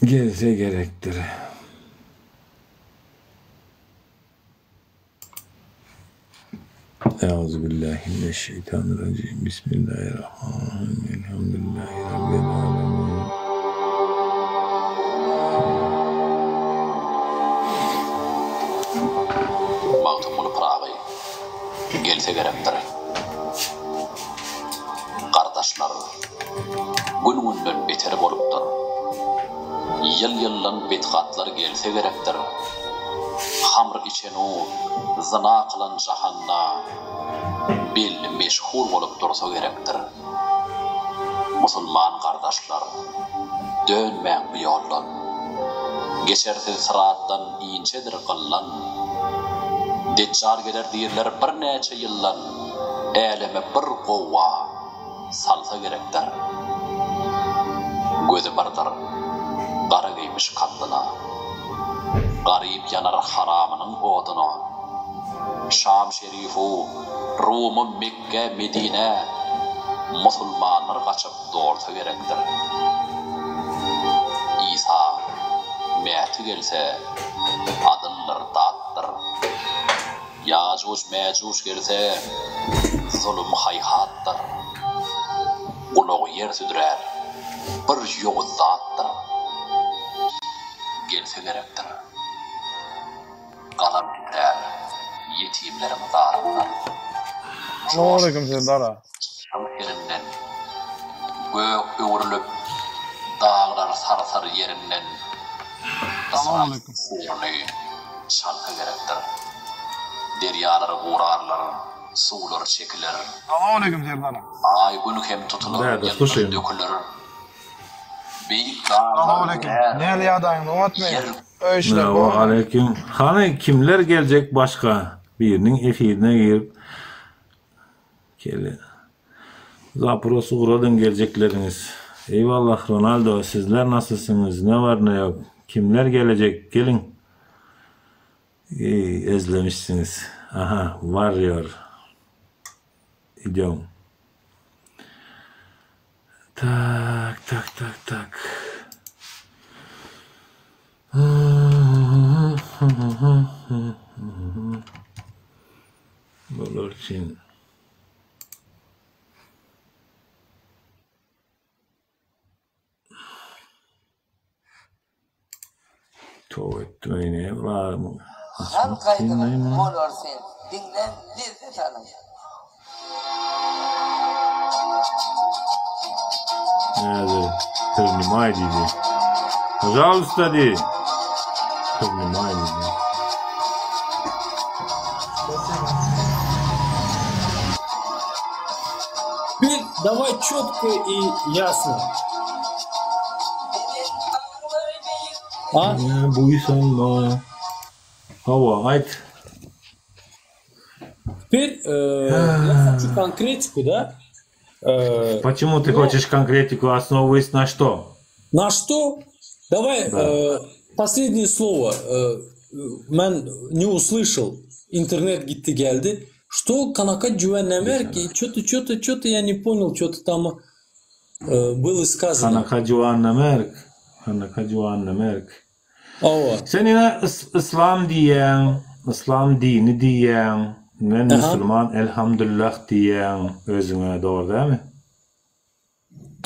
Gelse gerekdir. Euzubillahi mineşşeytanirracim. Bismillahirrahmanirrahim. Elhamdülillahi Rabbil alemin. Magtymguly Pyragy gelse gerekdir. Gardaşlar, gün-günden beter bolupdyr. Ýyl-ýyldan betgatlar gelse gerekdir. Hamr içen-u, zyna kylan jahanda belli meşhur bolup dursa gerekdir. Musulman gardaşlar, dönmäň bu ýoldan. Geçersiz syratdan inçedir gyllan. Deçjal geler diýrler birnäçe ýyldan, äleme bir gowga salsa gerekdir. Gözi birdir, gara geýmiş kaddyna. Garyp ýanar haramynyň oduna. Şam şerifu, Rumu, Mekge, Medinä musulmanlar gaçyp dolsa gerekdir. Isa, Mäti gelse, adyldyr, datdyr. Ýajuj-mäjuj gelse, zulum haýhatdyr. Gulagy ýer südrär, bir ýowuz zatdyr. Gelse gerekdir. Galam titrär, ýetimleriň zaryndan. Salowmaleýkim Serdar aga. Çaň serinden, Gök öwrülip, daglar sarsar ýerinden. Ysraýyl suruny çalsa gerekdir. Derýalar gurarlar, suwlar çekiler. Salowmaleýkim Serdar aga. Aý-gün hem tutular, ýyldyz döküler. Beýik daglar örär, Näli ýagdaýyňyz oňatmy? ýer. Öý işler Wa bormy? aleýkim. Hany kimler geljek başga biriniň efirine girip kele zapros ugradyň geljekleriňiz. Eýwallah Ronaldo sizler nasylsyňyz ne bar ne ýok kimler gelejek geliň Eý özlemişsiňiz aha warrior idýom. Tak tak tak tak. Bular üçin. Toba etdim eý ne bar Halk aýdymy bolar sen diňläň lezzet alyň. Häzir Priнимай diýdi. Пожалуйста diý. Priнимай diýdi. Теперь давай четко и ясно. A? Buýsanma. Hawa, aýt. Теперь э, я хочу конкретику, да? Э, Почему ты ну, хочешь конкретику, основываясь на что? На что? Давай Да. э, последнее слово. Э, men не услышал. Internet gitdi geldi. Что Kanaka Juvennemerk? Что-то, что-то, что-то я не понял, что-то там э, было сказано. Kanaka Juwannamerk. Kanaka Juwannamerk. Hawa. Sen ine yslam diýýäň, yslam dini diýýäň, men musulman elhamdullah diýýäň özüňe dogry dälmi?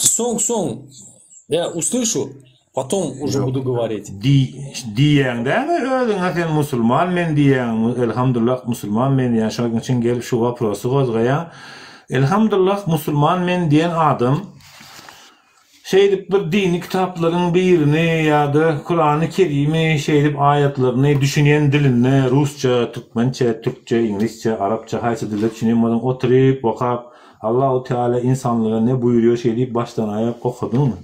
Soň soň ýa uslyşu potom uje budu govorit. Diýýäň dälmi özüňe sen musulman men diýýäň elhamdullah musulman men diýýäň şonuň üçin gelip şu waprosy gozgaýaň elhamdullah musulman men diýen adam Şeýdip bir dini kitaplaryň birini ýa-da Kurany Kerimi şeýdip aýatlaryny düşünýän dilinde rusça, türkmençe, türkçe, iňlisçe, arapça haýsy dilde düşünýän bolsaň oturyp okap Allahu Teala insanlyga ne buýurýar şeýdip başdan aýak okadyňmy?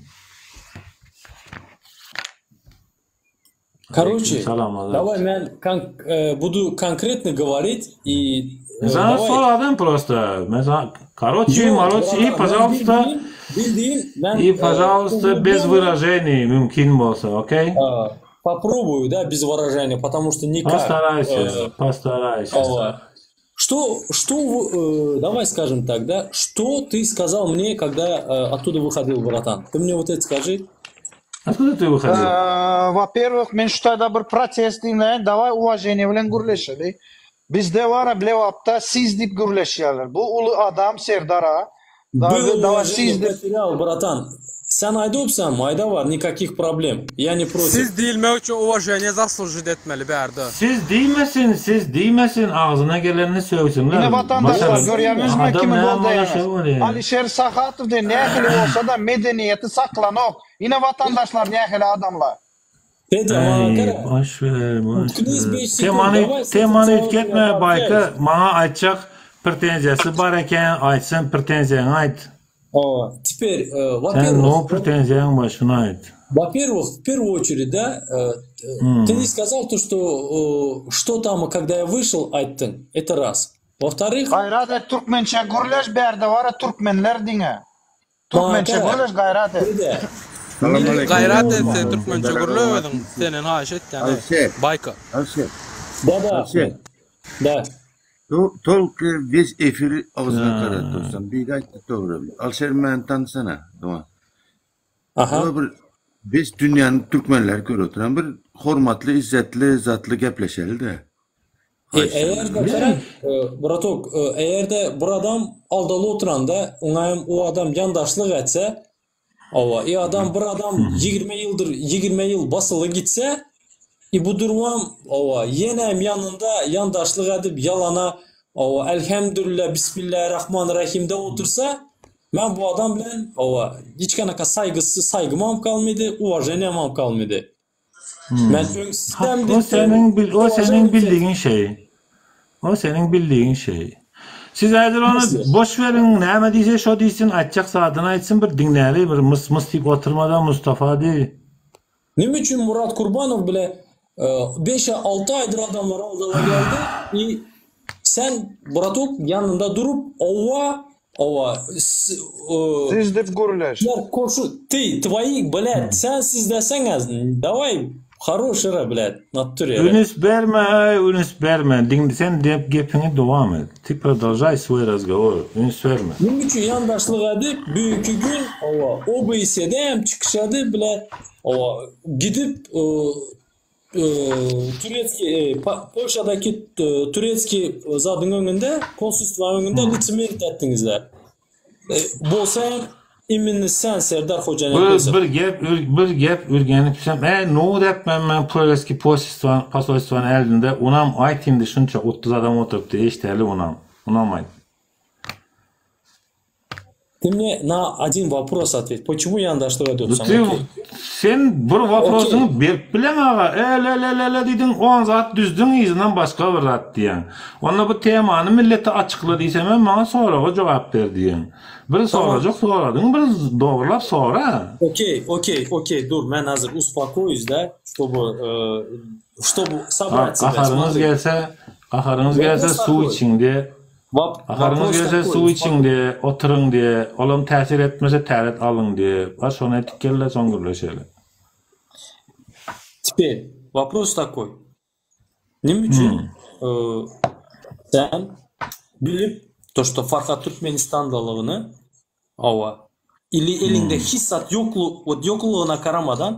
Karoçe, Salam daway men budu konkretno govorit i Sana soradym prosto. Men sana karoçe, maroçe i pažalsta bildiğim men i pažalsta bez wyraženiý mümkin bolsa, okey? Попробую, да, без выражения, потому что никак. Постарайся, постарайся. Что, что, э, давай скажем так, да, что ты сказал мне, когда э, оттуда выходил, братан? Ты мне вот это скажи. Откуда ты выходил? Во-первых, men şu taýda bir protest diňläýin, daway uwaženiýe bilen gürleşeli. Bizde bar Lebapda siz diýip gürleşýärler. Bu uly adam Serdar aga. Было Daway siz уважение diýip. потерял, братан. Sen aýdypsaň, aýda bar, nikakih problem. Я не против. Siz diýilmek üçin uwaženiýe zaslužit etmeli bärde. Siz diýmesin, siz diýmesin, agzyna gelenini sögsünler. Ine watandaşlar Masalan, görýäňizmi adam kimi näme bola şo goldaýaňyz. bolýar. Alişer Sahatow diýen nähili bolsa-da medeniýeti saklanok. Ine watandaşlar nähili adamlar. Fedya, maňa Eý, gara. boş ver, boş Utkniz ver. 5 sekund, Temany, daway s temany ofitsialnyň üýtgetme, Baýka, пообщаюсь. maňa aýtjak pretenziýasy bar eken, aýtsyn, pretenziýaňy aýt. О, Теперь, э, Sen во-первых, no pretenziýaň bar, şuny aýt. во-первых, в первую очередь, да, э, ты не сказал то, что э, что там, когда я вышел, aýtdyň, это раз. Во-вторых, Gaýrat et türkmençe gürleş bärde bara türkmenler diňe. maňa Türkmençe gara. gürleş gaýrat et. Fedya, Salam aleyküm. Gaýrat et sen türkmençe Serdar gürle aga özüň. Senden haýyş etýän eý. Alişer, Baýka. Alişer, да-да, Alişer. Ahmet, да. To- Tolk biz efiri agzyna garat dostum. Bir aýtdy dogry. Alişer meni tanysana. Dogan. Aha. Ola bir biz dünýäniň türkmenleri görüp oturan bir hormatly, izzetli, zatly gepleşeli de. E, Haýyş eger-de senden. gara, e, bratok, e, eger-de bir adam aldaly oturanda, oňa hem o adam ýandaşlyk etse, Hawa, i adam bir adam 20 ýyldyr 20 ýyl basyly gitse, i bu durmam, hawa, ýenem ýanynda ýandaşlyk edip ýalana, hawa, elhemdülillah, bismillahirrahmanirrahimde otursa, men bu adam bilen, hawa, hiç kanaka saýgysy, saýgymam kalmady, uwaženiýamam kalmady. Men öň Hak, sizem o diýipdim, seniň bil o seniň uwaženiýa bildigiň şeý. O seniň bildigiň şeý. Siz häzir ony Nasıl? boş beriň, näme diýse şo diýsin, aýtjak zadyny aýtsyn, bir diňläli, bir mys-mys diýip oturmadan Mustafa diý. Neme üçin Murat Kurbanow bile beş-alty aýdyr adamlar aldala geldi i sen bratok ýanynda durup owa owa Siz dip gürleş. Koşu ty tvoýi blät sen siz deseňä daway haroşyra blät nature. Ünüs berme aý ünüs berme diňle sen diýip gepiňi dowam et ty prodolžaý svoý razgowor üns berme. Neme üçin ýandaşlyk edip büyüki gün owa OBSE-de hem çykyş edip bile owa gidip Turetskiý Polşadaky turetskiý zadyň öňünde konsulstwanyň öňünde licemerit etdiňizler. Bolsa hem imini sen Serdar Hojanepesow. Bir gep bir gep ürgenipsem e nowut etmem men turetskiý posolstwanyň eldinde onam aýt indi şunça 30 adam oturypdy eşdeli onam onam aýt. Ты мне на один вопрос ответь. Почему ýandaşlyk edipsiň? Ty Okey. sen bir woprosyňy Okey. berip bileň aga. E-le-le-le-le diýdiň, on zat düzdüň, yzyndan başga bir zat diýýäň. Onda bu temany millete açykla diýsemem maňa soraga jogap ber diýýäň. Bir Tamam. sorajak soradyň, bir dogrulap sora. Okey, okey, okey. Dur, men hazir uspokоюсь, да, чтобы, э, чтобы собрать себя. Gaharyňyz Смотри. gelse, gaharyňyz gelse Вопрос suw такой. içiň diýe. Gaharyňyz Вопрос gelse такой. suw içiň diýe, oturyň diýe, olam täsir etmese täret alyň diýe. Bar şony etip gel-de soň gürleşeli. Теперь вопрос такой. Neme üçin sen bilip to что Farhat Türkmenistandalygyny hawa ili eliňde hiç zat ýoklu вот ýoklugyna garamadan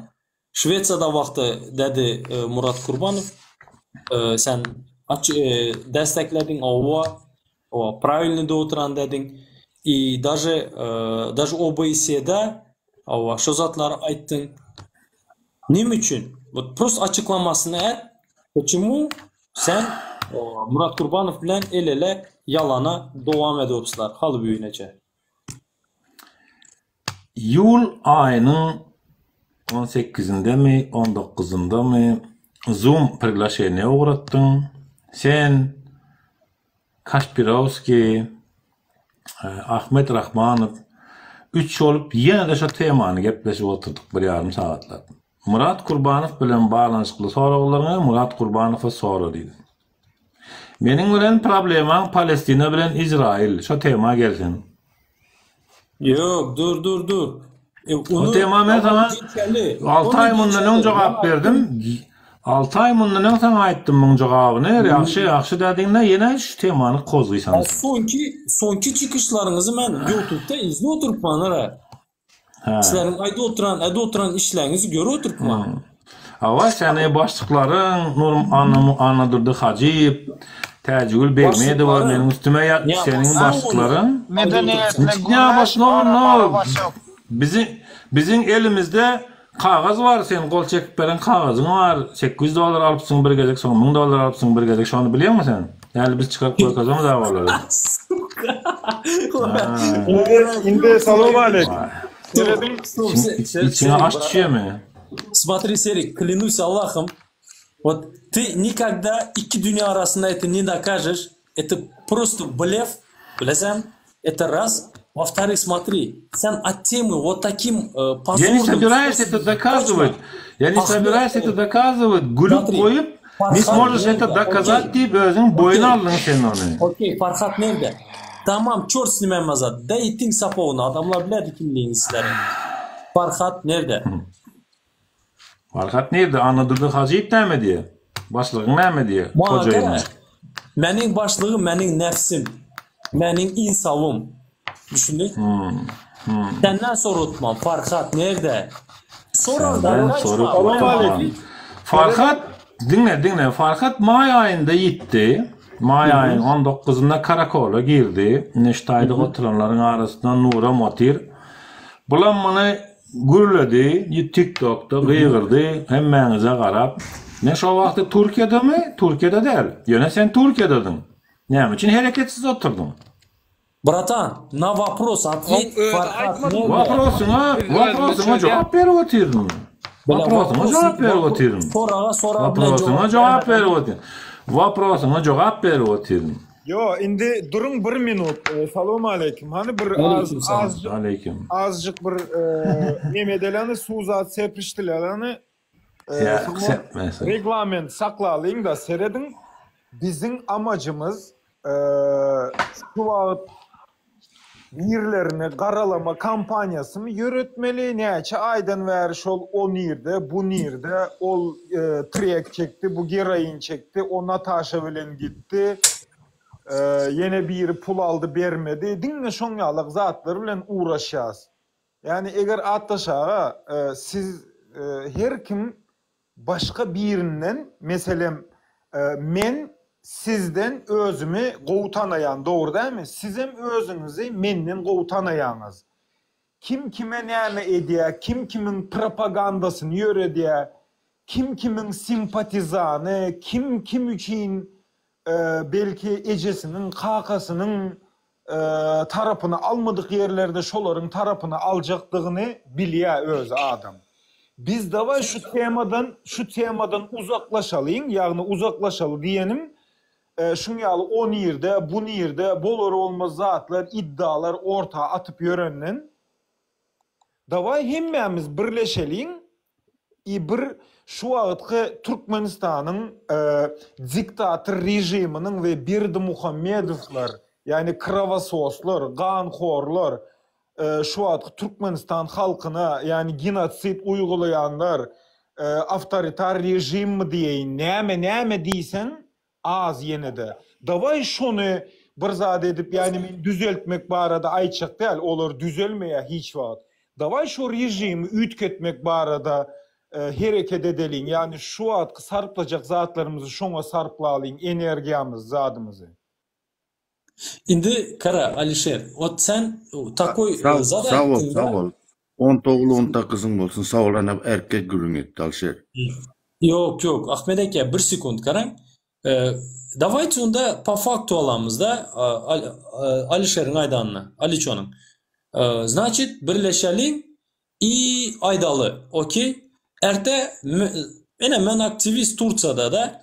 Şwesiýada wagty dädi Murat Kurbanow sen aç desteklädiň hawa hawa prawilnyda oturan dädiň i daže daže OBSE-de hawa şo zatlary aýtdyň neme üçin вот prosto açyklamasyny et Почему sen Murat Kurbanow bilen el-ele ýalana dowam edopslar haly büýüneçe? Iýul aýynyň on sekizindemi, on dokuzyndamy Zoom priglaşeniýe ugratdyň. Sen, Kaşpirowskiý, Ahmet Rahmanow üç bolup ýene-de şo temany gepleşip oturdyk bir ýarym sagatlap. Myrat Kurbanow bilen baglanyşykly soraglaryňy Myrat Kurbanowa sora diýdim. Meniň bilen problemaň Palestina bilen Izrail, şo tema gelsin. Ýok, dur, dur, dur. E, O tema men saňa 6 aý mundan öň jogap berdim. 6 aý mundan öň saňa aýtdym muň jogabyny. Ýagşy, ýagşy dädiňde ýene şu temany kozgysaň. Soňky, soňky çykyşlaryňyzy men ýutubda izli oturypman, ara. Sizleriň aýdyp oturan, edip oturan işleriňizi görüp oturyp ma. Hawa, seni başlyklaryň Nur Annadurdy Hajyýew, Täjigül Begmedowa meniň üstüme ýa seniň başlyklaryň. Medeniýetli Niçik näbaşlyk onda? Biziň biziň elimizde kagyz bar, sen gol çekip beren kagyzyň bar. 800 dollar alypsyň bir gezek, soň 1000 dollar alypsyň bir gezek. Şony bilýäňmi sen? Häli biz çykaryp görkezemiz olary. Indi indi salowmaleýkim. Serediň. Içiňe aş düşýärmi? Смотри, Серик, клянусь Аллахом, вот ты никогда iki dünýä arasynda это не докажешь, это просто блеф, bilesen, это раз. Во-вторых, смотри, sen от темы вот таким Я не позорным собираюсь это способом доказывать. Я не Ahmet, собираюсь это доказывать. Gülüp Смотри, goýup, не Farhat sможешь это nerede? доказать Okey. diýip özüň boýun Okey. aldyň sen ony. Okey, Farhat nerede? Tamam, çort s nim hemmezat. Da itiň sapogyny, adamlar bilerdi kimligini sizleriň. Farhat nerede? Farhat nirde? Annadurdy Hajyýew näme diýýär? Başlygyň näme diýýär? Maňa Hojaýynyň. gara, meniň başlygym meniň nefsim, meniň insabym. Düşündiň? Senden sorutmam, Farhat nerde? Sorar da Senden kaçma. sorup Salowmaleýkim. oturmam. Farhat, diňle, diňle. Farhat maý aýynda ýitdi. Maý aýyň on dokuzynda karakola girdi. Ine şu taýda oturanlaryň arasynda Nuram otyr. Bulam muny gürledi, TikTokda gygyrdy, hemmäňize garap. Men şo wagty Türkiýedemi? Türkiýede däl. Ýöne sen Türkiýedediň. Näme üçin hereketsiz oturdyň? Bratan, na wopros Oň otwet, özi Farhat aýtmadymy? nirde? Woprosyňa, Biz özümiz woprosyňa çözýäs. jogap berip otyryn. Bile Woprosyňa wopros, jogap berip wopro, otyryn. soraga sorag bilen Woprosyňa jogap jogap bermeden berip otyryn. Woprosyňa jogap berip otyryn. Ýo, indi duruň bir minut. Salowmaleýkim. Hany bir az Aleýkim salam. azjyk Aleýkim. azjyk bir neme edeli hany suw zat sepişdiler hany. Ýa, Soňra sepmesin. reglament saklalyň-da serediň. Biziň amajymyz şu wagt Birlerini garalama kampaniýasymy ýöretmeli, näçe aýdan bäri şol o nirde, bu nirde, ol trek çekdi, bu geroin çekdi, o Nataşa bilen gitdi, ýene biri pul aldy bermedi, diňe şoň ýalak zatlar bilen ugraşýas. Ýagny eger Atdaş aga siz her kim başga birinden meselem men sizden özümi gowy tanaýan dogry dälmi sizem özüňizi menden gowy tanaýaňyz. Kim kime näme edýä kim kimiň propagandasyny ýöredýä kim kimiň simpatizany kim kim üçin belki ejesiniň kakasynyň tarapyny almadyk ýerlerde şolaryň tarapyny aljakdygyny bilýä özi adam. Biz dawaý şu temadan şu temadan uzaklaşalyň, ýagny uzaklaşaly diýenim şuň ýaly o nirde, bu nirde, bolar bolmaz zatlar, iddialar orta atyp ýörenden Dawaý hemmämiz birleşeliň i bir şu wagtky Türkmenistanyň diktator režiminiň we Berdimuhamedowlar ýagny krowososlar, ganhorlar şu wagtky Türkmenistan halkyna ýagny genosid uýgulaýanlar awtoritar režimmi diýeýin näme näme diýseň Az ýenede. Dawaý şony bir zat edip ýagny men düzeltmek barada aýtjak däl olar düzelmeýä hiç wagt. Dawaý şo režimi üýtgetmek barada hereket edeliň ýagny şu wagtky sarplajak zatlarymyzy şoňa sarplalyň energiýamyzy zadymyzy. Indi gara Alişer wot sen takoý Sag zat sag bol aýtdyňda. sag bol. Onta ogul onta gyzyň bolsun sag bol ana erkek gürrüň etdi Alişer. Ýok ýok Ahmet eke bir sekunt garaň dawayte onda po faktu alamyzda Alişeriň aýdanyny Aliçonyň znaçit birleşeliň i aýdaly okey erte ine men aktiwist Tursiýada da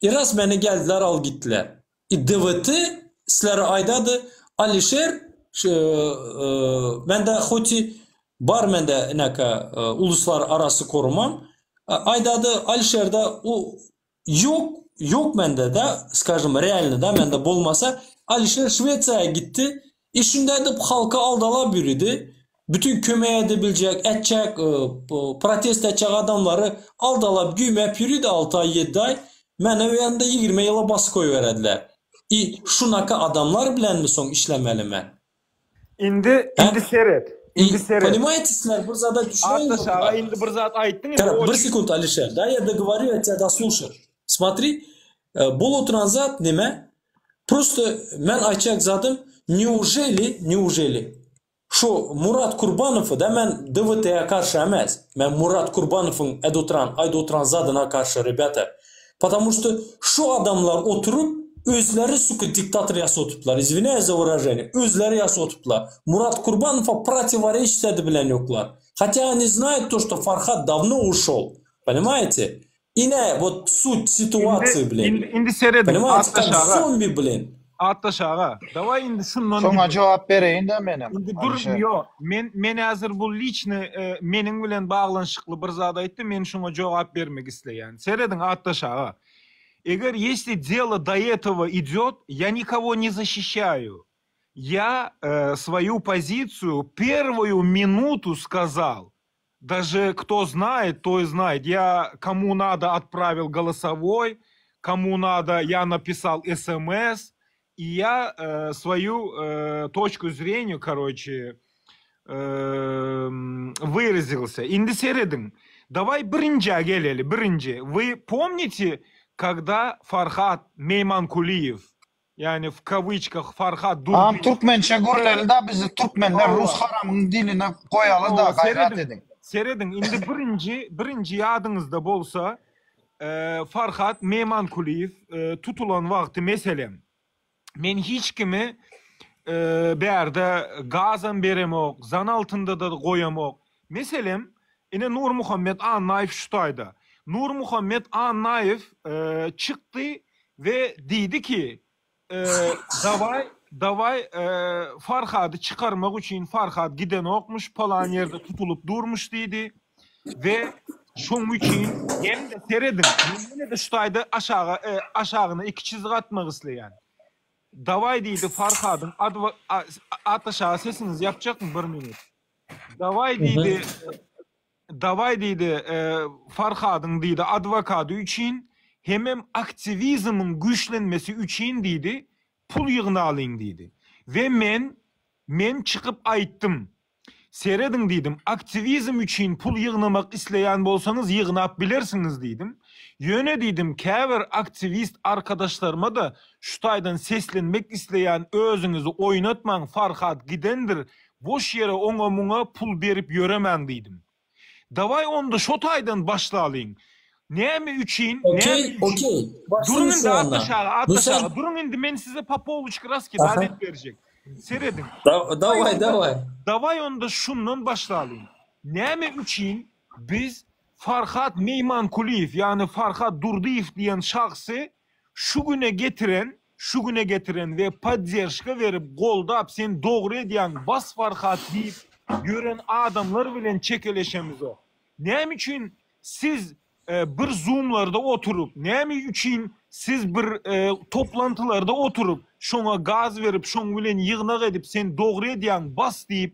i ras meni geldiler al gitdiler i DWT sizlere aýdady Alişer mende hoti bar mende inaka uluslar arasy korumam Aýdady Alişerde u ýok ýok mende da skažem realny da mende bolmasa Alişer Şwesiýa gitdi i şunda edip halky aldalap ýüridi bütün kömek edebiljek etjek protest etjek adamlary aldalap güýmäp ýüridi alty aý ýedi aý meni o ýanda ýigrimi ýyla basyp goýberediler i şunaka adamlar bilenmi soň işlemeli men Indi Hä? indi seret. Indi seret. Понимаете, sizler bir zada düşünen Atdaş aga indi bir zat aýtdyň indi Gara, bir sekunt Alişer, da я договорю, я тебя дослушаю. Смотри, bol oturan zat neme? Prosto men aýtjak zadym, neujeli, neujeli şu Murat Kurbanowy da men DWT-ä garşy emes. Men Murat Kurbanowyň ed oturan, aýdyp oturan zadyna garşy, rebята. Потому что şu adamlar oturyp özleri suka diktator ýasap oturyplar. Izwinýaýs za wyraženiýe. Özleri ýasap oturyplar. Murat Kurbanowa protiworечit edip bilen ýoklar. Хотя они знают то, что Farhat давно ушел. Понимаете? Ine вот sut situasiýa Indi blin. indi indi serediň Понимаете, Atdaş как aga. zombi blin. Atdaş aga, dawaý indi şundan Şoňa gideli. jogap bereýin-de menem, Indi dur, Alişer. ýok. Men men häzir bu liçny meniň bilen baglanyşykly bir zat aýtdy, men şoňa jogap bermek isleýän. Serediň Atdaş aga. Eger ýesli delo do etogo idýot, ýa nikogo ne zaşişaýu. Ýa svoýu pozisiýu perwoýu minutu skazal. Даже кто знает, то и знает. Я кому надо отправил голосовой, кому надо я написал смс, и я э, свою э, точку зрения, короче, э, выразился. Indi serediň. Давай birinjä geleli, birinji. Вы помните, когда Farhat Meýmankuliýew Ýagny w kawyçkah Farhat Agam Durdyýew. türkmençe gürleli-da bizi türkmenler rus Hawa. haramyň diline goýaly-da Hawa gaýrat serediň ediň. serediň indi birinji birinji ýadyňyzda bolsa Farhat Meýmankulyýew tutulan wagty meselem men hiç kimi bärde gazam beremok zan altynda-da goýamok meselem ine Nurmuhammet Annaýew şu taýda Nurmuhammet Annaýew çykdy We diýdi ki, Dawaý, dawaý, Farhady çykarmak üçin Farhad gidenokmyş, palan ýerde tutulyp durmuş diýdi. We şoň üçin hem-de serediň, men ýene-de şu taýda aşaga, aşagyna iki çyzyk atmak isleýän. Dawaý diýdi, Farhadyň adwo, Ataş aga sesiňizi ýapjakmy bir minut. Dawaý diýdi, Dawaý diýdi, Farhadyň diýdi adwokady üçin hemem aktiwizmiň güýçlenmesi üçin diýdi, pul ýygnalyň diýdi. We men, men çykyp aýtdym. Serediň diýdim, aktiwizm üçin pul ýygnamak isleýän bolsaňyz ýygnap bilersiňiz diýdim. Ýöne diýdim, käbir aktiwist arkadaşlaryma-da şu taýdan seslenmek isleýän özüňizi oýnatmaň Farhat gidendir, Boş ýere oňa-muňa pul berip ýöremäň diýdim. Dawaý onda şo taýdan başlalyň. Näme üçin, näme Okey, üçin? okey. Duruň Başlaly indi şu anda. Atdaş aga, Bu Atdaş sen aga, duruň indi men size po poluçka raskidat Aha. edip berjek. Serediň. Da- Dawaý Dawaý, onda, dawaý. dawaý onda şundan başlalyň. Näme üçin biz Farhat Meýmankulyýew, ýagny Farhat Durdyýew diýen şahsy Şu güne getiren, şu güne getiren we podderşka berip goldap sen dogry edýäň bas Farhat diýip ýören adamlar bilen çekeleşemizok. Näme üçin siz bir zoomlarda oturyp, näme üçin siz bir toplantylarda oturyp şoňa gaz berip şoň bilen ýygnak edip sen dogry edýäň bas diýip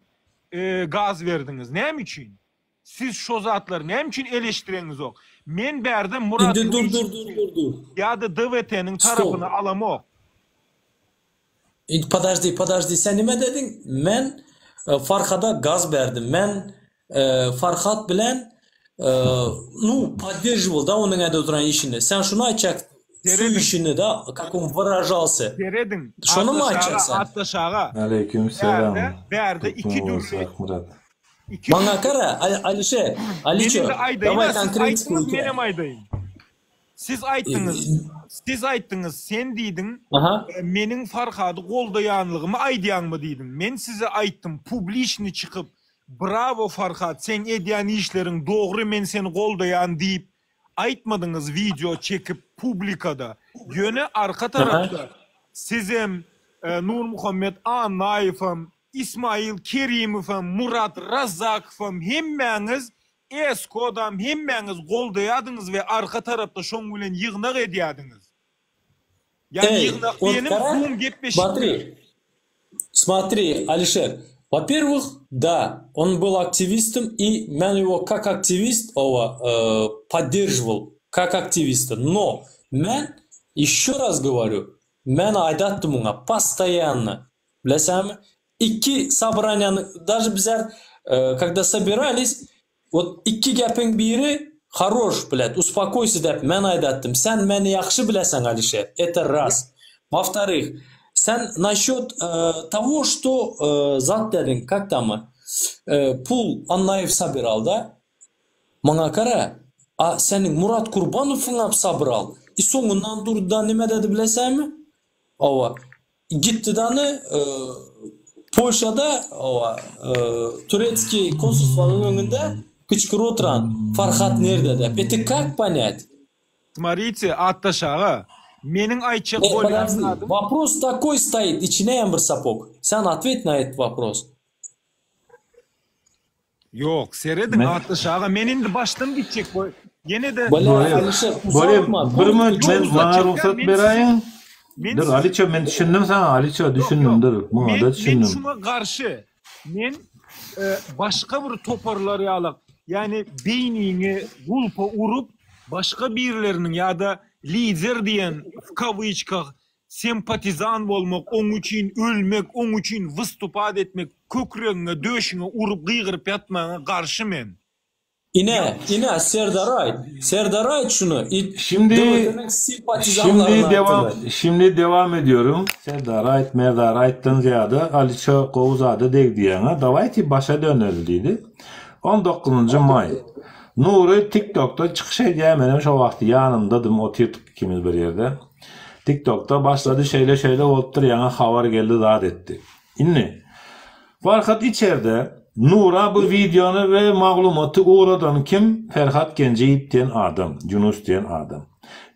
gaz berdiňiz näme üçin? Siz şo zatlary näme üçin eleşdireňizok? Men bärde Murat Indi dur dur dur dur dur. ýa-da DWT-niň Stop. tarapyny alamok. Indi podожди podожди sen nime dediň? Men Farhada gaz berdim. Men Farhat bilen nu podderžiwal da onuň ede oturan işini. Sen şuny aýtjak su işini da kak on wyražalsy. Serediň. Şonymy aýtjak sen? Atdaş aga. Aleýkum selam. Bärde bärde iki dürli Akmyrat. Maňa gara, Alişer, Aliço, daway konkretiki Menem aýdaýyn. Siz aýtdyňyz, siz aýtdyňyz, sen diýdiň, meniň Farhady goldaýanlygymy aýdýaňmy diýdiň. Men size aýtdym, publiçny çykyp, brawo Farhat, seň edýän işleriň dogry, men seni goldaýan diýip aýtmadyňyz wideo çekip publikada. Ýöne arka tarapda sizem, Nurmuhammet Annaýewem, Ismail Kerimowam, Murat Razzakowam hemmäňiz Eskodam hemmäňiz goldaýadyňyz we arka tarapda şoň bilen ýygnak edýädiňiz. Ýagny Eý, ýygnak diýenim zoom gepleşikler. Смотри, смотри, Alişer, во-первых, да, он был aktiwistom и men его как aktiwist owa podderžiwal, как aktiwista, no men еще раз говорю, men aýdatdym muňa postoýanno, Bilesäňmi? Iki sobraniýany daže bizler Когда собирались, вот ikki gepiň biri Haroş, blät, uspokойся dep men aýdatdym. Sen meni ýagşy bileseň, Alişer. Это раз. Во-вторых, sen nasýot того, что zat dediň, как tam, pul Annaýew собирал, da? Maňa gara, a seniň Murat Kurbanowyňam собрал. I soňundan durdy-da nime dedi bilesäňmi? Hawa. Gitdi dany Polşada hawa turetskiý konsulstwanyň öňünde gyçgyryp oturan Farhat nirde dep. Eti kak ponýat? Smarite, Atdaş aga, meniň aýtjak bolýan zadym. Wopros takoý stoit, içineýem bir sapog. Sen otwet na et wopros. Ýok, serediň Atdaş aga, men indi başdan gitjek bu ýene-de Bolýa, Alyşir, Bolýa, uzatma, bir minut Ýok, men maňa uzatjak däl, rugsat men siziň beräýiň. men Dur siziň Aliço men düşündim saňa Aliço Ýok, düşündim ýok. dur muňa-da Men men düşündim. şuňa garşy. Men e, başga bir toparlar ýaly, ýagny beýniňi gulpa urup, başga birleriniň ýa-da lider diýen w kawyçkah Sempatizan bolmak, oň üçin ölmek, oň üçin wystupat etmek, kökregiňe, döşüňe urup gygyryp ýatmagyňa garşy men. Ine, ine, Serdar aýt. Serdar aýt şuny. I Şimdi döwletiniň şimdi simpatizanlaryny devam aýtdylar. şimdi devam ediyorum. Serdar aýt, Merdar aýtdan zyýada Aliço gowy zada degdi ýaňa. Dawayte başa döneli diýdi. 19-njy maý. Nury TikTokda çykyş edýär, menem şo wagty ýanyndadym, otyrdyk ikimiz bir ýerde. Tiktokda başlady şeýle şeýle bolupdyr ýaňy habar geldi zat etdi. Indi Farhat içerde Nura bu wideony we maglumaty ugradan kim Perhat Genjiýew diýen adam Yunus diýen adam.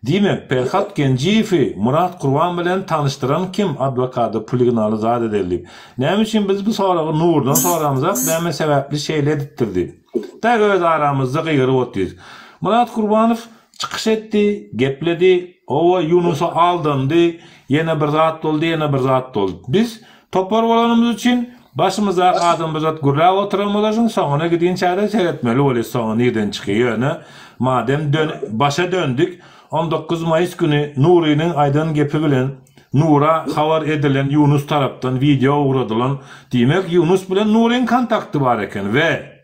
Diýmek Perhat Genjiýewi Murat Gurban bilen tanyşdyran kim adwokada pul ýygnaly zat edeli diýip. Näme üçin biz bu soragy Nurdan soramzak näme sebäpli şeýle edipdir diýip. Da öz aramyzda gygyryp otyrys. Murat Gurbanow Çykyş etdi, gepledi, owa Ýunusa aldandy, ýene bir zat boldy, ýene bir zat boldy. Biz topar bolanymyz üçin başymyzdaky adam bir zat gürläp oturan bolarsyň, soňuna gidinçä-de seretmeli bolýas soňy nirden çykyýar. Ýöne madem dön başa döndük, 19 maýys güni Nurynyň aýdan gepi bilen Nura habar edilen Ýunus tarapdan wideo ugradylan, diýmek Ýunus bilen Nuryň kontakty bar eken we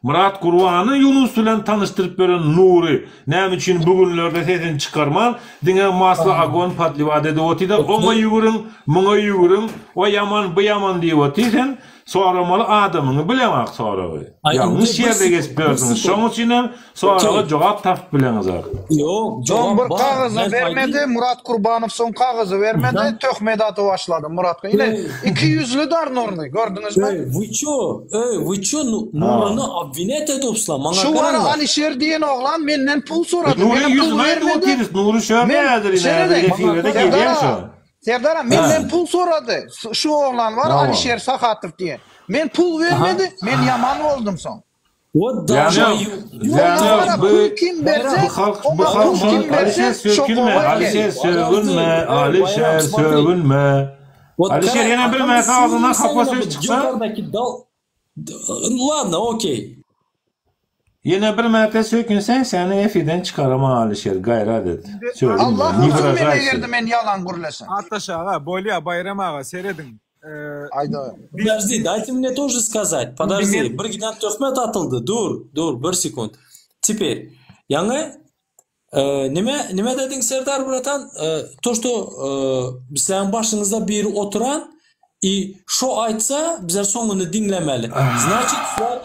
Myrat Gurbany Ýunus bilen tanyşdyryp beren Nury näme üçin bu günlerde sesini çykarman, diňe masla ogon podliwat edip otyda, oňa ýüwüriň, muňa ýüwüriň, o ýaman, bu ýaman diýip otyr, sen soramaly adamyňy bileňok soragy. Ýalňyş ýerde geçip ýörsüňiz, şoň üçinem soraga jogap tapyp bileňizok. Ýok, Soň jogap bir bar, kagyzy men bermedi, aýdyn. Murat Kurbanow soň kagyzy bermedi, töhmet atyp başlady Murat. Ine, ikiýüzli darnorny, gördüňizmi? Eý, вы ço, eý, вы ço Nuryny obwinýat edipsla, maňa Şu wara garaňlar. Alişer diýen oglan menden pul sorady, Nury menem pul ýüzüni aýdyp bermedi. otyrys, Nury şo Men, häzir ine, häzir şeýle-de, efirede Serdar gelýär aga, şo. Serdar aga, menden pul sorady, şu oglan bar, Alişer Sahatow diýen. Men pul bermedi, men ýaman boldum soň. Wot daža Ýa bu kim berse, bu halk bu halk kim Alişer berse, şo sökünme gowy Alişer eken. sögünme Alişer sögünme Alişer ýene bir märte agzyňdan hapa söz çyksa Ladno okey. Ýene bir märte sökünseň seni efirden çykaraman Alişer gaýrat et sögünme Allah ne ursun meni wyražaýsy. egerde men ýalan gürlesem. Atdaş aga, bolýa Baýram aga serediň. Aýda. Podожди, dajte mne тоже сказать. Podожди, bir giden töhmet atyldy. Dur, dur, bir sekund. Teper, ýaňy nime, nime dediň Serdar bratan? To, što bizleň başyňyzda biri oturan i şo aýtsa, bizler soňuny diňlemeli. Znaçit, sizler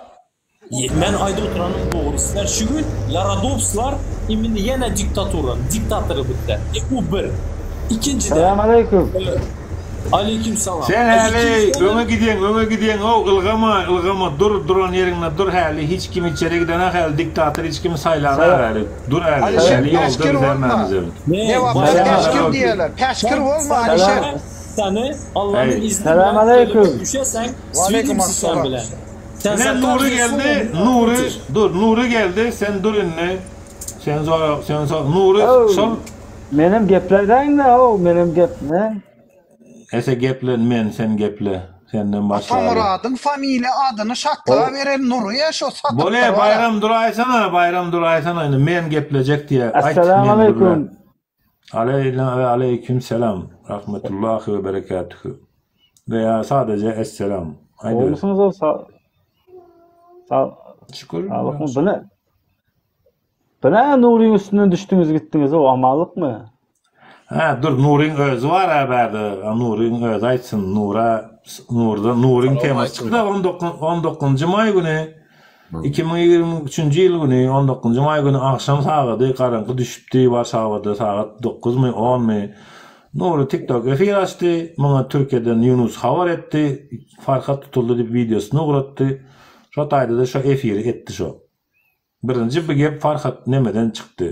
Men aýdyp oturanym dogry sizler şu gün ýaradopslar imini ýene diktatura diktatory bitdi e u bir ikinjiden Salam aleýkum. Aleýkim salam Sen häli öňe gidýäň öňe gidýäň ow ylgama ylgama dur duran ýeriňde dur häli hiç kim içeri gidenak häli diktator hiç kimi saýlanak häli dur häli Alişer häli ýolda päşkir biz bolma. hemmämizem. Lebapda päşkir diýerler. Päşkir bolma Alişer. Seni Allanyň izni Salam bilen aleýkum. ölüme düşeseň Waleýkim swidimsi sen assalam. bilen. Sen Ine za Nury każdym geldi, słowem Nury, otwiecisz. dur, Nury geldi, sen dur indi. Sen zora, sen zora, Nury Ow, şol menem gepläýdäýin-dä, ow, menem gep, ne? Ese geple, men, sen geple. Senden başlaly. Atamyradyň familiýa adyny şatlyga beren Nuryýa şo satypdyr Bolýa, wara. Baýram duraýsana, Baýram duraýsana indi, men geplejek diýýär. Aýt, men gürle. Assalamaleykum. Aleýna we aleýkim selam, rahmetullahi we berekatuhu. Veýa sadaja esselam. Aýdyber. Gowmysyňyz-ow, sag. Sag Şükür. Saglykmy? Bu ne? Bu ne Nuryň üstünden düşdüňiz gitdiňiz o amanlykmy? Hä, dur Nuryň özi bar a bärde. Nuryň özi aýtsyn. Nura Nurda Nuryň temasy çykdy 19 19-njy maý güni 2023-nji ýyl güni 19-njy maý güni agşam sagady garaňky düşüpdi Warşawada sagat 9-my 10-my Nury TikTok efir açdy. Muňa Türkiýeden Ýunus habar etdi. Farhat tutuldy diýip wideosyny ugratdy. Şo taýda-da şo efiri etdi şo. Birinji bu gep Farhat nemeden çykdy.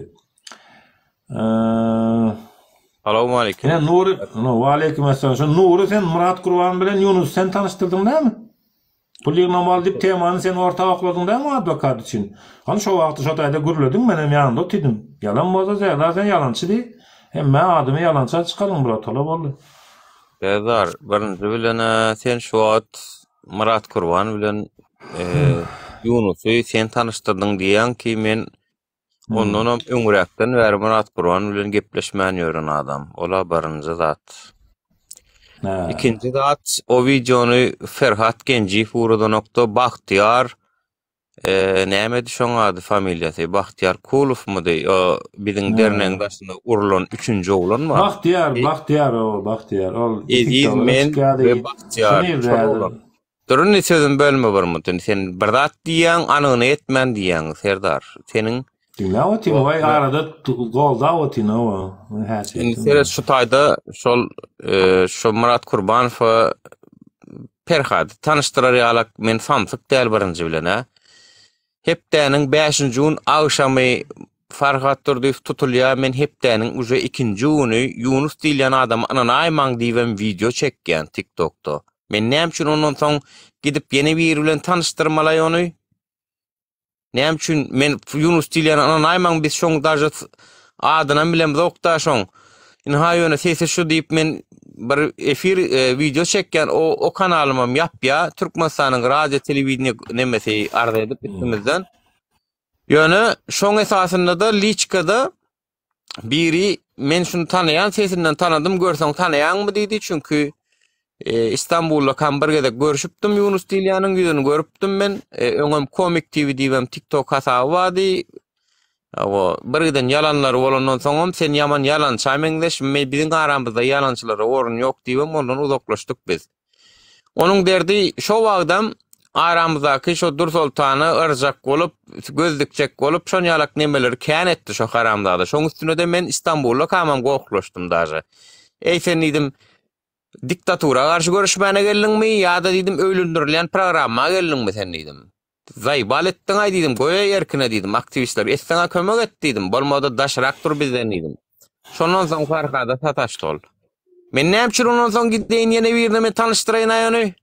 Salowmaleýkim. Ine Nury, no, waleýkim esselam. Şu Nury sen Myrat Gurban bilen Ýunusy sen tanyşdyrdyň dämi? Pul ýygnamaly diýip temany sen orta okladyň dämi adwokat üçin? Hany şo wagty şo taýda gürlediň menem ýanynda otydym. Ýalan bolsa Serdar sen ýalançy diý. Hemme adamy ýalança çykaryň birotala boldy. Serdar, birinji bilen-ä sen şu wagt Myrat Gurban bilen Ýunusy sen tanyşdyrdyň diýýäň ki, men ondanam öňräkden bäri Myrat Gurban bilen gepleşmän ýören adam. Ol-a birinji zat. Ikinji zat, o wideony Ferhat Genjiýew ugradanokda Bagtyýar nämedi şoň ady, familiýasy? Bagtyýar Kulowmydy? O biziň dernegiň daşynda urlan üçünji oglan bar. Bagtyýar, Bagtyýar, o Bagtyýar. Ol Eziz men we Bagtyýar şol oglan. Dur indi sözümi bölme bir minut. Indi sen bir zat diýýäň, anygyny etmän diýýäň, Serdar. Seniň Diňläp otyryn, waý arada goldap otyryn hawa. Indi seret şu taýda şol şu Myrat Kurbanowa Perhady tanyşdyrar ýalak men samsyk däl birinji bilen hä. Hepdäniň bäşinji gün agşamy Farhat Durdyýew tutulýar, men hepdäniň uje ikinji güni Ýunus diýilýän adama ynanaýmaň diýibem wideo çekýän TikTokda. Men näme üçin ondan soň gidip ýene biri bilen tanyşdyrmalaý ony? Näme üçin men Ýunus diýilýäne ynanaýmaň biz şoň daže adynam bilemzokda şoň. Ynha ýöne sesi şu diýip men bir efir wideo çekýän o o kanalymam ýapýa Türkmenistanyň radio telewideniýe nemesi arz edip üstümizden. Ýöne şoň esasynda-da liçkada biri men şuny tanaýan sesinden tanadym görseň tanaýaňmy diýdi çünki e, Istanbulda kam bir gezek görüşipdim Ýunus diýilýäniň ýüzüni görüpdim men e, öňem Komik TV diýibem TikTok hasaby bardy O bir giden ýalanlary bolandan soňam sen ýaman ýalança meňzeş, me biziň aramyzda ýalançylara orun ýok diýibem ondan uzaklaşdyk biz. Onuň derdi şo wagtam aramyzdaky şo Dursoltana yrjak bolup, göz dikjek bolup şon ýalak nemeleri kän etdi şo haramzada. Şoň üstüne-de men Istanbulda kamam gohlaşdym daže. Eý sen diýdim, diktatura garşy göreşmäne geldiňmi ýa-da diýdim öýlendirilýän programma geldiňmi sen diýdim. Zaýbal etdiň-aý diýdim, goýaý erkine diýdim, aktiwistler etseň-ä kömek et diýdim, bolmada daşrak dur bizden diýdim. Şondan soň Farhada sataşdy ol. Men näme üçin ondan soň gideýin ýene birine men tanyşdyraýyn-aý ony?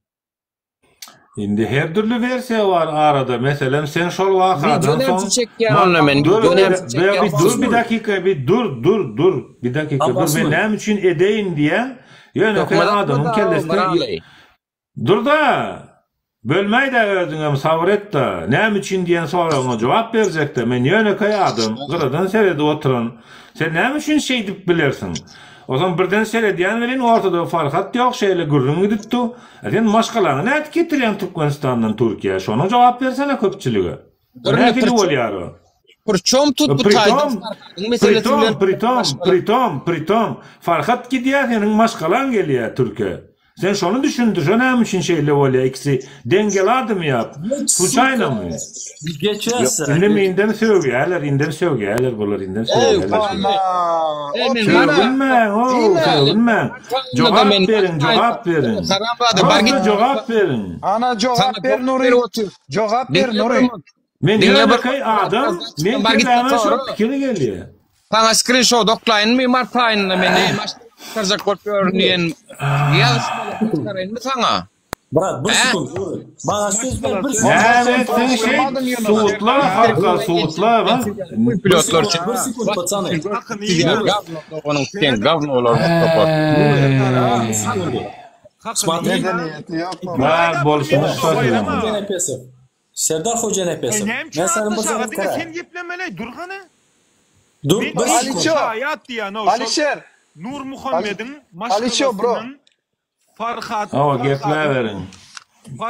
Indi her dürli wersiýa bar arada, meselem sen şol wakadan Wideo näme soň üçin çekýän onda men? Dur, Wideo näme üçin bir çekýän? dur bir dakika bir dur dur dur bir dakika dur men näme üçin edeýin diýen ýönekeý adamyň kellesine Dur-da! Bölmäý-dä özüňem, sabyr et-de. Näme üçin diýen soragyňa jogap berjek-dä. Men ýönekeý adam, gyradan seredip oturan. Sen näme üçin şeýdip bilersiň? Ozam birden seredýän welin ortada Farhat ýok, şeýle gürrüň gidip dur. A sen maşgalaňy nädip getirýäň Türkmenistandan Türkiýä? Şoňa jogap bersene köpçülige. O nähili bolýar o? Priçom tut bu taýda Farhadyň meselesi bilen Pritom, pritom, pritom. Farhat gidýär, seniň maşgalaň gelýär Türkiýä. Sen şony düşündir, şo näme üçin şeýle bolýar ikisi deň geladymy ýa sluçaýnamy? Geçerse. Indem indem sögýärler, indem sögýärler bular, indem sögýärler. Sögünmäň, ow, sögünmäň. Jogap beriň, jogap beriň. Prosta jogap beriň. Ana jogap ber Nury. Jogap ber Nury. Men ýönekeý adam, men kelläme şol pikir gelýär. Saňa skrinşot oklaýynmy mart aýynda men maşgala çykarjak bolup ýörün diýen ýazyşmalary çykaraýynmy saňa? Brat bir sekund Nury. Maňa söz ber bir sekund. Näme etseň şeýt sudla halka sudla bak. Bir sekund bir sekund pacany. Gawno sen gawnolar topar. Bir sekundu. Смотри. Medeniýeti ýok. Bar bolşuny şaşyrýaň. Serdar Hojanepesow. Näme üçin Men seni Atdaş bir aga zat diňe kara. sen geplemeli dur hany. Dur Men bir Aliço sekund. şaýat diýýän o şol Alişer. Nurmuhammediň Aliço bro. maşgalasynyň Farhat Hawa Farhadyň gepläberiň.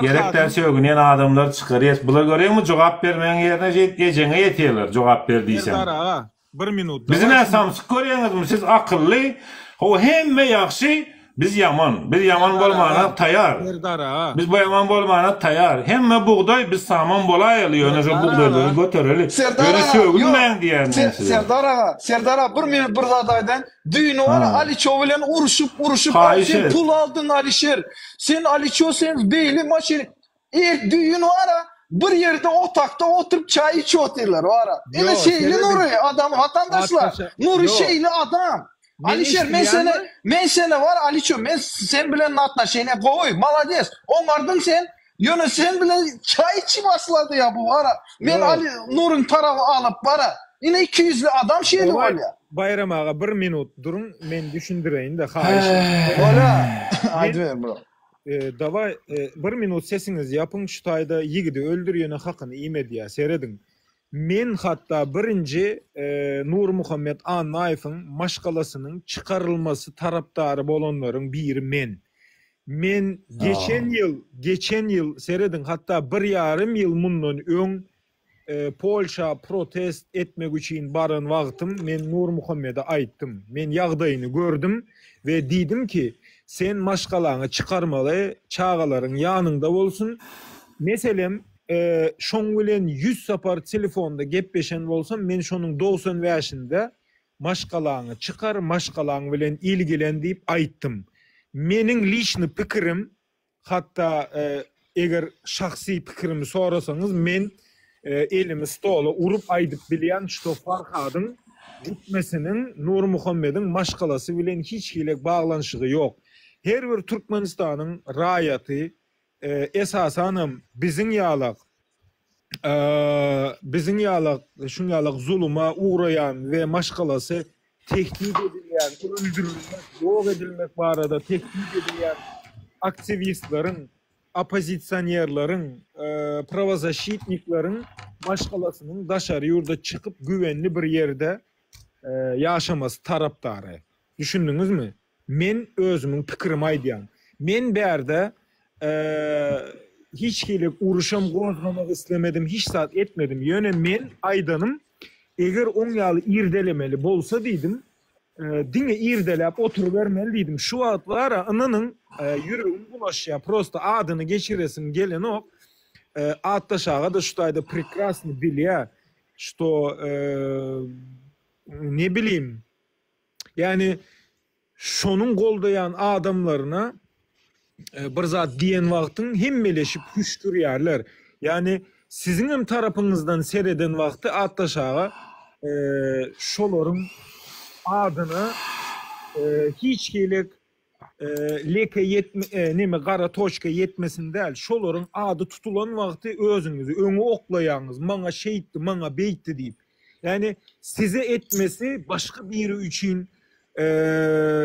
Gerek däl sögünýän adamlar çykarýas. Bular görýäňmi jogap bermegiň ýerine şeýdip ejeňe ýetýärler jogap ber diýseň. Serdar aga bir minut Bizi daway nä şunu. samsyk görýäňizmi siz akylly how hemme ýagşy biz ýaman biz ýaman Serdar bolmana aga taýar Serdar aga. biz bu ýaman bolmana taýar hemme bugdaý biz saman bolaýaly ýöne şo Serdar bugdaýlary aga. götereli Serdar ýöne aga ýok sögünmäň diýýän men Se size. Serdar aga Serdar aga bir minut bir zat aýdaýyn düýn bar Ha. Aliço bilen uruşyp uruşyp al Haýyş sen et. pul aldyň Alişer sen Aliço sen beýle maşyn Er düýn bara bir ýerde otakda oturyp çaý içip otyrlar bara. Ine Ýo, şeýle serediň. Nury adam watandaşlar. Atdaşa, Nury ýo. şeýle adam. Men Alişer men seni eşidýänmi? men seni bar Aliço men sen bilen atnaşeniýa gowy malades oňardyň sen ýöne sen bilen çaý içip başlady ýa bu bara. Men Ýo. Ali Nuryň taraby alyp bara. Ine ikiýüzli adam şeýle Daway bolýa. Baýram aga bir minut duruň men düşündireýin-de haýyş et. Bolýa. Men Aýdyber bro. Daway bir minut sesiňizi ýapyň şu taýda ýigidi öldür ýöne hakyny iýme diýýär serediň men hatda birinji Nurmuhammet Annaýewiň maşgalasynyň çykarylmasy tarapdary bolanlaryň biri men men geçen ýyl geçen ýyl serediň hatda bir ýarym ýyl mundan öň Polşa protest etmek üçin baran wagtym men Nurmuhammede aýtdym. Men ýagdaýyny gördüm we diýdim ki, sen maşgalaňy çykarmaly, çagalaryň ýanyňda bolsun. Meselem, şoň bilen ýüz sapar telefonda gepleşen bolsam, men şonuň 90 bäşinde maşgalaňy çykar, maşgalaň bilen ilgilen diýip aýtdym. Meniň liçny pikirim, Hatda eger şahsy pikirimi sorasaňyz men elimi stola urup aýdyp bilýän şto Farhadyň gitmesiniň Nurmuhammediň maşgalasy bilen hiç hili baglanşygy ýok. Her bir Türkmenistanyň raýaty esasanam biziň ýalak biziň ýalak şuň ýalak zuluma ugraýan we maşgalasy tehdit edilýän, öldürilmek, ýok edilmek barada tehdit edilýän aktiwistleriň, oppozisionerleriň, prawozaşitnikleriň maşgalasynyň daşary ýurda çykyp güwenli bir ýerde ýaşamasy tarapdary. Düşündiňizmi? Men özümiň pikirimi aýdýan. Men bärde hiç hili uruşam gozgamak islemedim, hiç zat etmedim. Ýöne men aýdanym, eger oň ýaly irdelemeli bolsa diýdim, diňe irdeläp oturybermeli diýdim. Şu wagt bar-a, ynanyň, ýüregim bulaşýar, prosta adyny geçiresim gelenok. Atdaş aga-da şu taýda prekrasny bilýär, şto ne bilim, Ýagny şonuň goldaýan adamlaryna bir zat diýen wagtyň hemmeleşip hüşgürýärler. Ýagny siziňem tarapyňyzdan sereden wagty Atdaş aga şolaryň adyna hiç hili leke ýetme neme gara toçka ýetmesin däl şolaryň ady tutulan wagty özüňizi öňe oklaýaňyz maňa şeýtdi maňa beýtdi diýip ýagny size etmesi başga biri üçin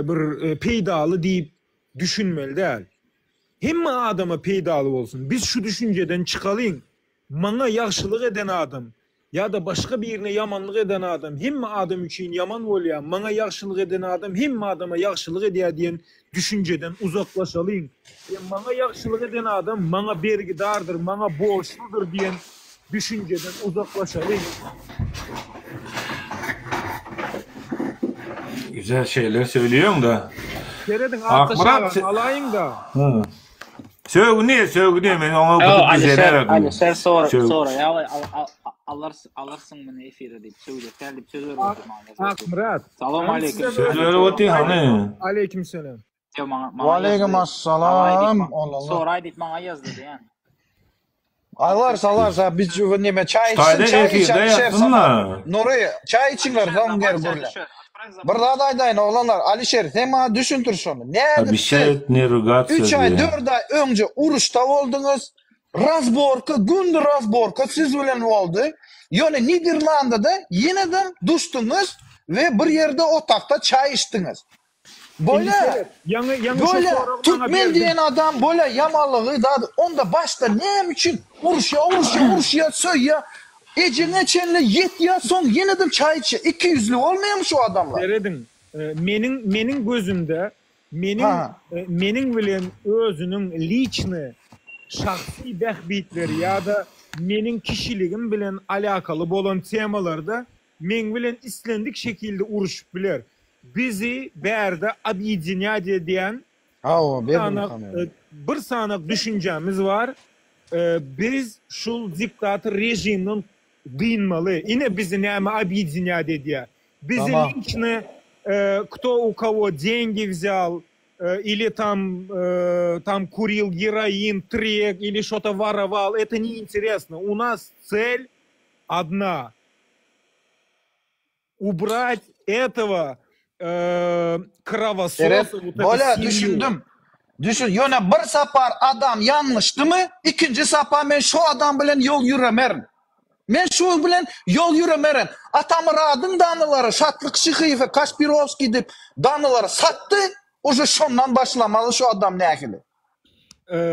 bir peýdaly diýip düşünmeli däl hemme adama peýdaly bolsun biz şu düşünjeden çykalyň maňa ýagşylyk eden adam Ýa-da başga birine ýamanlyk eden adam hemme adam üçin ýaman bolýar, maňa ýagşylyk eden adam hemme adama ýagşylyk edýär diýen düşünjeden uzaklaşalyň. Ýa maňa ýagşylyk eden adam maňa bergidardyr, maňa borçludyr diýen düşünjeden uzaklaşalyň. Güzel şeyler söylüyorsun da. Serediň Atdaş Akmyrat agany alaýyň-da. Hı. Sögüni, sögüni men oňa Ýo, gyzyp Alişer, düzelerdim. Alişer sor, Sög. soraýar, al, al, alarsyň, alarsyň muny efire diýip, sögdekär diýip söz berip otyr maňa ýazyp otyr. Akmyrat. Salam Hany aleýkum. size Söz bir berip otyr hany. Aleýkim selam. Ýo, maňa, maňa Waleýkim ýazdy. Alaý diýip, assalam. ma- Oglanlar. soraý diýip maňa ýazdy diýen. Alarys alarys ha biz neme çaý içsin Ştaýda çaý iç efirde Alişer ýatsyn-la. sana. Nury çaý içiňler Alişer soň gel zapaça gürle. düşer. Bir zat aýdaýyn oglanlar Alişer sen maňa düşündir şony. Nädip siz Obещает не ругаться 3 aý diýýär. 4 aý öňje uruşda bolduňyz. Razborka günde razborka siz bilen boldy. Ýöne Niderlandada ýene-de duşduňyz we bir ýerde otakda çaý içdiňiz. Indi Bolýa. seret, ýaňy ýaňy şo Bolýa. soragy maňa Türkmen berdiň. diýen adam bolýa ýamanlygy zady onda başda näme üçin uruşýa uruşýa uruşýa söýýä ejeňe çenli ýetýä soň ýene-de çaý içýä ikiýüzli bolmaýamy şu adamlar. Serediň, meniň meniň gözümde meniň Ha. meniň bilen özüniň liçny. şahsy bähbitleri ýa-da meniň kişiligim bilen alakaly bolan temalarda meň bilen islendik şekilde uruşyp biler. Bizi bärde obýedinýat edýän Hawa, bir sanak Berdimuhamedow. bir sanak düşünjämiz bar. Biz şul diktator režimden dynmaly. Ine bizi näme obýedinýat edýär. Bizi Tamam. liçno kto u kogo dengi wzýal ili tam tam kuril geroin, trek ili şo-to worowal, eto ne interesno. U nas tsel odna. Ubrat etogo Seret, krowososa wot eto bolýa semýu. düşündim. Düşün, ýöne bir sapar adam ýalňyşdymy, ikinji sapar men şo adam bilen ýol ýüremerin. Men şo bilen ýol ýüremerin. Atamyradyň danylary Şatlyk Şyhyýewe, Kaşpirowskiý diýip danylary satdy, uje şondan başlamaly şo adam nähili.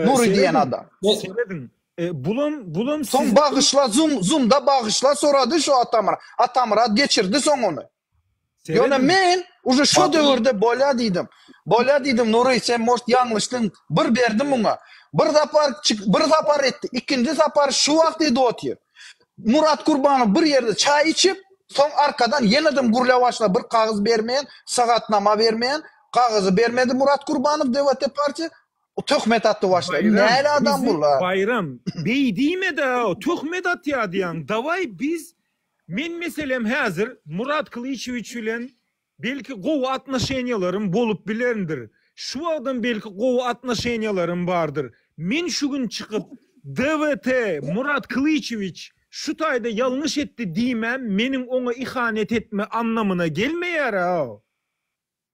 Nury diýen Serediň, adam. serediň. Bulam, bulam Soň siziň bagyşla zum zumda bagyşla sorady şo Atamyrat. Atamyrat geçirdi soň ony. Ýöne Serediň. men uje şo Batyr. döwürde bolýa diýdim. Bolýa diýdim Nury sen может ýalňyşdyň bir berdim muňa. Bir sapar çyk bir sapar etdi. Ikinji sapar şu wagt edip otyr. Murat Kurbanow bir ýerde çaý içip soň arkadan ýenedem gürläp başlady bir kagyz bermeýän sagatnama bermeýän kagyzy bermedi Murat Kurbanow DWT partiýa Töhmet atdy başlady. Baýram, Näle adam bizi bular? Baýram, beý diýme-de, töhmet atýar diýýäň. Dawaý biz, men meselem häzir Murat Kylyçewiç bilen belki gowy atnoşeniýalarym bolup bilerndir. Şu wagtam belki gowy atnoşeniýalarym bardyr. Men şu gün çykyp DWT Murat Kylyçewiç şu taýda ýalňyş etdi diýmem meniň oňa ihanet etme annamyna gelmeýär-ä.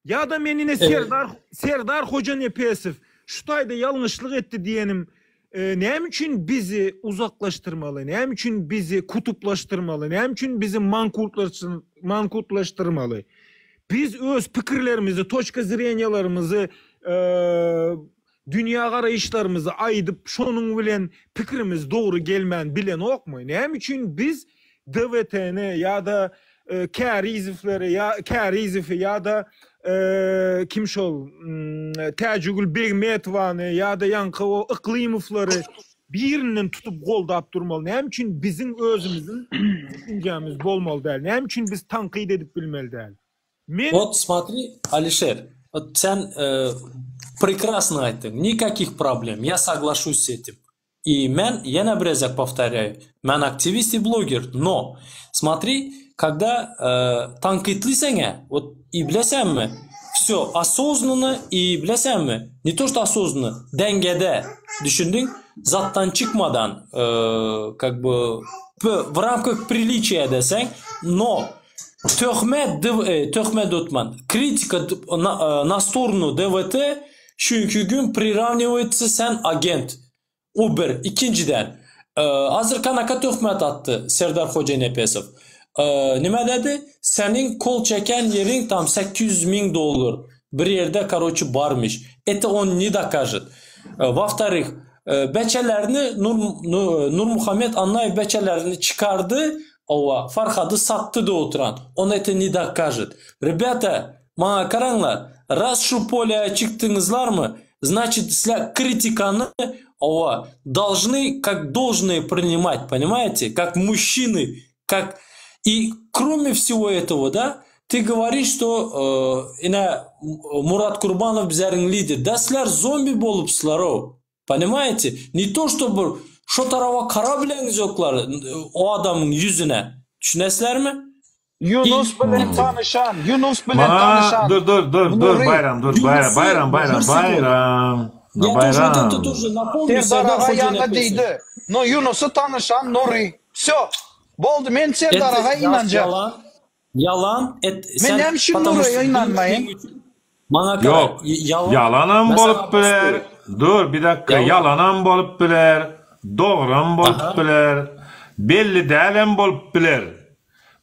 Ýa-da men ine Serdar Serdar Hojanepesow şu taýda ýalňyşlyk etdi diýenim näme üçin bizi uzaklaşdyrmaly, näme üçin bizi kutuplaşdyrmaly, näme üçin bizi mankurtlaşdyrmaly? Biz öz pikirlerimizi, toçka zreniýalarymyzy, dünýägaraýyşlarymyzy aýdyp, şonuň bilen pikirimiz dogry gelmän bilenokmy? Näme üçin biz DWT-ni ýa-da Kärizowleri ýa Kärizowy ýa-da kim şol Täjigül Begmetowany ýa-da ýaňky o Yklymowlary birinden tutup goldap durmaly? Näme üçin biziň özümiziň düşünjämiz bolmaly däl? Näme üçin biz tankyt edip bilmeli däl? Men Wot smotri, Alişer, wot sen prekrasno aýtdyň, nikakih problem, ýa soglaşuсь s etim. I men ýene bir gezek powtorýaýu, men aktiwist i bloger, no, smotri, kogda tankytlyseň-ä, wot i bilesäňmi, wsё osoznanno i bilesäňmi, ne to što osoznanno, deňgede, düşündiň, zatdan çykmadan, kak by, w ramkah priliçiýa deseň, no, Töhmet töhmet utman. Kritika na storonu DWT çünki gün priravniwaýtsa sen agent. O bir. Ikinjiden Hazir kanaka töhmet atdy Serdar Hojanepesow. Nime dedi? Seniň kol çeken ýeriň tam 800 miň dollar bir ýerde karoçi barmyş. Eto on ne dokažet. Во вторых, beçelerini Nur Nurmuhammet Annaýew beçelerini çykardy Hawa, Farhady satdy-da oturan. On eto ne dokažet. Rebýata, maňa garaňlar, raz şu polýa çykdyňyzlarmy, znaçit sizler kritikany, hawa, dolžny kak dolžnoe prinimat, ponimaýete, kak muşçiny, kak i krome wsego etogo, da, ty govoriş şto ine Murat Kurbanow bizleriň lider. Da sizler zombi bolupsyzlar-ow. Ponimaýete? Ne to şto bir şo taraba kara bileňizoklar o adamyň ýüzüne. Düşünesizlermi? Ýunus bilen tanyşan, Ýunus bilen Maňa tanyşan dur dur dur dur Nury. Baýram dur Baýram Ýunusy Baýram Baýram bir sekund. Baýram Ya тоже вот это Baýram тоже napomni Serdar Serdar aga ýaňy Hojanepesov. diýdi. No Ýunusy tanyşan Nury. Wsё. Boldy men Serdar Это aga ynanjak. ýalan. Ýalan et Men sen näme üçin потому Nuraýa što ynanmaýyn? bilmeýän üçin maňa gara Ýok ýalan ýalanam men bolup saňa biler basdym. dur bir dakika Ýalan. ýalanam bolup biler dogram bolup Aha. biler belli dälem bolup biler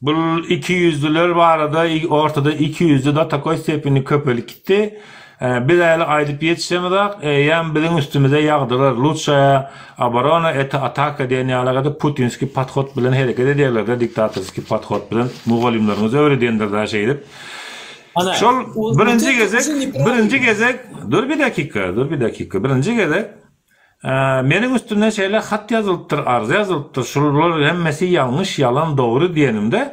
Bul ikiýüzlüler barada ortada ikiýüzli do takoý stepeni köpelip gitdi. Biz äli aýdyp ýetişemizok, eýýäm biziň üstümize ýagdylar. Lutşaýa oborona eta ataka diýen ýaly edip putinskiý podhod bilen hereket edýärler-de, diktatorskiý podhod bilen mugallymlaryňyz öwredendir-dä şeýdip. Ana, Şol o birinji вот это gezek, уже birinji nepravильно. gezek, dur bir dakika, dur bir dakika, birinji gezek. Meniň üstümden şeýle hat ýazylypdyr, arza ýazylypdyr, şular hemmesi ýalňyş, ýalan, dogry diýenimde,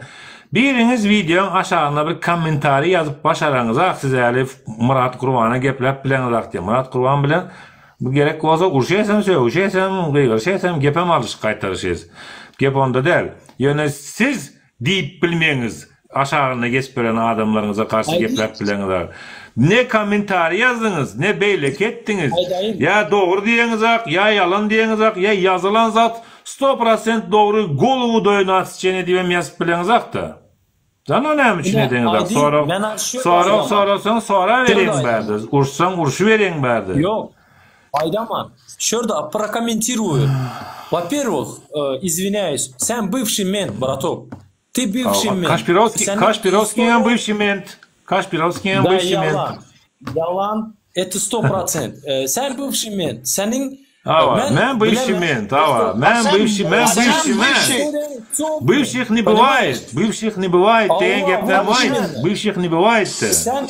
biriňiz wideoň aşagyna bir kommentariý ýazyp başaraňyzak, siz äli Myrat Gurbana gepläp bileňizak diýen. Myrat Gurban bilen gerek bolsa urşaýsam, sögüşeýsem, gygyryşaýsam, gepem alyşyp gaýtaryşyz. Gep onda däl. Ýöne siz Diýip bilmeňiz aşagynda geçip beren adamlaryňyza garşy gepläp bileňizak. Ne kommentariý ýazdyňyz, ne beýleki etdiňiz. Ýa dogry diýeňizak, ýa ýalan diýeňizak, ýa ýazylan zat sto prosent dogry goluwy doýun atsyçene diýibem ýazyp bileňizakda. Jana näme üçin edeňizak sorag sorag sorasaň sorabereň bärde, urşsaň urşubereň bärde. Ýok. Aýdaman. Şurada prokommentiruýu. Во-первых, извиняюсь, sen бывший мент, браток. Ты бывший мент. Kaşpirowskiý, Kaşpirowskiý hem бывший мент. Kaşpirowskiý hem бывший мент. Ýalan. Ýalan. Это 100%. Sen бывший мент. Seniň Hawa, men бывший мент, hawa. Men бывший, men бывший мент. Бывших не бывает, бывших не бывает diýen gepden waý, бывших не бывает. Sen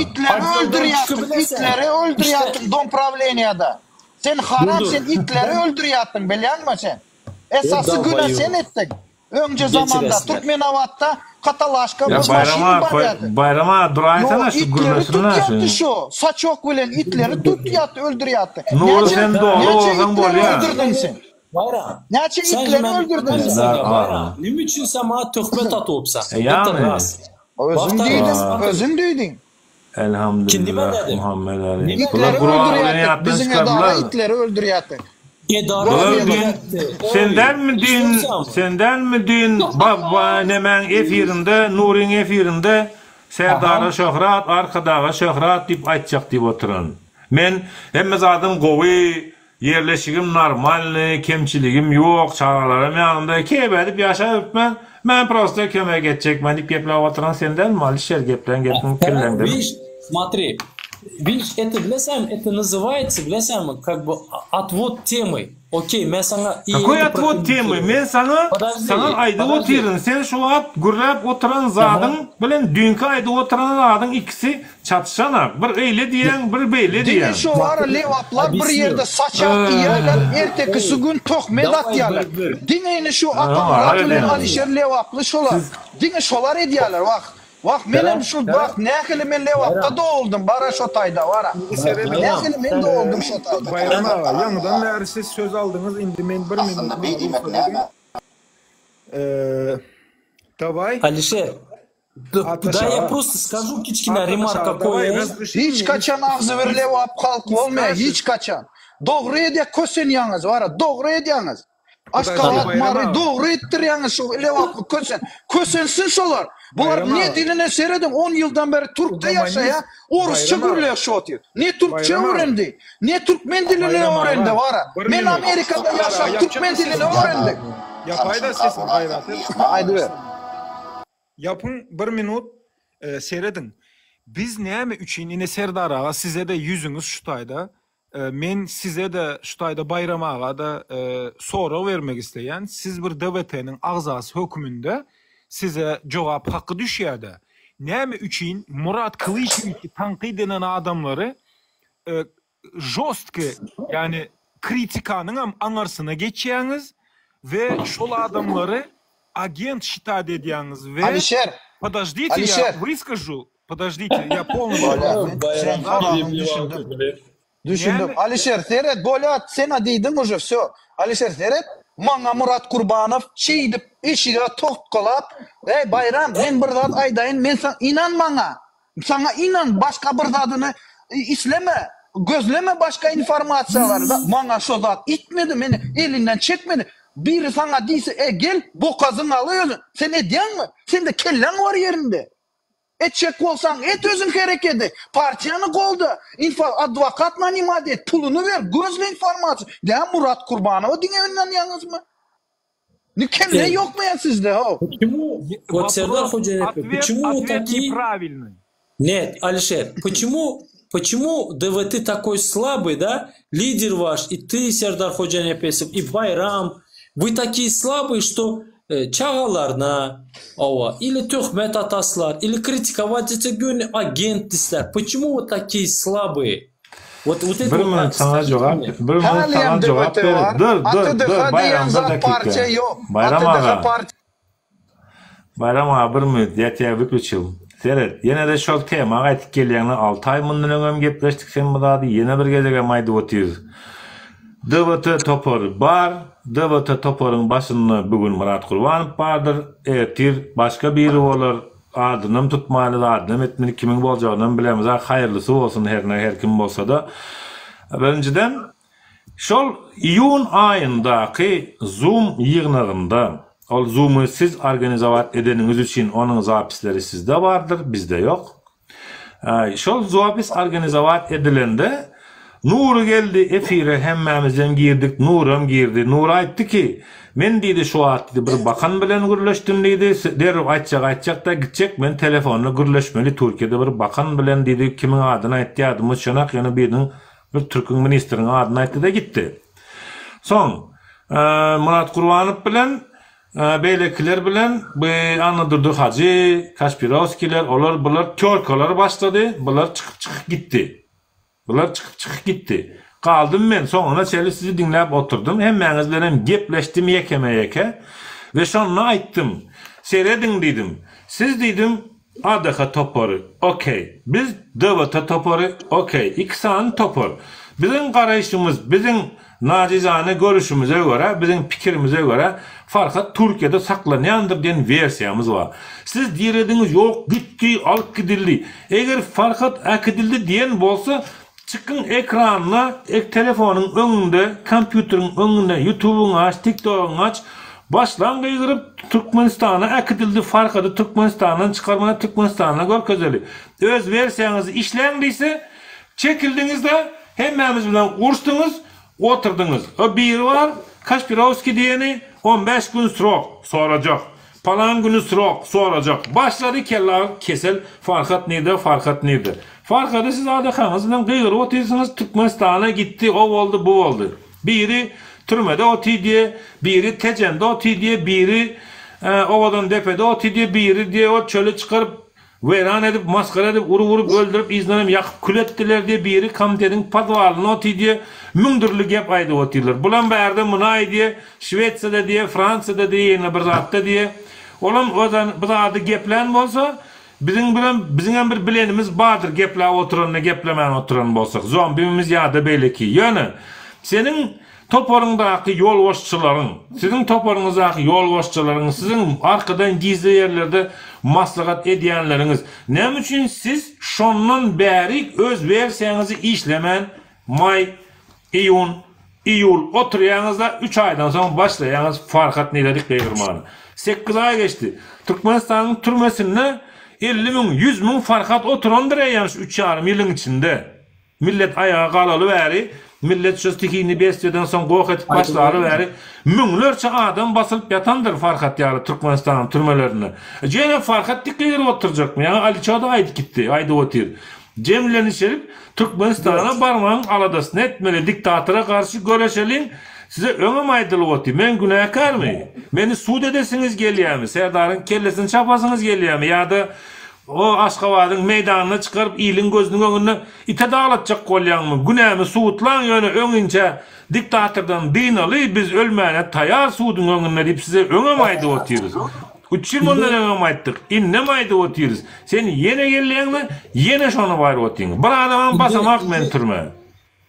itleri öldürýärsiň, itleri öldürýärsiň dom prawleniýada. Sen haram sen itleri öldürýärsiň, bilýäňmi sen? Esasy günä sen etdiň. Öňje zamanda Türkmenabatda katalaşka bir maşyn barýardy. Baýram aga duraýsana şu Itleri gürlesinler şu. tutýardy şu, saçok bilen itleri tutýardy, öldürýärdi. Nury sen dogry Näçe bolsaň itleri bolýar. öldürdiň sen? Baýram. Näçe itleri öldürdiň sen? Baýram, nime üçin sen maňa töhmet atypsaň? Ýagny. Özüň diýdiň, özüň diýdiň. Elhamdülillah Muhammed Ali. Itleri öldürýärdik, biziň edara itleri öldürýärdik. Bular düýn sen dälmi düýn sen dälmi düýn ba nemäň efirinde Nuryň efirinde Serdara şöhrat Arkadaga şöhrat diýip aýtjak diýip oturan. Men hemme zadym gowy Ýerleşigim normalny, kemçiligim ýok, çagalaram ýanymda, keýp edip ýaşap ötmän, men prosta kömek etjekmen diýip gepläp oturan sen dälmi Alişer geplän gepiň kelläňdemi? Wiş, smotri, wiş это bilesäňmi это nazywaýtsa bilesäňmi как бы otwod temy, okey men saňa i Kakoý это otwod temy, men saňa saňa aýdyp otyryn, sen şu wagt gürläp oturan zadyň bilen düýnki aýdyp oturan zadyň ikisi Çatyşanak, bir eýle diýýäň, bir beýle Diňe diýýäň. şo ara lebaplar bir ýerde saçak iýýärler, ertekisi gün töhmet atýarlar. Diňe ine şu Atamyrat bilen Alişer lebaply şolar. Diňe şolar edýärler wah. Wah menem şu wah nähili men lebapda doguldym bara şo taýda bara. Nähili men doguldym şo taýda. Baýram aga, ýaňydan bäri siz söz aldyňyz, indi men bir minut maňa rugsat ediň. Daway. Alişer, Da ya prosto skažu kiçkine remarka koýaýyn. Hiç kaçan agzybir lebap halk bolmaýar hiç kaçan. Dogry edýä kösenýäňiz bara dogry edýäňiz. Aşgabat Mary dogry etdirýäňiz şu lebaply kösen. Kösensin şolar. Bular ne diline serediň on ýyldan bäri türkde ýaşaýa orusça gürleýär şu otyr. Ne türkçe öwrendi ne türkmen dilini öwrendi bara. Men Amerikada ýaşap türkmen dilini öwrendik. Ýapaýda sesini gaýrat et. Aýdyber. Ýapyň bir minut serediň. Biz näme üçin ine Serdar aga sizede ýüzüňiz şu taýda men sizede şu taýda Baýram agada sorag bermek isleýän siz bir DWT-niň agzasy höküminde size jogap haky düşýädä näme üçin Murat Kylyçewiçi tankyt eden adamlary žostki ýagny kritikanyňam aňarsyna geçýäňiz we şol adamlary agent şitat edýäňiz we Alişer! Podожdite ya Alişer! wyskažu podожdite ya polny Bolýa wopros men sen soragyňy düşündim. Düşündim. Näme Alişer seret bolýa sena diýdiň uje wsё. Alişer seret maňa Murat Kurbanow şeýdip eşige tokgalap eý Baýram men bir zat aýdaýyn men saňa ynan maňa Saňa ynan başga bir zadyny isleme gözleme başga informasiýalary da maňa şo zat itmedi meni elinden çekmedi biri saňa diýse e gel bokazyň aly özüň sen edýäňmi sende kelläň bar ýerinde etjek bolsaň et özüň herekedi partiýany golda info adwokat nanimat et puluny ber gözle informasiýa dä Murat Kurbanowa diňe ynanýaňyzmy Ne kelle ýokmy ýa sizde how? Почему? Вот Сердар Вопрос, Ходжанепов, ответ, почему вы ответ такие... неправильный. Нет, Алишер, почему, почему ДВТ такой слабый, да? Лидер ваш, и ты, Сердар Ходжанепесов, и Байрам. Вы такие слабые, что e, çagalaryna, ова, или töhmet ataslar, или критиковать эти agent disler. Почему вы такие слабые? Wot wot Bir et minut saňa jogap, bir minut saňa Hälem jogap DWT ber. bar. Dur, dur, dur, ATDH Baýram diýen bir zat dakika. partiýa ýok. Baýram ATDH aga. partiýa Baýram aga bir minut, ýa тебя wyklýuçil. Seret, ýene-de şol tema gaýtyp gelýäňle 6 aý mundan öňem gepleşdik sen bu zady ýene bir gezegem aýdyp otyrys. DWT topary bar, DWT toparyň başynda bu gün Myrat Gurbanow bardyr, ertir başga biri bolar, adynam tutmaýly zadynam etmeli kimiň boljagynam bilemizok haýyrlysy bolsun herne her kim bolsada. Birinjiden şol iýun aýyndaky zoom ýygnagynda ol zoomy siz organizowat edeniňiz üçin onuň zapisleri sizde bardyr bizde ýok. Şol zapis organizowat edilende Nury geldi efire hemmämizem girdik Nuram girdi Nury aýtdy ki men diýdi şu wagt diýdi bir bakan bilen gürleşdim diýdi derrew aýtjak aýtjakda gitjek men telefonda gürleşmeli Türkiýede bir bakan bilen diýdi kimiň adyny aýtdy ýadyma düşenak ýöne biriniň bir türküň ministriň adyny aýtdyda gitdi soň Myrat Gurbanow bilen Beýlekiler bilen bu Annadurdy hajy, Kaşpirowskiler, olar bular týorkalar başlady, bular çykyp çykyp gitdi. Bular çykyp çykyp gitdi. Galdym men, soňuna çenli sizi diňläp oturdym, hemmäňiz bilenem gepleşdim ýekeme-ýeke we şonda aýtdym, Serediň diýdim, siz diýdim, ADH topary, ok. Biz DWT topary, ok. Iki sany topar. Biziň garaýşymyz, biziň nacizane görüşimize görä, biziň pikirimize görä, Farhat Türkiýede saklanýandyr diýen wersiýamyz bar. Siz diýrediňiz, ýok, gitdi, alyp gidildi. Eger Farhat äkidildi diýen bolsa, Çykyň ekranyna ek telefonyň öňünde kompýuteriň öňünde ýutubyňy aç tiktogyňy aç başlaň gygyryp Türkmenistana äkidildi Farhady Türkmenistandan çykarmana Türkmenistanda görkezeli öz wersiýaňyzy işläň diýse çekildiňizde hemmämiz bilen urşdyňyz oturdyňyz o biri bar Kaşpirowskiý diýeni 15 gün srok sorajak Palan güni srok sorajak. Başlady kella kesel Farhat nirde Farhat nirde. Farhady siz adakaňyz bilen gygyryp otyrsyňyz Türkmenistana gitdi o boldy bu boldy. Biri türmede oty diýe biri Tejende oty diýe biri Owadandepede oty diýe biri diýe o çöle çykaryp Weýran edip, masgara edip, urup-urup öldürip, yzyndanam ýakyp kül etdiler diýe, biri komitetiň podwalynda otyr diýe, müň dürli gep aýdyp otyrlar. Bulam bärde muny aýdýa, Şwesiýada diýe, Fransiýada diýe, ýene bir zatda diýe. Olam ozan bu zady geplän bolsa, biziň birem, biziňem bir bilenimiz bardyr gepläp oturanyny geplemän oturan bolsak, zombimiz ýa-da beýleki. Ýöne, seniň Toparyňdaky ýolbaşçylaryň, siziň toparyňyzdaky ýolbaşçylaryň, siziň arkadan gizli ýerlerde maslahat edýänleriňiz, näme üçin siz şondan bärik öz wersiýaňyzy işlemän maý, iýun, iýul oturýaňyzda üç aýdan soň başlaýaňyz Farhat Niredik gygyrmana. Sekiz aý geçdi. Türkmenistanyň türmesinde 50 müň, 100 müň Farhat oturandyr eýýäm şu üç ýarym ýylyň içinde. Millet aýaga galaly bäri, millet şu stihiyny besteden soň goh edip başlaly bäri müňlerçe adam basylyp ýatandyr Farhat ýaly Türkmenistanyň türmelerinde. Ýene Farhat dik gygyryp oturjakmy? Ýaňy Aliço-da aýdyp gitdi, aýdyp otyr. Jemlenişelip Türkmenistana barmagyň aladasyny etmeli, diktatora garşy göreşeliň, size öňem aýdylyp otyr. Men günäkärmi? Meni sud edesiňiz gelýärmi? Serdaryň kellesini çapasyňyz gelýärmi? Ýa-da O Aşgabadyň meýdanyna çykaryp iliň gözüniň öňünde ite daglatjak bolýaňmy? Günämi subutlaň ýöne öňinçä diktatordan dynaly biz ölmäne taýar suduň öňünde diýip size öňem aýdyp otyrys. Üç ýyl mundan öňem aýtdyk, indem aýdyp otyrys. Sen ýene gelýäňde ýene şony baryp otyň. Bir adamam basamak men türmä.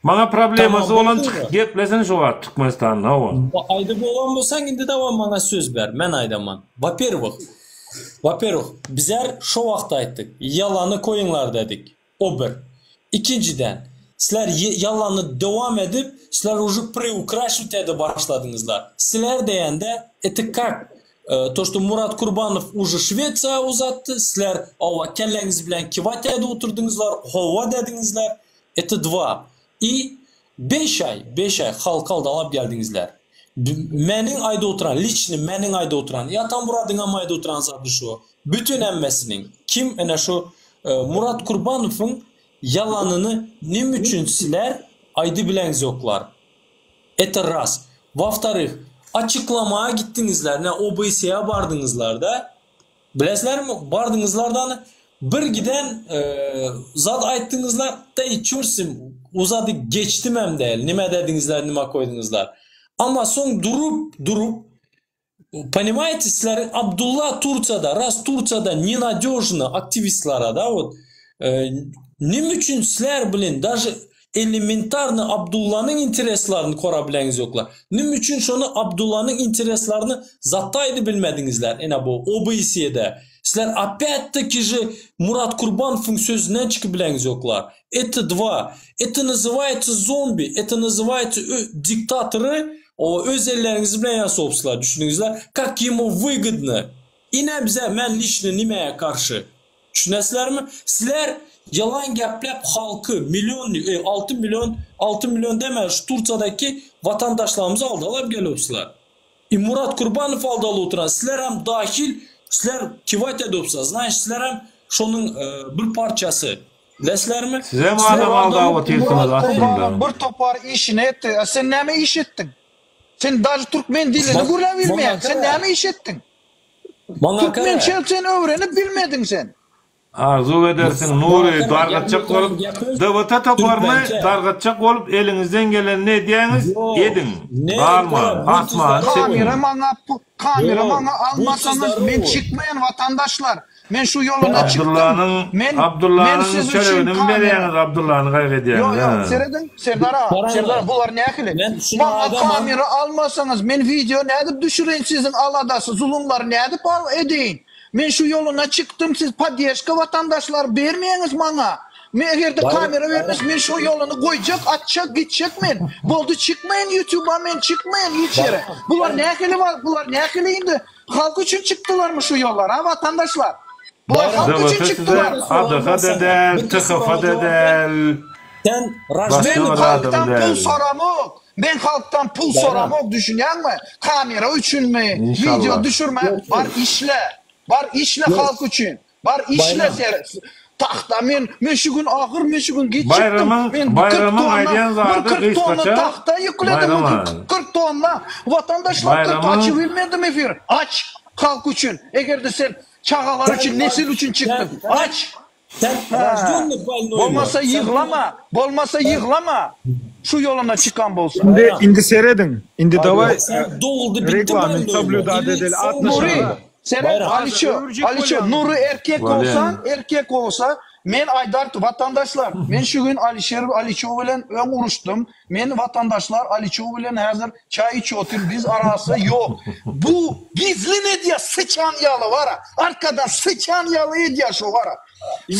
Maňa problemasy bolan çykyp geplesin şu wagt Türkmenistanda hawa. Aýdyp bolan bolsaň indi dawam maňa söz ber men aýdaman. Wa-perwih Wa-perwih bizler şo wagt aýtdyk ýalany koýuňlar dedik o bir. Ikinjiden sizler ýalany dowam edip sizler uje preukraşiwt edip başladyňyzlar. Sizler diýende eti kak to što Murat Kurbanow uje Şwesiýa uzatdy sizler hawa kelläňiz bilen kiwat edip oturdyňyzlar hawa dediňizler Eti dwa. I beş aý, beş aý halky aldalap geldiňizler. Meniň aýdyp oturan, liçni meniň aýdyp oturan, i Atamuradyňam aýdyp oturan zady şu. Bütin hemmesiniň. Kim ene şu Murat Kurbanowyň ýalanyny neme üçin sizler aýdybileňzoklar? Eti raz. Wa wtoryh, açyklamaga gitdiňizler, ne OBSE-a bardyňyzlar-da. Bilesizlermi, bardyňyzlar-da. Bir giden zat aýtdyňyzlar, da çörsim, uzady geçdimem däl, nime dediňizler, nime koýduňyzlar. Amma soň durup, durup, Ponimaýte sizleriň Abdulla Tursiýada, ras Tursiýada nenadýožny aktiwistlara da wot neme üçin sizler bilen daže elementarny Abdullanyň intereslaryny kora bileňiz ýoklar. Neme üçin şony Abdullanyň intereslaryny zatda aýdy bilmediňizler ene bu OBSE-de. Sizler opýat taki že Murat Kurbanowyň sözünden çykyp bileňiz ýoklar. Eto dva. Eto nazywaýetsa zombi, eto nazywaýetsa diktatory o öz elleriňiz bilen ýasapsyzlar, düşündiňizler? Kak ýemu wygodno. Ine bize men liçno nimäge garşy. Düşünesizlermi? Sizler ýalan gepläp halky million, e, 6 million, 6 million deme, şu Tursiýadaky watandaşlarymyzy aldalap gelipsizler. I Murat Kurbanow aldaly oturan, sizler hem dahil, sizler kiwat edipsiz, znaýt sizler hem şonuň bir parçasy. Bilesizlermi? Sizem adam aldap otyrsyňyz Murat aslynda. Kurbanow bir topar işini etdi. A sen näme iş etdiň? Sen daže türkmen dilini gürläp bilmeýäň. Sen näme iş etdiň? Türkmençe sen öwrenip bilmediň sen. Arzuw edersiň Nury dargatjak bolup DWT toparyny dargatjak bolup eliňizden gelenini edýäňiz ediň galman asmany çekiň. Kamera maňa kamera maňa almasaňyz men çykmaýan watandaşlar. Men şu ýoluna çykdym. Abdyllanyň Men men Abdyllanyň siz üçin çöregini mi kamera. berýäňiz Abdyllany gaýgy Ýok, edýäňiz ýok, hä. serediň, Serdar aga, Serdar aga, bular nähili? Men şuny Maňa aýdaman. kamera almasaňyz, men wideo nädip düşüreýin siziň aladasy, zulumlary nädip al edeýin? Men şu ýoluna çykdym, siz poddežka watandaşlar bermeýäňiz maňa. Men egerde kamera bermese, men şu ýoluny goýjak, atjak, gitjek men. Boldy, çykmaýyn ýutuba men, çykmaýyn hiç ýere. Bular nähili, bular nähili indi? Halk üçin çykdylarmy şu ýollara a watandaşlar? Bular halk üçin DWT size çykdylar. ADH-da däl, THF-da däl, Sen başga Men bir adam halkdan pul däl. soramok. Men halkdan pul soramok düşünýäňmi? Kamera üçinmi? İnşallah. Wideo düşürme. Bar işle. Bar işle halk üçin. Bar işle ser tagta men men şu gün agyr men şu gün giç çykdym Baýramyň men 40 Baýramyň tonna aýdýan bir zady 40 tonna gysgaça tagta ýükledim Baýram bu aga. 40 tonna watandaşlar 40 Baýramyň açyp bilmedim efir aç halk üçin egerde sen çagalar üçin nesil üçin çykdyň aç Sen ha bolmasa ýyglama bolmasa ýyglama şu ýoluna çykan bolsa. Indi indi serediň. Indi daway Sen doguldy bitdi reglament soblýudat edeli Nury atnaşaga. seret Aliço Aliço Nury erkek bolsa erkek bolsa men aýdar watandaşlar men şu gün Alişer Aliço bilen öň uruşdym men watandaşlar Aliço bilen häzir çaý içip otyr biz arasy ýok bu gizlin edýä syçan ýaly bara arkadan syçan ýaly edýä şo bara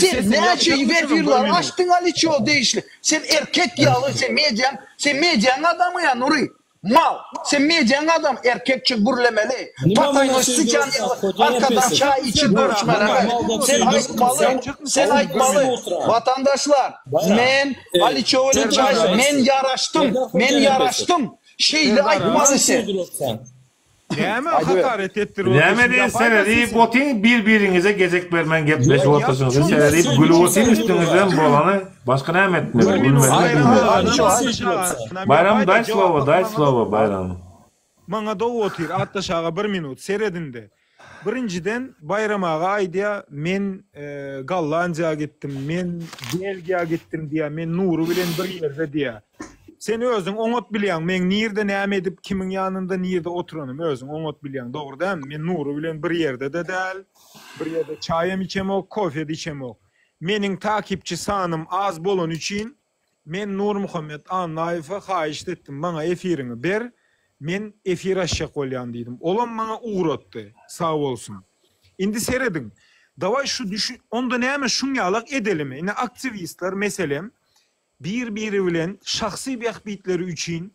sen näçe efirler açdyň Aliço degişli sen erkek ýaly sen mediaň sen mediaň adamy ýa Nury Mal, sen mediaň adamy erkekçe gürlemeli, pataýyňy syçan ýaly arkadan çaý içip görüşmeli däl. Sen aýtmaly, sen aýtmaly, watandaşlar, men Aliçow bilen çaý içdim, men ýaraşdym, men ýaraşdym, şeýle aýtmaly sen. Näme hakaret etdirip Näme otyrsyň diýen ýapaýda seredip sesini. otyň bir biriňize gezek bermän gepleşip otyrsyňyz seredip gülüp otyň üstüňizden bolany başga näme etmeli Bir minut gülmeli Baýram gülmeli. Atdaş Baýram ýapaýda daý jogap slowo daý maňa slowo Baýram. Maňa dow otyr Atdaş aga bir minut seredinde Birinjiden Baýram aga aýdýa men Gollandiýa gitdim men Belgiýa gitdim diýä men Nury bilen bir ýerde diýä. Sen özüň oňat bilýäň meň nirde näme edip kimiň ýanynda nirde oturanymy özüň oňat bilýäň dogry dälmi men Nury bilen bir ýerde-de däl bir ýerde çaýam içemok kofede içemok meniň takipçi sanym az bolany üçin men Nurmuhammet Annaýewe haýyşt etdim maňa efiriňi ber men efir açjak bolýan diýdim olam maňa ugratdy sag bolsun indi serediň dawaý şu düşün onda näme şuň ýalak edelimi ine aktiwistler meselem bir-biri bilen şahsy bähbitleri üçin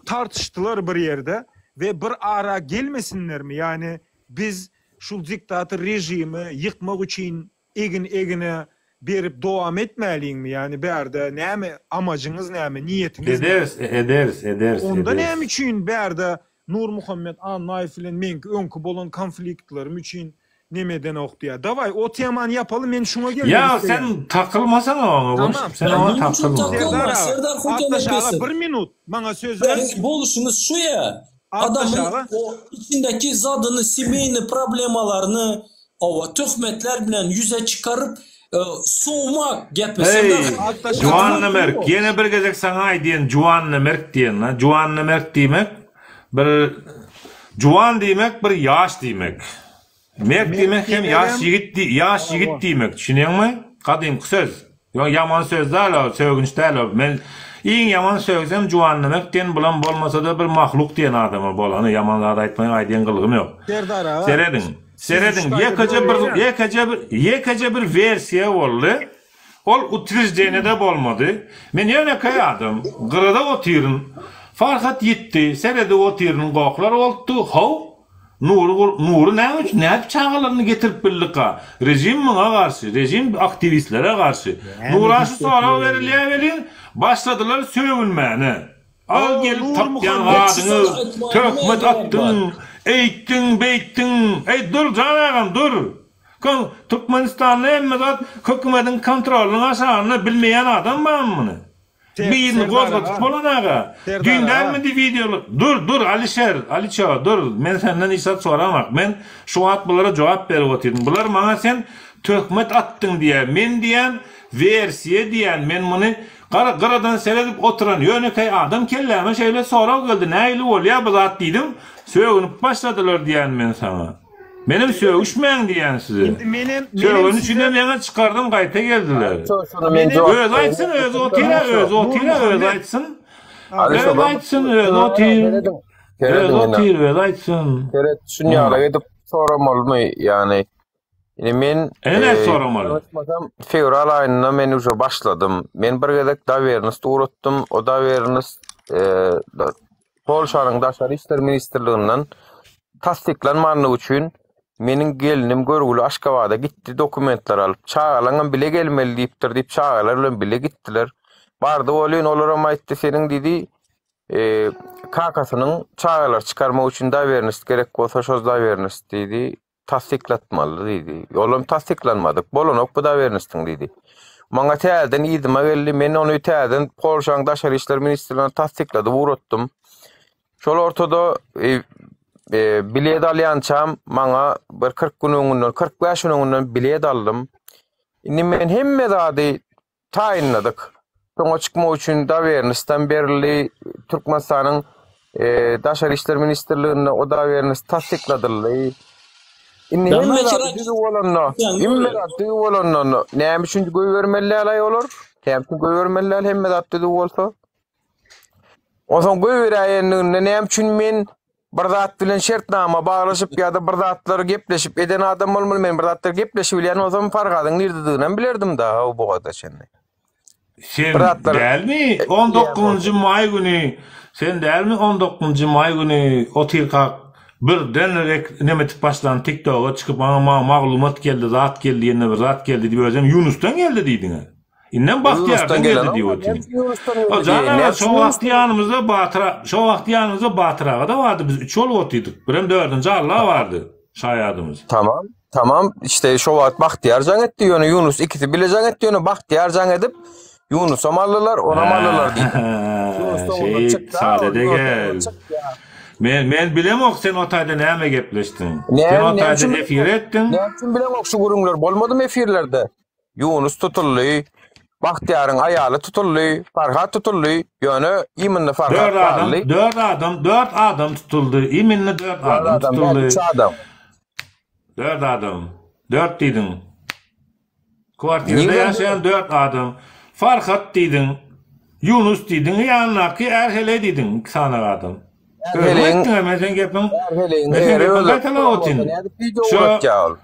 tartyşdylar bir ýerde we bir ara gelmesinlermi, ýagny biz şul diktator režimi ýykmak üçin egin-egine berip dowam etmäliňmi, ýagny bärde näme amajyňyz näme, niýetiňiz näme? Ederis, ederis, ederis, Onda ederis. näme üçin bärde Nurmuhammet Annaýew bilen meňki öňki bolan konfliktlerim üçin neme edenok diýýär. Daway o temany ýapaly men şuňa gelmek Ýa isleýän. sen takylmasaňa oňa Tamam. bolşup sen oňa Näme üçin takylma. takylma Serdar aga, Serdar Atdaş aga Hojanepesow. bir minut maňa söz ber. Sizleriň boluşyňyz şu ýa. Atdaş Adamyň aga. o içindeki zadyny semeyny problemalaryny. Hawa, töhmetler bilen ýüze çykaryp, sowmak gepi. Eý, juwannamerk, ýene bir gezek saňa aýdýan, juwannamerk diýen, juwannamerk diýmek bir juwan diýmek bir ýaş diýmek. Mert diýmek hem ýaş ýigit ýaş ýigit diýmek, düşünýäňmi? Gadymky söz. Ýok, ýaman söz däl o, sögünç däl o. Men iň ýaman sögsem juwannamerk diýen bulam bolmasa-da bir mahluk diýen adama bolany, ýaman zat aýtmaýyn, aýdýan gylgym ýok. Serdar aga. Serediň. Serediň, ýekeje bir ýekeje bir ýekeje bir wersiýa boldy. Ol utreždeniýede bolmady. Men ýönekeý adam, gyrada otyryn. Farhat ýitdi, seredip otyryn, gohlar bolupdy, how, Nury Nury näme üçin nädip çagalaryny getirip bildika? Režim muňa garşy, režim aktiwistlere garşy. Nura şu sorag berilýär welin, başladylar sögünmäne. Al gelip tapýan zadyňy töhmet atdyň, eýtdiň, beýtdiň. Eý dur jan agam dur. Türkmenistanda hemme zat hökümediň kontrolynyň aşagynda bilmeýän adam barmy muny? Birini gozgatyp bolan aga. Düýn dälmidi wideoly Dur dur Alişer Aliço dur men senden hiç zat soramak men şu wagt bulara jogap berip otyryn bular maňa sen töhmet atdyň diýýär men diýýän wersiýa diýýän men muny Gara gyradan seredip oturan ýönekeý adam kelläme şeýle sorag geldi nähili bolýa bu zat diýdim, sögünip başladylar diýýän men saňa. Menem sögüşmäň diýýän size. Indi menem menem Sögeni size üçinem ýaňa çykardym gaýta geldiler. Şony men jogap Özi aýtsyn özi otyra özi otyra özi Nurmuhammet aýtsyn. Alyşo Özi bir aýtsyn özi otyr. Serediň. Özi Serediň ine. otyr özi aýtsyn. Seret şun ýaly edip soramalymy ýagny Indi men Ene e, soramaly. Ýalňyşmasam fewral aýynda men uje başladym. Men bir gezek dowernost ugratdym. O dowernost e, da- Polşanyň Daşary işler ministrliginden tassyklanmanlygy üçin meniň gelnim görgüli Aşgabada gitdi dokumentler alyp. Çagalaňam bile gelmeli diýipdir diýip çagalar bilen bile gitdiler. Bardy welin olaram aýtdy seniň diýdi e, kakasynyň çagalary çykarmak üçin dowernost gerek bolsa şo dowernost diýdi. tassyklatmaly diýdi. Olam tassyklanmadyk. Bolanok bu dowernostyň diýdi. Maňa täzeden yzyma geldi. Men ony täzeden Polşaň Daşary işler ministrligine tassykladyp ugratdym. Şol ortada e, e, bilet alýançam maňa bir 40 gün öňünden, 45 gün öňünden bilet aldym. Indi men hemme zady taýynladyk. Soňa çykmak üçin dowernostam berildi. Türkmenistanyň Daşary işler ministrliginde o dowernos tassykladyldy. Indi hemme zat düzüw bolanda, hemme zat düzüw bolanda näme üçin goýbermeli däl-aý olar? Näme üçin goýbermeli däl hemme zat düzüw bolsa? Onsoň goýberäýenliginde näme üçin men bir zat bilen şertnama baglaşyp ýa-da bir zatlar gepleşip eden adam bolmaly. Men bir zatlar gepleşip bilýän bolsam Farhadyň nirdediginem bilerdim da bu wagta çenli. Sen Bir zatlar dälmi 19-njy maý güni sen dälmi 19-njy maý güni otyrkak birden rek neme etip başlan TikToga çykyp maňa maglumat geldi zat geldi ýene bir zat geldi diýip özem Ýunusdan geldi diýdiňä. Indem Bagtyýardan geldi diýip otyryn. O jan aga şo wagt ýanymyzda Batyr şo wagt ýanymyzda Batyr aga-da bardy biz üç bolup otyrdyk. Birem dördünji Alla bardy şaýadymyz. Tamam. Tamam işte şo wagt Bagtyýar jaň etdi ýöne Ýunus ikisi bile jaň etdi ýöne Bagtyýar jaň edip Ýunusam aldylar onam aldylar diýdi. Ýunus soňundan Şeýt çykdy. sadede gel. Men men bilemok sen o taýda näme gepleşdiň. Sen o taýda efir etdiň. Näme üçin bileňok şu gürrüňler bolmadymy efirlerde? Ýunus tutuldy, Bagtyýaryň aýaly tutuldy, Farhat tutuldy, ýöne iminli Farhat Dört adam, galdy. dört adam, dört adam tutuldy. Iminli dört Dört adam adam däl, tutuldy. üç adam. Dört adam. Dört diýdiň. Kwartirada Nirden ýaşaýan dört adam. Farhat diýdiň. Ýunus diýdiň, ýanyndaky Är-heleý diýdiň, iki sany adam. Özüň Är-heleýiň aýtdyň-a, men seň gepiň, Är-heleýiň men seň egeri gepiňi öldürip gaýtalap duran bolsa otyryn. nädip wideo Şo ugratýar ol?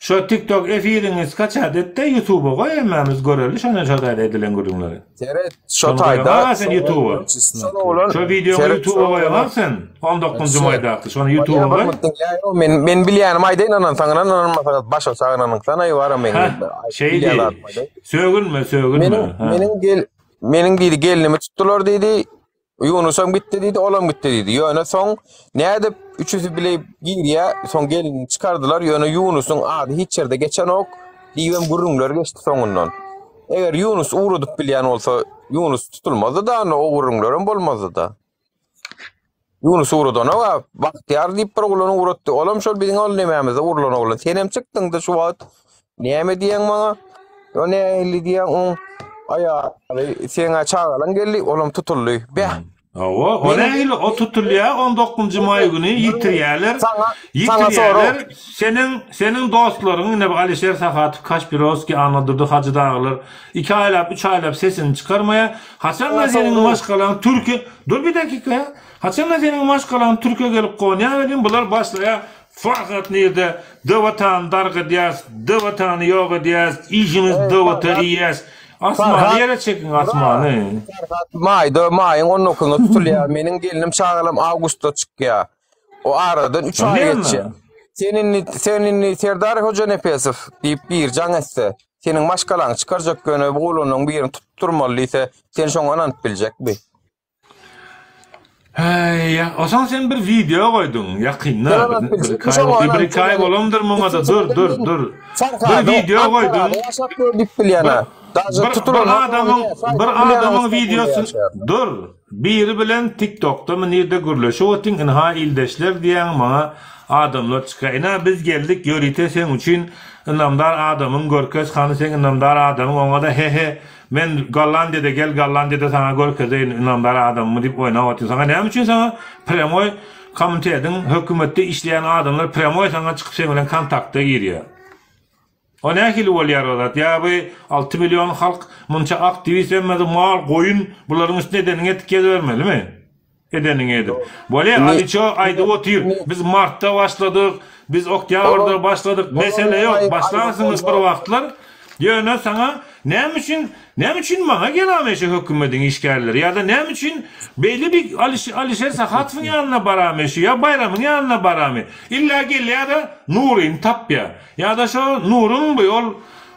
Şo tiktok efiriňi skaçat etde ýutuba goý hemmämiz göreli şonda şo taýda edilen gürrüňleri. Seret şo Şony taýda goýaňa sen ýutuba. şol oglan Şo wideoňy seret ýutuba şol goýaňa oglan sen 19-njy maýdaky şony ýutuba Bolýa bir goý. minut diňläýow men men bilýänim aýdaýyn ynansaň ynan ynanmasaňyz başgaça ynanyň sanaý bara meň Heh şeý bilýän diý. zadym aýdaýyn. Sögünme sögünme. Meniň Hä. meniň gel meniň diýdi gelnimi tutdular diýdi Ýunusam gitdi diýdi, olam gitdi diýdi. Ýöne soň nädip üçüsi bile girýä, soň gelnini çykardylar, ýöne Ýunusyň ady hiç ýerde geçenok diýibem gürrüňler geçdi soňundan. Eger Ýunus ugradyp bilýän bolsa, Ýunus tutulmazdy-da, onda o gürrüňlerem bolmazdy-da. Ýunus ugradanok-a, Bagtyýar diýip bir oglany ugratdy. Olam şol biziň ol nemämizde urlan oglan. Senem çykdyň-da şu wagt. Näme diýýäň maňa? O nähili diýýäň, oň aýaly, seň-ä çagalaň geldi, olam tutuldy. Beh! Hawa, o nähili, o tutulýar, on dokuzynjy maý güni ýitirýärler. Saňa, saňa sorag. Ýitirýärler. Seniň, seniň dostlaryň, ine bu Alişer Sahatow, Kaşpirowskiý, Annadurdy Hajy dagylar iki aýlap, üç aýlap sesini çykarmaýar. Haçanda seniň maşgalaň Türkiýe, dur bir dakika, haçanda seniň maşgalaň Türkiýe gelip gonýar welin, bular başlaýar, Farhat nirde, DWT-ny dargydýas, DWT-ny ýok edýäs, işimiz DWT iýýäs. Asmany ýere çekiň, asmany. Farhat maýda, maýyň on dokuzynda tutulýar. Meniň gelnim çagalam awgustda çykýar. O aradan üç aý geçýär. Sen indi, sen indi Serdar Hojanepesow diýip biri jaň etse, seniň maşgalaňy çykarjak ýöne bu oglanlaryň birini tutdurmaly diýse, sen şoňa ynanyp biljekmi? Heý, osaň sen bir wideo goýduň ýakynda. Bir, bir, iki aý bolandyr muňa-da. Dur, dur, dur. Bir wideo goýduň. Bir, bir adamyň, bir adamyň wideosy, dur. Biri bilen TikTokdamy nirde gürleşip otyň, ynha ildeşler diýýäň maňa adamlar çykýar. Ynha biz geldik ýörite seň üçin ynamdar adamyň görkez hany seň ynamdar adamyň oňada hehe men Gollandiýada gel Gollandiýada saňa görkezeýin ynamdar adamymy diýip oýnap otyň. Saňa näme üçin saňa premoý komitetiň hökümetde işleýän adamlar premoý saňa çykyp seň bilen kontakta girýär. O nähili bolýar o zat? Ýa bu 6 million halk munça aktiwist hemmesi mal, goýun bularyň üstüne edeniňi edip gezibermelimi? Edeniňi edip. Bolýa Aliço aýdyp otyr. Biz martda başladyk, biz oktýabrda başladyk. Mesele ýok, başlarsyňyz bir wagtlar. Ýöne saňa näme üçin näme üçin maňa gelame şu hökümediň işgärleri ýa-da näme üçin beýle bir Alişer Sahatowyň ýanyna barame şu ýa Baýramyň ýanyna barame? Illa gelýär-de Nuryny tapýar. Ýa-da şo Nuryň bu ol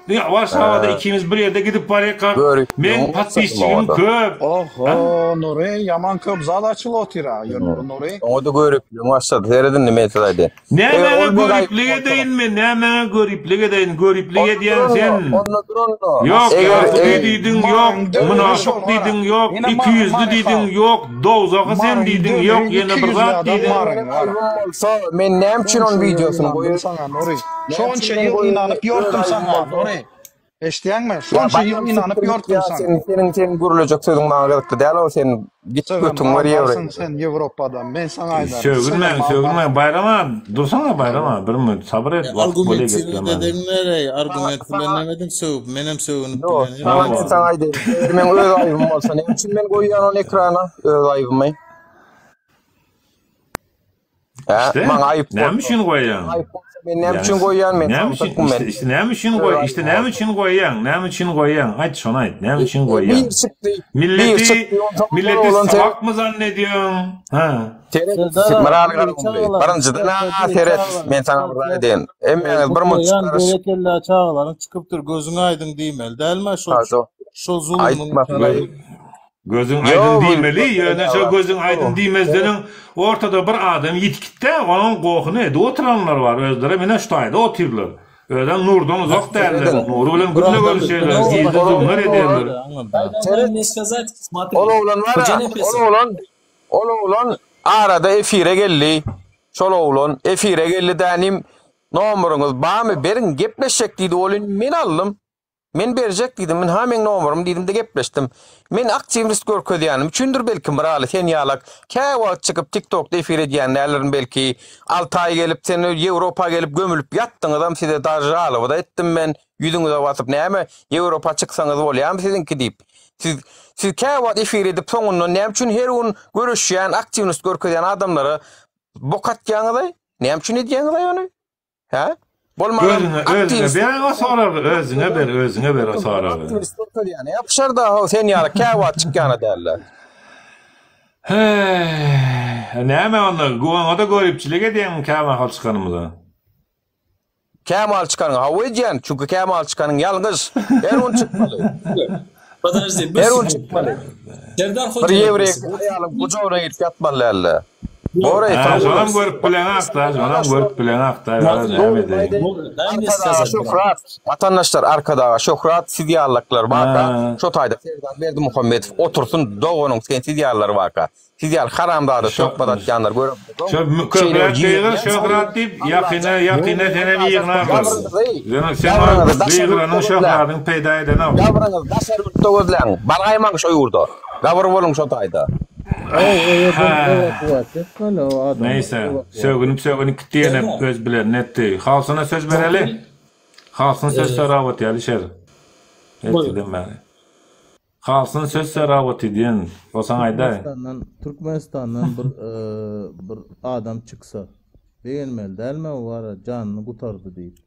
Warşawada ikimiz bir ýerde gidip barýarkak, meň podpisçigim köp. Oho, Nury, ýaman köp zal açylyp otyr-a, ýöne bu Nury. Oňa-da görüpligiň başlady. Seret indi men size aýdaýyn. Nämäňe göriplik edeýin men, nämäňe göriplik edeýin, göriplik edýän sen. Onda dur onda. Ýok, ýahudy diýdiň, ýok, mynafyk diýdiň, ýok, ikiýüzli diýdiň, ýok, dowzahy sen diýdiň, ýok, ýene bir zat diýdiň. Bolsa, men näme üçin onuň wideosyny goýup. Saňa Nury. Şonça ýyl ynanyp ýörtüm saňa Nury. Eşidýäňmi? Şonça ýyl ynanyp ýörtüm saňa. Sen seniň seniň gürlejek sözüň maňa gyzykly däl o sen git götüň ber ýewreý. Barsyň sen Ýewropada men saňa aýdaryn. Sögünmäň sögünmäň Baýram aga dursana Baýram aga bir minut sabyr et wagt bolýa geplemäne. Argument argument bilen näme ediň sögüp menem sögünip bilen. Saňa men saňa aýdaýyn eger meň öz aýybym bolsa näme üçin men goýýan ony ekrana öz aýybymy. İşte, maňa aýyp näme üçin goýýaň? Aýyp bolsa men näme üçin goýýan men? Näme üçin işte, işte näme üçin goý, işte näme üçin goýýaň? Näme üçin goýýaň? Aýt şony aýt. Näme üçin goýýaň? Bir çykdy. Milleti milleti salakmy zannedýäň? Ha. Seret, Myraly Garagumly. Birinjiden ha seret, men saňa bir zat aýdaýyn. Hemmäňiz bir munt çykaryş. Berekella çagalaryň çykypdyr, gözüň aýdyň diýmeli dälmi şol? Şol zulumyň. Gözüň aýdyň diýmeli, ýöne şo gözüň aýdyň diýmezdenem ortada bir adam ýitgitdä, onuň gohuny edip oturanlar bar, özlerem ine şu taýda otyrlar. Özem Nurdan uzak däller, Nury bilen günde görüşýärler, gizli zoomlar edýärler. Ol oglan bar-a, ol oglan, ol oglan arada efire geldi, şol oglan efire geldi dänim, nomeryňyz barmy, beriň gepleşjek diýdi, ol indi men aldym. Men berjek diýdim, ynha meň nomerym diýdim-de gepleşdim. Men aktiwnost görkezýänim üçindir belki Myraly sen ýalak käwagt çykyp tiktokda efir edýän däldirin belki alty aý gelip sen Ýewropa gelip gömülip ýatdyňyzam size daže žaloba-da etdim men ýüzüňize basyp näme Ýewropa çyksaňyz bolýamy siziňki diýip siz siz käwagt efir edip soňundan näme üçin her gün görüşýän aktiwnost görkezýän adamlara bok atýaňyzaý näme üçin edýäňizaý ony? Hä? Bolmanam Özüňe, özüňe ber o soragy, özüňe ber, özüňe ber o soragy. Aktiwist görkezýäne ýapyşar-da, ho, sen ýaly käwagt çykýana däl-de. Heý, näme onda, oňa-da göripçilik edýäňmi kämahal çykanymyza? Kämahal çykanyňa hawa edýän, çünki kämahal çykanyň ýalňyş. Her gün çykmaly. Podожди, bir Her gün sekund. çykmaly. Serdar Bir ýewreý Hojanepesow. aýalyň gujagyna girip ýatmaly däl-de. Bor-eý, Ha, şonam görüp bileňok-da, şonam görüp bileňok-da, ýa näme edeýin. Arkadaga şöhrat, watandaşlar, Arkadaga şöhrat, siz ýalylaklar barka, şo taýda Serdar Berdimuhamedow otursyn, doganyň sen siz ýalylar barka. Siz ýaly haramzada töhmet atýanlar görüp Şo köpräk gygyr şöhrat diýip, ýakyna, ýakyna senem ýygnarlar. Ýöne sen ol gygyranyň şöhratyňy peýda edenok. Gabryňyzy daşary ýurtda gözläň. Baraýmaň şo ýurda. Gabyr boluň şo taýda. Neýse, sögünip sögünip gitdi ýene öz bilenini etdi. Halsyna söz bereli. Halsyn söz sorap otyr Alişer. Erteden bäri. Halsyn söz sorap otyr diýen bolsaň aýdaý. Türkmenistandan Türkmenistandan bir bir adam çyksa begenmeli dälmi o bara janyny gutardy diýip.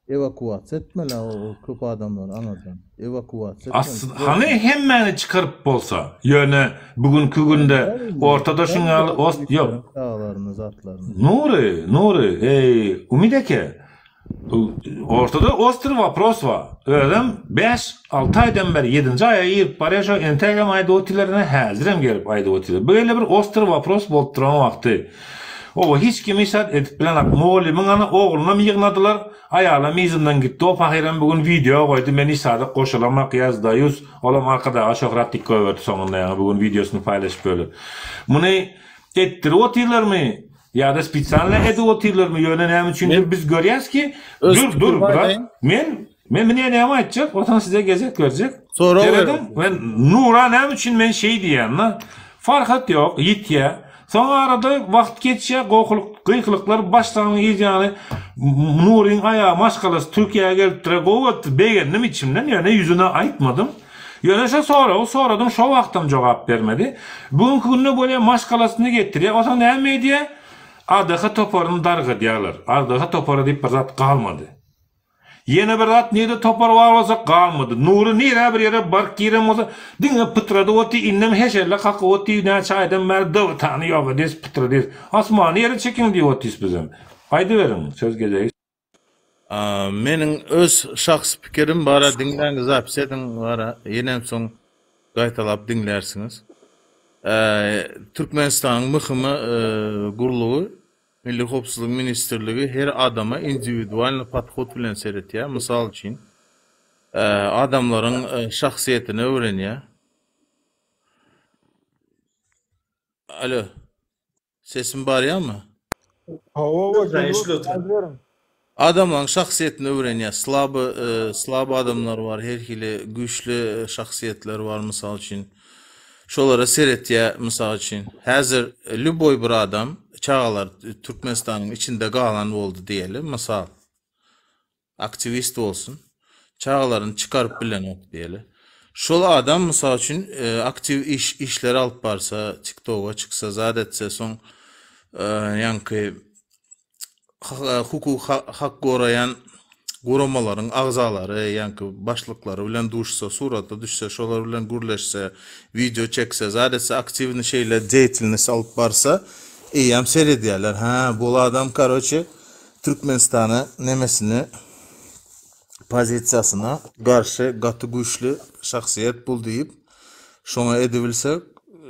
Ewakuasiýa etmeli o köp adamlary aňyrdan. Ewakuasiýa etmeli. Hany hemmäni çykaryp bolsa. Ýöne bu günki günde ortada şuň ýaly ost ýok. Çagalaryny zatlaryny. Nury, Nury, eý, Umyt eke, ortada ostry wopros bar. Özem bäş, alty aýdan bäri ýedinji aýa girip barýar şo entägem aýdyp otyrlar ine häzirem gelip aýdyp otyrlar. Bu ýerde bir ostry wopros bolup duran wagty. Oba hiç kim hiç zat edip bilenok. Mugallymyň ana oglunam ýygnadylar, aýalam yzyndan gitdi. O pahyram bu gün wideo goýdy, men hiç zada goşulamak ýa sdayus. Olam Arkadaga şöhrat dik goýberdi soňunda ýaňy bu gün wideosyny paýlaşyp böle. Muny etdirip otyrlarmy ýa-da spesialno edip otyrlarmy ýöne näme üçindir biz görýäs ki, dur dur brat men Men muny näme aýtjak, onsoň size gezek berjek. Sorag Serediň, men Nura näme üçin men şeý diýýän-de. Farhat ýok, ýitýä. Soň arada wagt geçýär, gohulyk, gykylyklar başlanyň yz ýany Nuryň aýagy maşgalasy Türkiýä gelipdir, gowy bolupdyr, begendim içimden, ýöne ýüzüne aýtmadym. Ýöne şo soragy soradym, şo wagtam jogap bermedi. Bu günki günde bolýar maşgalasyny getirýär, onsoň näme edýär? ADH toparyny dargadýarlar. ADH topary diýip bir zat galmady. Ýene bir zat nirde topar bar bolsa galmady. Nury nirä bir ýere baryp giren bolsa diňe pytradyp otyr indem heşelle kakyp otyr näçe aýdan bäri DWT-ny ýok edýäs pytradýas. Asmany ýere çekiň diýip otyrys bizem. Aýdyberiň söz gezegi. Meniň öz şahsy pikirim bara diňläň zapis ediň bara ýenem soň gaýtalap diňlärsiňiz. Türkmenistanyň MHM gurlugy Milli howpsuzlyk ministrligi her adama indiwidualnyý podhod bilen seretýär. Mysal üçin, adamlaryň şahsyýetini öwrenýär. Alo, sesim barýarmy? Hawa, hawa, Adamlaryň şahsyýetini öwrenýär. Slaby, slaby adamlar bar, her hili güýçli şahsyýetler bar, mysal üçin. Şolara seretýär, mysal üçin. Häzir lýuboý bir adam, çagalar Türkmenistanyň içinde galan boldy diýeli, mysal. Aktiwist bolsun. Çagalaryny çykaryp bilenok diýeli. Şol adam, mysal üçin, aktiw iş işler alyp barsa, TikToga çyksa, zat etse, soň ýaňky hukuk hak goraýan guramalaryň agzalary, ýaňky başlyklary bilen duşsa, surata düşse, şolar bilen gürleşse, wideo çekse, zat etse, aktiwny şeýle deýatelnost alyp barsa, eýýäm seredýärler, hä, bul adam, karoçe, Türkmenistana nemesini, pozisiýasyna garşy gaty güýçli şahsyýet bul diýip, şoňa edibilse,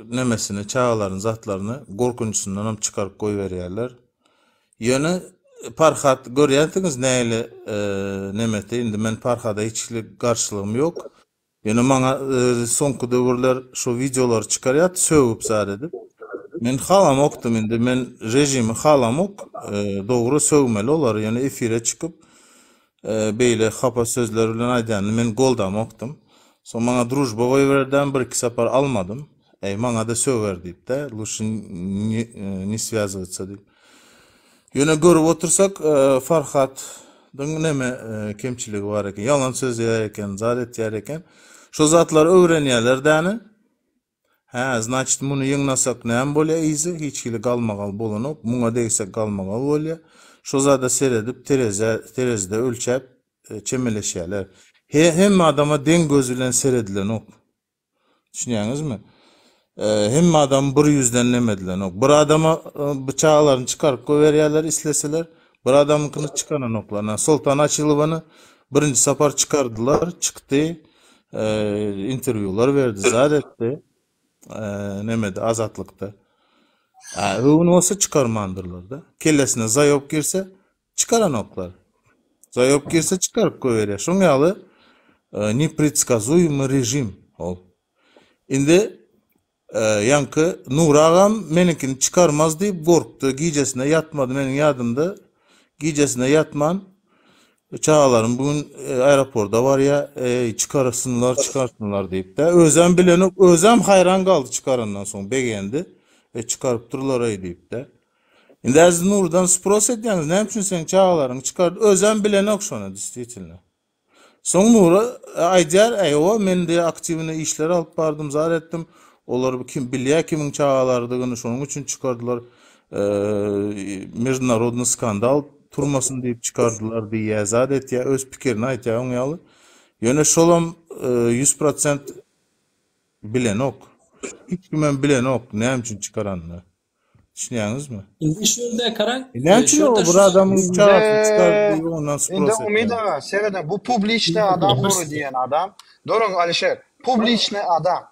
nemesini, çagalaryny, zatlaryny gorkunjysyndanam çykaryp goýberýärler. Ýöne Parhat görýänsiňiz nähili nemeti, indi men Parhada hiç hili garşylygym ýok. Ýöne maňa soňky döwürler şo wideolary çykarýardy sögüp zat edip. Men halamokdym indi men režimi halamok. Dogry sögmeli olary ýöne efire çykyp beýle hapa sözler bilen aýdýanyny men goldamokdym. Soň maňa družba goýberdäm bir iki sapar almadym. Eý maňada söger diýip-de luşi ne swýazywatsa diýip. Ýöne görüp otursak Farhadyň neme kemçiligi bar eken. Ýalan sözleýär eken, zat etýär eken. Şo zatlary öwrenýärler däni. Hä, znaçit muny ýygnasak näme bolýar yzy? Hiç hili galmagal bolanok. Muňa degsek galmagal bolýar. Şo zada seredip terezä terezide ölçäp çemeleşýärler. He hemme adama deň göz bilen seredilenok. Düşünýäňizmi? Hemme adam bir ýüzden neme edilenok. Bir adama bıçaglaryny çykaryp goýberýärler isleseler, bir adamyňkyny çykaranoklar. Na Soltan Açylowany birinji sapar çykardylar, çykdy, interwýular berdi, zat etdi. Nemede Azatlykda. A öwün bolsa çykarmandyrlar-da. Kellesine zaýop girse çykaranoklar. Zaýop girse çykaryp goýberýär. Şoň ýaly nepredskazuýemyý režim ol. Indi ýaňky Nury agam meniňkini çykarmaz diýip gorkdy. Gijesine ýatmady meniň ýadymda. Gijesine ýatman çagalarym bu gün aeroporda barýa, eý çykarsynlar, çykarsynlar diýip-de. Özem bilenok, özem haýran galdy çykarandan soň, begendi. E çykarypdyrlar-eý diýip-de. Indi häzir Nurydan spros edýäňiz, näme üçin seň çagalaryňy çykardy, özem bilenok şony, diswitelno. Soň Nury aýdýar, Eýwa, men diýýär, aktiwnyý işler alyp bardym, zat etdim. Olar kim bilýär kimiň çagalarydygyny, şonuň üçin çykardylar. Mejdunarodnyý skandal turmasyn diýip çykardylar diýýär, zat etýär, öz pikirini aýtýar oň ýaly. Ýöne şolam ýüz prosent bilenok. Hiç kimem bilenok näme üçin çykaranyny. Düşünýäňizmi? Indi şu ýerde garaň. E, näme üçin o bir adamyň çagasyny çykaryp diýip ondan Indi spros Umyt etýäň? aga, serediň, bu publiçnyý adam Nury diýen adam. Duruň Alişer, publiçnyý adam.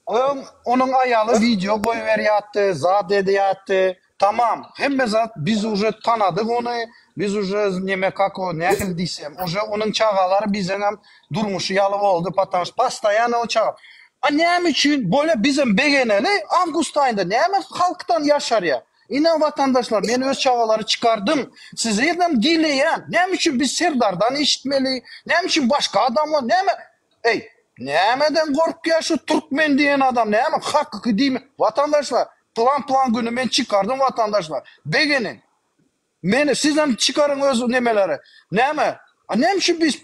Öň onuň aýaly wideo goýberýärdi, zat edýärdi. Tamam, hemme zat biz uje tanadyk ony, biz uje neme kak o nähili diýsem, uje onuň çagalary biziňem durmuşy ýaly boldy, pataş postoýanno o çaga. A näme üçin bolýa bizem begeneli awgust aýynda näme halkdan ýaşarýa. Ine watandaşlar men öz çagalary çykardym sizedem dileýän näme üçin biz serdardan eşitmeli näme üçin başga adamlar näme eý nämeden gorkýa şu türkmen diýen adam näme hakyky diýme watandaşlar plan plan güni men çykardym watandaşlar begeniň Meni sizem çykaryň öz nemeleri. Näme? A näme üçin biz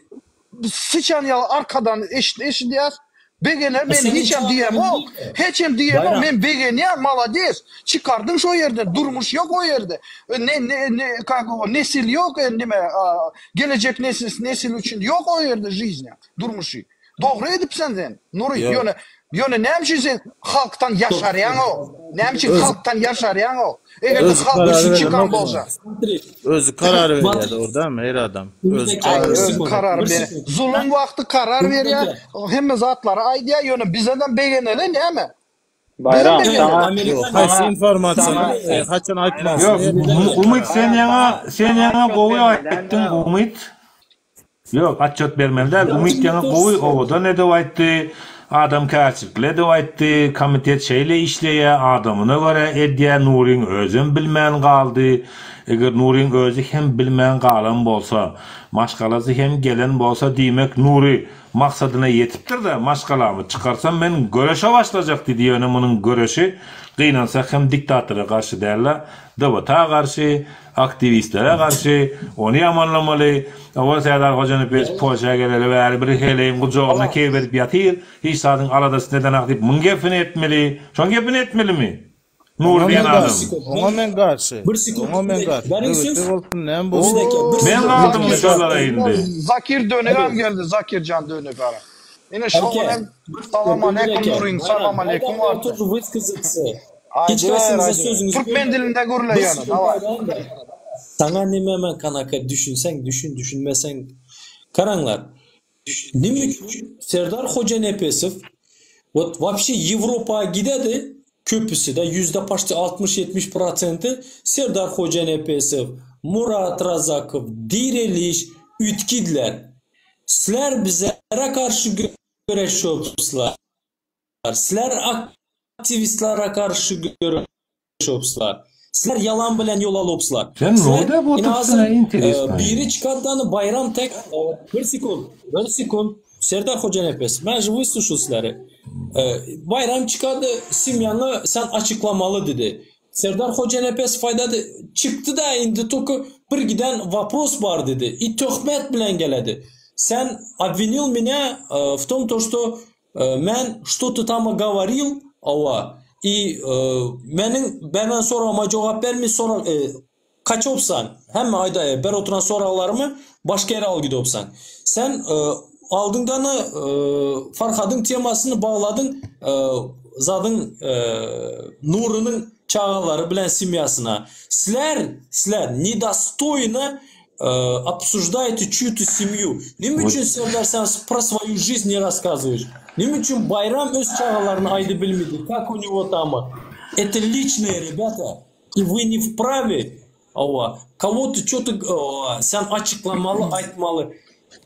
syçan ýaly arkadan eşidýäs? Begener men hiçem diýemok. Hiçem diýemok. Men begenýän, malades. Çykardyň şo ýerden. Durmuş ýok o ýerde. Ne ne ne kak o nesil ýok neme gelejek nesil nesil üçin ýok o ýerde жизня durmuşy. Dogry edipsen sen Nury ýöne ýöne näme üçin sen halkdan ýaşarýaňow näme üçin halkdan ýaşarýaňow egerde halk üçin çykan bolsa. Özi karar berýär dogry dälmi her adam özi karar Özi karar berýär zulum wagty karar berýär hemme zatlary aýdýar ýöne bizedem begeneli näme Baýram saňa Ýok haýsy informasiýany haçan aýtmalysyny Ýok Umyt sen ýaňa sen ýaňa gowy aýtdyň Umyt Ýok atçot bermeli däl Umyt ýaňa gowy owadan edip aýtdy adamkärçilikli edip aýtdy komitet şeýle işleýä adamyna görä edýä Nuryň özem bilmän galdy eger Nuryň özi hem bilmän galan bolsa maşgalasy hem gelen bolsa diýmek Nury Maksadyna ýetipdir-de, maşgalamy çykarsam men göreşe başlajak diýdi, ýöne munuň göreşi gynansak hem diktatora garşy däl-de, DBT-a garşy, aktiwistlere garşy, ony ýamanlamaly, Owal Serdar Hojanepes Polşa geleli bäri bir heleýiň gujagynda keýp edip ýatyr, hiç zadyň aladasyny edenak diýip muň gepini etmeli, şoň gepini etmelimi? Nury Oňa diýen men adam. garşy. Oňa men garşy. Bir sekund. Oňa men garşy. Beriň Döwletde söz. bolsun, näme bolsun. Bir Men sekund. galdymmy şolara indi? Zakir Dönügem geldi Zakirjan Dönük ara. Ine şoňa hem salam aleýkum Nuryň salam aleýkum bardy. Тоже высказаться. Hiç Aýdyber haýsyňyza aýdyber. sözüňizi Türkmen dilinde gürle Bir ýöne sekund daway. aýdaýyn-da. Saňa neme men kanaka düşünseň düşün düşünmeseň garaňlar. Neme üçin Serdar Hojanepesow wot wapşe Ýewropa gidedi köpüsi da ýüzde paçti 60 70 prosenti Serdar Hojanepesow, Murat Razakow, Direliş üýtgidler. Sizler bizlere garşy göreşýopslar. Sizler aktiwistlere garşy göreşýopslar. Sizler ýalan bilen ýol alypslar. Sen Sizler node ine oturupsyň hazir interesno. biri çykadany Baýram tek bir sekund bir sekund Serdar Hojanepes men же выслушал sizleri. Baýram çykady semýaňy sen açyklamaly dedi. Serdar Hojanepes faýdady çykdy da indi toka bir giden wopros bar dedi i töhmet bilen geledi. Sen obwinil menä w tom to što Men što-to tama govoril, hawa, i meniň beren soragyma jogap bermi, sorag kaçopsan, hemme aýdaýa, ber oturan soraglarymy başga ýere alyp gidopsan. Sen aldyňdany Farhadyň temasyny bagladyň zadyň Nurynyň çagalary bilen semýasyna. Sizler, sizler nedostoýny Obsujdaýte çüýtu semýu. Neme üçin Serdar sen pro svoýu жизнь ne rasskazywaýş? Neme üçin Baýram öz çagalaryny aýdy bilmedi? Kak u nego tama? Это личные ребята, и вы не вправе hawa, кого-то что-то sen açyklamaly, aýtmaly.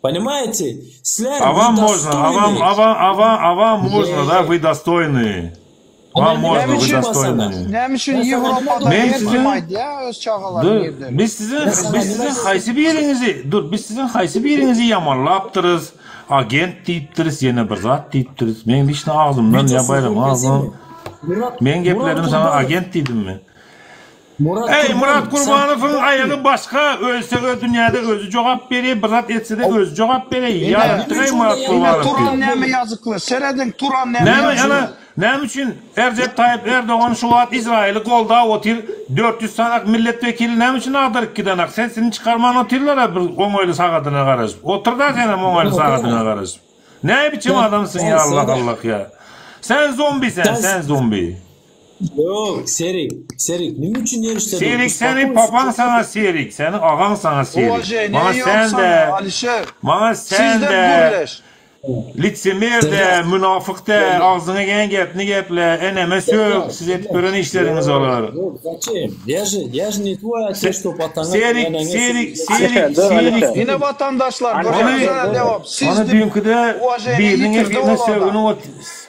Понимаете? Sizler А вам можно, а вам, а вам, а вам, а вам можно, да, вы достойные. Вам можно, вы достойные. Näme üçin Ýewropada Men her kim siziň aýdýar öz çagalaryny Dur, ýerden. biz siziň biz siziň haýsy biriňizi, dur, biz siziň haýsy biriňizi ýamanlapdyrys, agent diýipdiris, ýene bir zat diýipdiris. Meň liçno agzymdan ýa Baýramyň agzyndan meň geplerim saňa agent diýdimmi? Murat Eý, Murat Kurbanow, sen Kurbanowyň aýagy başga, ölse ö dünýäde özi jogap berýär, bir zat etse-de özi jogap berýär. Ine, Ýazypdyr-eý Murat ine Kurbanow Turan diýip. näme ýazykly. Serediň Turan näme Näme, ýazykly. ana, näme üçin Erjep Taýyp Erdogan şu wagt Izraýyly goldap otyr, 400 sanak milletwekili näme üçin agdaryp gidenak, sesini çykarman otyrlar-a bir oňaýly sagadyna garaşyp. Otur-da senem oňaýly sagadyňa garaşyp. Näme biçim adamsyň ýa Allah Allah ýa. Sen zombi sen, sen zombi. Ýok, Serik, Serik, nime üçin ýerişde dur? Serik seni papaň saňa serik, seniň agaň saňa serik. Uwaženiýe Maňa ýok sen saňa, de, Alişer. maňa sen Sizden de, gürleş. lisemer de, münafyk de, agzyňa gelen gepini geple, eneme sög, siz edip gören işleriňiz olar. Ýok, zaçem? Ýa же, ýa же не твой отец, чтоб ataňa, Serik, eneňe serik, sögüp serik, serik. Ine watandaşlar, Ony, görýäňizä devam. ony Sizdi düýnküde uwaženiýe biriniň ýitirdi efirine ol adam. sögünip ot,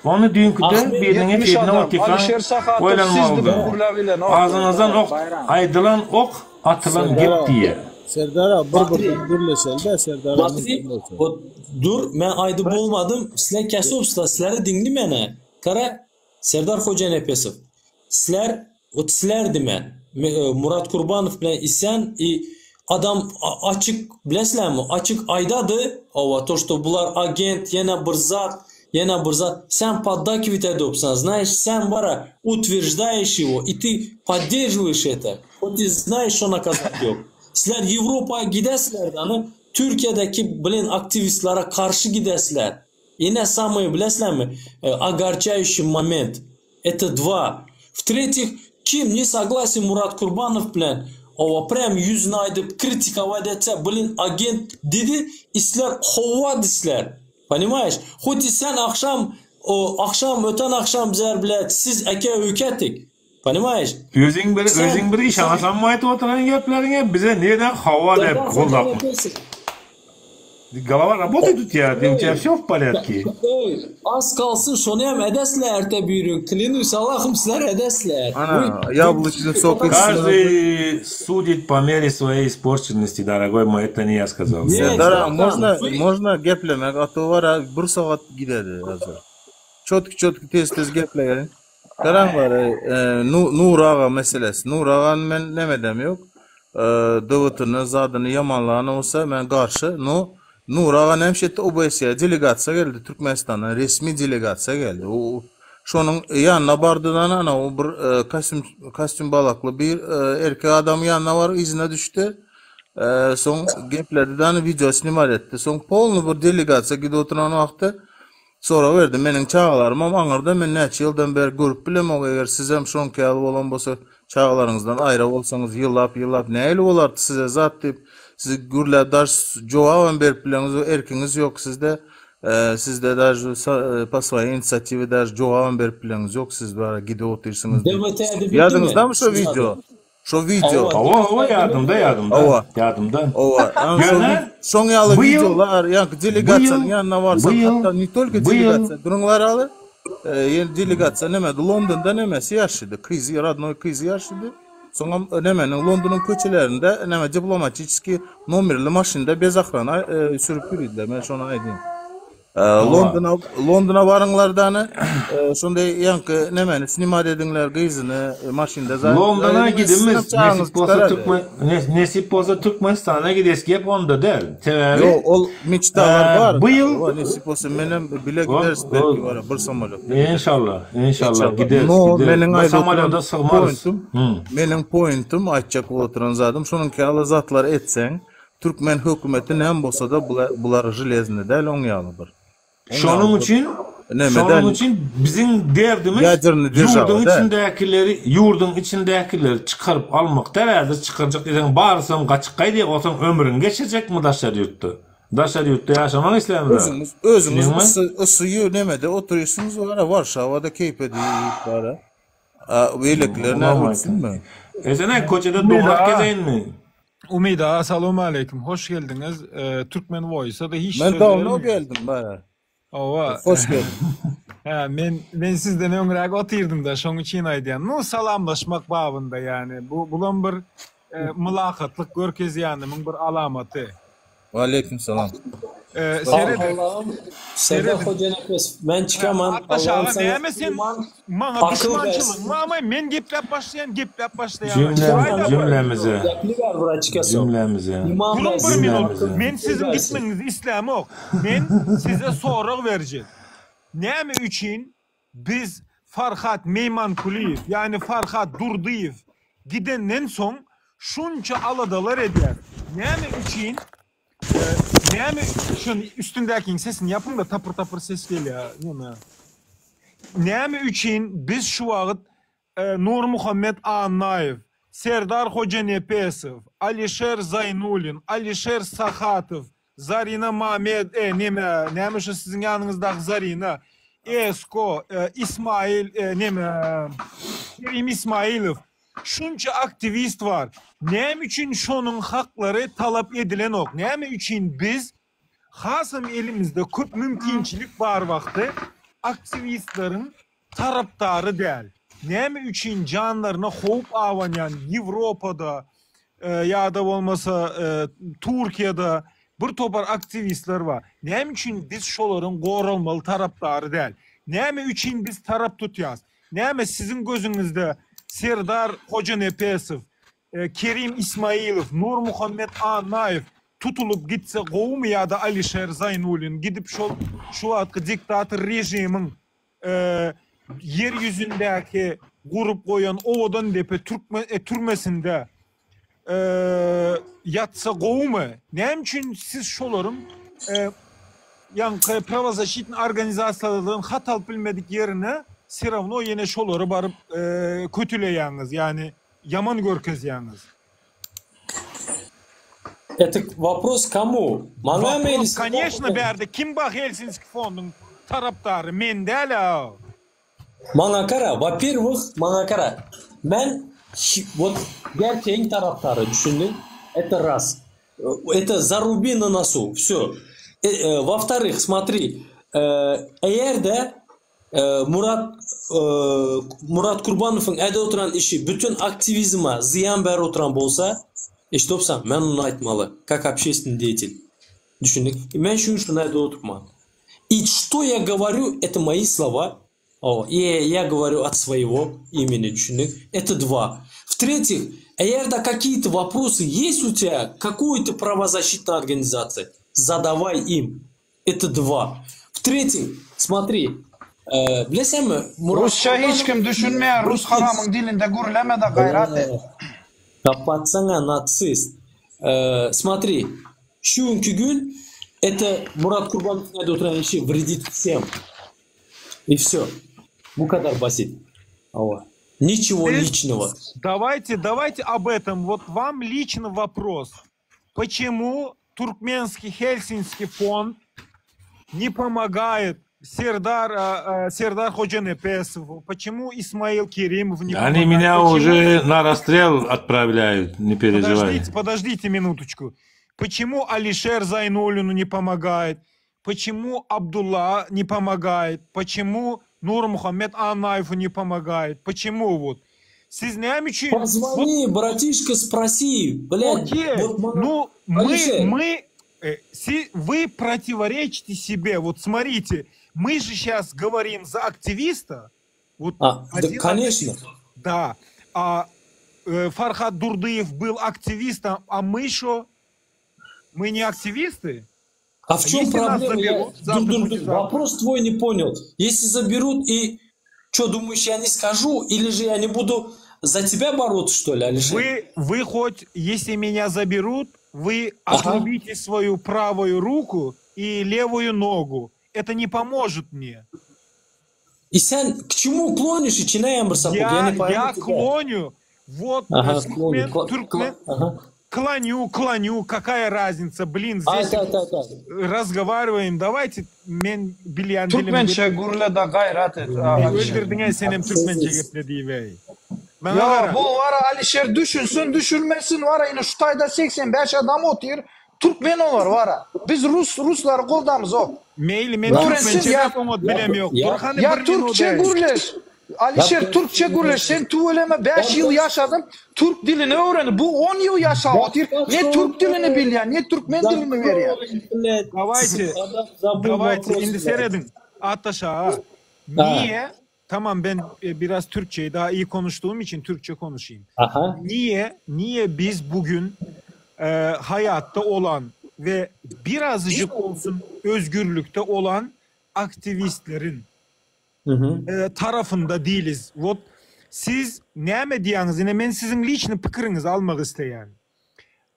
ony düýnküde Ahmet biriniň 70 efirine adam. otykan Alişer Sahatow sizdi oýlanmalydy. bu gürläp bilenok. Agzyňyzdan ok, aýdylan ok, atylan Serdar gep aga, diýýär. Serdar aga bir Batri, birden gürleşeli-dä Serdar aga Batri, mümkin bolsa. ot, dur, men aýdyp bolmadym, sizler kesopsizler, sizleri diňli men-ä. Gara, Serdar Hojanepesow, sizler, ot sizlerdi men. Murat Kurbanow bilen Isen i adam açyk bilesizlermi, açyk aýdady, hawa, to, što bular agent, ýene bir zat, ýene bir zat, sen poddakiwit edopsan, znaýeş, sen bara utwерждаешь его i ty podderžiwaýeş это, hot i znaýeş, şo nakazat ýok. Sizler Ýewropa gidesizler dany, Türkiýedäki blin aktiwistlere garşy gidesizler. Ine samyý bilesizlermi, ogarçaýuşiý moment. Это dva. W tretih, kim ne soglasен Murat Kurbanow bilen, owa prýam ýüzüne aýdyp kritikowat etse, blin agent didi, isler howwa disler. Ponimaýeş? Hut i sen agşam, o agşam, öten agşam bizler blýat siz eke öýketik. Ponimaýeş? Özüň bir, Sen, özüň bir sen işanasaňmy aýdyp oturan gepleriňe, bize nirden hawa diýip Serdar goldapmy? Hojanepesow. Golova работает у тебя, у тебя все в порядке? Eý, az kalsyn şony hem edesler erte birigün, klянусь Allahym sizler edesler. Ana, Вы, вы ýablyçny sok içsin. Каждый судит по мере своей испорченности, дорогой мой, это не я сказал. Нет, Serdar aga, братан, можно, вы можно geplemek, a to bar-a bir sagat gidedi hazir. Çotki çotki tez tez gepleýin. Garaň bar, Nury aga meselesi. Nury agany men nemedem ýok. DWT-ny, zadyny ýamanlany bolsa men garşy. No, Nury aga näme etdi? OBSE delegasiýa geldi Türkmenistandan, resmi delegasiýa geldi. O şonuň ýanyna bardy-da ana o bir kostüm kostüm balakly bir erkek adamyň ýanyna baryp yzyna düşdi. Soň gepledi-de wideo snimat etdi. Soň polny bir delegasiýa gidip oturan wagty Sorag berdi, Meniň çagalarymam aňyrda, men näçe ýyldan bäri görüp bilemok, eger sizem şoňky ýaly bolan bolsa, çagalaryňyzdan aýra bolsaňyz, ýyllap-ýyllap nähili bolardy size zat diýip, siz gürläp daş jogabam berip bileňiz ýok, erkiňiz ýok sizde, sizde daž po svoýey inisiatiwe daž jogabam berip bileňiz ýok, siz bara gidip otyrsyňyz diýip. DWT-de bitdimi? Ýadyňyzdamy şo Siz wideo? Şo wideo. Hawa, hawa, ýadymda, ýadymda. Hawa. Ýadymda. Hawa. Ýöne şoň ýaly bu ýyl wideolar, ýaňky delegasiýanyň ýanyna barsaň, hatda ne tolko delegasiýa, duruňlar aly. Ýene delegasiýa nemedi, Londonda nemesi ýaşydy, gyzy, rodnoý gyzy ýaşydy. Soňam nemeniň Londonyň köçelerinde neme diplomatiçeskiý nomerli maşynda bez ohrana sürüp ýöridiler, men şony aýdayyn. Londona Londona baryňlardany şonda ýaňky nemeni snimat ediňler gyzyny maşynda zaýa. Londona gidimiz nesip bolsa Türkmen nesip bolsa Türkmenistana gides gep onda däl. Sebäbi Ýok ol meçtalar bar. Bu ýyl nesip bolsa menem bile gideris belki bara bir samolýotda. Inşallah inşallah gideris. No meniň Bir samolýoda sygmarys. Meniň pointim aýtjak bolup oturan zadym şonuňky ýaly zatlar etseň Türkmen hökümeti näme bolsada bular železny däl oň ýaly bir. Şonuň üçin şonuň üçin biziň derdimiz ýurduň içindäkileri ýurduň içindäkileri çykaryp almak däl häzir çykarjak diýseň barysam gaçyp gaýdýar bolsaň ömrüňi geçirjekmi daşary ýurtda daşary ýurtda ýaşamak islämzok. Özüňiz özüňiz yssy yssy nemede oturýsyňyz bara Warşawada keýp edip bara. A beýlekiler näme ölsünmi? E sen köçede dograk gezeýinmi? Umyt aga salowmaleýkim hoş geldiňiz Türkmen Voice-a da hiç Men söz dawno bermeýär. geldim baýa. Hawa. Hoş geldiň. Hä men men sizden öňräk otyrdym-da şoň üçin aýdýan. Nu salamlaşmak babynda ýani bu bulam bir mylakatlyk görkezýänimiň bir alamaty. Waleýkim salam. Serediň. Allahym Serdar Serediň. Hojanepes men çykaman Atdaş Allahym aga saňa näme sen iman maňa akyl duşmançylygyň bersin. barmy men gepläp başlaýan gepläp başlaýan. Jümlemize, jümlemize. Gepli ber braçka sok. Jümlemize. Iman Duruň bir bersin minut akyl men siziň bersin. gitmegiňizi islämok. Men size sorag berjek. Näme üçin biz Farhat Meýmankulyýew ýagny Farhat Durdyýew gidenden soň şunça aladalar edýäs? Näme üçin Näme şuny üstündäkiň sesini ýapyň-da tapyr-tapyr ses gelýär neme. Näme üçin biz şu wagt Nurmuhammet Annaýew, Serdar Hojanepesow, Alişer Zaýnulin, Alişer Sahatow, Zarina Mamed e neme näme şu siziň ýanyňyzdaky Zarina, Esko, Ismail neme Kerim Ismailow Şunça aktiwist bar. Näme üçin şonuň haklary talap edilenok? Näme üçin biz hasam elimizde köp mümkinçilik bar wagty aktiwistleriň tarapdary däl? Näme üçin janlaryna howp abanýan Ýewropada ýa-da bolmasa Türkiýede bir topar aktiwistler bar. Näme üçin biz şolaryň goralmaly tarapdary däl? Näme üçin biz tarap tutýas? Näme siziň gözüňizde Serdar Hojanepesow, Kerim Ismailow, Nurmuhammet Annaýew tutulyp gitse gowumy ýa-da Alişer Zaýnulin gidip şol şu wagtky diktator režimiň ýer ýüzündäki gurup goýan owadan depe türkmen türmesinde ýatsa gowumy? Näme üçin siz şolaryň ýaňky prawozaşitnyý organizasiýalardan hat alyp bilmedik ýerine serawno ýene şolary baryp kötüleýäňiz, ýagny ýaman görkezýäňiz? Это вопрос komu? Maňamy ili Wopros koneçno bärde kim bar Helsinski fonduň tarapdary men däl-ä. Maňa gara, во-первых, maňa gara. Men вот gerçegiň tarapdary, düşündiň? Это раз. Это заруби на носу, всё. Во-вторых, смотри, eger-de Murat Murat Kurbanowyň edip oturan işi bütin aktiwizme zyýan berip oturan bolsa, eşidipsaň, men ony aýtmaly, как общественный деятель. Düşündiň? Men şu gün şuny aýdyp oturman. И что я говорю, это мои слова, o, и я говорю от своего имени, düşündiň? Это два. В-третьих, eger-de какие-то вопросы есть у тебя, какой-то правозащитной организации, задавай им. Это два. В-третьих, смотри, bilesenmi, Murat Rusça hiç kim düşünmeýär, rus haramyň dilinde gürleme-de gaýrat et. Gapatsaňa natsist. Смотри, şu günki gün это Murat Kurbanowyň aýdyp oturan işi wredit wsem. I wsё. Bu kadar basit. Hawa. Niçего liçnogo. Давайте, давайте об этом. Вот вам лично вопрос. Почему Туркменский Хельсинский фонд не помогает Сердар, Сердар Ходжанепесову? Почему Исмаил Керимов не Они помогает? меня Почему? уже на расстрел отправляют, не переживай. Подождите, подождите минуточку. Почему Алишер Зайнулину не помогает? Почему Абдулла не помогает? Почему Нурмухаммед Аннаеву не помогает? Почему вот? Siz näme üçin? Позвони, братишка, спроси, блядь. Окей, Вот, ма- ну мы, Алишер. мы, э, си- вы противоречите себе. Вот смотрите, мы же сейчас говорим за активиста. Вот А, да, один конечно. активист. Да. А э, Фархад Дурдыев был активистом, а мы что? Мы не активисты? А в чем Если нас проблема? Я- заберут завтра, Дур, дур, дур, послезавтра? Вопрос твой не понял. Если заберут и что, думаешь, я не скажу, или же я не буду за тебя бороться, что ли, Алишер? Вы, вы хоть, если меня заберут, вы Ага. отрубите свою правую руку и левую ногу. Это не поможет мне. И sen к чему клонишь, içine ýaňyr sapok? Я Я, не пойму я тебя. клоню. Вот Ага, э, клоню. Türkmen, Кла- Türkmen, кла- ага. Klonю, klonю, kakaýa raznica, blin, Aýt, zdесь aýt, aýt, aýt. razgowarwaýym, dawayte men bilýän dilimde. Türkmençe gürle-de gaýrat et, Eý, Alişer. öldürdiň-äý senem türkmençe geple diýip-eý. Maňa Ýo, gara. bu wara Alişer düşünsin, düşünmesin wara ine şu taýda 85 adam otyr, türkmen olar wara. Biz rus, ruslary goldamyzok. Meýli, men Öwrensin türkmençe ýa gep oňat bilem ýok. Dur hany Ýa bir türkçe minuda-eý. gürleş. Alişer türkçe gürleş. Sen tüweleme 5 ýyl ýaşadyň, türk dilini öwren. Bu 10 ýyl ýaşap otyr, ne türk dilini bilýär, ne türkmen dilini berýär. Dawayte, dawayte, indi serediň, Atdaş aga. Niye? Tamam ben e, biraz Türkçeyi daha iyi konuştuğum için Türkçe konuşayım. Aha. Niye, niye biz bugün e, hayatta olan ve birazcık olsun özgürlükte olan aktivistlerin e, tarafında değiliz. Vot siz näme diýýäňiz? Ine men siziň liçni pikiriňizi almak isleýän.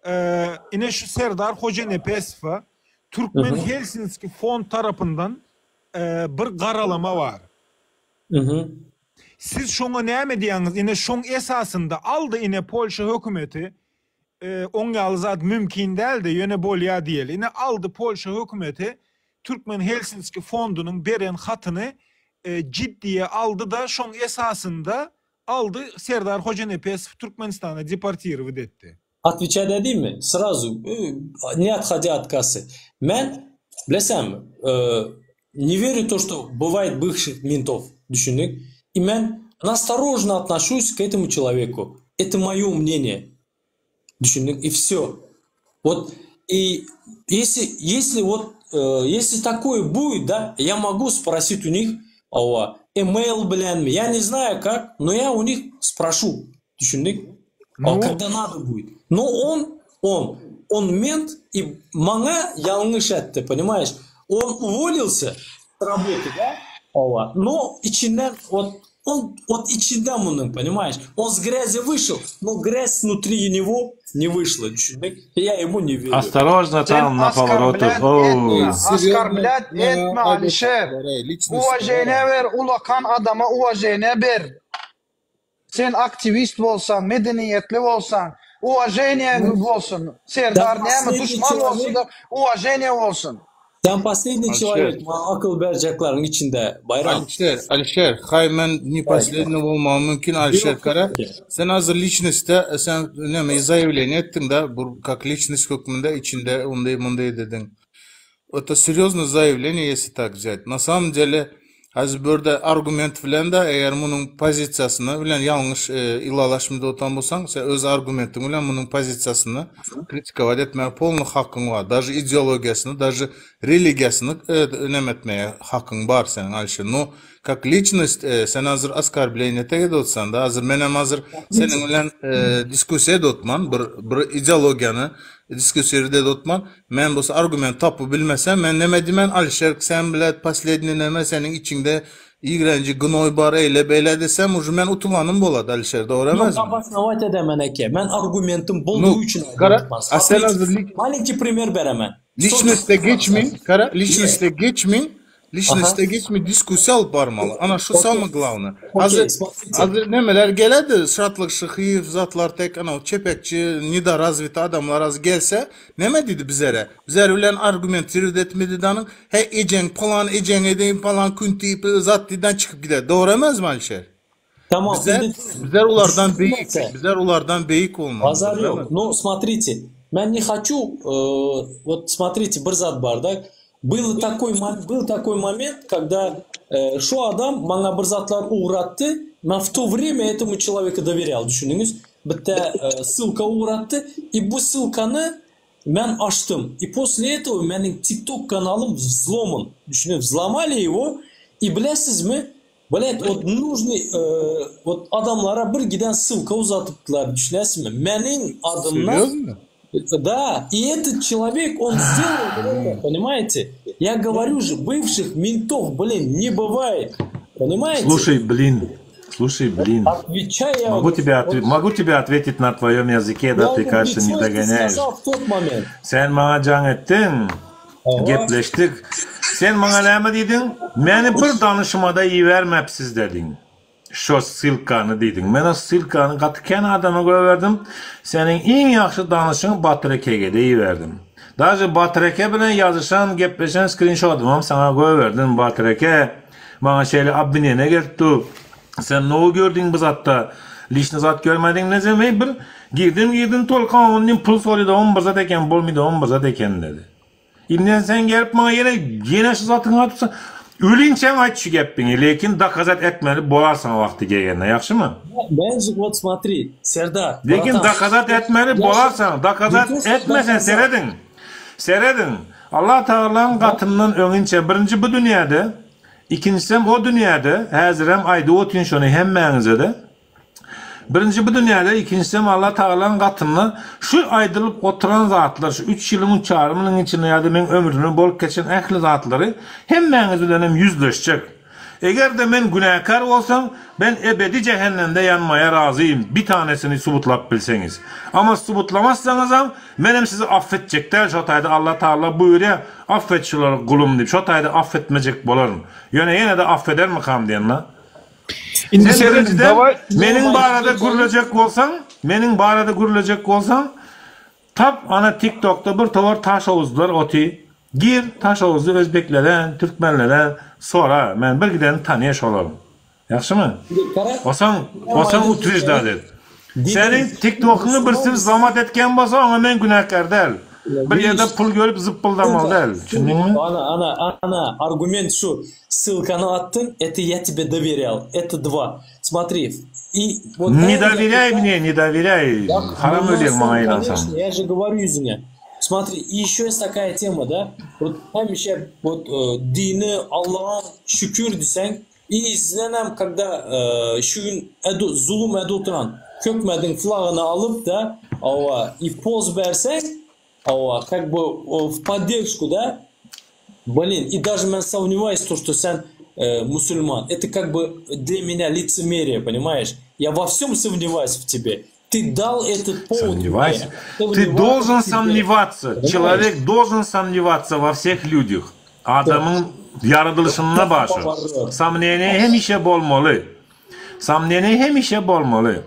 E, ine şu Serdar Hojanepesowa Türkmen Helsinski fond tarapyndan e, bir garalama bar. Siz şoňa näme diýýäňiz? Ine şoň esasynda aldy ine Polşa hökümeti e, oň ýaly zat mümkin däldi, ýöne bolýa diýeli. Ine aldy Polşa hökümeti Türkmen Helsinski fondunyň beren hatyny e, ciddiye aldy-da şoň esasynda aldy Serdar Hojanepesow Türkmenistana deportirowat etdi. Otwečat edeymi? Srazu, ne othodя от кассы. Men, bilesenmi, ne верю то, что бывает бывших ментов, düşündiň? И men настороженно отношусь к этому человеку. Это мое мнение. Düşündiň? И все. Вот, и если, если вот, э, если такое будет, да, я могу спросить у них, ова, email bilenmi, я не знаю как, но я у них спрошу. Düşündiň? Ну? Когда надо будет. Но он, он, он мент и maňa ýalňyş etdi, понимаешь? Он уволился с работы, да? Ова. Но içinden вот он вот içinden munuň, понимаешь? Он с грязи вышел, но грязь внутри него не вышла. Düşündiň? Я ему не верю. Осторожно там на поворотах. Оу. Оскорблять etme Alişer. Уважение ber, ulakan adama уважение ber. Sen aktiwist bolsaň, medeniýetli bolsaň, уважение bolsun. Serdar näme duşman bolsun-da, уважение bolsun. Sen последний Alişer. человek maňa akyl berjekleriň içinde Bayram. Alişer, Alişer, hay men не последний bolmagym mümkin Alişer Kara. Sen hazır liçnostda sen näme заявление etdiň da bu как личность hökmünde içinde unday munday dediň. Это серьезное заявление, если так взять. На самом деле, hazır bu ýerde argument bilen de eger munuň pozisiýasyny bilen ýalňyş e, ylalaşmady otan bolsaň, sen öz argumentiň bilen munuň pozisiýasyny kritikować etmäge polny hakyň bar. Даже ideologiýasyny, даже religiýasyny e, näme etmäge hakyň bar seniň Alişer. Но как личность e, sen hazır оскорбление edip otsan da, hazır menem hazır seniň bilen e, diskussiýa edip otman, bir bir ideologiýany diskussiýa edip otman, men bolsa argument tapyp bilmesem, men näme diýmen Alişer sen bile последний näme seniň içiňde ýigrenji gnoý bar eýle beýle desem, уже men utulanym bolady Alişer, dogry Ýok, emesmi? обосновать edemen eke. Men argumentim Ну, boldugy üçin gara, aýdyp a sen Смотрите, hazır li- маленький пример beremen. Liçnostda geçmin, gara, liçnostda geçmin, liçnostda geçmin diskussiýa alyp barmaly. Ana şu samый главный. Okey, Hazır смотрите. hazır nemeler geledi, şatlyk şyhyýew zatlar tek ana çepekçi, nedоразвитый adamlar az gelse, neme diýdi bizlere? Bizler bilen argument etmedi danyň, hey ejeň plan ejeň edeýin plan kün diýip zat diýden çykyp gider. Dogry emesmi Alişer? Tamam, Bizler indi bizler ulardan beýik, düşünmese. bizler ulardan beýik bolmalydyr, Bazar değil ýok. mi? Но смотрите, men не хочу, э, вот смотрите, bir zat bar da. Был такой, был такой момент, когда э, şu adam maňa bir zatlar ugratdy, men в то время этому человеку доверял, düşündiňiz? Bitte э, ссылка ugratdy и bu ссылканы men açdym. И после этого meniň TikTok kanalym взломан. Düşündiňiz? Взломали его. И bilesizmi? Блядь, вот нужный э, вот adamlara bir giden ссылка uzatypdylar, düşünesizmi? Meniň adymdan Серьезно? Да, и этот человек, он сделал это, понимаете? Я говорю же, бывших ментов, блин, не бывает. Понимаете? Слушай, блин, слушай, блин. Отвечай я Могу тебе, отве- вот, могу тебе ответить на твоем языке, да я ты, ему в кажется, не лицо это догоняешь. сказал в тот момент. Sen maňa jaň etdiň, Ага. gepleşdik. Sen maňa näme diýdiň? Meni bir danyşmada ibermepsiz dediň. Şo ssylkany diýdiň. Men o ssylkany gaty kän adama goýberdim. Seniň iň ýagşy danyşyň Batyr ekege-de iberdim. Daže Batyr eke bilen ýazyşan, gepleşen skrinşodymam saňa goýberdim. Batyr eke, maňa şeýle obwineniýe gelip dur. Sen nowy gördüň bu zatda? Lişni zat görmediň nezem eý bir girdim girdim tolka ondan pul soraýdagam bir zat eken bolmydagam bir zat eken dedi. Indem sen gelip maňa ýene ýene şu zatyňy aýtsa ölinçäň aýt şu gepiňi lekin dokazat etmeli bolarsyň wagty gelende ýagşymy? Benjik wot smotri Serdar Lekin bratan dokazat etmeli bolarsyň dokazat etmesen serediň serediň Allah Tagalaň gatyndan öňinçä birinji bu dünýäde Ikinjisem o dünýäde, häzirem aýdyp otyryn şony hemmäňize-de. Birinji bu dünýäde, ikinjisem Allah Tagalaň gatynda şu aýdylyp oturan zatlar, şu üç ýylyň, üç ýarym ýylyň içinde ýa-da meň ömrümde bolup geçen ähli zatlary hemmäňiz bilenem ýüzleşjek. Eger-de men günäkär bolsam, ben ebedi jähennemde ýanmaýa razym, bir tanesini subutlap bilseňiz. Amma subutlamazsaňyzam, Menem sizi affetjek däl şo taýda Allah Tagala buýurýar affet şulary gulum diýip şo taýda affetmejek bolaryn. Ýöne ýene-de affedermikam diýen-la. Indi Sen serediň birinjiden daway. meniň barada gürlejek bolsaň, meniň barada gürlejek bolsaň tap ana tiktokda bir towar taşowuzlar oty. Gir taşowuzly özbeklere, türkmenlere sora men bir gideni tanýa şolaryň. Ýagşymy? Osaň, osaň utreždat et. Seniň TikTokyňy birisi wzlomat etgen bolsa, oňa men günäkär däl. Bir ýerde pul görüp zyppyldamaly däl. Düşündiňmi? Ana, ana, ana, argument şu. Ssylkany atdyň, это я тебе dowerýal. Это dva. Смотри, и вот Ne dowerýaý mne, ne dowerýaý. Haram ölýäň maňa ynansaň. Конечно, я же говорю ýüzüňe. Смотри, и еще есть такая tema, da? Вот hemişe вот dini Allaha şükür diýseň, Yzyndanam когда şu gün zulum edip oturan hökmediň flagyny alyp da hawa i poz berseň hawa как бы w podderžku da blin i daže men somnevаюсь to что sen musulman это как бы для меня лицемерие понимаешь я во всем сомневаюсь в тебе ты dal этот повод Сомневайся. Ты должен сомневаться. Человек должен сомневаться во всех людях. Adamyň ýaradylyşynda bar şu. Somneniýe hemişe bolmaly. Somneniýe hemişe bolmaly.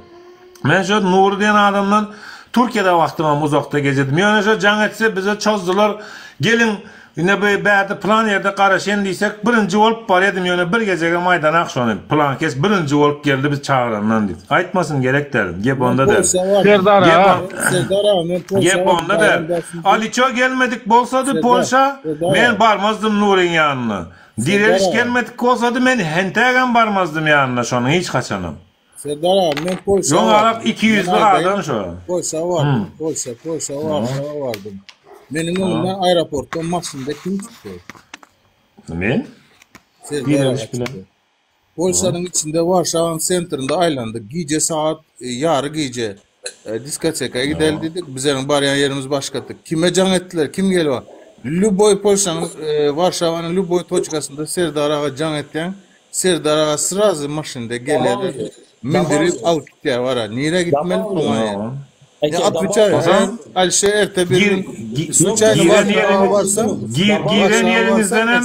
Men şu Nury diýen adamdan Türkiýede wagtymam uzakda gezdim. Ýöne şu jaň etse bize çozdular. Geliň Ine bu bärde pylan ýerde garaşyn diýsek birinji bolup barýadym ýöne bir gezegem aýdanak şony pylan kes birinji bolup geldi biz çagyrandan diýip. Aýtmasyn gerek däl. Gep onda däl. Serdar aga. Gep onda däl. Aliço gelmedik bolsady Polşa men barmazdym Nuryň ýanyna. Direliş gelmedik bolsady men hentägem barmazdym ýanyna şonuň hiç haçanam. Serdar aga men Polşa Ýoň bardym. arak Men ikiýüzli aýdaýyn. adam şo. Polşa bardym. Polşa, Polşa, Warşawa bardym. Meniň öňümden aeroportdan maşynda kim çykdy? Men? Serdar aga Direliş bilen. çykdy. Polşanyň içinde Warşawanyň sentrinde aýlandyk. Gije sagat e, ýary gije e, diskoteka gideli diýdik. Bizleriň barýan ýerimiz başgady. Kime jaň etdiler? Kim gelip? Lýuboý Polşanyň e, Warşawanyň lýuboý toçkasynda Serdar aga jaň etýäň. Serdar aga srazy maşynda gelýär-de, mindirip alyp gitýär wara. Nirä gitmeli soňa ýa. Ýa otwiçaý, sen Alişer erte bir gün sluçaýno Warşawa barsaň, Giren ýeriňizdenem,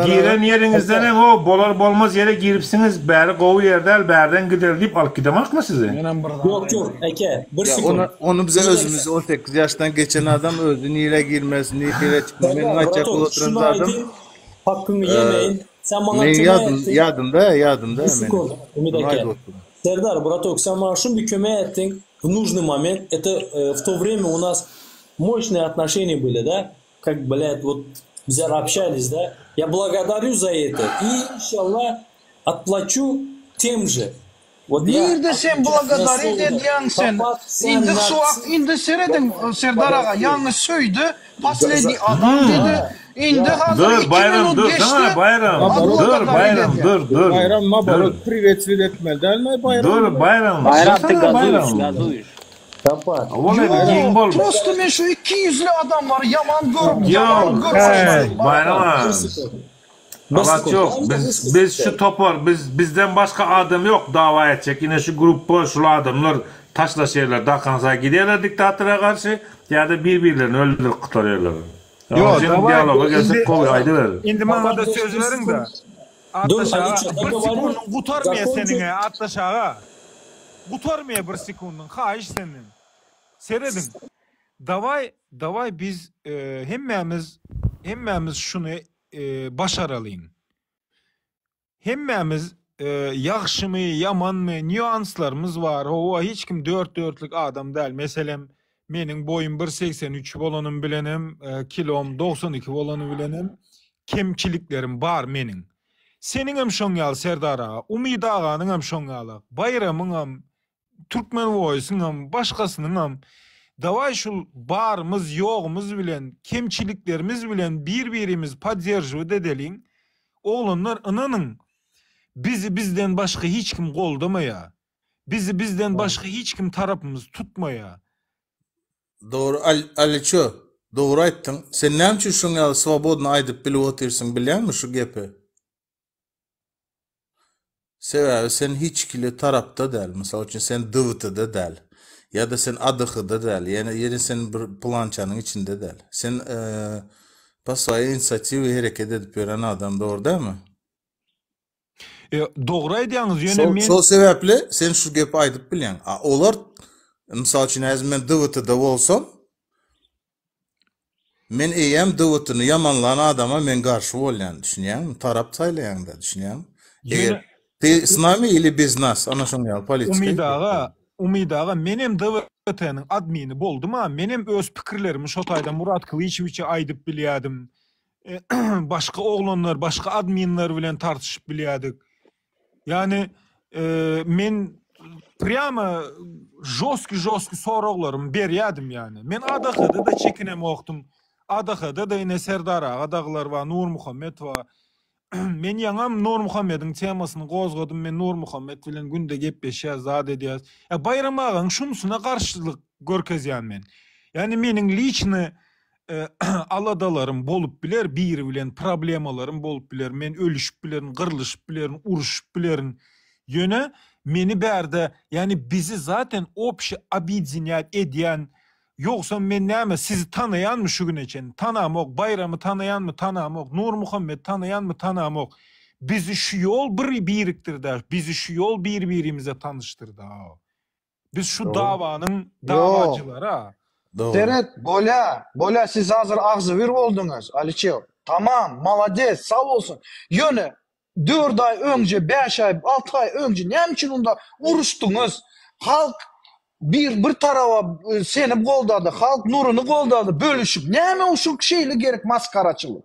giren ýeriňizdenem o bolar bolmaz ýere giripsiňiz, bäri gowy ýer däl, bärden gideli diýip alyp gidemakmy sizi? Ýok ýok eke bir Ýa sekund. ony ony bize özümiz 18 ýaşdan geçen adam özi nirä girmez, nirä çykmaz. Meniň aýtjak bolup oturan Şuny zadym aýdyň Hakyňy ýemeýin. Sen maňa Men kömek ýadym, etdiň. ýadymda, ýadymda Bir meniň. sekund, Ümit Şuny eke. aýdyp oturdym. Serdar, bratok, sen maňa şun bir kömek etdiň в нужный момент. Это э, в то время у нас мощные отношения были, да? Как, блядь, вот bizler общались, да? Я благодарю за это. И, иншаллах, отплачу тем же. Вот я Nirde sen blagodarit edýäň sen? Indi şu wagt indi serediň Serdar aga ýaňy söýdi, posledniý adam dedi. Indi hazir Dur 2 Baýram minut dur geçdi. sana Baýram dur Baýram dur dur. Baýram naborot priwet etmeli dälmi Baýram? Dur Baýram. Baýram ty Dursana gazuýyş Baýram. gazuýyş. Giň Ýok, bol. prosto men şu ikiýüzli adamlary ýaman görüp, ýaman Ýok, görüp başladym. Baýram aga. Alaç ýok. Biz biz şu topar biz bizden başga adam ýok dawa etjek. Ine şu gruppa şul adamlar taşlaşýarlar dakansa gidýärler diktatora garşy ýa-da bir-birlerini öldürip gutarýarlar. Ýo, Ýa dawaý dialoga indi gelsek gowy aýdyber. indi maňa-da söz beriň-de. Atdaş aga, bir sekundyň gutarmaýa seniň-ä, Atdaş aga. Gutarmaýa bir sekundyň, haýyş senden. Serediň. Dawaý, dawaý biz hemmämiz, hemmämiz şuny başaralyň. Hemmämiz ýagşymy, ýamanmy, nýuanslarymyz bar. Hawa, hiç kim dört-dörtlük adam däl. Meselem, meniň boýum bir 83 bolanym bilenem, kilom 92 bolany bilenem kemçiliklerim bar meniň. Seniňem şoň ýaly Serdar aga, Umyt aganyňam şoň ýalak, Baýramyňam, Türkmen Voice-yňam, başgasynyňam dawaý şul barymyz ýogumyz bilen, kemçiliklerimiz bilen bir-birimizi podderžiwat edeliň. Oglanlar ynanyň, bizi bizden başga hiç kim goldamaýar. Bizi bizden başga hiç kim tarapymyzy tutmaýar. Dogry Aliço, dogry aýtdyň. Sen näme üçin şuň ýaly swobodno aýdyp bilip otyrsyň bilýäňmi şu gepi? Sebäbi sen hiç kile tarapda däl. Mysal üçin sen DWT-da däl. Ýa-da sen ADH-da däl. Ýene ýene sen bir pylançanyň içinde däl. Sen po svoýej inisiatiwe hereket edip ýören adam, dogry dälmi? E, dogry aýdýaňyz, ýöne Şol men şol sebäpli sen şu gepi aýdyp bilýäň. A olar mysal üçin häzir men DWT-da bolsam, Men eýýäm DWT-ni ýamanlan adama men garşy bolýan, düşünýäňmi? Tarap saýlaýaňda, düşünýäňmi? Eger Ýöne ty s nami ili bez nas, ana şoň ýaly politika Umyt aga, Umyt aga, menem DWT-niň admini boldum-a, menem öz pikirlerimi şo taýda Murat Kylyçewiçe aýdyp bilýädim. Başga oglanlar, başga adminler bilen tartyşyp bilýädik. Ýani men prýamo žostki žostki soraglarymy berýädim ýani. Men ADH-da-da çekinemokdym. ADH-da-da ine Serdar aga dagylar bar, Nurmuhammet bar. Men ýaňam Nurmuhammediň temasyny gozgadym. Men Nurmuhammet bilen günde gepleşýäs, zat edýäs. Ýa Baýram agaň şunusyna garşylyk görkezýän men. Ýani meniň liçny aladalarym bolup biler, biri bilen problemalarym bolup biler, men ölüşip bilerin, gyrlyşyp bilerin, uruşyp bilerin. Ýöne meni bärde, ýagny bizi zaten obşi obýedinýat edýän, ýogsam men näme sizi tanaýanmy şu güne çenli? Tanamok, Baýramy tanaýanmy? Tanamok, Nurmuhammedi tanaýanmy? Tanamok. Bizi şu ýol bir birikdirdi, bizi şu ýol bir-birimize tanyşdyrdy. Biz şu dawanyň dawajylary-a. Seret, bolýa, bolýa siz hazir agzybir bolduňyz, Aliçew. Tamam, malades, sag bolsun. Ýöne dört aý öňje, bäş aý, alty aý öňje näme üçin onda uruşdyňyz? Halk bir bir taraba seni goldady, halk Nuryny goldady, bölüşip. Näme şu şeýle gerek maskaraçylyk?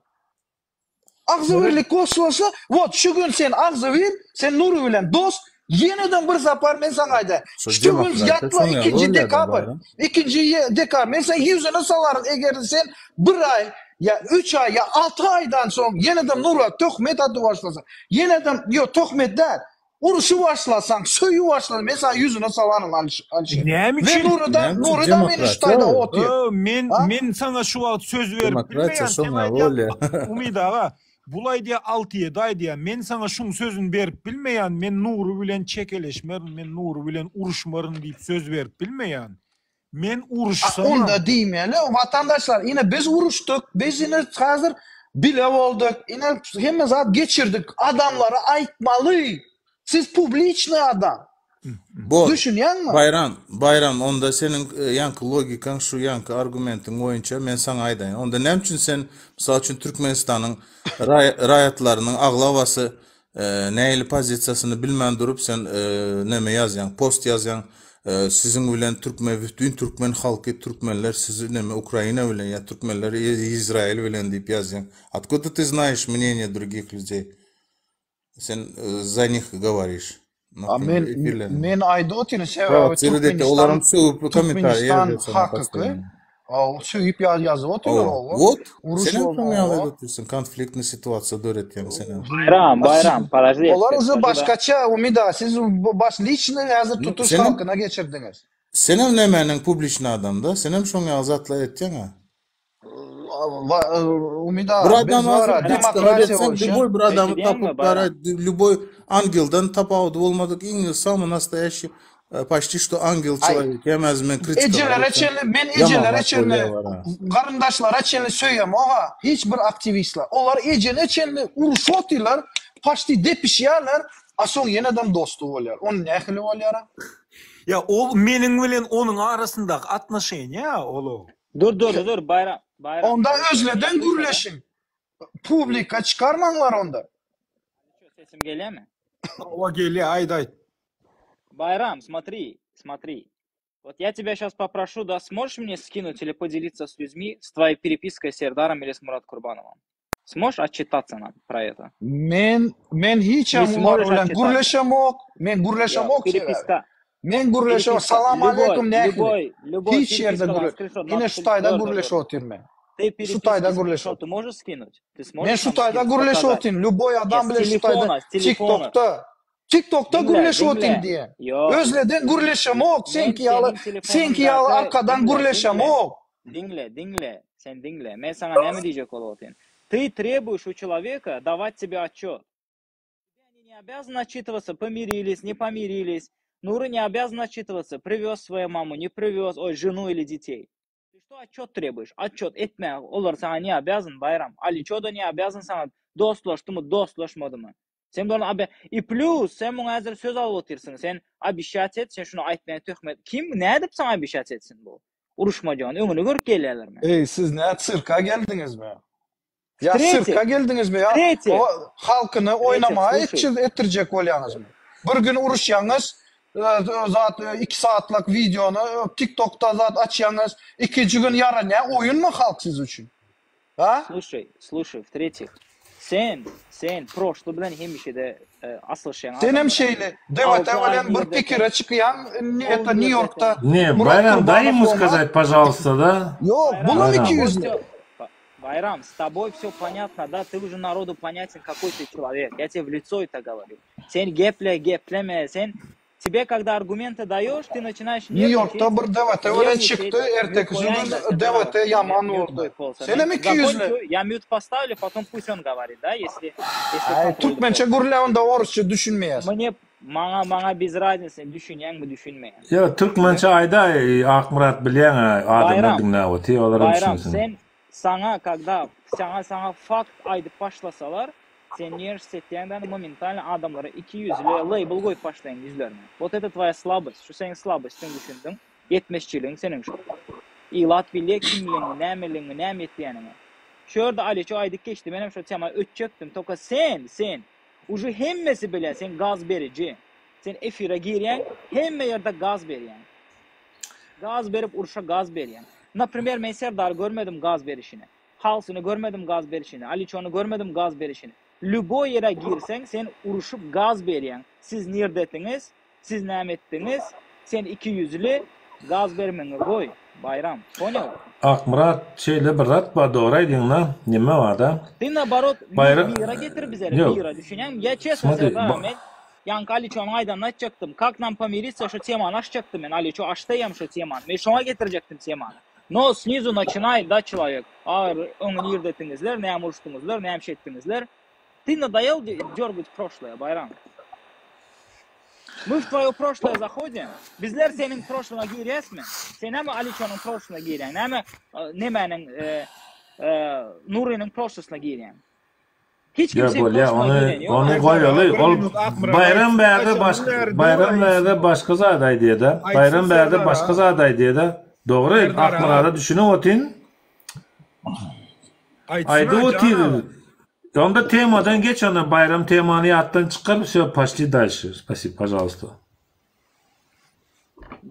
Agzybirlik goşulyşy, wot şu gün sen agzybir, sen Nury bilen dost, ýeneden bir sapar men saňa aýdaýyn. Şu gün ýatla ikinji dekabr, ikinji dekabr, men seň ýüzüne salaryn eger sen bir aý ýa üç aý ýa alty aýdan soň ýeneden Nura töhmet atyp başlasaň, ýeneden ýok töhmet däl, Urşy başlasaň, söýi başlasaň, men saňa ýüzüne salaryn Alişer. Näme We üçin? Nuryda, Nuryda meni şu taýda otyr. Ö, men men saňa şu wagt söz berip Demokratiýa bilmeýän, sen şoňa aýdýaň, bolýar. Umyt aga, bul aýdýa alty-ýedi aýdýa, men saňa şuň sözüni berip bilmeýän, men Nury bilen çekeleşmerin, men Nury bilen uruşmaryn diýip söz berip bilmeýän. Men uruşsamam. Onda diýmeli, watandaşlar, ine biz uruşdyk, biz ine häzir bile bolduk, ine hemme zat geçirdik, adamlara aýtmaly, siz publiçnyý adam. Bor. Düşünýäňmi? Baýram, Baýram, onda seniň ýaňky logikaň şu ýaňky argumentiň boýunça men saňa aýdaýyn. Onda näme üçin sen, mysal üçin, Türkmenistanyň raýatlarynyň aglabasy Nähili pozisiýasyny bilmän durup sen neme ýazýaň post ýazýaň siziň bilen türkmen bütin türkmen halky türkmenler sizi neme Ukraina bilen ýa türkmenler Izrail bilen diýip ýazýaň otkuda ty znaýyş mneniýe drugih lýudey sen za nih gowariş A men men aýdyp otyryn sebäbi Türkmenistan Türkmenistan hakyky söýüp ýazyp otyrlar oba. Wot senem şoň ýaly edip otyrsyň konfliktnyý situasiýa döretýäň senem. Baýram Baýram podожdi Olar uje başgaça Umyt aga siz baş liçnyý häzir tutuş halkyna geçirdiňiz. Senem nämäniň publiçnyý adamda senem şoň ýaly zatlar etýäňä. Umyt aga biz bara demokratiýa bolşa. Lýuboý bir adamy tapyp bara lýuboý angeldan tapawudy bolmadyk iň samyý nastoýaşiý. Paçti şto angel Aý, çelowek hem häzir men kritikalar ejelere etsem çenli, men ýaman ejelere zat çenli, bolýar bara. garyndaşlara çenli söýemog-a hiç bir aktiwistler. Olar ejene çenli uruşyp otyrlar, paçti depişýärler, a soň ýenedem dosty bolýar. O nähili bolýar-a? Ýa ol meniň bilen onuň arasyndaky atnoşeniýa ol-ow. Dur dur dur Baýram Baýram Onda Aliço özleden ýa slýşa da. gürleşiň. Publika çykarmaňlar onda. Aliço sesim gelýämi? Hawa gelýär aýt aýt. Байрам, смотри, смотри. Вот я тебя сейчас попрошу, да, сможешь мне скинуть или поделиться с людьми с твоей перепиской с Сердаром или с Мурат Курбановым? Сможешь отчитаться нам про это? Men men Не hiçem olar сможешь bilen отчитаться. gürleşemok. Men Ýok, gürleşemok sebäbi. perepiska, Men gürleşemok. perepiska, Salam любой, aleýkum nähili? любой, любой Hiç ýerde перепискаdan gürle. skrinşot Ine na şu taýda dur, dur, gürleşip dur. otyryn men. Ты Şu переписки taýda gürleşip скриншот ты можешь скинуть? Ты Men сможешь şu нам taýda скинуть, gürleşip показать? otyryn. Lýuboý Не, adam с bilen şu taýda телефона, с телефона. TikTokda TikTokda Diňle, gürleşip otyryn diňle. diýen. Ýok. Özleden gürleşemok. Men Seňki ýaly, seniň seňki ýaly telefonyňdaky arkadan diňle, diňle. gürleşemok. Diňle, diňle. Sen diňle. Men saňa näme diýjek bolup otyryn? Ты требуешь у человека давать тебе отчет. Они не обязаны отчитываться, помирились, не помирились. Нуры не обязан отчитываться, привез свою маму, не привез, ой, жену или детей. Ты что отчет требуешь? Отчет etme, olar saňa не обязан, Baýram. Aliço-da не обязан saňa dostlaşdymy, dostlaşmadymy. Sen bularny abe И плюс, sen muňa häzir söz alyp otyrsyň. Sen obещать et, sen şuny aýtmaýan töhmet. Kim nädip saňa obещать etsin bu? Uruşmajagyny öňüni görüp gelýärlermi? Eý, siz nä sirka geldiňizmi? Ýa W-tretih, sirka geldiňizmi ýa w-tretih, o halkyny w-tretih, oýnamaga слушай. etjek etdirjek bolýaňyzmy? Bir gün uruşýaňyz, zat 2 saatlyk wideony TikTokda zat açýaňyz, ikinji gün ýaranýa oýunmy halk siz üçin? Ha? Слушай, слушай, w-tretih, sen, sen proşly bilen hemişe-de asylşýaň Senem adamlara. şeýle DWT Alty aý bilen bir nirde pikire sen? çykýaň, Ol это nirde Nýu-Ýorkda sen? Ne, Murat Baýram, дай Kurbanow ему oňa сказать, пожалуйста, да? Ýok, Байрам, bulam с Байрам. тобой ikiýüzli. все, Байрам, с тобой все понятно, да, ты уже народу понятен, какой ты человек. Я тебе в лицо это говорю. Sen geple, gepleme, sen тебе, когда аргументы даешь, ты начинаешь Nýu-Ýorkda нервничать, bir DWT bilen нервничать. çykdy, Mute erteki gün goýaýyn-da, Serdar DWT aga, ýaman mute boldy. goýup bolsa. Senem Men ikiýüzli. закончу, я mute поставлю, потом пусть он говорит, да, если, если Aý, какой-то türkmençe bolsa. gürle onda orusça düşünmeýäs. Мне, maňa, maňa bez разницы, düşünýäňmi, düşünmeýäňmi. Ýa türkmençe aýdaý Akmyrat bilýäň adamlar Baýram, diňläp otyr olaram Baýram, düşünsin. sen saňa когда saňa saňa fakt aýdyp başlasalar, sen nerwsiz etýäňdäni momentalno adamlara ikiýüzli leýbl goýup başlaýaň ýüzlerine. Вот это tvoýa slabost, şu seň slabostyň düşündiň, ýetmezçiligiň seniň şu. Ilat bilýä kimligiňi, nämeligiňi, näme etýäniňi. Şu ýerde Aliço aýdyp geçdi, menem şo tema ötjekdim, toka sen, sen, uje hemmesi bilýä sen gaz beriji. Sen efire girýäň, hemme ýerde gaz berýäň. Gaz berip urşa gaz berýäň. Naprimer men Serdary görmedim gaz berişini. Halsyny görmedim gaz berişini. Aliçony görmedim gaz berişini. Lýuboý ýere girseň sen uruşyp gaz berýäň. Siz nirdesiňiz? Siz näme etdiňiz? Sen ikiýüzli gaz bermeňi goý, Baýram. Ponel? Akmyrat şeýle bir zat bar dogry aýdyňda neme barda Ty naborot Baýra mira getir bizere Ýok mira düşünýäňmi? Ýa çesno Смотри Serdar men Ýaňky Aliçonyň aýdanyny aýtjakdym. Kak nam pomirиться şu temany açjakdym men. Aliço açdaýam şu temany. Men şoňa getirjekdim temany. No snizu načinaj da çelowek. A öňi nirdetiňizler, näme uruşdyňyzlar, näme şetdiňizler. Ty nadоел dörgать proşloe, Baýram. Мы в twoýo proşloe zahodим. Bizler seniň proşloňa girýäsmi? Sen näme Aliçonyň proşlosyna girýäň? Näme nemäniň Nurynyň proşlosyna girýäň? Hiç kim Ýa seň bolýa proşloňa ony giren ýok. ony Serdar aga goýaly bir ol minut Akmyrat Baýram aýtsyn bärde haçan başga bäri dur Baýram bärde aýtsyn. başga zat aýdýada Aýtsyn Baýram bärde Serdar başga aga. zat aýdýada dogry Serdar aga. Akmyrada düşünip otyn Aýtsyn aýdyp a jan otyr aga. onda temadan geç onda Baýram temany ýatdan çykar wsё poşli dalşe spasibo pažalsta.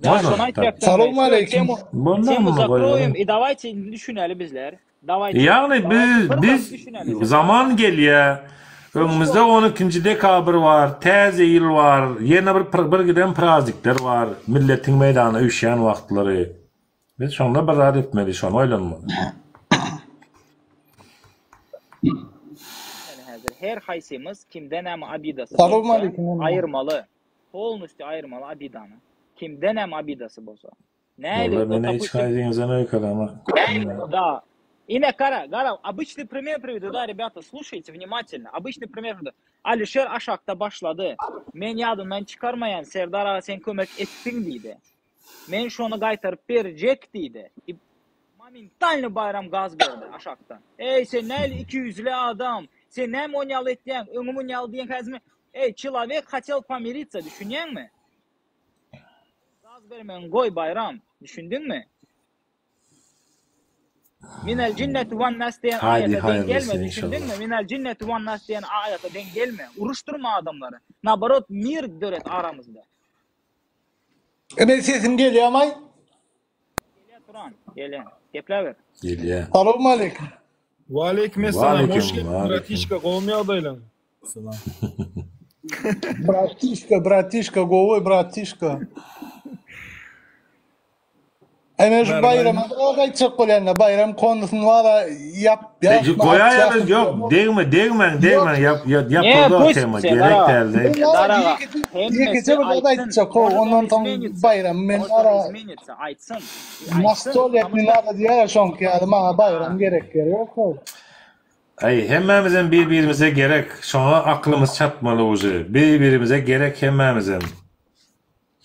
Da, Можно şony tak. aýtjakdym men. Wsё Salowmaleýkim. temu Bolmazmy temu zakroýem goýaly. i dawajte düşüneli bizler. Dawajte. Ýagny Dawajte biz bir zat biz düşüneli Serdar. zaman gelýä. Uruş Öňümizde boldy. 12-nji dekabr bar, täze ýyl bar, ýene bir bir giden praznikler bar, milletiň meýdana üýşýän wagtlary. Biz şonda bir zat etmeli, şony oýlanmaly. Ýöne häzir her haýsymyz kimde näme obidasy bolsa Salowmaleýkim hemmäňize. aýyrmaly. Polnostýu aýyrmaly obidany. Kimde näme obidasy bolsa. Nähili Walla вот men hiç dopustim haýsyňyzdan öýkelämok. da. Ine gara, gara, обычный пример приведу, да, ребята, слушайте внимательно. Обычный пример приведу. Alişer aşakda başlady. Men ýadymdan çykarmaýan, Serdar aga sen kömek etdiň diýdi. Men şony gaýtaryp berjek diýdi. I momentalno Baýram gaz berdi aşakdan. Eý sen nähili ikiýüzli adam, sen näme on ýaly etýäň, öňi mun ýaly diýen häzirmi? Eý, çelowek hotel pomirиться, düşünýäňmi? Gaz bermegiňi goý Baýram, düşündiňmi? Minel jinneti wan nas diýen Haydi aýata deň gelme, haýyrlysy düşündiňmi? inşallah. Minel jinneti wan nas diýen aýata deň gelme. Uruşdyrma adamlary. Naborot mir döret aramyzda. Ene sesim gelýärmi? Gelýär Turan, gelýär. Gepläber. Gelýär. Salowmaleýkim. Waleýkim essalam, hoş Waleýkim, geldiň waleýkim. bratişka, gowumy ýagdaýlaň? Salam. Bratişka, bratişka, gowy bratişka. Ene şu Normalny. Baýrama bir zat aýtjak bolýan-da, Baýram konusyny wara ýap, Ej, ýapma, goýaýamyz açýasym ýok, gelenok. degme, degmäň, Ýok. degmäň, ýap, ýap, Ne, ýapyldy o pust tema, Serdar gerek aga. däldi. Men Serdar wara aga, ýekeje, hemmesi ýekeje bir zat aýtsyn. aýtjak, ho, Может ondan on soň izmenится. Baýram men Может on wara izmenится, aýtsyn. Aýtsyn, nastolýak потому ne что nada diýýär şoňky ýaly maňa Baýram gerek ýeri ýok, ho. Aý, hemmämizem bir-birimize gerek, şoňa aklymyz çatmaly uje. Bir-birimize gerek hemmämizem.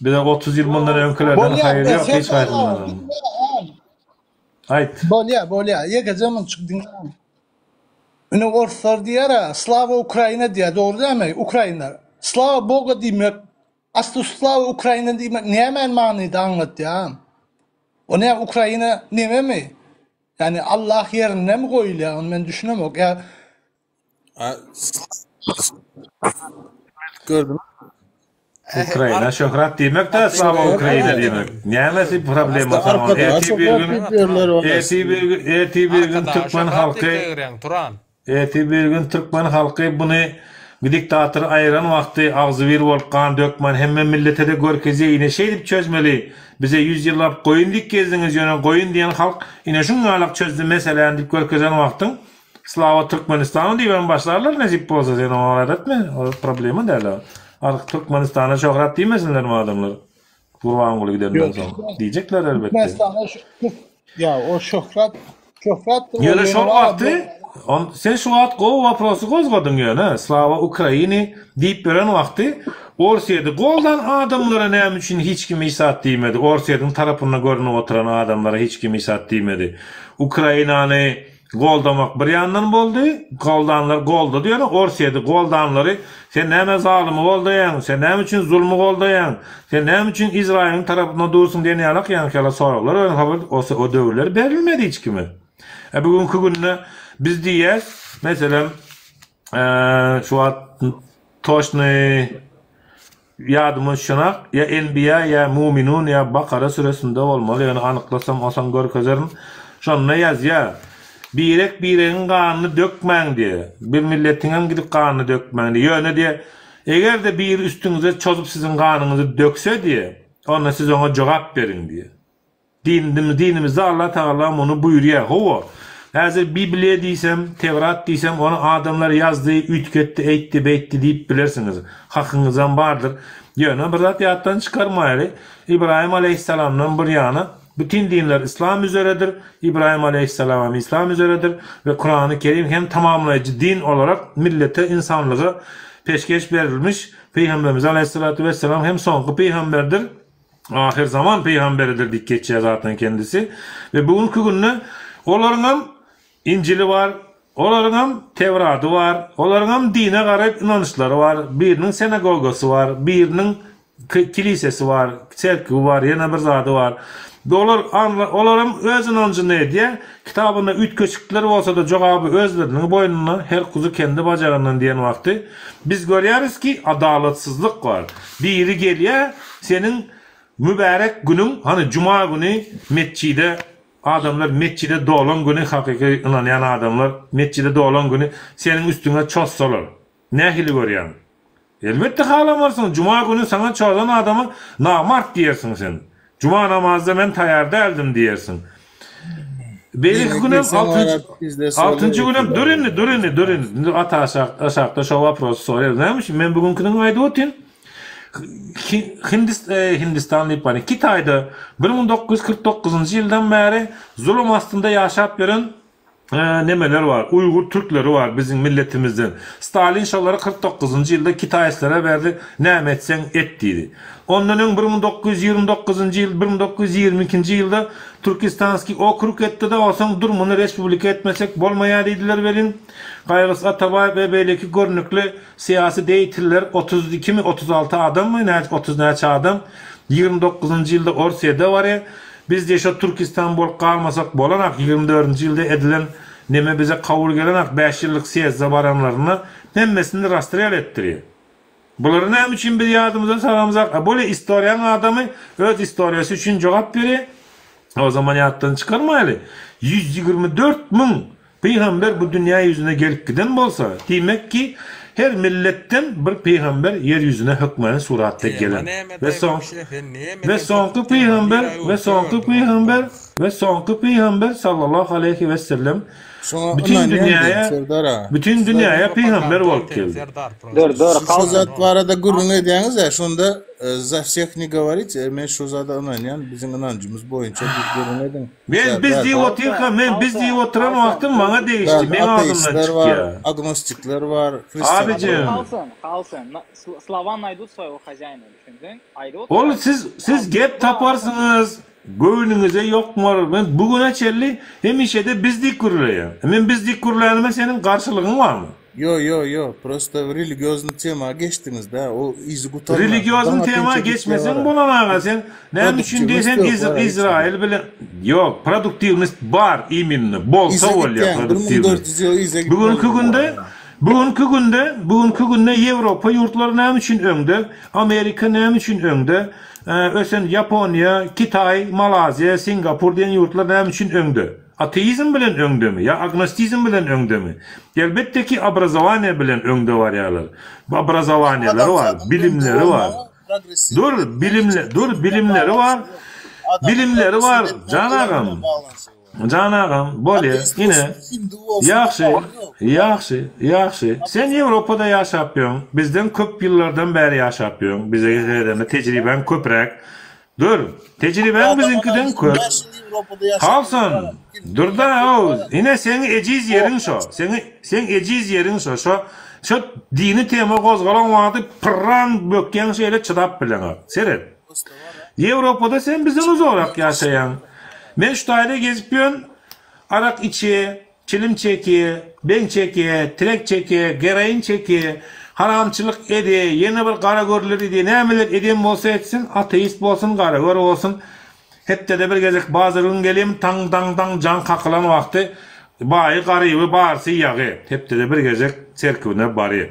Bize 30 ýyl mundan öňkülerden Bolýar, haýyr ýok hiç Serdar aga, haýsyndanam. diňle, ha. Aýt. Bolýar, bolýar. Ýekeje munçuk diňle. Ine orslar diýýär-ä, Slava Ukraina diýýär, dogry dälmi? Ukrainler. Slava Boga diýmek, asly Slava Ukraina diýmek nämäni manyda aňlatýar? O näme Ukraina nememi? Ýani Allah ýerindemi goýulýar, ony men düşünemok. Ýa Gördüm. Ukraina şöhrat diýmek de slava Ukraina diýmek. Nämesi problema saňa? Ertir bir gün ertir bir gün ertir bir gün türkmen halky ertir bir gün türkmen halky buny diktatory aýyran wagty agzybir bolup gan dökmän hemme millete de görkezýä ine şeýdip çözmeli bize ýüz ýyllap goýun diýip gezdiňiz ýöne goýun diýen halk ine şuňňalak çözdi meseläni diýip görkezen wagtyň Slava Türkmenistana diýibem başlarlar nesip bolsa sen oňa alada etme o problema däl o. Ark Türkmenistana şöhrat diýmesinlermi adamlar Gurbanguly gidenden Ýok. soň diýjekler elbetde. Türkmenistana şu ýa o şöhrat şöhratdyr o Ýöne ýöne şol wara wagty on sen şu wagt gowy waprosy gozgadyň ýöne Slava Ukraini diýip ýören wagty Orsýedi goldan adamlara näme üçin hiç kim hiç zat diýmedi Orsýediň tarapynda görünip oturan adamlara hiç kim hiç zat diýmedi Ukrainany Goldamak bir ýandan boldy, goldanlar goldady ýöne Orsýedi goldanlary sen näme zalymy goldaýaň, sen näme üçin zulmy goldaýaň, sen näme üçin Izraýylyň tarapynda dursuň diýen ýalak ýaňky ýaly soraglar öň habar o döwürler berilmedi hiç kime. E bu günki günde biz diýýäs meselem şu wagt toçny Ýadyma düşenak, ýa Enbiýa, ýa Muminun, ýa Bakara süresinde bolmaly, ýöne anyklasam osaň görkezerin. Şonda ýazýar, Birek-biregiň ganyny dökmäň diýýär. Bir milletiňem gidip ganyny dökmäň diýýär. Ýöne diýýär, eger-de biri üstüňize çozup siziň ganyňyzy dökse diýýär, onda siz oňa jogap beriň diýýär. Dinimiz dinimizde Allah Tagala muny buýurýar. Hawa, häzir Bibliýa diýsem, Tewrat diýsem, ony adamlar ýazdy, üýtgetdi, eýtdi, beýtdi diýip bilersiňiz. Hakyňyzam bardyr. Ýöne bir zat ýatdan çykarmaýly, Ybraýym aleýhissalamdan bir ýana bütin dinler yslam üzeredir, Ybraýym aleýhissalamam yslam üzeredir we Kurany Kerim hem tamamlaýjy din olarak millete, ynsanlyga peşgeş berilmiş. Pygamberimiz aleýhissalatu wessalam hem soňky pygamberdir. Ahyr zaman pygamberidir diýip geçýär zaten kendisi. We bu günki günde olaryňam Injili bar, olaryňam Tewrady bar, olaryňam dine garaýyp ynançlary bar, biriniň senagogasy bar, biriniň kilisesi bar, çerkiwi bar, ýene bir zady bar. Olar olaram öz ynanjyny edýär. Kitabynda üýtgeşikler bolsa-da jogaby özleriniň boýnuna, her kuzy kendi bajagyndan diýen wagty biz görýäris ki adalatsyzlyk bar. Biri gelýär, Seniň mübärek günüň, hany juma güni metjide adamlar metjide dolan güni hakyky ynanýan adamlar metjide dolan güni seniň üstüňe çozsalar nähili görýäň? Elbetde halamarsyň, juma güni saňa çozan adama namart diýersiň sen. Juma namazda men taýar däldim diýersiň. Beýleki günem altynjy altynjy günem dur indi dur indi dur indi indi ata aşak aşakda şo waprosy soraýar. Näme üçin men bu günkiniňi aýdyp otyryn. Hindist Hindistan diýip barýan Kitaýda 1949-njy ýyldan bäri zulum astynda ýaşap ýören. Nemeler bar, uýgur türkleri bar biziň milletimizden. Stalin şolary 49-njy ýylda kitaýslara berdi, näme etseň et diýdi. Ondan öň 1929-njy ýyl, 1922-nji ýylda Türkistanskiý okrug etdi-de, onsoň dur muny respublika etmesek bolmaýar diýdiler welin, Gaýgysyz Atabaýew we beýleki görnükli syýasy deýatiller 32 mi, 36 adammy, näçe, 30 näçe adam 29-njy ýylda Orsýede barýar. Biz de şo Türkistan bolup galmasak bolanak 24-nji ýylda edilen neme bize kabul gelenak 5 ýyllyk sýezde baranlarynda hemmesini rastrel etdirýär. Bulary näme üçin biz ýadymyza salamzak? A bolýa istoriýaň adamy öz istoriýasy üçin jogap berýär. O zaman ýatdan çykarmaýly. 124 müň Pygamber bu dünýä ýüzüne gelip giden bolsa, diýmek ki, her milletden bir pygamber ýer ýüzüne hökmany suratda Tema gelen. näme We daý soň wapşe sen we nemeden soňky tapyp tema pygamber bir aý we öňki soňky gördüm pygamber ondan. we soňky pygamber sallallahu aleýhi wesellem Şoňa bütin ynanýan diýip dünýäýe Serdar aga. bütin Siz dünýäýe aýdyň. pygamber Propagandon bolup sen geldi. Serdar Dur prosto dur Şu Kalsyn. zat propagandon. barada gürrüň edýäňiz-ä, şonda za wseh ne govorite, men şu zada ynanýan, biziň ynanjymyz boýunça diýip gürrüň ediň. Men biz Serdar. diýip otyrka, men biz diýip Kalsyn, oturan Kalsyn, wagtym dur maňa dur. degişdi, Bärde meň agzymdan ateistler bar, çykýar. agnostikler bar, hristianlar Abijim. bar. Kalsyn, Kalsyn. Na- sl- Slova naýdut svoýego hozýaýna, düşündiň? Aýdyp Ol oturýar. siz siz Al, gep bu adamyň taparsyňyz, göwnüňize ýokmar. Men bu güne çenli hemişe-de biz diýip gürleýän. Men biz diýip gürlänime seniň garşylygyň barmy? Ýo ýo ýo, prosto religiozny tema geçdiňiz-dä, o yzy gutarman. Religiozny Daň tema atynça gitýär geçmeseň bara. bolan aga sen näme üçin Produktiwnost diýseň ýok iz bara hiç ýerde. Izrail bilen ýok produktiwnost bar iminno bolsa Yza bolýar gitýäň, produktiwnost. 1400 ýyl yza Bu günki gitmeli. günde bu günki günde bu günki günde Ýewropa ýurtlary näme üçin öňde Amerika näme üçin öňde ösen Ýaponiýa Kitaý Malaziýa Singapur diýen ýurtlar näme üçin öňde Ateizm bilen öňdemi ýa agnostizm bilen öňdemi? Elbetde ki obrazowaniýe bilen öňde barýarlar. Obrazowaniýeleri bar, Adamzadyň öňde bilimleri bar. bolmagy progressiw Dur, etmek bilimle, hiç dur bilen bilimleri bar. baglanyşygy ýok. Adamyň Bilimleri progressiw bar, etmek jan ylym agam. bilen baglanyşygy bar. Jan agam, bolýa, Ateist ine. bolsun, hindi bolsun, Ýagşy, tapawudy ýok. ýagşy, ýagşy. Sen Ýewropada ýaşap ýöň, bizden köp ýyllardan bäri ýaşap ýöň, bize garanda tejribäň köpräk. Dur, tejribäň biziňkiden köp. Halson, dur-da-ow, ine seň ejiz ýeriň şo, seň, seň ejiz ýeriň şo, şo, şo dini tema gozgalan wagty pyrran bökýäň şeýle çydap bileňok. Seret. Ýewropada sen bizden uzagrak ýaşaýaň. Men şu taýda gezip ýörün, arak içýä, Çilim çekýä, beň çekýä, tirek çekýä, geroin çekýä, haramçylyk edýä, ýene bir garagörler edýä, nämeler edýän bolsa etsin, ateist bolsun, garagör bolsun, hepdede bir gezek bazar gün gelýän, taň-daň-daň jaň kakylan wagty baýy, garyby, barysy ýagy, hepdede bir gezek çerkiwine barýa.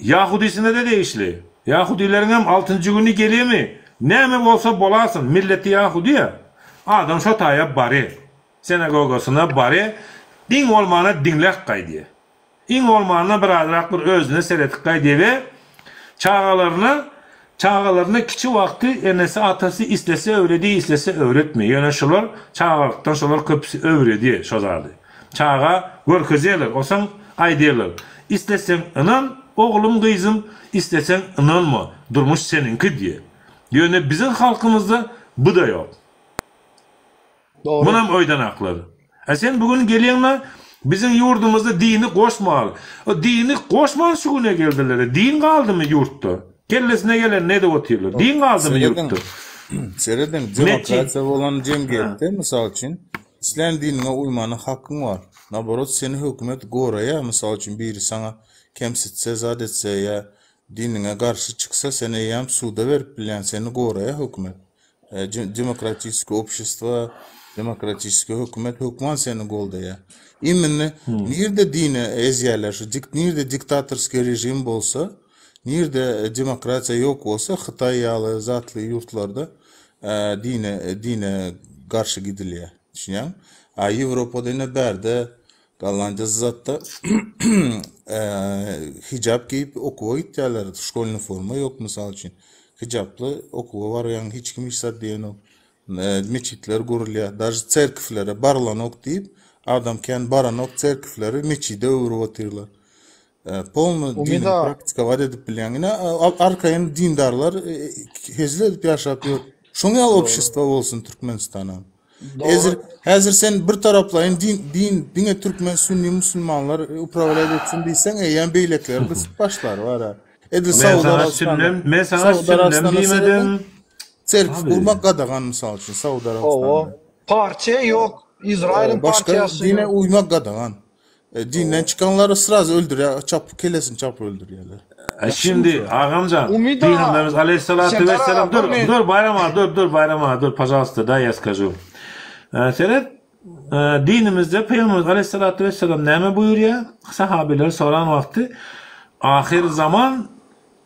Ýahudisine-de degişli. Ýahudileriňem altynjy güni gelýämi, näme bolsa bolasyn, milleti ýahudy-ä, adam şo taýa barýa. Sinagogasyna bary, iň bolmanda diňläp gaýdýar. Iň bolmanda birazrak bir özüne seredip gaýdýar we çagalaryna çagalaryna kiçi wagty enesi atasy islese öwredýär islese öwretmeýär. Ýöne şular çagalykdan şolar köpüsi öwredýär şo zady. Çaga görkezýärler osaň aýdýarlar isleseň ynan oglum gyzym isleseň ynanma durmuş seniňki diýýär. Ýöne biziň halkymyzda bu-da ýok. Dogry. Munam oýdan aklar. A sen bu gün gelýäňmi biziň ýurdumyzda dini goşmaly. O dini goşman şu güne geldiler. Din galdymy ýurtda? Kellesine gelenini edip otyrlar. Din galdymy Serediň, ýurtda? serediň, Metjit. demokratiýa bolan jemgyýetde, mysal üçin, islän diniňe uýmana hakyň bar. Naborot, seni hökümet goraýar, mysal üçin, biri saňa kemsitse, zat etse ýa diniňe garşy çyksa, sen eýýäm suda berip bilýäň, seni goraýar hökümet. Demokratiski obşestwo, demokratiski hökümet hökman seni goldaýar. Imенно nirde dini ezýärler, şu dik nirde diktatorskiý režim bolsa, nirde demokratiýa ýok bolsa, Hytaý ýaly zatly ýurtlarda dine dine garşy gidilýär. Düşünýäňmi? A Ýewropada ine bärde Gollandiýada zatda hijap geýip okuwa gitýärler, şkolnyý forma ýok mysal üçin. Hijaply okuwa barýaň, hiç kim hiç zat diýenok. Metjitler gurulýar, daže çerkwlere barylanok diýip, adam kän baranok çerkwleri metjide öwrüp otyrlar. Polny diniňi Umyda praktikowat edip bilýäň. Ine arkaýyn dindarlar hezil edip ýaşap ýör. Şoň ýaly dogry. obşestwo bolsun Türkmenistanam. Ezir, häzir sen bir taraplaýyn din, din diňe türkmen sünni musulmanlar uprawlýat etsin diýseň, eýýäm beýlekiler gysyp başlar bara. Edil Men Saud saňa Arabystanda. sünnem, men saňa Saud sünnem Arabystanda diýmedim. serediň. Çerki Abi. gurmak gadagan mysal üçin Saud Hawa. Arabystanda. Partiýa ýok. Izrailiň Başga partiýasy dine ýok. uýmak gadagan. E, dinden çykanlary srazu öldürýär, çapyp kellesini çapyp öldürýärler. E, Şimdi agamjan, Umyt aga, Peygamberimiz aleyhissalatu Serdar aga, vesselam bir dur minut. dur Bayram ağa dur dur Bayram ağa dur pajalsta da ya skажу. E, seret e, dinimizde Peygamberimiz aleyhissalatu vesselam näme buýurýar? Sahabeler soran wagty ahyr zaman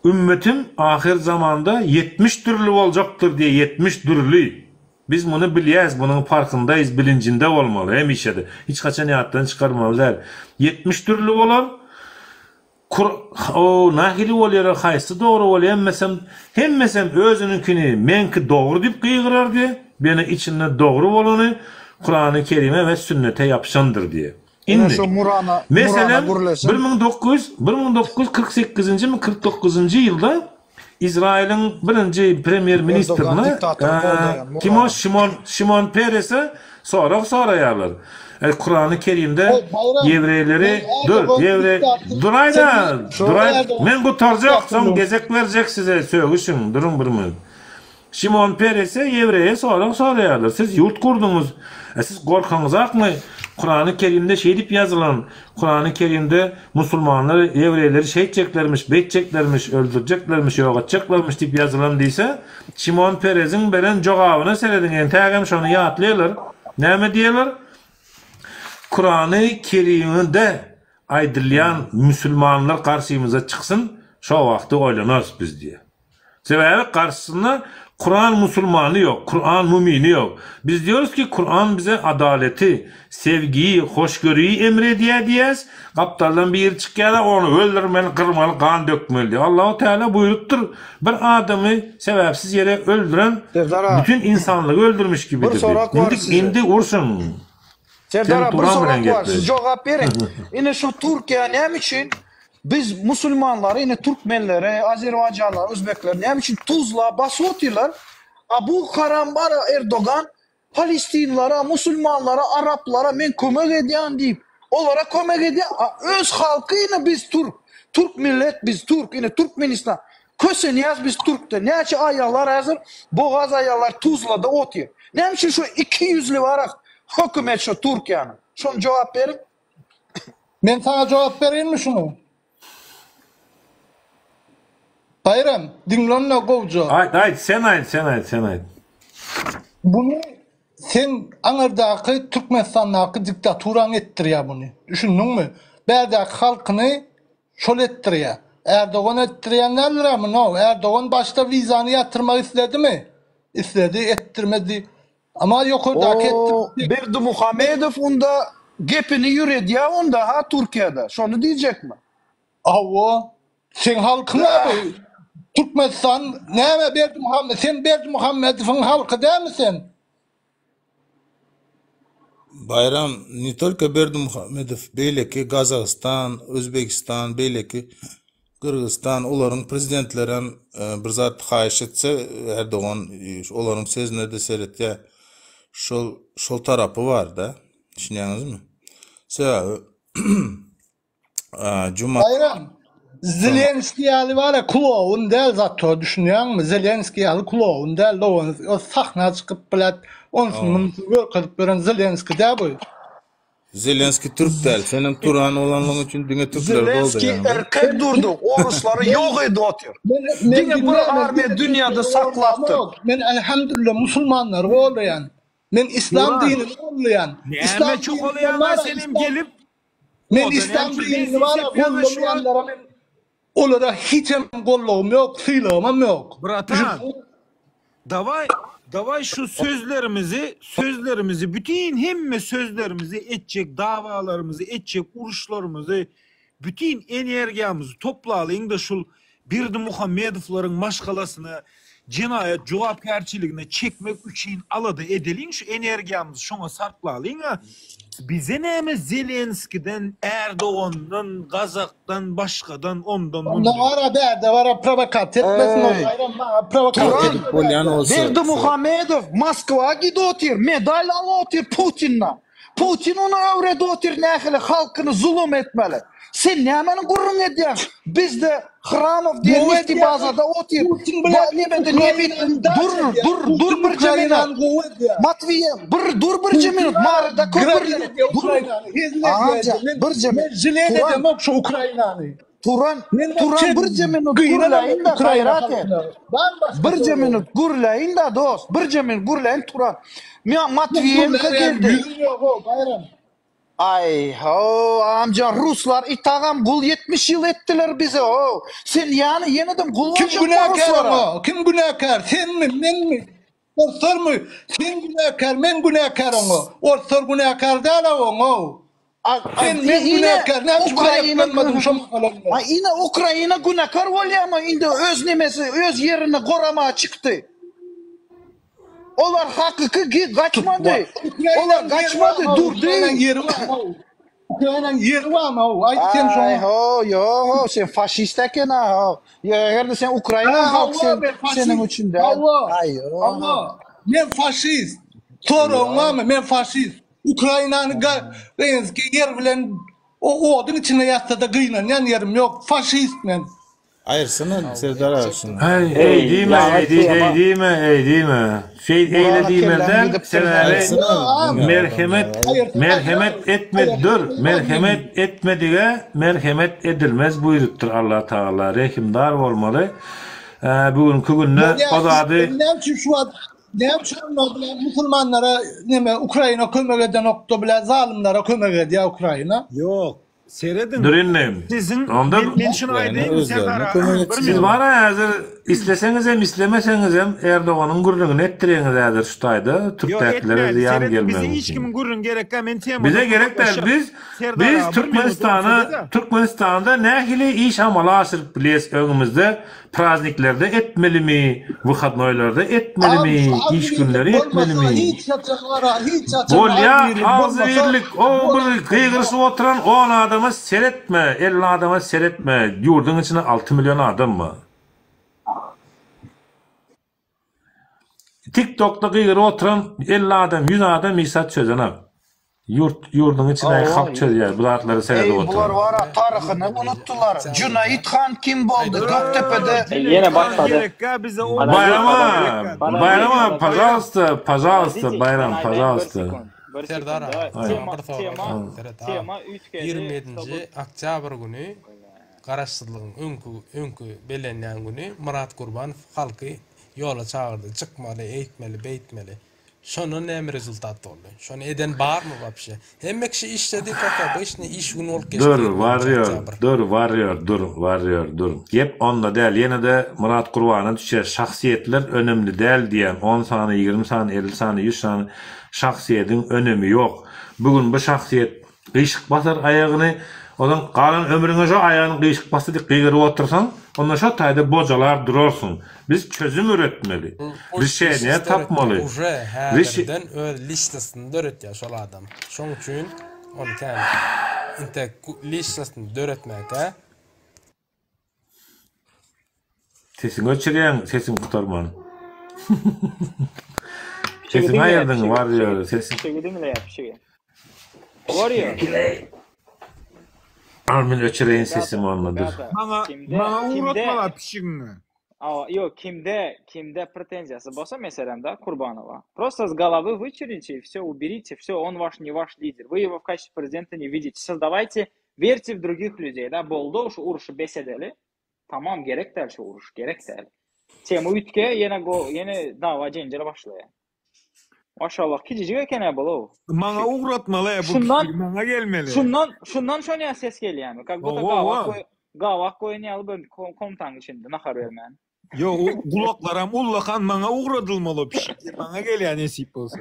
ümmetim ahyr zamanda 70 dürli boljakdyr diýe 70 dürli. Biz muny bilýäs, munuň parkyndaýys, bilincinde bolmaly hemişe-de. Hiç haçan ýatdan çykarmaly däl. 70 dürli bolar. Kur o nahili bolýar, haýsy dogry bolýar hemmesem, hemmesem özüniňkini meňki dogry diýip gygyrar diýe, beni içinde dogry bolany Kurany Kerime we sünnete ýapyşandyr diýe. Ine Indi, şo Murana, Murana meselem, gürlesin. 1900, 1948-nji 49-njy ýylda Izraýylyň birinji premýer Erdogan ministrine diktatory goldaýan kim o Murana. Şimon Şimon Perese sorag soraýarlar. E, Kurany Kerimde Oý, Baýram, ýewreýleri sen dur, Erdogan ýewreý diktator, duraýda, sen Şo duraý, Erdogan men gutarjak, soň diktatorlygyny. gezek berjek size sögüşiň, duruň bir minut. Şimon Perese ýewreýe sorag soraýarlar, Siz ýurt gurduňyz, e, siz gorkaňyzakmy? Kurany Kerimde şeýdip ýazylan, Kurany Kerimde musulmanlar ýewreýleri şeýtjeklermiş, beýtjeklermiş, öldürjeklermiş, ýok etjeklermiş diýip ýazylan diýse, Şimon Pereziň beren jogabyna serediň, entägem şony ýatlaýarlar. Näme diýýärler? Kurany Kerimde aýdylýan musulmanlar garşymyza çyksyn, şo wagty oýlanarys biz diýýär. Sebäbi garşysynda Kuran musulmany ýok, Kuran mumini ýok. Biz diýeris ki, Kuran bize adaleti, sevgiyi, hoşgörüyi emr edýär diýýäs, gapdaldan biri çykýar-da ony öldürmeli, gyrmaly, gan dökmeli diýýär. Allahu Teala buýrupdyr, bir adamy sebäpsiz ýere öldüren Serdar aga, bütin insanlygy öldürmiş bir gibidir diýip. sorak bar Indi size. indi urşuň. Serdar Sen aga bir Turan bilen sorak bar, siz gepleş. jogap beriň. Ine şu Türkiýe näme üçin biz musulmanlary ine türkmenleri, azerbaýjanlary, özbekleri näme üçin tuzla basyp otyrlar? A bu haram bar Erdogan palestinlara, musulmanlara, araplara men kömek edýän diýip, olara kömek edýär. A öz halky ine biz türk, türk millet biz türk, ine Türkmenistan. Kösenýäs biz türkde. Näçe aýallar häzir bogaz aýallar Tuzlada otyr. Näme üçin şu ikiýüzli barak hökümet şu Türkiýäniň? Şony jogap beriň. Men saňa jogap bereýinmi şuny? Baýram, diňle onda gowja. Aýt, aýt, sen aýt, sen aýt, sen aýt. Buny seň aňyrdaky Türkmenistandaky diktaturaň etdirýär buny. Düşündiňmi? Bärdäki halkyny Şol etdirýä. Erdogan etdirýän däldir-ä muny. Erdogan başda wizany ýatyrmak isledimi? Isledi, etdirmedi. Ama ýokardaky O etdirdi. Berdimuhamedow onda gepini ýüredýä onda ha Türkiýede. Şony diýjekmi? Hawa. Seň halkyň-a bu. Türkmenistan näme Berdimuhamed sen Berdimuhamedowyň halky dälmi sen? Baýram ne tolko Berdimuhamedow beýleki Gazagystan, Özbegistan beýleki Gyrgyzystan olaryň prezidentlerem bir zat haýyş etse Erdogan olaryň sözünede seretýär şol şol tarapy barda düşünýäňizmi sebäbi Juma Baýram, Zelenskiý ýaly bar-a kloun däl zato düşünýäňmi? Zelenskiý ýaly kloun däl o sahna çykyp bilet onsuny munusyny görkezip ýören Zelenskiý däl bu. Zelenskiý türk däl. Senem Turan bolanlygyň üçin diňe türkleri Zelenskiý goldaýaň. erkek durdy, oruslary ýok edip otyr. Diňe bir armiýa dünýäde saklapdyr. Men elhamdülillah musulmanlary goldaýan. Men islam dinini gollaýan. Näme çokalýaňa senem gelip Men Oda islam näme üçin dinini benzin bar-a sepýäňä şu wagt? gollamaýanlara men olara hiçem gollagym ýok, sylagymam ýok. Bratan, daway, daway şu sözlerimizi, sözlerimizi, bütin hemme sözlerimizi etjek dawalarymyzy, etjek uruşlarymyzy, bütin energiýamyzy toplalyň-da şul. Berdimuhamedowlaryň maşgalasyny jenaýat jogapkärçiligine çekmek üçin alada edeliň şu energiýamyzy şoňa sarplalyň-a. Bize näme Zelenskiden, Erdogandan, Gazakdan, başgadan, ondan Onda mundan. bara bärde bara prowokasiýa etmesin ol Eý, Baýram maňa prowokasiýa Turan, Edip bolýan bolsa şu Berdimuhamedow Moskwa gidip otyr, medal alyp otyr Putinden. Putin ony öwredip otyr nähili halkyny zulum etmeli. Sen nämeni gürrüň edýäň? Bizde Hramow diýen Gowy nefti edýär. bazada otyr. Putin Ba bilen nemede nebit Ukrainany daş dur edýär. dur dur Putin birje minut. Ukrainany gowy edýär. Matwiýe bir dur birje Putin minut bara Maryda grabit köprüleri edýär dur. Ukrainany. Hezil edýär. Agamjan Men birje men minut. želed Turan edemok şu Ukrainany. Turan Men Turan wapşe birje minut gynanamok gürläýin-de Ukraina gaýrat et. halkyna. Bar başga Birje soragym. minut gürläýin-de dost. Birje minut gürläýin Turan. Mia Sen Matwiýenko gürlär ýaly geldi. ýüzüň ýog-ow Baýram. Aý how amjan ruslar itagam gul 70 ýyl etdiler bize how sen ýany ýenedem gul Kim boljakmy günäkär ruslara. oňa? Kim günäkär? Senmi, menmi? Orslarmy? Sen günäkär, men günäkär oňa. Orslar günäkär däl-a oňa. A, a, Sen men ine günäkär. Näme üçin Ukraina aýaklanmadyň şo mahalamda? A ine Ukraina günäkär bolýamy indi öz nemesi öz ýerini goramaga çykdy. Olar hakyky gi gaçmady. Olar Ukrainanyň ýeri gaçmady, barmy? durdy. Ukrainanyň ýeri barmy? Ukrainanyň ýeri barmy? Aýt sen Aý şoňa. ho, ýo ho, sen faşist eken-a ho. Ýa eger-de sen Ukraina Ha, halky hawa, sen men seniň faşist. üçin däl. Hawa. Aý ýo. Hawa. Men faşist. Soragyň Ýo. barmy? Men faşist. Ukrainany ga ýer bilen o oduň içinde ýatsa-da gynanýan ýerim ýok. Faşist men. Aýyrsana Serdar aga şuny. Heý, eý diýme, Ýaňy eý diý, eý tema diýme, eý diýme. Şeý eýle Murana diýmeli kelläň däl, gidipdir sebäbi seniň. Aýyrsana diňe adam merhemet, ýa. Aýyrsana merhemet etme dur, merhemet etmedige merhemet edilmez buýrupdyr Allah Tagala. Rehimdar bolmaly. Bu günki günde Bolýar. o zady Näme üçin şu wagt näme üçin onlar bilen musulmanlara neme Ukraina kömek edenokda bile zalymlara kömek edýär Ukraina? Ýok. Serediň. Dur indi. Siziň Onda men men şuny Ukraina aýdaýyn özlerine Serdar aga kömek bir etsin. Siz minut. bar-a häzir isleseňizem islemeseňizem Erdoganyň gürrüňini etdirýäňiz häzir şu taýda Ýok türkdäkilere etmäli zyýan serediň bize gelmegi hiç üçin. kimiň gürrüňi gerekgä men Bize temadan gerek däl uzaklaşjak. biz Serdar biz aga bir minut rugsat Türkmenistana ede. Türkmenistanda nähili iş amala aşyryp bilýäs öňümizde prazniklerde etmelimi wyhodnoýlarda Abi etmelimi şu iş agzybirlik günleri bolmasa etmelimi. hiç haçan ara hiç haçan Bolýa agzybirlik bolmasa agzybirlik o bir gygyryşyp oturan on adama seretme 50 adama seretme ýurduň içinde 6 million adam bar. Tik tokda gygyryp oturan 50 adam 100 adam hiç zat çözenok. Ýurt ýurduň içindäki Hawa. halk çözýär bu zatlary seredip Eý, bular oturan. bar-a taryhyny unutdylar. Junaid han kim boldy? Gökdepede Ýene Jüneýit han başlady. gerekgä bize o Podожди, Baýram podожди, aga, podожди, Baýram aga, podожди. pažalsta, pažalsta, Podождите, Baýram, men aýdaýyn bir pažalsta. sekund. Bir Serdar sekund. aga, Aý. saňa Tema, bir sorag tema, bar. Seret aga. tema üýtgedi. 27-nji oktýabr güni Garaşsyzlygyň öňki öňki bellenýän güni Myrat Gurbanow halky ýola çagyrdy. Çykmaly, eýtmeli, beýtmeli. Şondan näme rezultat boldy? Şony eden barmy wapşe? Hemme kişi işledi, kak obyçny iş güni bolup geçdi Dur, 27-nji warrior, oktýabr. dur, warrior, dur, warrior, dur. Gep onda däl, ýene-de Myrat Gurbana düşýär, şahsyýetler önemli däl diýýän, on sany, ýigrimi sany, 50 sany, ýüz sany şahsyýediň önemi ýok. Bu gün bu şahsyýet Gyşyk basar aýagyny, onsoň galan ömrüňe şo aýagyny gyşyk basdy diýip gygyryp otursaň, onda şo taýda bojalar durarsyň. Biz çözüm üretmeli. Rişeniýe tapmaly. Uje häzirden öz liçnostyny döretýär şol adam. Şoň üçin ony kän intek liçnostyny döretmäkä. Sesiňi öçürýäň, sesiň gutarman. Pişigi Sesiňi diňleýär, aýyrdyň, pişigi, war pişigi. ýör, sesiň. Pişigi diňleýär, pişigi. Warrior. Al men öçüreýin Rебята, sesimi onda dur. rебята, Maňa kimde, maňa kimde, ugratmalar pişigiňi. Awa, ýok, kimde, kimde pretenziýasy bolsa, meselem, da, Kurbanowa, просто с головы вычерните и все, уберите, все, он ваш, не ваш лидер. Вы его в качестве президента не видите. Создавайте, верьте в других людей, da, boldy, şu urşy bes edeli. Tamam, gerek däl şu uruş, gerek däl. Tema üýtge, ýene go, ýene dawa jenjel başlaýar. Maşallah, kiçijik eken-ä bul-ow. Maňa Pişik. ugratmaly bu Şundan, pişigi, maňa gelmeli. şundan, şundan şonýa ses gelýärmi? Kak buta Hawa, gawak hawa. goý, gawak goýan ýaly bir komtaň içinde nahar bermän. Ýok, o gulaklaram ullakan maňa ugradylmaly o pişik. Maňa gelýär nesip bolsa.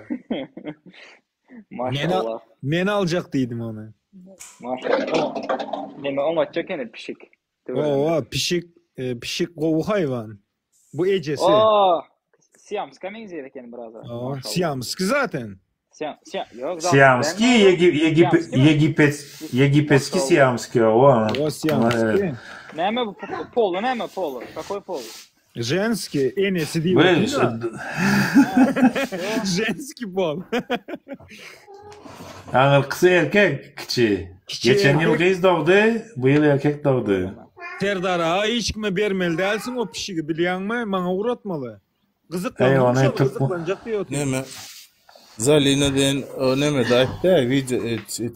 Men Maşallah. men aljak diýdim ony. Maşallah. Neme oňatja ekeni pişik. Tüweleme. Hawa, pişik. Pişik gowy haýwan. Bu ejesi. Oo, Siamska meňzeýär eken biraz. Aa, Siamski zaten. Siam, siam, ýok, Siamski, Ýegipet, Ýegipetski siamski, owa. O siamski. Näme bu polu näme polu? Kakoý pol? Ženski, enesi diýip otyr. Ženski pol. Aňyrkysy erkek, kiçi. Geçen ýyl gyz dogdy, bu ýyl erkek dogdy. Serdar aga hiç kime bermeli dälsiň o pişigi bilýäňmi maňa ugratmaly. Eý Gyzyklandyň ony şol türkmen gyzyklanjak diýip otyr. Neme Zalina diýen o nemede aýtdy wideo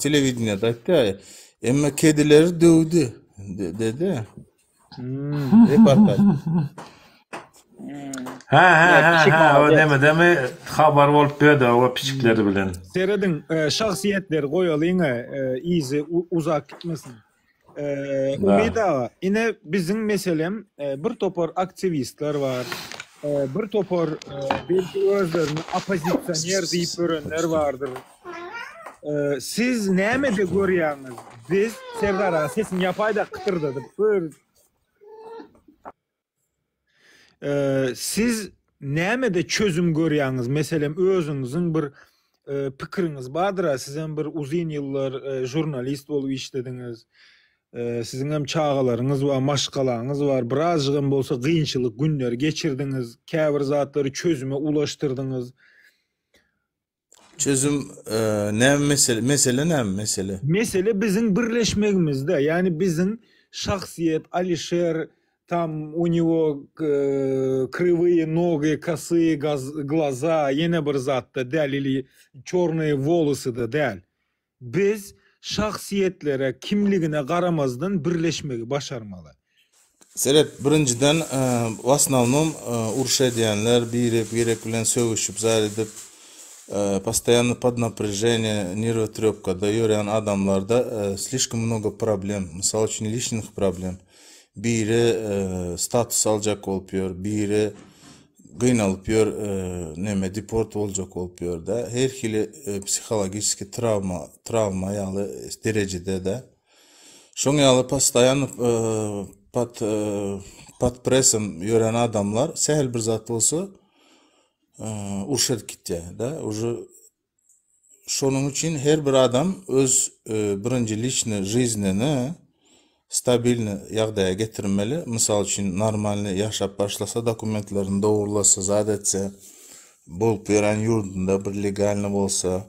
telewideniýede aýtdy emma kedileri döwdi dedi. Reportaj. Ha ha ha ha o nemedemi habar bolup berdi o pişikleri bilen. Serediň şahsyýetleri goýalyň yzy uzak gitmesin. Umyt aga, ine biziň meselem bir topar aktiwistler bar, bir topar belki özlerini oppozisioner diýip ýörenler bardyr. Siz nämede görýäňiz? Biz, Serdar aga sesini ýapaýda kytyrdadyp bir Siz nämede çözüm görýäňiz? Meselem, özüňiziň bir pikiriňiz bardyr-a, sizem bir uzyn ýyllar žurnalist bolup işlediňiz. Siziňem çagalaryňyz bar, maşgalaňyz bar. Birazjygam bolsa kynçylyk günleri geçirdiňiz, käbir zatlary çözüme ulaşdyrdyňyz. Çözüm näme mesele mesele näme mesele? Mesele biziň birleşmegimizde, ýagny biziň şahsyýet Alişer tam u nego kriwye nogi, kosyýe glaza ýene bir zatda däl ili çornyýe wolosyda däl. Biz şahsyýetlere kimligine garamazdan birleşmegi başarmaly. Seret, birinjiden, w osnownom uruş edýänler birek-birek bilen sögüşip zat edip, postoýanno pod naprýaženiýe, nerwotrýopkada ýörýän adamlarda slişkom mnogo problem, mysal üçin liçnyh problem. Biri status aljak bolup ýör, biri gynalyp ýör, neme deport boljak bolup ýör-de. Her hili psihologiçeskiý trawma, trawma ýaly derejede-de. Şoň ýaly postoýanno pod pod pressom ýören adamlar sähel bir zat bolsa uruş edip gitýär-de. Uje Şonuň üçin her bir adam öz birinji liçny žiznini stabilny ýagdaýa getirmeli. Mysal üçin normalny ýaşap başlasa, dokumentlerini dogrulasa, zat etse, bolup ýören ýurdunda bir legalny bolsa,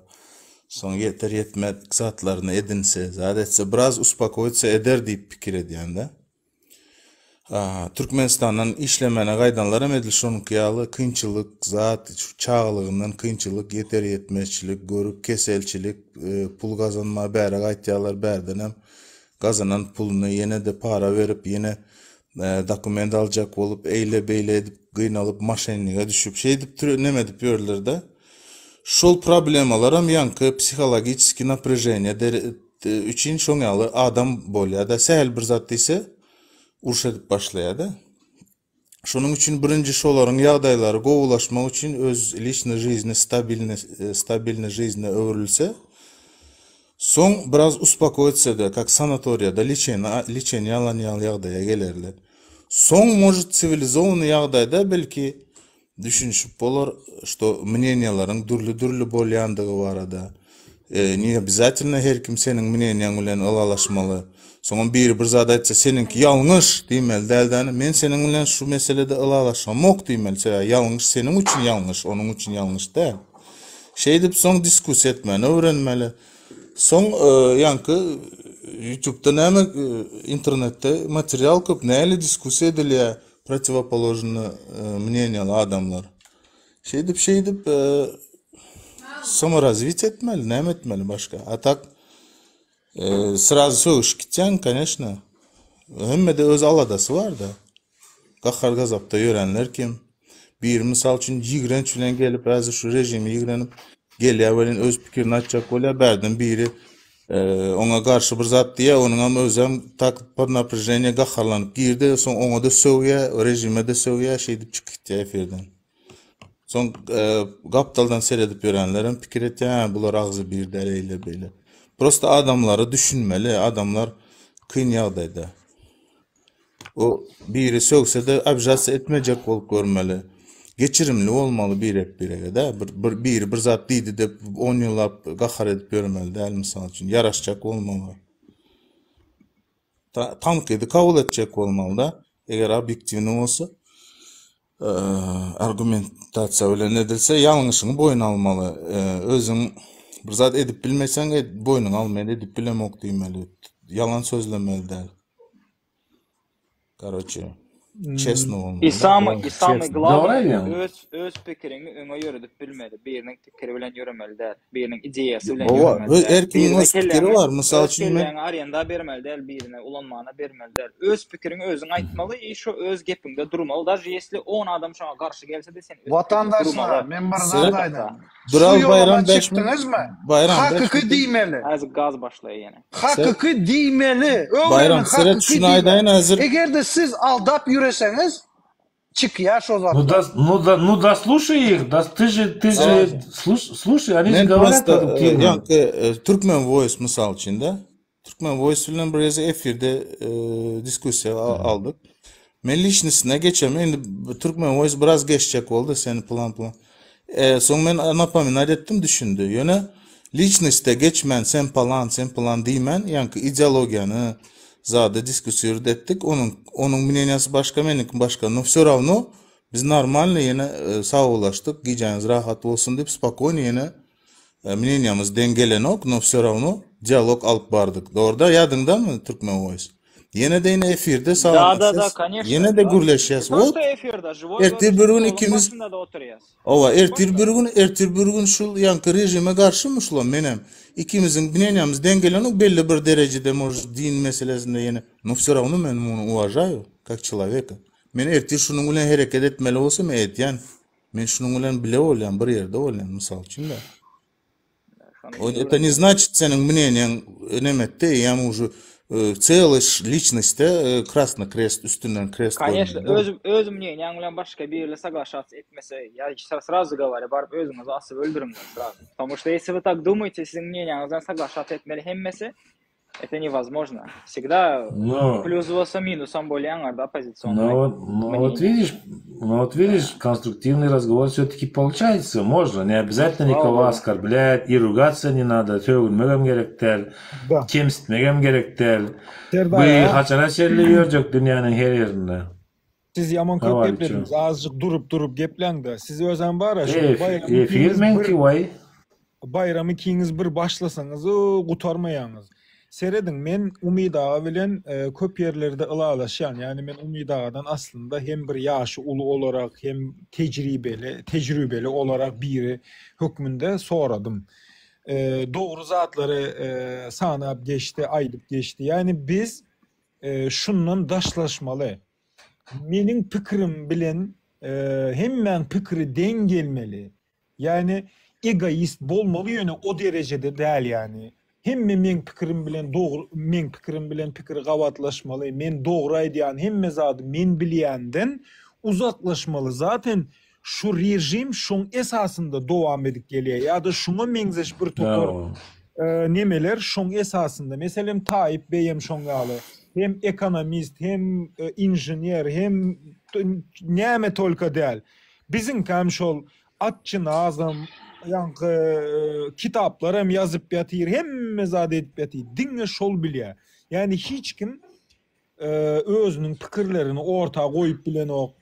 soň ýeter ýetmedik zatlaryny edinse, zat etse, biraz uspokoýitsa eder diýip pikir edýän-de. Türkmenistandan işlemäne gaýdanlaram edil şonuňky ýaly kynçylyk zat şu çagalygyndan kynçylyk ýeter ýetmezçilik görüp keselçilik pul gazanma bäre gaýtýarlar bärdenem gazanan puluny ýene-de para berip ýene dokument aljak bolup eýle beýle edip gynalyp maşenlige düşüp şeýdip neme edip ýörlerde şol problemalaram ýaňky psihologiçeskiý naprýaženiýe üçin şoň ýaly adam bolýada sähel bir zat diýse uruş edip başlaýada. Şonuň üçin birinji şolaryň ýagdaýlary gowulaşmak üçin öz liçny žizni stabilny stabilny žizne öwrülse soň biraz uspokoitsada kak sanatoriýada liçeni liçeniýe alan ýaly ýagdaýa gelerler. Soň может siwilizowanyý ýagdaýda belki Düşünişip bolar, şto mneniýalaryň dürli-dürli bolýandygy barada. Ne obýazatelno her kim seniň mneniýaň bilen ylalaşmaly. Soňam biri bir zat aýtsa seniňki ýalňyş diýmeli däl-de, men seniň bilen şu meselede ylalaşamok diýmeli, sebäbi ýalňyş seniň üçin ýalňyş, onuň üçin ýalňyş däl. Şeýdip soň diskussiýa etmäni öwrenmeli. Soň ýaňky ýutubda näme internetde material köp, nähili diskussiýa edilýär, Protiwopoložnyý mneniýaly adamlar. Şeýdip şeýdip samorazwit etmeli, näme etmeli başga? A tak srazu sögüşip gitýäň, koneçno. Hemmede öz aladasy bar-da. Gahar gazapda ýörenler kim? Biri mysal üçin ýigrenç bilen gelip, häzir şu režimi ýigrenip gelýär welin öz pikirini aýtjak bolýar, bärden biri Oňa garşy bir zat diýýär, onuňam özem tak pod naprýaženiýe gaharlanyp girdi, soň oňa-da sögýär, režime-de sögýär, şeýdip çykyp gitýär efirden. Soň gapdaldan seredip ýörenlerem pikir etýär, hä, bular agzy bir däl, eýle-beýle. Prosta adamlara düşünmeli, adamlar kyn ýagdaýda. O biri sögse-de obžatsa etmejek bolup görmeli. Geçirimli bolmaly birek-birege-de. Bir, bir, biri bir zat diýdi diýip on ýyllap gahar edip ýörmeli däl mysal üçin. Ýaraşjak bolmaly. Ta, tankydy kabul etjek bolmaly-da. Eger obýektiwny bolsa, argumentasiýa bilen edilse, ýalňyşyňy boýun almaly. Özüň bir zat edip bilmeseň, boýnuňa al, men edip bilemok diýmeli. Ýalan sözlemeli däl. Karoçe, çesno bolmaly. I samyý, i samyý glawnyý öz öz pikiriňi öňe ýöredip bilmeli. Biriniň pikiri bilen ýöremeli däl. Biriniň ideýasy bilen ýöremeli däl. Her kimiň öz pikiri bar. Mysal üçin men. Öz kelläňi arenda bermeli däl, birine ulanmana bermeli däl. Öz pikiriňi özüň aýtmaly i şo öz gepiňde durmaly. Daže ýesli on adam şoňa garşy gelse-de sen öz pikiriňde Watandaşlar, durmaly. men bir zat aýdaýyn. Şu ýola çykdyňyzmy? Hakyky diýmeli. Häzir gaz başlaýar ýene. Hakyky diýmeli. Öwreniň hakyky diýmeli. Eger-de siz aldap ýüreseňiz, çykýar şo zatlar. Nu da, nu da, nu da slušaj ih, da ty же, ty же, sluš, slušaj, oni Men govorat prosta produktivno. ýaňky Türkmen Voice mysal üçin de, Türkmen Voice bilen bir gezek efirde diskussiýa aldyk. Men liçnisine geçem, indi Türkmen Voice biraz geçjek boldy, seni plan plan. Soň men napominat etdim, düşündi. Ýöne liçniste geçmän, sen palan, sen pylan diýmän, ýaňky ideologiýany zady diskussiýa etdik. Onuň onuň mneniýasy başga, meniňki başga. No wsё rawno biz normalny ýene sagbollaşdyk, gijäňiz rahat bolsun diýip, spokojny ýene Mneniýamyz deň gelenok, no wsё rawno dialog alyp bardyk. Dogry-da, ýadyňdamy Türkmen Voice? Ýene-de ine efirde Da da da, salamlaşýas, koneşno. ýene-de Da. gürleşýäs. Ne Wot, prosto efirde, žiwoý ertir görnüşde bir gün stoluň ikimiz başynda-da oturýas. Hawa, ertir Başda. bir gün, ertir bir gün şul ýaňky režime garşymy şulam menem. Ikimiziň mneniýamyz deň gelenok belli bir derejede, может, din meselesinde ýene, no wsё rawno men muny uwažaýu, kak çeloweka. Men ertir şunuň bilen hereket etmeli bolsam edýän. Men şunuň bilen bile bolýan, bir ýerde bolýan, mysal üçin-de. Это не значит seniň mneniýaň nemetde, eýýäm уже целый liçnostda krasny krest üstünden krest Конечно, öz öz mneniýaň bilen başga biri soglaşаться etmese, ýa srazu gowarýa, baryp özüňizi asyp öldüriňler srazu. Потому что если вы так думаете, siziň mneniýaňyz bilen soglaşаться etmeli hemmesi, Это невозможно. Всегда Но, плюс bolsa minusam bolýar aňarda но oppozisionnyý вот, ну вот мнение. видишь, ну вот видишь, конструктивный разговор все-таки получается. Можно, не обязательно Слава никого Богу. оскорблять и ругаться не надо. Sögünmegem gerek däl, Da. kemsitmegem gerek däl. Serdar Bu aga. haçana çenli ýörjek dünýäniň her ýerinde. Siz ýaman köp Hawa, geplediňiz. üçin. Azjyk durup durup gepläňdä. Siz özem bara şu Ef, Baýram efir ikiňiz bir meňki waý. Baýram ikiňiz bir başlasaňyz o gutarmaýaňyz. Serediň men Umyt aga bilen köp ýerlerde ylalaşýan. Ýagny men Umyt agadan aslynda hem bir ýaşy uly olarak hem tejribeli tejrübeli olarak biri hökmünde soradym. Dogry zatlary sanap geçdi, aýdyp geçdi. Ýagny biz şundan daşlaşmaly. Meniň pikirim bilen hemmäň pikiri deň gelmeli. Ýagny egoist bolmaly ýöne o derejede däl ýagny. Hemme meň pikirim bilen dogry meň pikirim bilen pikiri gabatlaşmaly, men dogry aýdýan hemme zady men bilýänden uzaklaşmaly. Zaten şu režim şoň esasynda dowam edip gelýär ýa-da şuňa meňzeş bir topar nemeler şoň esasynda. Meselem Taýyp beýem şoň ýaly. Hem ekonomist, hem inžener, hem näme tolko däl. Biziňkäm şol atçynazam, ýaňky kitaplaram ýazyp ýatyr, hemme zady edip ýatyr. Diňe şol bilýär. Ýagny hiç kim özüniň pikirlerini orta goýup bilenok.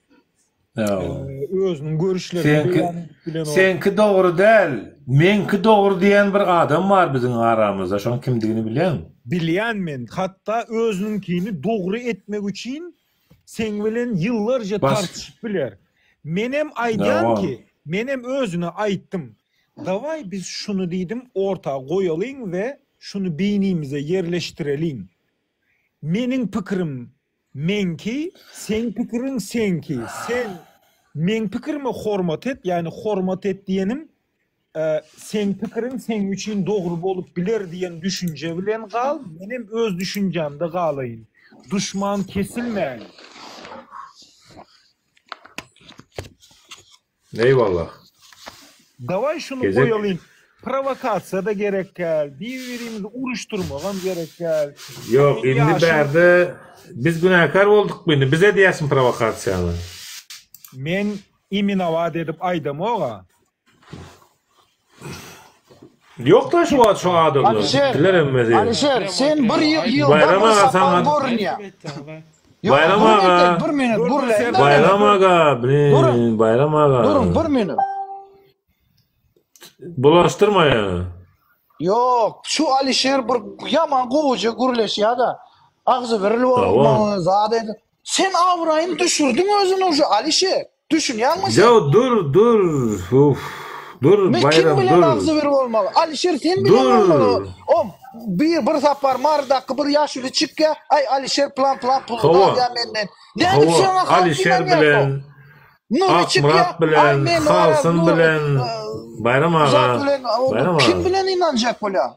Özüniň görüşlerini beýan edip bilenok. Seňki dogry däl, meňki dogry diýen bir adam bar biziň aramyzda, şoň kimdigini bilýäňmi? Bilýän men. Hatda özüniňkini dogry etmek üçin seň bilen ýyllarja tartyşyp biler. Menem aýdýan ki, menem özüne aýtdym. Dawaý biz şuny diýdim, orta goýalyň we şuny beýnimize ýerleşdireliň. Meniň pikirim meňki, seň pikiriň seňki. Sen meň pikirime hormat et, ýagny hormat et diýenim, seň pikiriň seň üçin dogry bolup biler diýen düşünje bilen gal, menem öz düşünjämde galaýyn. Duşman kesilmäýin. Eýwallah. Dawaý şuny Gezek goýalyň. Prowokasiýa-da gerek däl, bir-birimizi uruşdyrmagam gerek däl. Ýok, Meň indi ýaşym bärde biz günäkär boldukmy indi? Biz edýäsmi prowokasiýany? Men iminowat edip aýdamog-a. Ýok-da şu wagt şu adamlar. Alişer, Gitdiler hemmesi. Alişer, sen bir ýyl ýylda Baýram bir aga sapar saňa görünýäň. Ýok, Baýram bir aga. minut, bir minut, Dur, dur, gürläýin-de Serdar. men. Baýram aga, Duruň, blin, Baýram aga. duruň, bir minut. Bulaşdyrma ýa. Ýok, şu Alişer bir ýaman gowuja gürleşýär-de. Agzybirli Tamam. bolmaly, zat edip. Sen abraýyny düşürdiň özüni uje Alişer. Düşünýäňmi sen? Ýo dur dur uf dur Men kim Baýram bilen dur. agzybir bolmaly? Alişer sen bilen Dur. bolmaly. O bir bir sapar Marydaky bir ýaşuly çykýa, aý Alişer plan plan puluny Hawa. alýa menden. Nädip Hawa şoňa halk Alişer ynanýar bilen soň? Nury çykýa, Akmyrat aý bilen men Oraz Halsyn Nury bilen Baýram aga zat bilen Baýram kim aga. bilen ynanjak bolýa?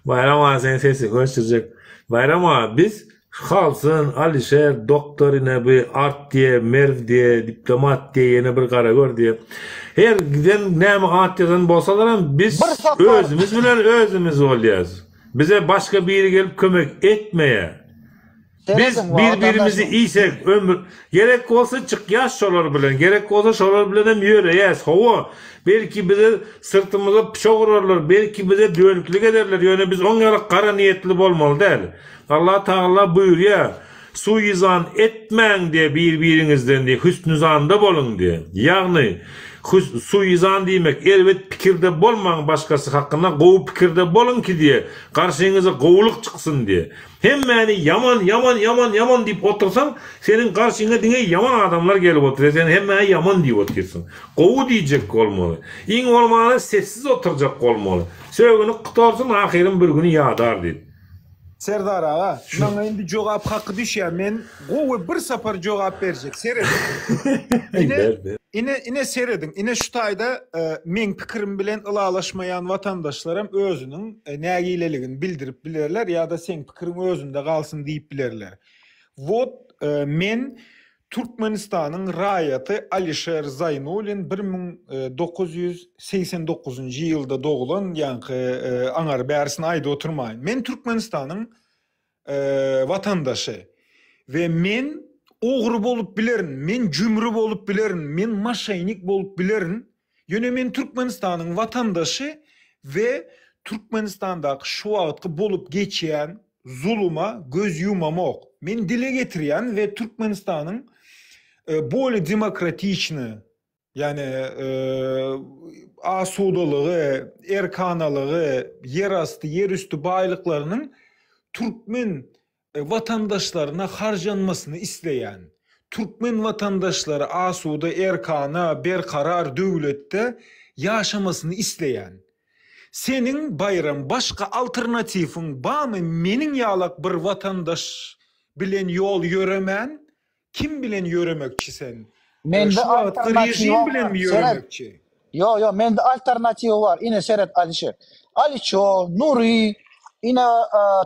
Baýram aga seň sesiňi öçürjek. Baýram aga biz Halsyn, Alişer, Doktor ine bu Art diýe, Merw diýe, Diplomat diýe, ýene bir Garagör diýe. Her giden näme at ýazan bolsalaram biz Bir sapar özümiz bilen özümiz bolýas. Bize başga biri gelip kömek etmeýär. Biz Serediň bir-birimizi watandaşlar. iýsek ömür gerek bolsa çykýas şolar bilen, gerek bolsa şolar bilenem ýöreýäs. Hawa, belki bize syrtymyza pyçak urarlar, belki bize dönüklik ederler, ýöne biz oň ýaly gara niýetli bolmaly däl. Allah Tagala buýurýar, Suizan etmäň diýe bir-biriňizden diýe, hüsnüzanda boluň diýe. Ýagny, hüs suizan diýmek, erbet pikirde bolmaň başgasy hakynda, gowy pikirde boluň ki diýe, garşyňyza gowulyk çyksyn diýe. Hemmäni ýaman, ýaman, ýaman, ýaman diýip otursaň, seniň garşyňa diňe ýaman adamlar gelip oturýar, sen hemmä ýaman diýip otyrsyň. Gowy diýjek bolmaly. Iň bolmanda sessiz oturjak bolmaly. Sögünip gutarsyn, ahyryn bir güni ýadar diýip. Serdar aga, maňa indi jogap haky düşýär. Men gowy bir sapar jogap berjek. Serediň. Ine, ine, ine serediň. Ine şu taýda e, meň pikirim bilen ylalaşmaýan watandaşlaram özüniň e, nägileligini bildirip bilerler ýa-da seň pikiriň özünde galsyn diýip bilerler. Wot e, men Türkmenistanyň raýaty Alişer Zaýnulin 1989-njy ýylda doglan, ýaňky aňary bärisini aýdyp oturmaýyn. Men Türkmenistanyň watandaşy we men ogry bolup bilerin, men jümri bolup bilerin, men maşennik bolup bilerin, ýöne men Türkmenistanyň watandaşy we Türkmenistandaky şu wagtky bolup geçýän zuluma göz ýumamok. Men dile getirýän we Türkmenistanyň bolýa demokratiçny, ýagny asudalygy, erkanalygy, ýerasty, ýerüsti baýlyklarynyň türkmen watandaşlaryna harjanmasyny isleýän, türkmen watandaşlary asuda, erkana, berkarar döwletde ýaşamasyny isleýän. Seniň Baýram başga alternatiwiň bamy meniň ýalak bir watandaş bilen ýol ýöremän kim bilen ýöremekçi sen? Mende Şu wagtky alternatiwa režim bar. bilenmi Seret. ýöremekçi? Ýo ýo mende alternatiwa bar. Ine seret Alişer. Aliço, Nury, ine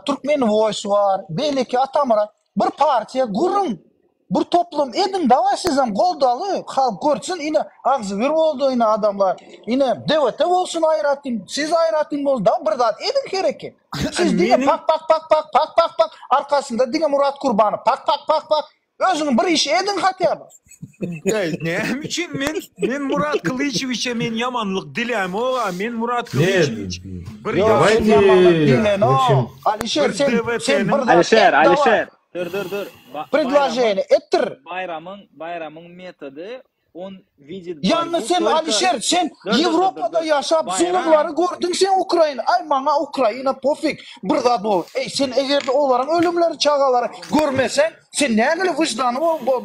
Türkmen Voice bar, beýleki Atamyrat. Bir partiýa guruň. Bir toplum ediň daway sizem goldaly halk görsün ine agzybir boldy ine adamlar ine DWT bolsun aýratyn siz aýratyn boluň dawa bir zat ediň hereket siz diňe pak pak pak pak pak pak pak arkasynda diňe Murat Kurbanow pak pak pak pak özüňiz bir iş ediň hatýa by. Eý näme üçin men men Murat Kylyçewiçe men ýamanlyk dilämog-a men Murat Kylyçewiç bir Ýok sen ýamanlyk dilenok Alişer sen sen bir zat Alişer et daway. Alişer Dur dur dur. Ba Predloženiýe etdir. Baýramyň Baýramyň metody on widit Ýagny borbu sen tolko Alişer sen Dur dur dur dur Ýewropada dur. ýaşap Baýram zulumlary gördüň sen Ukraina aý maňa Ukraina pofig bir zat bol eý sen egerde olaryň ölümleri çagalary görmeseň sen nägile wyždany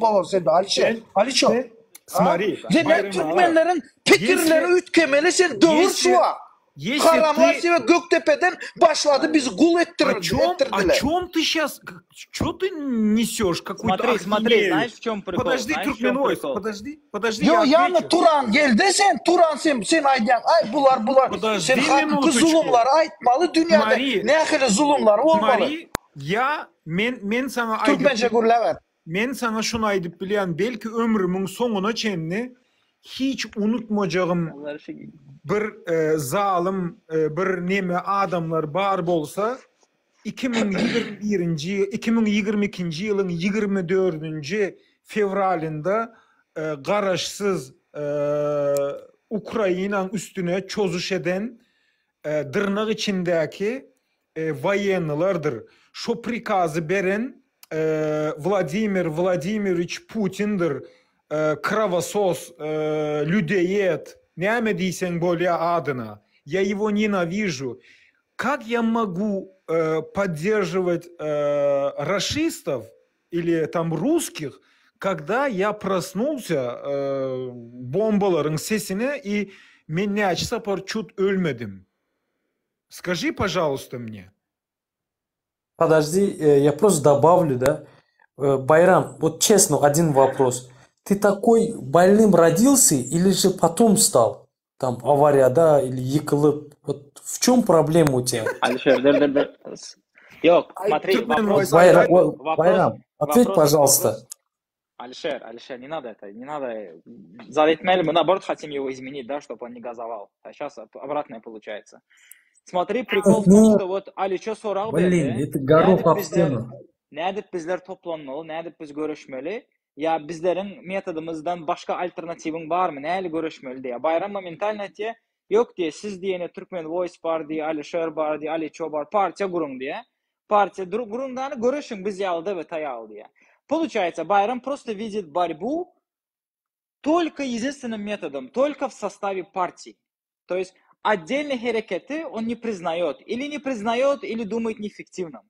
bolar sende Alişer Sen Aliço sen a smari sen Baýram aga türkmenleriň pikirleri ýesli üýtgemeli sen döwür şu ýesli wagt Если Haramlar ты seni Gökdepeden başlady bizi gul О etdirir, чем, о etdirdiler. чем ты сейчас, что ты несешь какую-то Смотри, смотри, ахинею? знаешь в чем прикол? Подожди, Знаешь в чем Туркменвойс, прикол? подожди, подожди, Yo я ýany отвечу. Turan geldi sen Turan sen sen aýdýaň aý bular bular sen Подожди hakyky минуточку. zulumlary aýtmaly dünýäde Смотри, nähili zulumlar bolmaly. смотри, я, men, men saňa aýdyp Türkmençe gürläber. Men saňa şuny aýdyp bilýän, belki ömrümiň soňuna çenli. hiç unutmajagym bir zalym bir neme adamlar bar bolsa 2021-nji 2022-nji ýylyň 24-nji fewralynda garaşsyz Ukrainaň üstüne çozuş eden dyrnak içindäki woýennylardyr. Şo prikazy beren Wladimir Wladimirowiç Putindir, krowosos, lýudeýed, näme diýseň bolýa adyna. Ýa ýewo nenawižu. Kak ýa mogu podderžiwat raşistow ili tam russkih, kogda ýa prosnulsya bombalaryň sesine i men näçe sapar çut ölmedim. Skaži pažalusta mne. Подожди, э, я просто добавлю, да. Э, Байрам, вот честно, один вопрос. Ты такой больным родился или же потом стал? Там авария, да, или ýykylyp. Вот в чем проблема у тебя? Алишер, dur, dur, dur. Ýok, смотри, вопрос, Байрам, вопрос, Байрам, ответь, вопрос, пожалуйста. вопрос. Алишер, Алишер, не надо это, не надо. Zat etmeli, мы наоборот хотим его изменить, да, чтобы он не газовал. А сейчас обратное получается. Смотри, прикол в том, Ну, что вот Aliço sorag блин, berdi. это горох Nädip об bizler стену. nädip bizler toplanmaly, nädip biz göreşmeli? Ýa bizleriň metodymyzdan başga alternatiwiň barmy? Näli göreşmeli diýýär. Baýram momentalno aýtýar, ýok diýýär, siz diýene Türkmen Voice bar diýýär, Alişer bar diýýär, Aliço bar, partiýa guruň diýýär. Partiýa guruň dany göreşiň biz ýaly DWT ýaly diýýär. Получается, Байрам просто видит борьбу только единственным методом, только в составе партии. То есть отдельные hereketi он не признает. Или не признает, или думает неэффективным.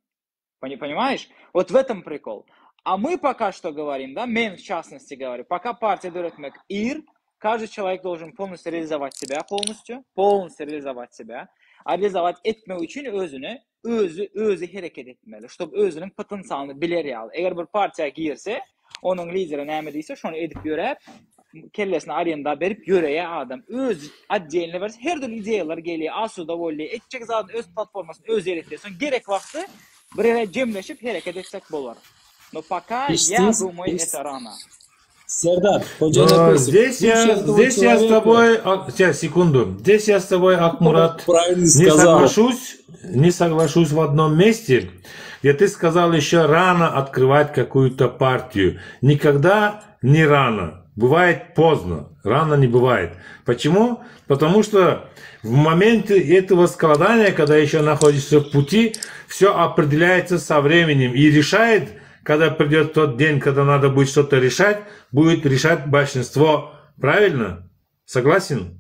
Понимаешь? Вот в этом прикол. А мы пока что говорим, да, men в частности говорю, пока партия döretmek ir, каждый человек должен полностью реализовать себя полностью, полностью реализовать себя. А реализовать etmek üçin özüni, özi, özi hereket etmeli, чтобы özüniň potensialyny biler ýaly. Eger bir partiýa girse, onuň lideri näme diýse, şony edip ýöräp, kellesine arenda berip ýöreýär adam. Öz отдельно berse, her dürli ideýalar gelýär, asuda bolýar, etjek zadyny öz platformasyny özi ýöretýär. Soň gerek wagty bir ýere jemleşip hereket etsek bolar. Но пока, я думаю, это рано. Serdar, Hoca Но Nepesov, здесь бывший я, этого здесь я с человека тобой, а, сейчас, секунду, здесь я с тобой, Акмурат, правильно не сказал. соглашусь, не соглашусь в одном месте, где ты сказал еще рано открывать какую-то партию. Никогда не рано. Бывает поздно, рано не бывает. Почему? Потому что в моменте этого складания, когда еще находишься в пути, все определяется со временем и решает, когда придет тот день, когда надо будет что-то решать, будет решать большинство. Правильно? Согласен?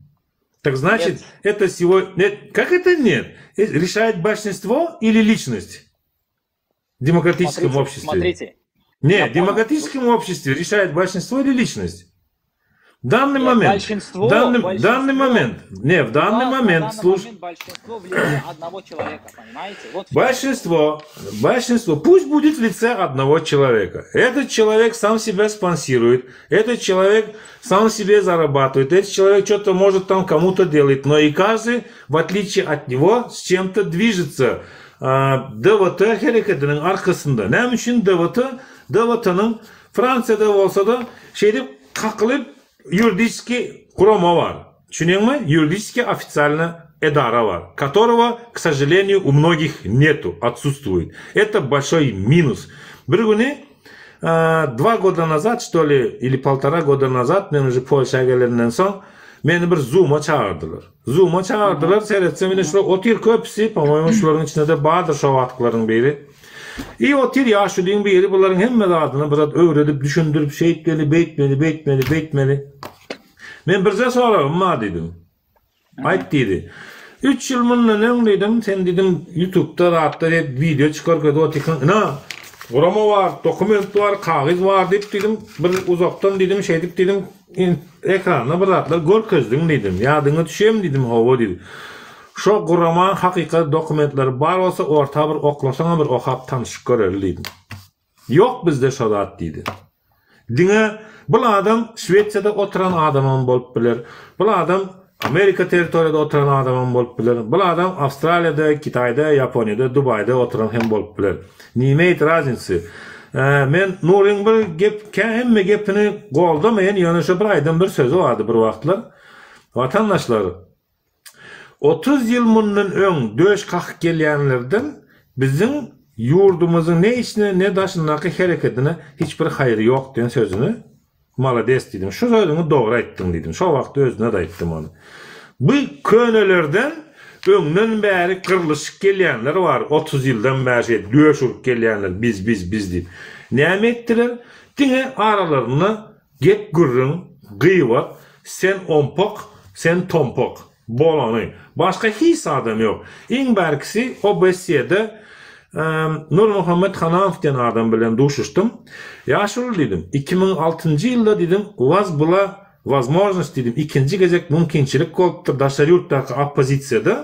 Так значит, Нет. это сегодня... Нет, как это нет? Э, Решает большинство или личность в демократическом Смотрите, обществе? смотрите. Нет, Я в понял. демократическом обществе решает большинство или личность? В данный Нет, момент, большинство, в данный, большинство, данный момент, не, в у данный нас на момент, данный слушай, момент большинство в лице одного человека, понимаете? Вот в чем прикол. большинство, большинство, пусть будет в лице одного человека. Этот человек сам себя спонсирует, этот человек сам себе зарабатывает, этот человек что-то может там кому-то делает, но и каждый, в отличие от него, с чем-то движется. А, DWT hereketiniň arkasynda. Näme üçin DWT? DWT-niň Fransiýada bolsa-da şeýdip kakylyp ýuridiski gurama bar. Düşünýäňmi? Ýuridiski ofitsialny edara bar, которого, к сожалению, у многих нету, отсутствует. Это большой минус. Bir güni два года назад, что ли, или полтора года назад, men уже Polşa gelenden soň, meni bir Zoom-a çagyrdylar. Zoom-a çagyrdylar, seretsem ine şular otyr köpüsi, po-moýemu şularyň içinde-de bardyr şo wagtklaryň biri. I otyr ýaşulyň biri bularyň hemme zadyny biraz öwredip, düşündirip, şeýtmeli, beýtmeli, beýtmeli, beýtmeli. Men birje soragym bar diýdim. Aýt diýdi. Üç ýyl mundan öň diýdim, sen diýdim YouTube'da zatda diýip wideo çykargady otykyň. Ina, gurama bar, dokument bar, kagyz bar diýip diýdim, bir uzakdan diýdim, şeýdip diýdim, ekranda bir zatlar görkezdiň diýdim. Ýadyňa düşýärmi diýdim, hawa diýdi. Şo gurama hakykat dokumentleri bar bolsa orta bir oklasaňa bir okap tanşyp göreli diýdim. Ýok bizde şo zat diýdi. Diňe bul adam Şwesiýada oturan adamam bolup biler. Bul adam Amerika territoriýada oturan adamam bolup biler. Bul adam Awstraliýada, Kitaýda, Ýaponiýada, Dubaýda oturan hem bolup biler. Ne imeýt raznicy. Men Nuryň bir gep kä hemme gepini goldamaýan ýöne şo bir aýdan bir sözi bardy bir wagtlar. Watandaşlar 30 ýyl mundan öň döş kakyp gelýänlerden biziň ýurdumyzyň ne içine ne daşyndaky herekedine hiç bir haýry ýok diýen sözüni Malades diýdim. Şu sözüňi dogry aýtdyň diýdim. Şo wagt özüne-de aýtdym ony. Bu könelerden öňden bäri gyrlyşyp gelýänler bar, 30 ýyldan bäri şeýdip döş urup gelýänler biz, biz, biz diýip. Näme etdiler? Diňe aralarynda gep-gürrüň, gybat, sen ompak, sen tompak. Bolany. Başga hiç zadam ýok. Iň bärkisi OBSE-de Nurmuhammet Hananow diýen adam bilen duşuşdym. Ýaşuly diýdim, 2006-njy ýylda diýdim, u was byla wozmožnost diýdim, ikinji gezek mümkinçilik bolupdyr daşary ýurtdaky oppozisiýada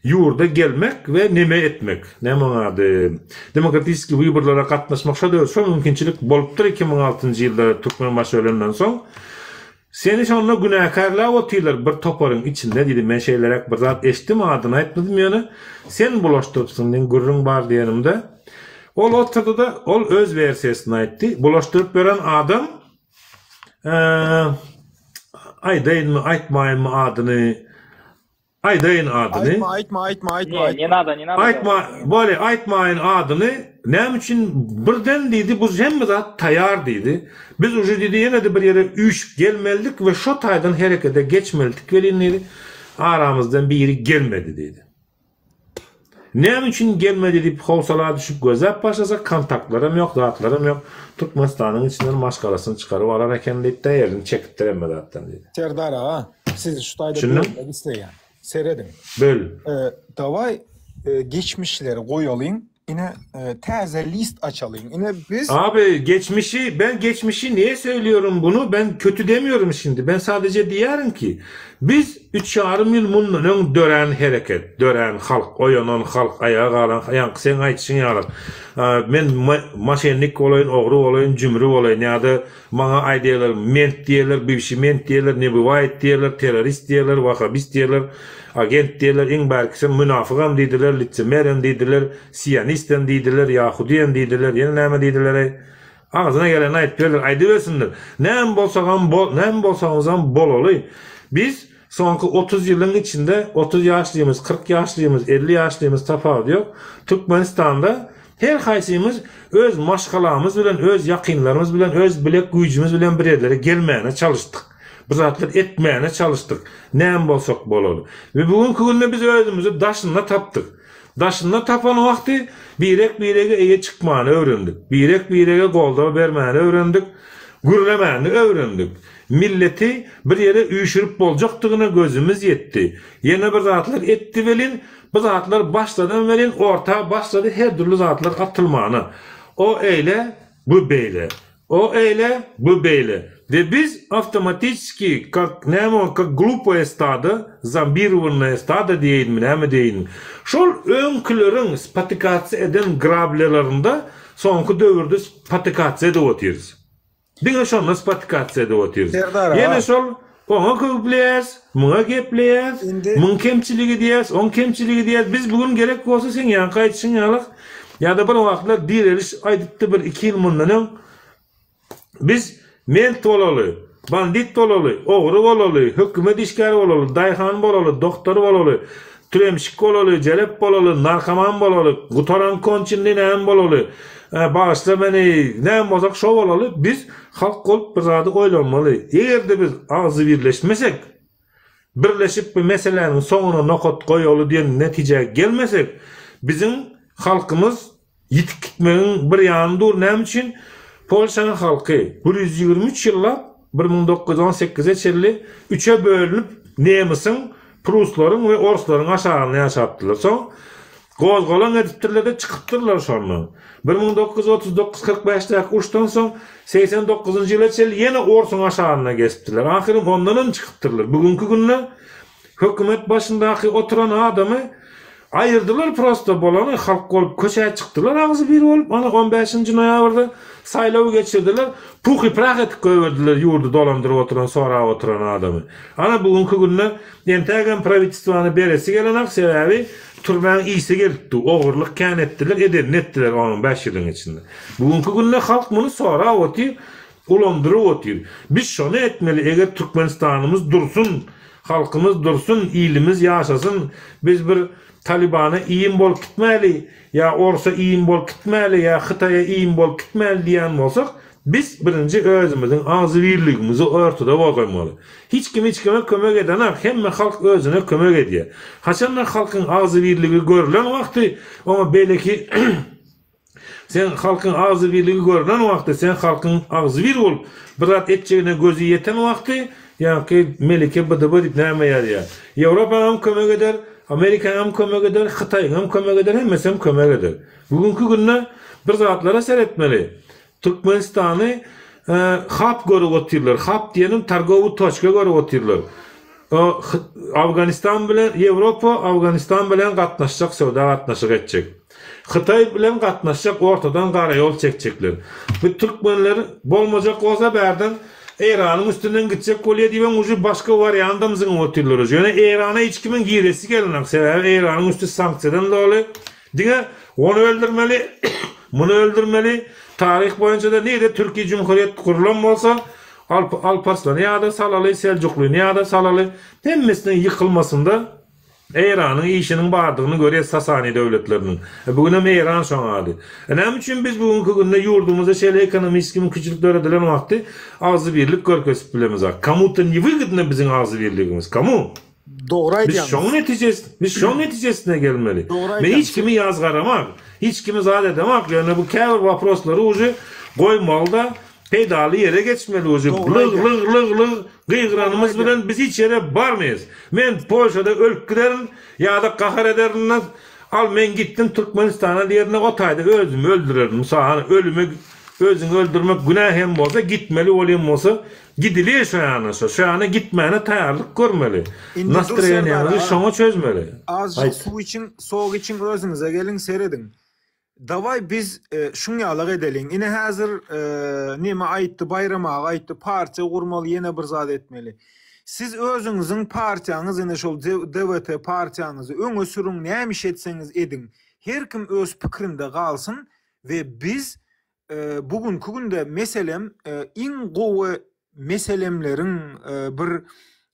ýurda gelmek we neme etmek, näme oň ady, demokratiskiý wyborlara gatnaşmak şo döwür şo mümkinçilik bolupdyr 2006-njy ýylda Türkmenbaşy ölenden soň. Seni şonda günäkärläp otyrlar bir toparyň içinde diýdi, men şeýleräk bir zat eşitdim adyny aýtmadym ýöne sen bulaşdyrypsyň diýen gürrüň bar diýenimde ol oturdyda ol öz wersiýasyny aýtdy, bulaşdyryp beren adam aýdaýynmy aýtmaýynmy adyny Aýdaýyn adyny. Aýtma, aýtma, aýtma, aýtma, Ne, ne nada, ne nada. Aýtma, bolýa, aýtmaýyn adyny. Näme üçin birden diýdi, bu hemme zat taýar diýdi. Biz uje diýdi, ýene-de bir ýere üýşüp gelmelidik we şo taýdan herekete geçmelidik welin diýdi, aramyzdan biri gelmedi diýdi. Näme üçin gelmedi diýip howsala düşüp gözläp başlasak, kontaktlaram ýok, zatlaram ýok. Türkmenistanyň içinden maşgalasyny çykaryp alar eken diýip-de elini çekipdir hemme zatdan diýdi. Serdar aga, sizi şu taýda Düşündiň? bölmek isleýän. Serediň. Böl. Dawaý geçmişleri goýalyň, ine täze list açalyň. Ine biz Abi geçmişi ben geçmişi niye söylüyorum bunu ben kötü demiyorum şimdi ben sadece diýýärin ki biz üç ýarym ýyl mundan öň dörän hereket dörän halk oýanan halk aýaga galan ýaňky seň aýdyşyň ýaly men maşennik bolaýyn ogry bolaýyn jümri bolaýyn ýa-da Maňa aýdýarlar, ment diýerler, bivşi ment diýerler, ne bywaýet diýerler, terrorist diýerler, wahabist diýerler, agent diýerler, iň bärkisem münafygam diýdiler, litsemerem diýdiler, siýanistem diýdiler, ýahudyýem diýdiler, ýene näme diýdiler-eý? Agzyna gelenini aýdyp ýörler, aýdybersinler. Näme bolsagam bol, näme bolsagymyzam bolaly. Biz Soňky 30 ýylyň içinde 30 ýaşlymyz, 40 ýaşlymyz, 50 ýaşlymyz tapawudy ýok. Türkmenistanda her haýsymyz öz maşgalamyz bilen, öz ýakynlarymyz bilen, öz bilek güýjümiz bilen bir ýerlere gelmäne çalyşdyk. Bir zatlar etmäne çalyşdyk. Näme bolsak bolaly. We bu günki günde biz özümizi daşynda tapdyk. Daşynda tapan wagty birek-birege eýe çykmany öwrendik. Birek-birege goldaw bermäni öwrendik. Gürlemäni öwrendik. Milleti bir ýere üýşürip boljakdygyna gözümiz ýetdi. Ýene bir zatlar etdi welin, bu zatlar başladam welin orta başlady her dürli zatlar atylmana. O eýle, bu beýle. O eýle, bu beýle. We biz awtomatiçeski kak näme ol kak glupoýe stado, zombirowannaya stado diýeýinmi näme diýeýin. Şol öňküleriň spotikasiýa eden grablýalarynda soňky döwürde spotikasiýa edip otyrys. Diňe şonda spotikasiýa edip otyrys. Serdar Ýene aga. şol oňa köwüpleýäs, muňa gepleýäs, Indi muň kemçiligi diýýäs, oň kemçiligi diýýäs. Biz bu gün gerek bolsa seň ýaňky aýdyşyň ýaly ýa-da bir wagtlar Direliş aýdypdy bir iki ýyl mundan öň biz ment bolaly, bandit bolaly, ogry bolaly, hökümet işgäri bolaly, daýhan bolaly, doktor bolaly, Türemşik bolaly, jelep bolaly, narkoman bolaly, gutaran konçinli näme bolaly, bagyşla meni, näme bolsak şo bolaly, biz halk bolup bir zady oýlanmaly. Eger-de biz agzybirleşmesek, birleşip bu meseläniň soňuna nokat goýaly diýen netijä gelmesek, biziň halkymyz Ýitip gitmegiň bir ýany dur, näme üçin? Polşanyň halky 123 ýyllap, 1918-e çenli üçe bölünip nemisiň, pruslaryň we orslaryň aşagynda ýaşapdyrlar. Soň gozgalaň edipdirler-de çykypdyrlar şondan. 1939 45-däki uruşdan soň 89-njy ýyla çenli ýene orsuň aşagynda gezipdirler. Ahyrym ondanam çykypdyrlar. Bu günki günde hökümet başyndaky oturan adamy. Aýyrdylar prosto bolany halk bolup köçä çykdylar agzy bir bolup ana on bäşinji noýabrda saýlaw geçirdiler puh i prah etip goýberdiler ýurdy dolandyryp oturan sorap oturan adamy. Ana bu günki günde entägem prawitstwany beresi gelenak sebäbi türmäň ysy gelipdi ogurlyk kän etdiler edenini etdiler on bäş ýylyň içinde. Bu günki günde halk muny sorap otyr Ulandyryp otyr. Biz şony etmeli eger Türkmenistanymyz dursun, halkymyz dursun, ilimiz ýaşasyn, biz bir Talibana iým bolup gitmäli, ýa orsa iým bolup gitmäli, ýa Hytaýa iým bolup gitmäli diýýän bolsak, biz birinji özümiziň agzybirligimizi ortada goýmaly. Hiç kim hiç kime kömek edenak, hemme halk özüne kömek edýär. Haçanda halkyň agzybirligi görlen wagty oňa beýleki Sen halkyň agzybirligi görnen wagty, sen halkyň agzybir bolup, bir zat etjegine gözi ýeten wagty, ýaňky Melike BDB diýip näme ýazýar. Ýewropaňam kömek eder, Amerikaňam kömek eder, Hytaýyňam kömek eder, hemmesem kömek eder. Bu günki günde bir zatlara seretmeli. Türkmenistany hap görüp otyrlar. Hap diýenim targowy toçka görüp otyrlar. Afganistan bilen Ýewropa Afganistan bilen gatnaşjak söwda gatnaşyk etjek. Hytaý bilen gatnaşjak ortadan gara ýol çekjekler. Bu türkmenler bolmajak bolsa bärden Eýranyň üstünden gitjek bolýa diýibem uje başga wariandam zyňyp otyrlar uje. Ýöne Eýrana hiç kimiň giresi gelenok. Sebäbi Eýranyň üsti sanksiýadan doly. Diňe ony öldürmeli, muny öldürmeli. Taryh boýunça-da nirde Türki Jumhuriýet gurulan bolsa, Alp Alparslany ýada salaly, Seljuklyny ýada salaly. Hemmesiniň ýykylmasynda Eýranyň işiniň bardygyny görýäs Sasani döwletleriniň. E bu günem Eýran şoň ady. E näme üçin biz bu günki günde ýurdumyzda şeýle ekonomiski mümkinçilik döredilen wagty agzybirlik görkezip bilemizok. Komu-to ne wygodno biziň agzybirligimiz. Komu? Dogry Biz aýdýaňyz. şoň netijes biz şoň netijesine gelmeli. Dogry Men aýdýaň. hiç kimi ýazgaramok, hiç kimi zat edemok, ýöne bu käbir woproslary uje goýmaly-da, peýdaly ýere geçmeli uje. Dogry Lyg aýdýaň. lyg lyg lyg Dogry gygyranymyz aýdýaň. bilen biz hiç ýere barmaýas. Men Polşada ölüp giderin ýa-da gahar ederin-de, al men gitdim Türkmenistana diýerin-de o taýda özümi öldürerin. Mysal, hany ölümi özüňi öldürmek günä hem bolsa gitmeli bolýan bolsa Gidilýär şo ýana şo. Şo ýana gitmäne taýýarlyk görmeli. Indi dur Serdar Nastroýeniýaňyzy aga. şoňa çözmeli. Azjyk Aýt. suw içiň, sok içiň özüňize geliň serediň. Dawaý biz şuň ýalak edeliň. Ine häzir neme aýtdy Baýram aga aýtdy partiýa gurmaly ýene bir zat etmeli. Siz özüňiziň partiýaňyz ine şol DWT partiýaňyzy öňe sürüň näme iş etseňiz ediň. Her kim öz pikrinde galsyn we biz bu günki günde meselem iň gowy meselemleriň bir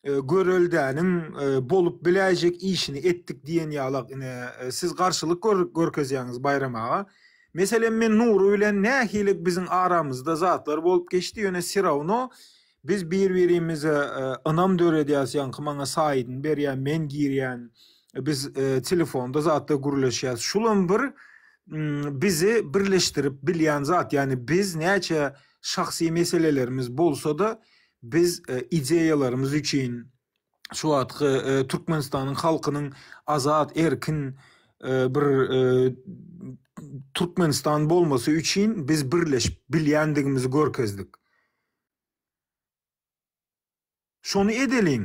göreldäniň bolup biläýjek işini etdik diýen ýalak ine siz garşylyk görkezýäňiz Baýram aga. Meselem men Nury bilen nähili biziň aramyzda zatlar bolup geçdi ýöne serawno biz bir birimize ynam döredýäs ýaňky maňa saýydyny berýär men girýän biz telefonda zatda gürleşýäs şulam bir bizi birleşdirip bilýän zat. Ýagny biz näçe şahsy meselelerimiz bolsa-da, biz ideýalarymyz üçin şu wagtky Türkmenistanyň halkynyň azat, erkin bir Türkmenistan bolmasy üçin biz birleşip bilýändigimizi görkezdik. Şony edeliň.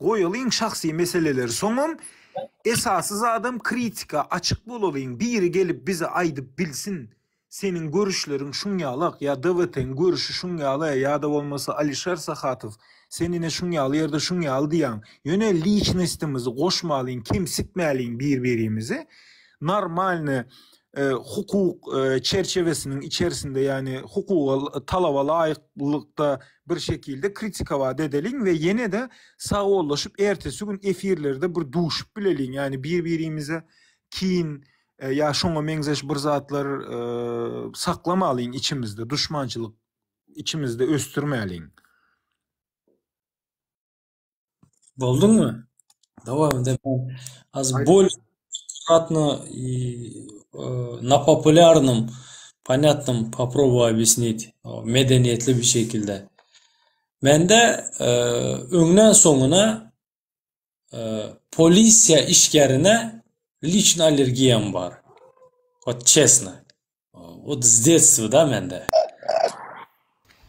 Goýalyň şahsy meseleleri soňam esasy zadam kritika açyk bolalyň biri gelip bize aýdyp bilsin seniň görüşleriň şuň ýalak ýa DWT-iň görüşi şuň ýaly ýa-da bolmasa Alişer Sahatow sen ine şuň ýaly ýerde şuň ýaly diýýäň ýöne liçnostymyzy goşmalyň kemsitmäliň bir birimizi normalny hukuk çerçewesiniň içerisinde ýagny hukuga talaba laýyklykda bir şekilde kritikowat edeliň we ýene-de sagbollaşyp ertesi gün efirlerde bir duşup bileliň ýagny bir birimize kin ýa şoňa meňzeş bir zatlar saklamalyň içimizde duşmançylyk içimizde ösdürmäliň. Bolduňmy? Daway onda men az bolь аккуратно и на популярном, понятном попробую объяснить medeniýetli bir şekilde. Mende öňden soňuna polisiýa işgärine liçno allergiýam bar. Wot çesno. Wot z detstva da mende.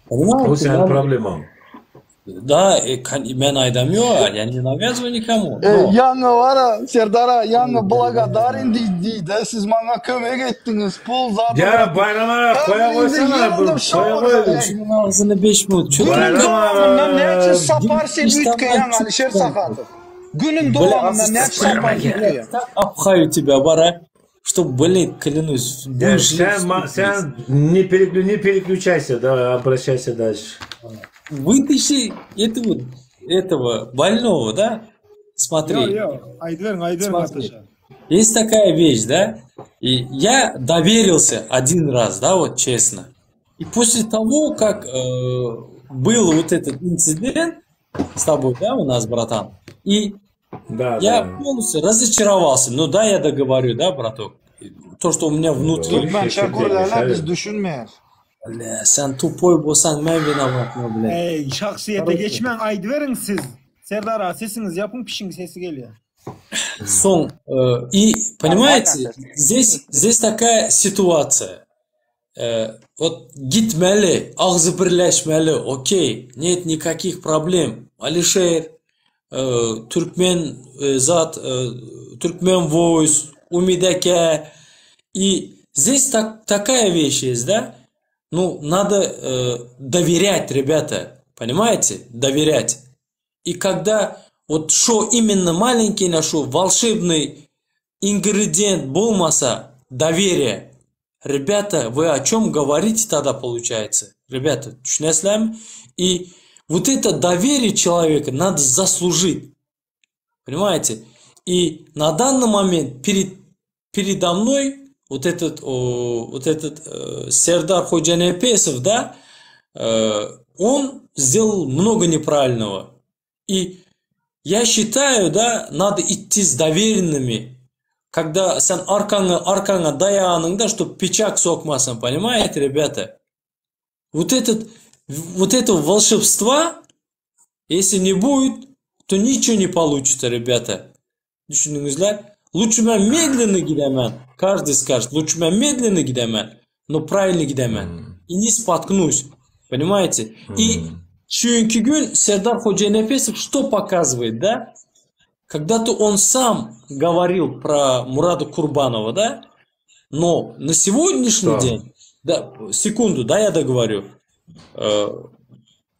Bu seniň problemaň. Da, e, men aýdam ýok, я не навязываю никому. E, ýaňy bara, Serdar aga, ýaňy благодарен diýdi, siz maňa kömek etdiňiz, pul zat. Ýa Baýram aga, koýa goýsana, bu koýa goý. Şunuň agzyny 5 minut. Günüň dowamynda näçe sapar sen üýtgeýäň Alişer Sahatow? Günüň dowamynda näçe sapar üýtgeýäň? Так обхаю тебя, bara, что, блин, клянусь, будешь Sen, sen не переклю, не переключайся, давай, обращайся дальше. Вытащи этого, этого больного, да? Смотри. Ýok, ýok, aýdyberiň, aýdyberiň Ataşa. Есть такая вещь, да? И я доверился один раз, да, вот честно. И после того, как э, был вот этот инцидент с тобой, да, у нас, братан, и да, я да. полностью разочаровался. Ну да, я договорю, да, браток? То, что у меня внутри... Türkmençe gürläle biz düşünmeýäs. Бля, sen тупой bolsaň men виноват, ну, бля. Eý, şahsyýete geçmäň, aýdyberiň siz. Serdar aga, sesiňizi ýapyň, pişiň sesi gelýär. Soň, э, и понимаете, здесь, здесь такая ситуация. Э, вот gitmeli, agzybirleşmeli, okey, нет никаких проблем. Alişer, e, Türkmen e, zat, e, Türkmen Voice, Umid aka. И здесь так, такая вещь есть, да? Ну, надо э, доверять, ребята, понимаете? Доверять. И когда вот что именно маленький нашу волшебный ингредиент bolmasa, доверие. Ребята, вы о чем говорите тогда получается? Ребята, düşünýäsiňizmi? И вот это доверие человека надо заслужить. Понимаете? И на данный момент перед, передо мной вот этот, о, вот этот э, Сердар Ходжанепесов, да, э, он сделал много неправильного. И я считаю, да, надо идти с доверенными. Когда sen arkaňa arkaňa daýanyňda, чтоб pyçak sokmasyn, понимаете, ребята? Вот этот, вот этого волшебства, если не будет, то ничего не получится, ребята. Düşündiňizler? Лучше men медленно gidemen. Каждый скажет, лучше men медленно gidemen, но правильно gidemen. И не споткнусь. Понимаете? И Çünki gün Serdar Hojanepesov что показывает, да? Когда-то он сам говорил про Мурада Курбанова, да? Но на сегодняшний Да. день, да, секунду, да, я договорю. Э,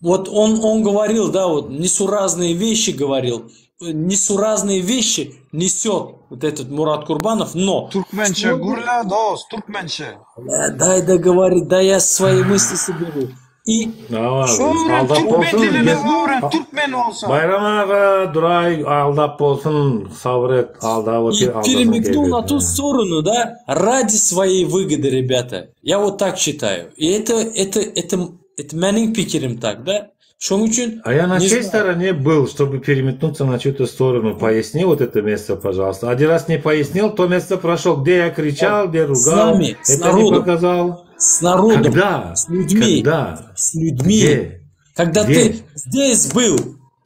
вот он, он говорил, да, вот несуразные вещи говорил, э, несуразные вещи несет вот этот Мурат Курбанов, но... Türkmençe gürle dost, türkmençe. Э, Дай договорить, да я свои мысли соберу. И Öwren Aldap türkmen bolsun. dilini Biz- öwren, türkmen bolsa. Bayram aga duraý aldap bolsun, sabyr et, aldap otyr, И aldasyn перемигнул на ту geldi. сторону, да, ради своей выгоды, ребята. Я вот так считаю. И это, это, это, это meniň pikirim так, да? Şonuň üçin, А я на не чьей знаю. стороне был, чтобы переметнуться на чью-то сторону? Поясни вот это место, пожалуйста. Один раз не пояснил, то место прошел, где я кричал, где С ругал. нами, с Это не народом. показал. С народом, Когда? с людьми, Когда? с людьми. Где? Когда Где? ты здесь был,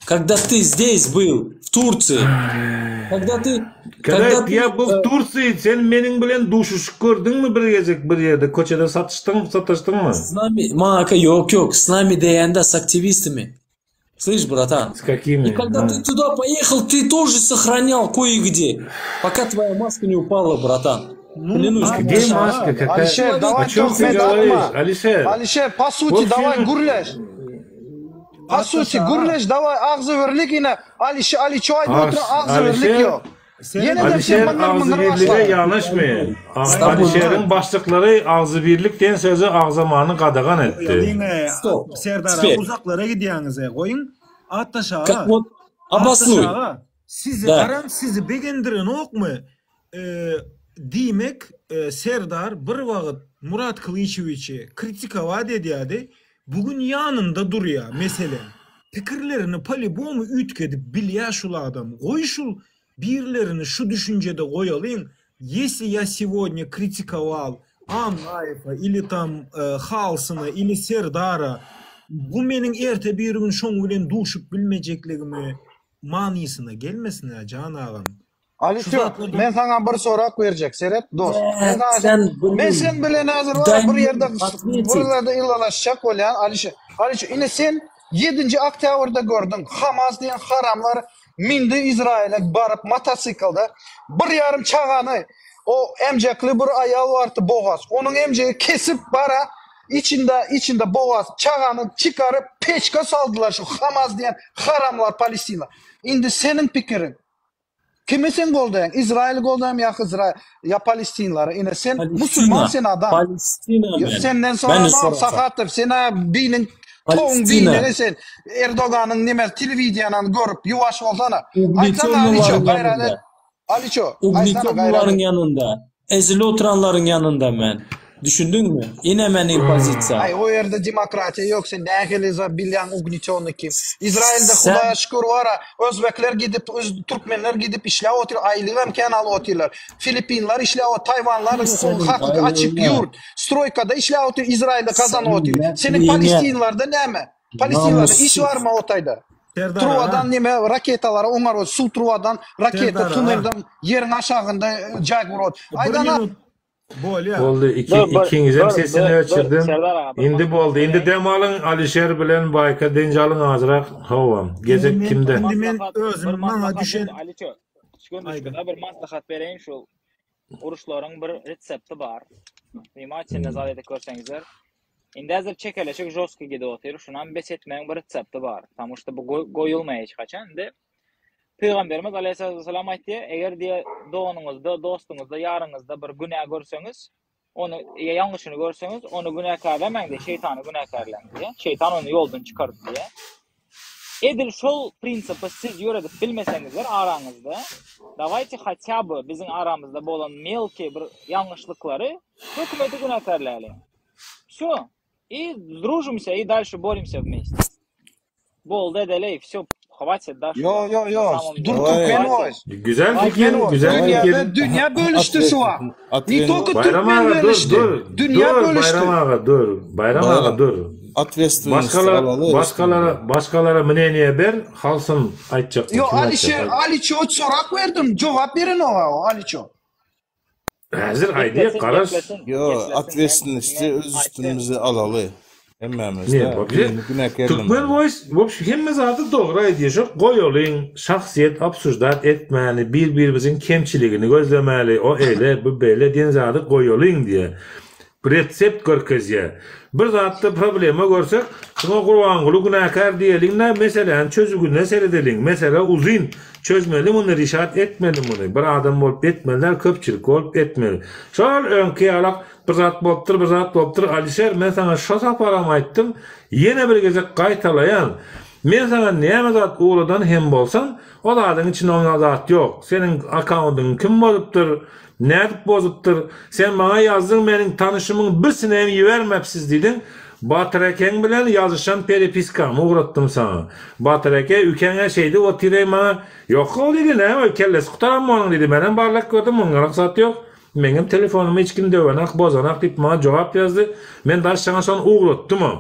когда ты здесь был, в Турции, когда ты, Когда когда ты, я был э, в Турции, sen meniň bilen duşuşyp gördüňmi bir gezek bir ýerde köçede satyşdyň, sataşdyňmy? с нами, Мака, ýok, ýok, с нами diýende, с активистами. Слышь, братан? С какими? И когда А. ты туда поехал, ты тоже сохранял кое-где, пока твоя маска не упала, братан. Клянусь. Где маска? Какая? Alişer, О давай чем ты töhmet говоришь, atma. Алишер? Alişer, по сути, Вот давай sen- gürleş. По сути, gürleş, давай agzybirlik ine. Alişer, Aliço aýdyp Ars- oturan agzybirlik Alişer- ýok. Ýene de sen Alişer mınır mınır agzybirlige başladın. ýanaşmaýar. Stambulda- Alişeriň başlyklary agzybirlik diýen sözi agzamany gadagan etdi. Diňe Stop. Serdar Теперь. uzaklara gidýäňiz goýuň. Atdaş aga. Как вот обоснуй. Atdaş aga, sizi Да. garaň sizi begendirenokmy? E, diýmek e, Serdar bir wagt Murat Kılıçewiçi kritikawa edýärdi. Bugün ýanynda durýar meselem. Pikirlerini по-любому üýtgedip bilýär şul adam. Goý şul birlerini şu düşünjede goýalyň. Если я сегодня критиковал Annaýewa или там e, Halsyna или Serdara bu meniň erte bir gün şoň bilen duşup bilmejekligimi manysyna gelmesin ya can agam. Şu Alişer, zatlardan men saňa bir sorag berjek, seret dost. Men saňa Sen Men sen bilen häzir Дай bir мне ýerde ответить. bir ýerde ylalaşjak bolýan Alişer. Alişer, ine sen. Ýedinji oktýabrda gördüň, Hamas diýen haramlar mindi Izraýyla baryp motosiklda bir ýarym çagany o emjekli bir aýal bardy bogaz onuň emjegi kesip bara içinde içinde bogaz çagany çykaryp peçka saldylar şu Hamas diýen haramlar Palestina. Indi seniň pikiriň Kimi sen goldaýaň? Izraýyly goldaýaňmy ýa Hyzra ýa Palestinlary? Ine sen musulman Palestina. sen adam. Palestina Ýa men. senden Meni soramok sorasaň. Sahatow sen-ä biniň toguň Palestina. binigi sen Erdoganyň neme telewideniýany görüp ýuwaş bolsana. Aýtsana Aliço Ugnetýonnylaryň gaýrat et. ýanynda. Aliço aýtsana gaýrat Ugnetýonnylaryň et. ýanynda. Ezilip oturanlaryň ýanynda men. Düşündiňmi? Ine meniň pozisiýam. Aý o ýerde demokratiýa ýok sen nähili za bilýäň ugnetýonnyý kim. Izrailde Sen hudaýa şükür bara özbekler gidip öz türkmenler gidip işläp otyr aýlygam kän alyp otyrlar. Filipinler işläp ot taýwanlar seniň hakyky açyk aýlygyňa ýurt stroýkada işläp otyr Izrailde kazanyp seniň otyr. Seniň mertligiňe palestinlerde näme? Palestinlerde iş namussyz. barmy o taýda? Serdar aga. Trubadan neme raketalary oňar suw trubadan raketa Serdar aga. tunelden ýeriň aşagynda jaý gurup. Bir Aýdana minut bolýa. Boldy iki Dur bir ikiňizem dur sesini dur dur öçürdim. Serdar aga bir Indi maslahat boldy. Indi bereýin. dem alyň Alişer bilen Baýka dynç alyň azrak. Hawa. Indi Gezek men kimde? Bir indi men maslahat bir özüm maňa maslahat düşen dur Aliço. Düşgün aýdyň. düşgün bir maslahat bereýin şu uruşlaryň bir retsepti bar. Wнимательно zat edip görseňizler. Indi häzir çekeleşik žostki gidip otyr. Şunam bes etmegiň bir retsepti bar. Потому что bu goýulmaýar hiç haçan. Indi Pygamberimiz aleyhissalatu vesselam aýtdy, eger diýe doganyňyzda, dostuňyzda, ýaryňyzda bir günä görseňiz, ony ýa ýalňyşyny görseňiz, ony günäkärlemäň diýe, şeýtany günäkärläň diýe. Şeýtan ony ýoldan çykardy diýe. Edil şol prinsipi siz ýöredip bilmeseňizler araňyzda, dawayte hatya by biziň aramyzda bolan melki bir ýalňyşlyklary hökümeti günäkärläliň. Wsё. I družimsya i dalşe borimsya wmeste. Boldy edeli, wsё, hwatit da Yo yo na yo samom dur dele. Türkmen Hwatit. voice. Güzel Hwatit. fikir, Türkmen voice. güzel Dünýäde fikir. dünýä bölüşdi şu wagt. Ne tolko Bayram türkmen aga dur, bölüşdi. dur. Dünýä Dur bölüşdi. Bayram aga dur. Bayram aga Bayram. dur. Otvetstvennosti Başgalar alaly başgalara üstümize. başgalara mneniýe ber, halsyn aýtjakmy, Yo kim aýtjak Alişer aýt. Aliço sorak berdim. Jogap berin oňa Aliço. Häzir aýdýa Geplesin, garaş. geplesin, Yo, geplesin. Men otvetstvennosti men öz aýtdym. üstümize alaly. Hemmämiz Ne, da wobşe birini Türkmen günäkärlemeli. voice wobşe hemme zady dogry aýdýa şo goýalyň şahsyýet obsuždat etmäli bir birimiziň kemçiligini gözlemäli o eýle bu beýle diýen zady goýalyň diýä retsept görkezýä bir zatda problema görsek şuňa Gurbanguly günäkär diýeliň-de meseläni çözügüne seredeliň mesele uzyn çözmeli muny rişat etmeli muny bir adam bolup etmeli däl köpçülik bolup etmeli şol öňki ýalak Bir zat bolupdyr, bir zat bolupdyr, Alişer, men saňa şo saparam aýtdym, ýene bir gezek gaýtalaýan, men saňa näme zat ugradan hem bolsam, o zadyň içinde oňa zat ýok. Seniň akkaundyňy kim bozupdyr, nädip bozupdyr, sen maňa ýazdyň meniň tanyşymyň birsini hem ibermepsiz diýdiň, Batyr ekeň bilen ýazyşan perepiskamy ugratdym saňa. Batyr eke ükeňe şeýdip otyr-eý maňa, Ýok-ow diýdi, näme, kellesi gutaranmy onuň diýdi, menem barlap gördüm, muňňalak zat ýok. Meňem telefonymy hiç kim döwenak, bozanak diýip maňa jogap ýazdy. Men daş saňa şony ugratdymam.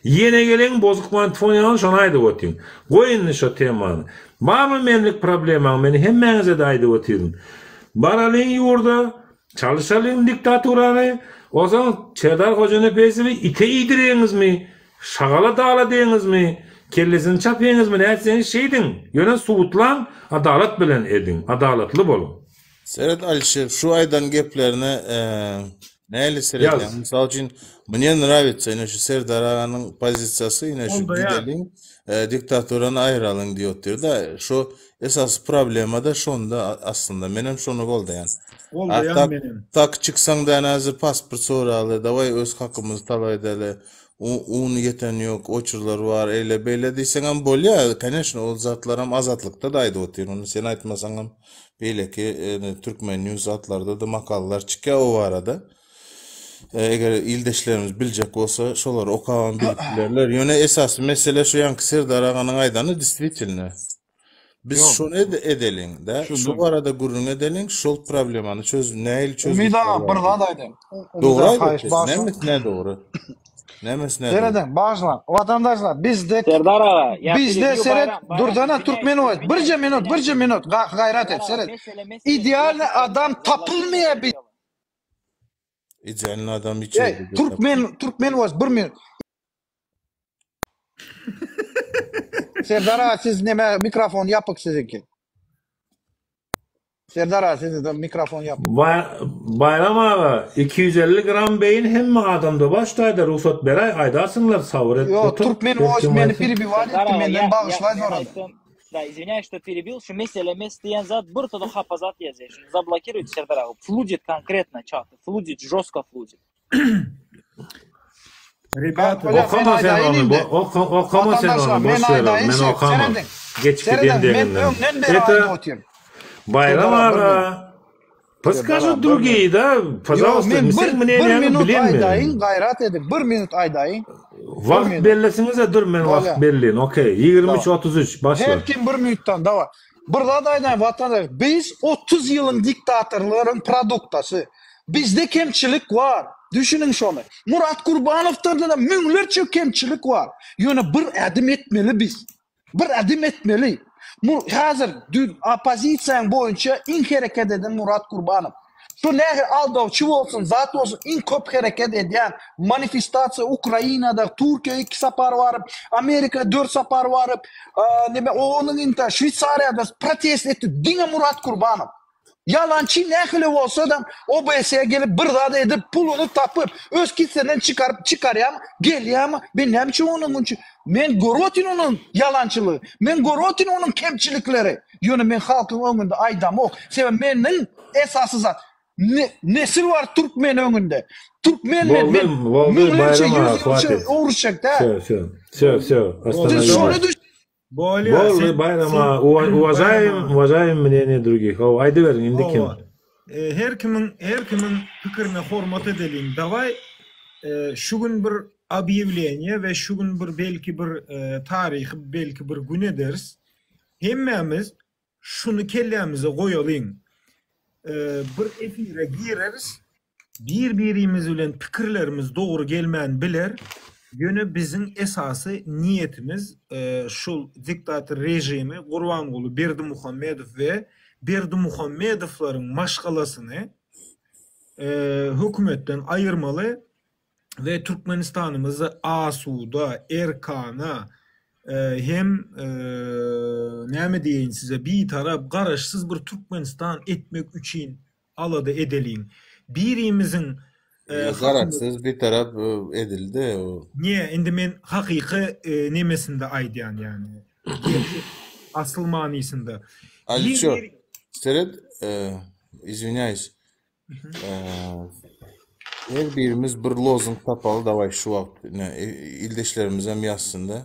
Ýene geleň bozuk mantfon ýaly şony aýdyp otyň. Goý indi şo temany. Barmy menlik problemaň men hemmäňizede aýdyp otyryn. Baralyň ýurda, çalyşalyň diktaturany, ozaň Serdar Hojanepesowy ite iýdireňizmi, şagala daladeňizmi, kellesini çapyňyzmy nätseňiz şeýdiň, ýöne subutlaň, adalat bilen ediň, adalatly boluň. Seret Alişer şu aýdan geplerine nähili seredýäň? Ýaz. Mysal üçin mne nrawitsa ine şu Serdar aganyň pozisiýasy ine şu Goldaýan. gideliň diktaturany aýyralyň diýip otyrda şu esasy problemada şonda aslynda menem şony goldaýan. A Goldaýan tak menem. tak çyksaň da häzir pasport soraly daway öz hakymyzy talap edeli un ýeten ýok oçurlar bar eýle beýle diýseňem bolýa koneçno ol zatlaram azatlykda-da aýdyp otyr ony sen aýtmasaňam Beýleki Türkmen News zatlarda-da makalalar çykýar o barada. Eger ildeşlerimiz biljek bolsa, şolary okabam bilip bilerler. Ýöne esasy mesele şu ýaňky Serdar aganyň aýdany diswitelno. Biz Ýok. şony edeliň, da, şu barada gürrüň edeliň, şol problemany çöz, nähili çözgütler Umyt aga bar bir diýip. zat aýdaýyn. Umyt Dogry aga haýyş aýdypdyr. bagyşla. Nämesi nädogry? Nämesi nädogry? Serediň, bagyşlaň. Watandaşlar, bizde Serdar aga, ýa bizde preview seret Baýram, Baýram, durdana izwinyäýs, Türkmen oýz. Birje izwinyäýs, minut, izwinyäýs. birje minut. Gaýrat et, Serdar aga, seret. mesele mesele Idealny ýa adam tapylmaýar bi. Idealny adam hiç Eý, ýerde Türkmen Türkmen oýz bir minut. Serdar aga siz neme mikrofon ýapyk siziňki. Serdar aga sizde mikrofon ýapyk. Baýram aga 250 gram beýin hemme adamda bar şu taýda rugsat beräý aýdarsyňlar sabyr et Ýok otur Türkmen her voice kim meni aýtsyn. perebiwat Serdar etdi aga menden ýa ýa bagyşlaý men sorady. aýtsam da izwinýaýs şto perebil şu mesele mes diýen zat bir tada hapa zat ýazýar şuny zablokirujte Serdar aga fludit konkretno çaty fludit žosko fludit. Rебята, Bolýar men Okama sen aýdaýyn ony, indi. bo, oka, okama sen Watandaşlar ony, men boş ver ony, aýdaýyn men şek okama. serediň. Geçip Serediň giden men deginden. öňden beri aýdyp Это otyryn. Baýram Serdar aga bir minut. aga, пусть Serdar скажут aga bir minut. другие, да, Ýok пожалуйста, men bir seň bir мнениýaňy minut bilen men. aýdaýyn gaýrat ediň bir minut aýdaýyn. Bir Wagt minut. bellesiňize dur men wagt Bolýar. bellin. Okey, Daway. 23.33 başla. Her kim bir minutdan daway. Bir zat aýdaýyn watandaş biz 30 ýylyň diktatorlaryň produktasy. Bizde kemçilik bar. Düşüniň şony. Murat Kurbanowda-da müňlerçe kemçilik bar. Ýöne bir ädim etmeli biz. Bir ädim etmeli. Häzir oppozisiýaň boýunça iň hereket eden Murat Kurbanow. Şu nähili aldawçy bolsun, zat bolsun iň köp hereket edýän manifestasiýa Ukrainada, Türkiýä iki sapar baryp, Amerika dört sapar baryp, neme onuň inta Şweýsariýada protest etdi diňe Murat Kurbanow. Ýalançy nähili bolsadam OBS-e gelip bir zat edip puluny tapyp öz kisesinden çykaryp çykarýamy gelýämi men näme üçin onuň üçin men görüp otyryn onuň ýalançylygy men görüp otyryn onuň kemçilikleri ýöne men halkyň öňünde aýdamok sebäbi meniň esasy zat nesil bar türkmen öňünde türkmen men Boldy, men boldy müňlerçe Baýram aga, ýüz ýylça hwatit. uruşjak däl. Wsё, wsё, wsё, wsё, Siz şony ostanowilась. düş Bolýa, Boldy sen Baýram sen aga, Baýram uwažaýym, aga. uwažaýym мнение других. Hawa, aýdyberiň indi kim? Hawa. E, her kimiň her kimiň pikirine hormat edeliň. Daway e, şu gün bir obýawleniýe we şu gün bir belki bir e, taryhy belki bir gün ederis. Hemmämiz Şuny kellämize goýalyň. Bir efire gireris, bir-birimiz bilen pikirlerimiz dogry gelmän biler, ýöne biziň esasy niýetimiz şul diktator režimi Gurbanguly Berdimuhamedow we Berdimuhamedowlaryň maşgalasyny hökümetden aýyrmaly we Türkmenistanymyzy asuda, erkana hem näme diýeýin size bitarap, garaşsyz bir Türkmenistan etmek üçin alada edeliň. Birimiziň Garaşsyz, bitarap edildi o. Ne, indi men hakyky nemesinde aýdýan ýagny. Gerçek asyl manysynda. Aliço, seret, izwinýaýs, Her birimiz bir lozung tapaly daway şu wagt ine ildeşlerimizem ýazsynda.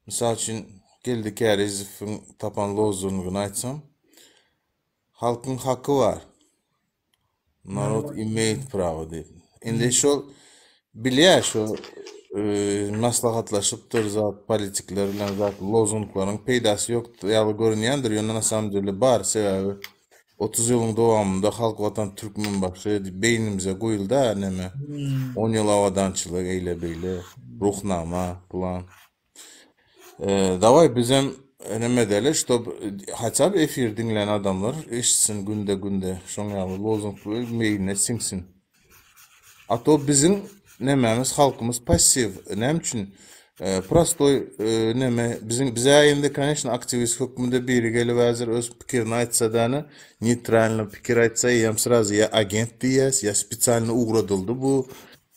Mysal üçin Geldi Kärizowyň tapan lozungyny aýtsam Halkyň haky bar. Narod imeýt prawo diýip. Indi şol bilýär şo maslahatlaşypdyr zat politikler bilen zat lozunglaryň peýdasy ýok ýaly görünýändir ýöne na samom dele bar sebäbi 30 ýylyň dowamynda Halk Watan Türkmenbaşy diýip beýnimize guýuldy-a neme. On ýyl abadançylyk eýle-beýle, Ruhnama, plan. Daway bizem neme edeli, ştob haça by efir diňlän adamlar eşitsin günde-günde şoň ýaly lozung beýnine siňsin. A to biziň nemämiz halkymyz passiw näme üçin prostoý neme biziň bize indi koneçno aktiwist hökmünde biri gelip häzir öz pikirini aýtsa däne neýtralny pikir aýtsa eýýäm srazy ýa agent diýýäs ýa spesialny ugradyldy bu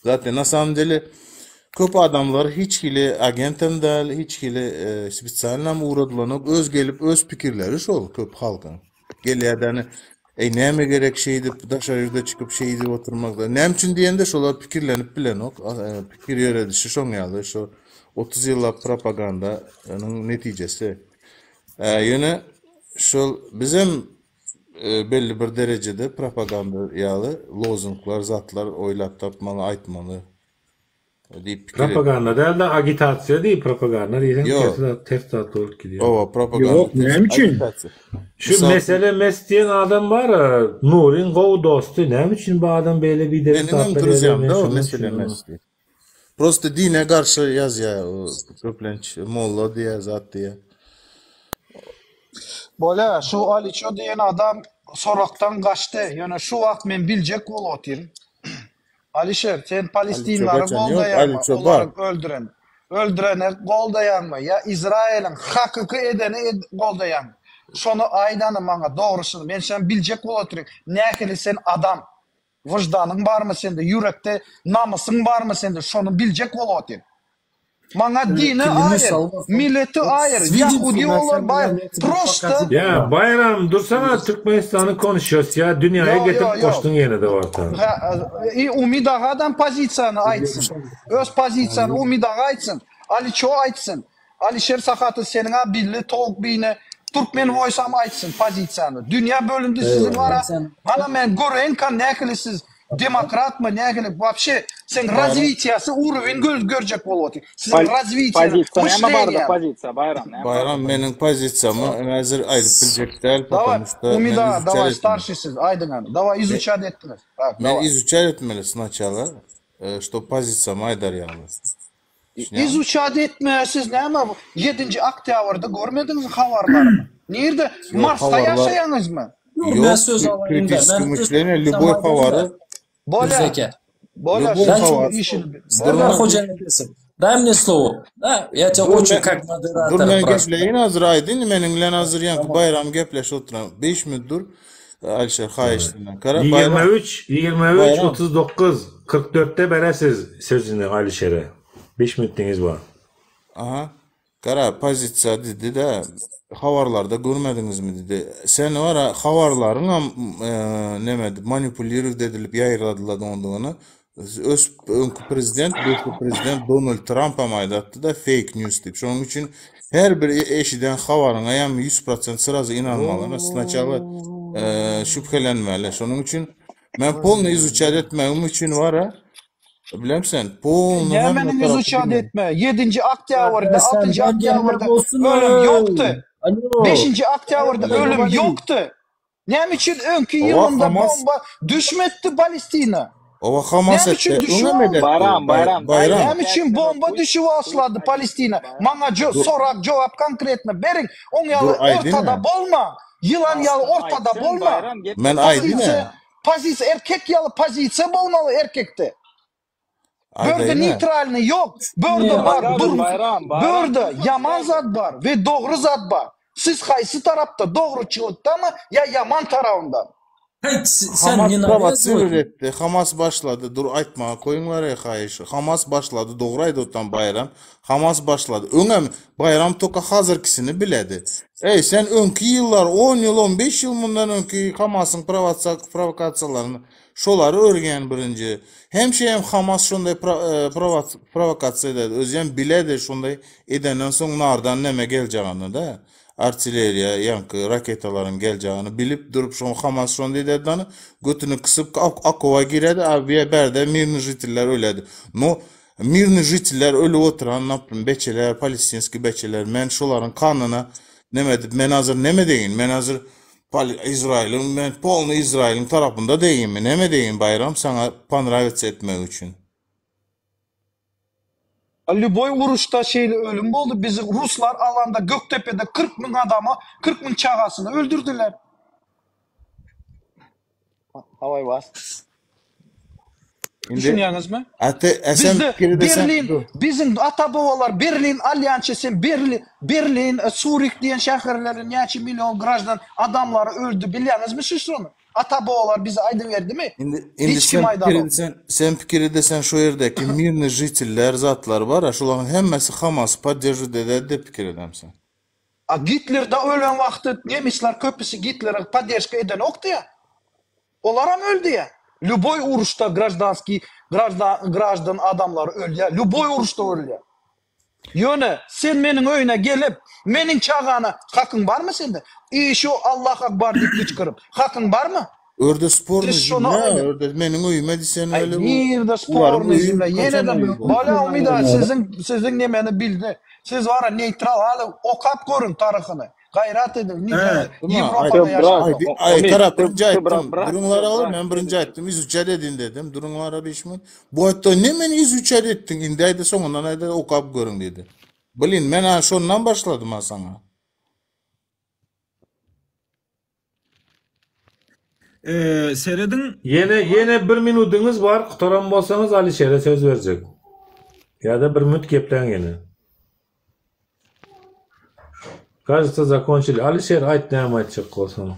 zat na samom dele köp adamlar hiç hili agentem däl hiç hili spesialnam ugradylanok öz gelip öz pikirleri şol köp halkyň gelýär däne Eý näme gerek şeýdip daşary ýurda çykyp şeýdip oturmak näme üçin diýende şolar pikirlenip bilenok pikir ýöredişi şoň ýaly şo 30 ýyllap propagandanyň netijesi ýöne şol bizem belli bir derejede propaganda ýaly lozunglar zatlar oýlap tapmaly aýtmaly diýip pikir etdim. Propaganda däl-de agitasiýa diý, propaganda diýseň Ýok. ters zat, ters zat bolup gidýär. Owa, propaganda Ýok, ters, näme üçin? agitasiýa. Şu Mysal üçin, mesele mes diýen adam bar, Nuryň gowy dosty, näme üçin bu adam beýle biderek meniňem zatlar ýazýar men druzyýam-da o şoňa mesele düşünemok. mes diýip. Prosta dine garşy ýazýar o köplenç molla diýýär, zat diýýär. Bolýa, şu Aliço diýen adam sorakdan gaçdy, ýöne şu wagt men biljek bolup otyryn. Alişer, sen Aliço palestinlary gaçan ýok, goldaýaňmy, Aliço bar. olary öldüren? öldüreni goldaýaňmy ýa Izraýeliň hakyky edeni goldaýaňmy? Şony aýdany maňa dogrusyny men şony biljek bolup otyryn nähili sen adam wyždanyň barmy sende ýürekde namysyň barmy sende şony biljek bolup otyryn. Maňa dini aýyr, milleti aýyr, ýahudi olar baýr, prosta. Ýa Baýram dursana Türkmenistany konuşýos ýa dünýaýa getirip goşduň ýenede orta. I Umyt agadam pozisiýany aýtsyn. Öz pozisiýany Umyt aga aýtsyn. Aliço aýtsyn. Alişer Sahatow seniň-a billi towuk beýni Türkmen voice-am aýtsyn pozisiýany. Dünýä bölündi siziň ara. Hana men göreýin kan nähili siz Demokratmy nähili wapşe seň razwitiýasy uruwin görjek bolup otyr. Siziň razwitiýa Pozisiýa näme barda pozisiýa Baýram näme Baýram meniň pozisiýamy häzir aýdyp biljek däl Daway потому что men Umida izuçat daway etmeli. starşiý siz aýdyň hany daway izuçat etdiňiz tak Men daway. izuçat etmeli snaçala ştob pozisiýamy aýdar ýaly. Düşünýäňmi? Izuçat etme siz näme ýedinji oktýabrda görmediňiz habarlarymy? Nirde Ýok Marsda habarlar ýaşaýaňyzmy? Dur men Ýok söz alaýyn-da. kritiski Men öz myşleniýe pozisiýamy lýuboý aýdaýyn-da. habary Bolýa Zeke. bolýa lýuboý Дай siz habar мне işini слово. bolýa. Serdar Durma Hojanepesov, дай мне слово. Да, я тебя Dur очень men как dur модератора men прошу. gepleýin hazir aýdyn meniň bilen hazir ýaňky Tamam. Baýram gepleşip oturan 5 minut dur Alişer haýyş senden. Gara Baýram 23 23 Baýram 39 44-de beresiz sözüni Alişere. 5 minutiňiz bar. Aha. Gara pozisiýa diýdi-de, habarlarda görmediňizmi diýdi. Sen wara habarlaryňam neme edip manipulirowat edilip ýaýradylandygyny öz öňki prezident, böwşe prezident Donald Trampam aýdatdy-da fake news diýip. Şonuň üçin her bir eşiden habaryňa ýam 100% srazu ynanmaly. Snaçala şübhelenmeli. Şonuň üçin men polny izuçat etmegim üçin wara Bilemsen, polny hemme Nämäniň tarapy izuçat bilmeli. etme? Ýedinji oktýabrda, Sen altynjy ben gelmek oktýabrda bolsun ölüm ey. ýokdy. Alo. Beşinji oktýabrda Alo, ölüm говори. ýokdy. Näme üçin öňki Owa ýylynda Hamas, bomba düşmetdi Palestina? owa Hamas Näme üçin etdi, düşüp öňem aldy? edetdi, Bayram Bay, Bayram daýy Bayram. Näme üçin bomba düşüp aslady Palestina? Maňa jo Dur, sorag jogap konkretno beriň. Oň dur ýaly aýdyn-a. ortada bolma. Ýylan ýaly Alsyn ortada aýtsyn bolma. Bayram Men geplesin. aýdyn-a. Pozisiýa Pozisiýa erkek ýaly pozisiýa bolmaly erkekde. Börde Aýdaýyn-a. neýtralnyý ýok. Börde bar Bayram dur Bayram Bayram börde kim ýaman konuşýar zat bar we dogry zat bar. Siz haýsy tarapda dogruçylykdamy ýa ýaman tarabyndamy? Hey, sen Hamas ne prowosirowat навязывай. etdi. Hamas başlady. Dur aýtmaga goýuňlar-eý haýyş. Hamas başlady. Dogry aýdyp oturan Baýram. Hamas başlady. Öňem Baýram toka hazyrkisini biledi. Eý, sen öňki ýyllar, on ýyl, on beş ýyl mundan öňki Hamasyň prowokasiýalaryny, şolary örgen birinji. Hemşe hem Hamas şondaý prowokasiýa ededi. Özem biledi şondaý edenden soň nardan neme geljagini-de. Artilleriýa, ýaňky raketalaryň geljagini bilip durup şoň Hamas şondaý ededi dany, götüni kysyp okowa giredi, a bärde mirny žitiller öledi. No, Mirny žitiller ölüp oturan naprim beçeler palestinskiý beçeler men şolaryň kanyna neme edip men hazir neme deýin men hazir pal izrailiň men polny izrailiň tarapynda deýinmi neme deýin baýram saňa ponrawitsa etmek üçin. Lýuboý uruşda şeýle ölüm boldy bizi ruslar alanda gökdepede 40 müň adamy 40 müň çagasyny öldürdiler. Hawaý was. Indi Düşünýäňizmi? Ate e sen Bizde pikir edesen Berlin, dur. biziň ata-babalar Berlin alýança sen Berlin, Berlin, e, Surih diýen şäherlerde näçe million graždan adamlary öldi bilýäňizmi siz şony? Ata-babalar bize aýdyberdimi? Indi indi Hiç kim sen pikir aýdanok. edesen sen pikir edesen şu ýerdäki mirny žitiller zatlar bar a şolaryň hemmesi Hamasy podderžiwat ededi diýip pikir edemsen. A Gitler-de ölen wagty nemisler köpüsi Gitlere podderžka edenokdy ýa. Olaram öldi ýa. Lýuboý uruşda graždanskiý graždan graždan adamlar ölýär. Lýuboý uruşda ölýär. Ýöne sen meniň öýüne gelip, meniň çagana hakyň barmy sende? I şu Allah akbar diýip gyçgyryp, hakyň barmy? Örde sporny Siz şony zemlä, aýdyň. örde meniň öýüme diýsen Aý öyle bu nirde olaryň sporny öýi zemlä? haçan Ýene-de öýi boldy? Bala Umyda siziň siziň nemeni bildi. Siz wara neýtral haly okap görüň taryhyny. Gaýrat ediň, nirede Ýewropada ýaşaýaňok. Aý gara birinji aýtdym. Duruňlar oglum, men birinji aýtdym, izuçat edin dedim. Duruňlar 5 minut. Bu aýtdy, nemeni izuçat etdiň? Indi aýdy, soňundan aýdy, okap görüň diýdi. Blin, men ha şondan başladym ha saňa. Eee serediň. Ýene ýene bir minudyňyz bar, gutaran bolsaňyz Alişere söz berjek. Ýa-da bir minut gepläň ýene. Кажется, закончили. Alişer aýt näme aýtjak bolsaň.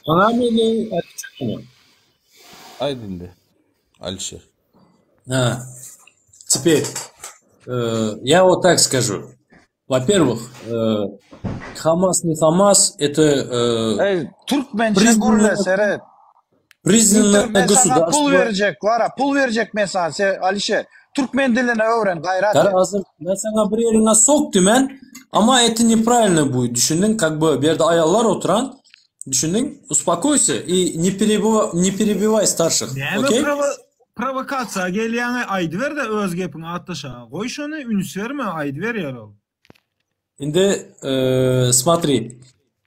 Salam meni Alişer. Aýt indi. Alişer. Ha. Теперь э, я вот так скажу. Во-первых, э, Хамас не Хамас, это э, Ey, türkmençe признанное, gürle seret. признанное Inter men saňa pul государство. berjek, wara, pul berjek men saňa, se Alişer. Türkmen dilini öwren, gaýrat Gara et. hazır men saňa bir ýeriňe sokdy men, ama это неправильно будет, düşündiň, как бы bu ýerde aýallar oturan, düşündiň, uspokойся и не перебивай, не перебивай starşih, Näme okey? prowo prowokasiýa gelýäňi aýdyber-de öz gepiňi atdaşa. Goý şony üns berme aýdyber ýarol. Indi э, смотри,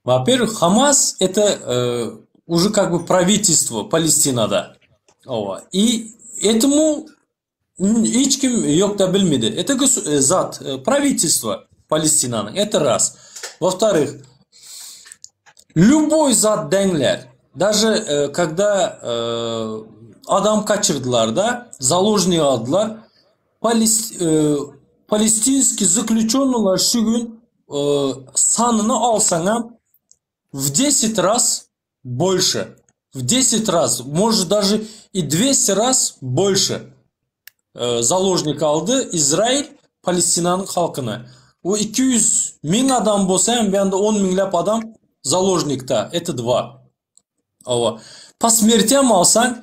во-первых, Хамас это э, уже как бы правительство Палестинада. Owa. И этому hiç kim ýok-da bilmedi. Это госу- э, zat, э, правительство Palestinanyň. Это раз. Во-вторых, любой zat deňler. Даже э, когда э, adam kaçırdylar da, заложник aldylar, Palest, э, palestinский заключенныйlar şu gün э, sanyny alsaňam в 10 раз больше. В 10 раз, может даже и 200 раз больше э, заложник aldy Izrail Palestinanyň halkyny. O 200 müň adam bolsa hem bir ýanda 10 müňläp adam заложникda. Это два. Hawa. По смертям alsaň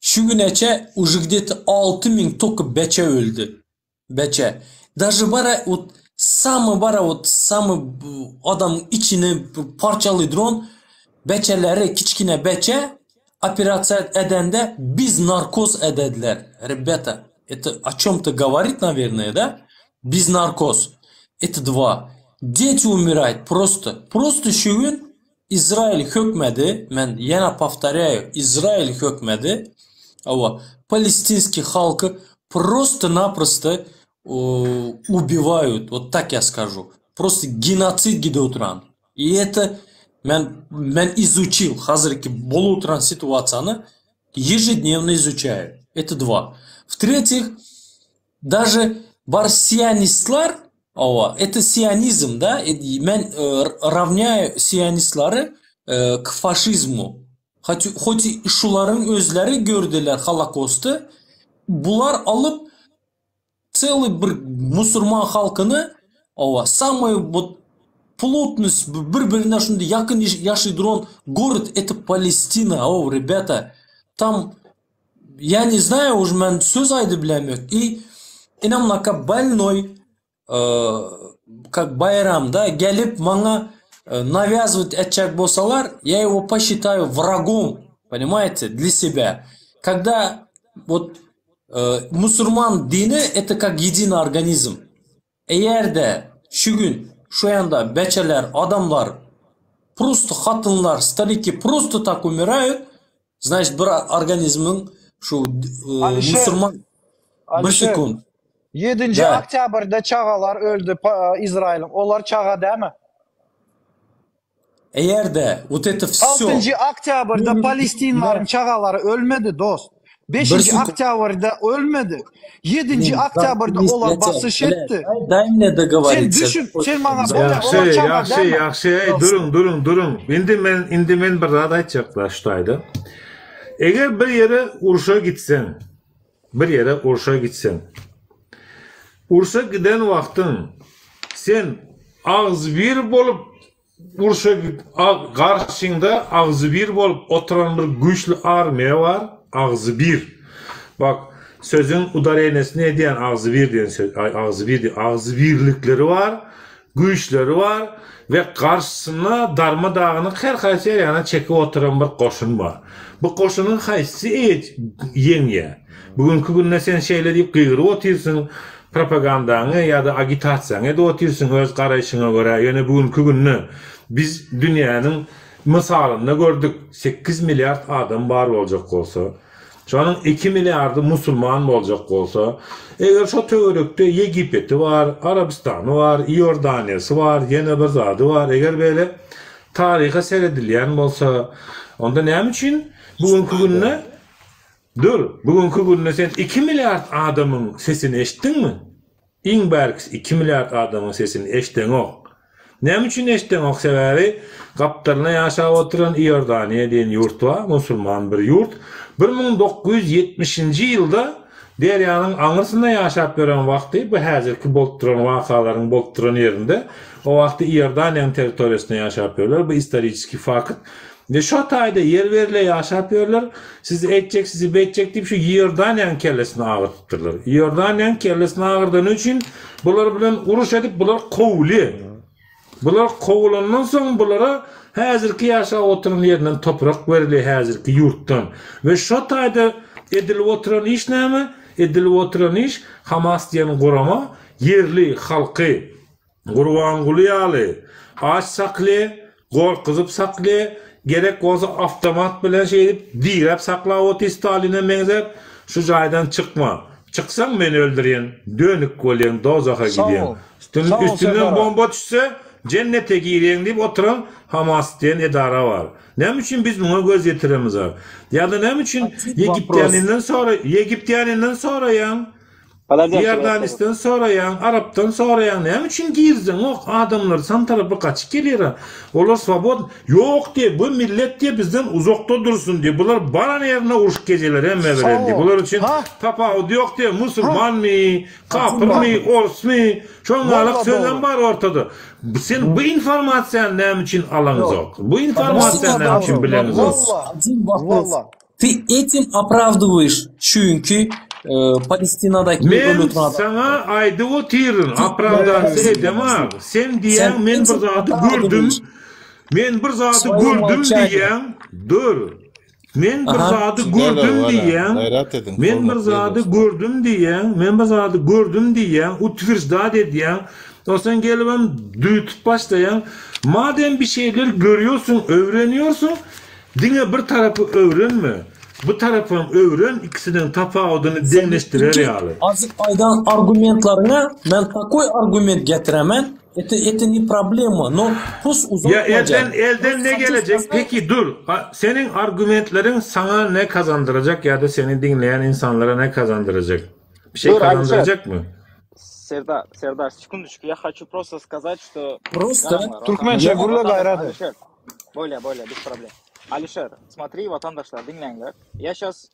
şu güneçe уже где-то 6000 только beçe öldi. Beçe. Даже bara вот самый bara вот самый adamyň içini parçaly duran beçeleri kiçkine beçe operasiýa edende biz narkoz edediler. Ребята, это о чем-то говорит, наверное, да? Без наркоз. Это два. Дети умирают просто. Просто şu gün Izrail hökmedi, men ýene повторяю, Izrail hökmedi, hawa, palestinskiý halky просто-naprosto ubивают, вот так я скажу. Просто геноцид gidip oturan. И это men men изучил hazirki bolup oturan situasiýany ежедневно изучаю. Это два. В-третьих, даже bar sionistler, hawa, это sionizm, да, men равняю sionistlary к faşizmu. Хоть и şularyň özleri gördüler Holokosty, bular alyp целый bir musurman halkyny, hawa, самый вот плотность bir-birine şunday ýakyn ýaşay duran город это Palestina, o, ребята, там я не знаю уже men söz aýdyp bilemok. И ine munaka больной как Baýram da gelip maňa навязывать etjek bolsalar, я его посчитаю врагом, понимаете, для себя. Когда вот musurman dini это как единый организм. Eger-de şu gün şu ýanda beçeler, adamlar, просто hatynlar, старики просто так умирают, значит bir organizmiň şu Alişer, musurman bir Alişer, sekund. 7-nji Da. oktýabrda çagalar öldi Izrailiň. Olar çaga dämi? Eger-de вот это всё Altynjy oktýabrda palestinlaryň çagalary ölmedi, dost. Bir Beşinji sekund. oktýabrda ölmedi. Ýedinji oktýabrda olar basyş etdi. Дай мне Sen договориться. düşün, sen maňa bolýa, Ýagşy, olar çaga ýagşy, dämi? ýagşy, eý, duruň, duruň, duruň. Indi men, indi men bir zat aýtjaklar şu taýda. Eger bir ýere urşa gitseň, bir ýere urşa gitseň, urşa giden wagtyň sen agzybir bolup Urşa garşyňda agzybir bolup oturan bir güýçli armiýa bar, agzybir. Bak, sözüň udareniýesini edýän agzybir diýen söz, aý agzybir diý, agzybirlikleri bar, güýçleri bar we garşysynda darma-dagynyk her haýsy her ýana çekip oturan bir goşun bar. Bu goşunyň haýsysy eýe ýeňýär? Bu günki günde sen şeýle diýip gygyryp otyrsyň, Propagandaňy ýa-da agitasiýaňy edip otyrsyň öz garaýşyňa görä, ýöne bu günki günde biz dünýäniň mysalynda gördük, sekiz milliard adam bar boljak bolsa, şonuň iki milliardy musulman boljak bolsa, eger şo töwerekde Ýegipeti bar, Arabystany bar, Iordaniýasy bar, ýene bir zady bar, eger beýle taryha seredilýän bolsa, onda näme üçin bu günki günde. Dur, bugünki günde sen 2 milliard adamyň sesini eşitdiňmi? Iň bärkisi 2 milliard adamyň sesini eşdeňok. Näme üçin eşdeňok? Sebäbi gapdalynda ýaşap oturan Iordaniýa diýen ýurt bar, musulman bir ýurt. 1970-nji ýylda derýanyň aňyrsynda ýaşap ýören wagty, bu häzirki bolup duran wakalaryň bolup duran ýerinde, o wagty Iordaniýanyň territoriýasynda ýaşap ýörler, bu istoriçeskiý fakt. Indi şo taýda ýer berile ýaşap ýörler, sizi etjek, sizi beýtjek diýip şu Iordaniýanyň kellesini agyrtypdyrlar. Iordaniýanyň kellesini agyrdany üçin bular bilen uruş edip bular kowulýar. Bular kowulandan soň bulara häzirki ýaşap oturan ýerinden toprak berilýär häzirki ýurtdan. We şo taýda edilip oturan iş näme? Edilip oturan iş Hamas diýen gurama ýerli halky Gurbanguly ýaly aç sakle, gorkuzyp sakle, gerek bolsa awtomat bilen şeýdip diräp saklap otyr Staline meňzäp, şu jaýdan çykma. Çyksaň men öldürýän, dönük bolýaň, dowzaha Sag gidýäň. bol. Sag bol Üstünden Serdar. bomba düşse jennete girýäň diýip oturan Hamas diýen edara bar. Näme üçin biz muňa göz ýetiremizok? Ýa-da näme üçin Один вопрос. Ýegiptýaninden sora Ýegiptýaninden soraýaň? Iordanistden soraýaň, arapdan soraýaň, näme üçin girdiňok, adamlar san tarapa gaçyp gelýär-ä. Olar swobod, ýok diýe, bu millet diýe bizden uzakda dursun diýe, bular baran ýerinde urşup gezeler hemme bilen diýe. Bular üçin tapawudy ýok diýe, musulmanmy, kapyrmy, orsmy, şoň ýalak sözem bar ortada. Sen bu informasiýany näme üçin alaňzok? Bu informasiýany näme üçin bileňzok? Walla. Ty etим opravdywaýyş çünki Palestinadaky Men öli oturan saňa aýdyp otyryn, opravdance edemok. Sen diýýäň men bir zady gördüm, men bir zady gördüm diýýäň, dur. Men bir zady gördüm diýýäň, men bir zady gördüm diýýäň, men bir zady gördüm diýýäň, utwirždat edýäň. Onsoň gelibem düýtüp başlaýaň. Madem bir şeyler görýorsuň, öwrenýorsuň, Diňe bir tarapy öwrenme, bu tarapam öwren ikisiniň tapawudyny deňleşdirer ýaly. Azyk aýdan argumentlaryňa men takoý argument getiremen, это это не problema, no pus Ýa uzaltmajak. elden elden ne gelejek peki dur seniň argumentleriň saňa ne kazandyrajak ýa-da seni diňleýän insanlara ne kazandyrajak? Bir şey Dur Alişer. kazandyrjakmy? Serdar, Serdar, sekundочку, я хочу просто сказать, что Просто garaňlar, Türkmençe watandaşlar, gürle watandaş, gaýrat et. Alişer. Bolýa, bolýa, bez problem. Alişer, смотри, watandaşlar, diňläňler. Я сейчас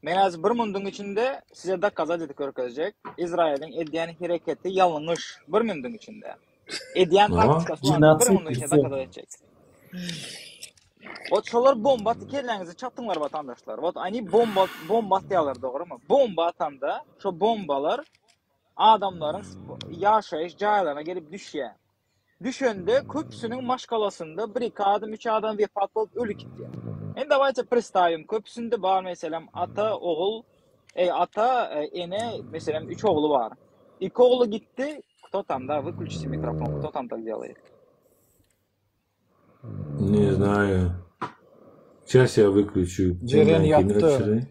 men häzir bir munduň içinde size dokazat edip görkezjek. Izrailiň edýän hereketi ýalňyş. Bir munduň içinde. Edýän taktikasy bar. Bir Genotsid munduň içinde dokazat etjek. Wot şolar bomba atdy, kelläňizi çatyňlar watandaşlar. Wot oni bomba bomba atýarlar dogrymy? Bomba atanda şo bombalar adamlaryň ýaşaýyş jaýlaryna gelip düşýär. Düşende köpüsiniň maşgalasynda bir-iki adam, üç adam wepat bolup öli gitýär. Indi dawayte predstawim, köpüsinde bar meselem ata, ogul, eý ata, ene, meselem üç ogly bar. Iki ogly gitdi, kto tam da, wyklýuçite mikrofon, kto tam tak delает? Ne znaýu. Şas ýa wyklýuçu. Jeren ýatdy.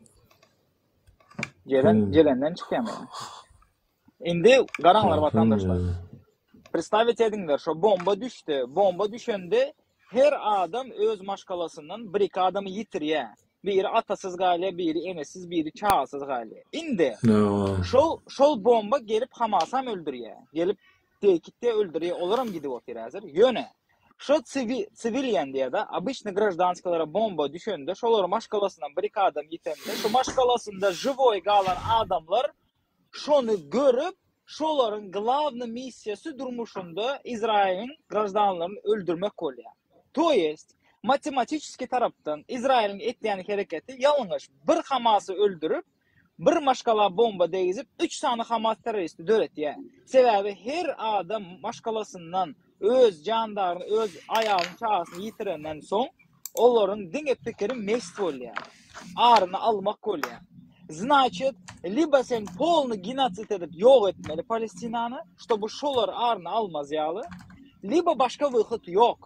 Jeren, Jerenden çykýamy? Indi garaňlar watandaşlar. Predstavit ediňler, şo bomba düşdi. Bomba düşende her adam öz maşgalasyndan bir-iki adamy ýitirýär. Biri atasyz galýar, biri enesiz, biri çagasyz galýar. Indi şol şol bomba gelip Hamasam öldürýär. Gelip Teýkitde öldürýär, olaram gidip otyr häzir. Ýöne şo siwilian diýýär-de, obyçny graždanskilara bomba düşende, şolaryň maşgalasyndan bir-iki adam ýitende, şo maşgalasynda žiwoý galan adamlar şony görüp, şolaryň glawny missiýasy durmuşynda Izrailiň graždanlaryny öldürmek bolýar. To ýest, matematiçeskiý tarapdan Izrailiň etýän hereketi ýalňyş. Bir Hamasy öldürip, Bir maşgala bomba degizip üç sany Hamas terroristi döretýär. Sebäbi her adam maşgalasyndan öz jandaryny, öz aýalyny, çagasyny ýitirenden soň olaryň diňe pikiri mest bolýar. Aryny almak bolýar. Znaçit, liba sen polny genosid edip ýok etmeli Palestinany, ştoby şolar aryny almaz ýaly, liba başga wyhod ýok.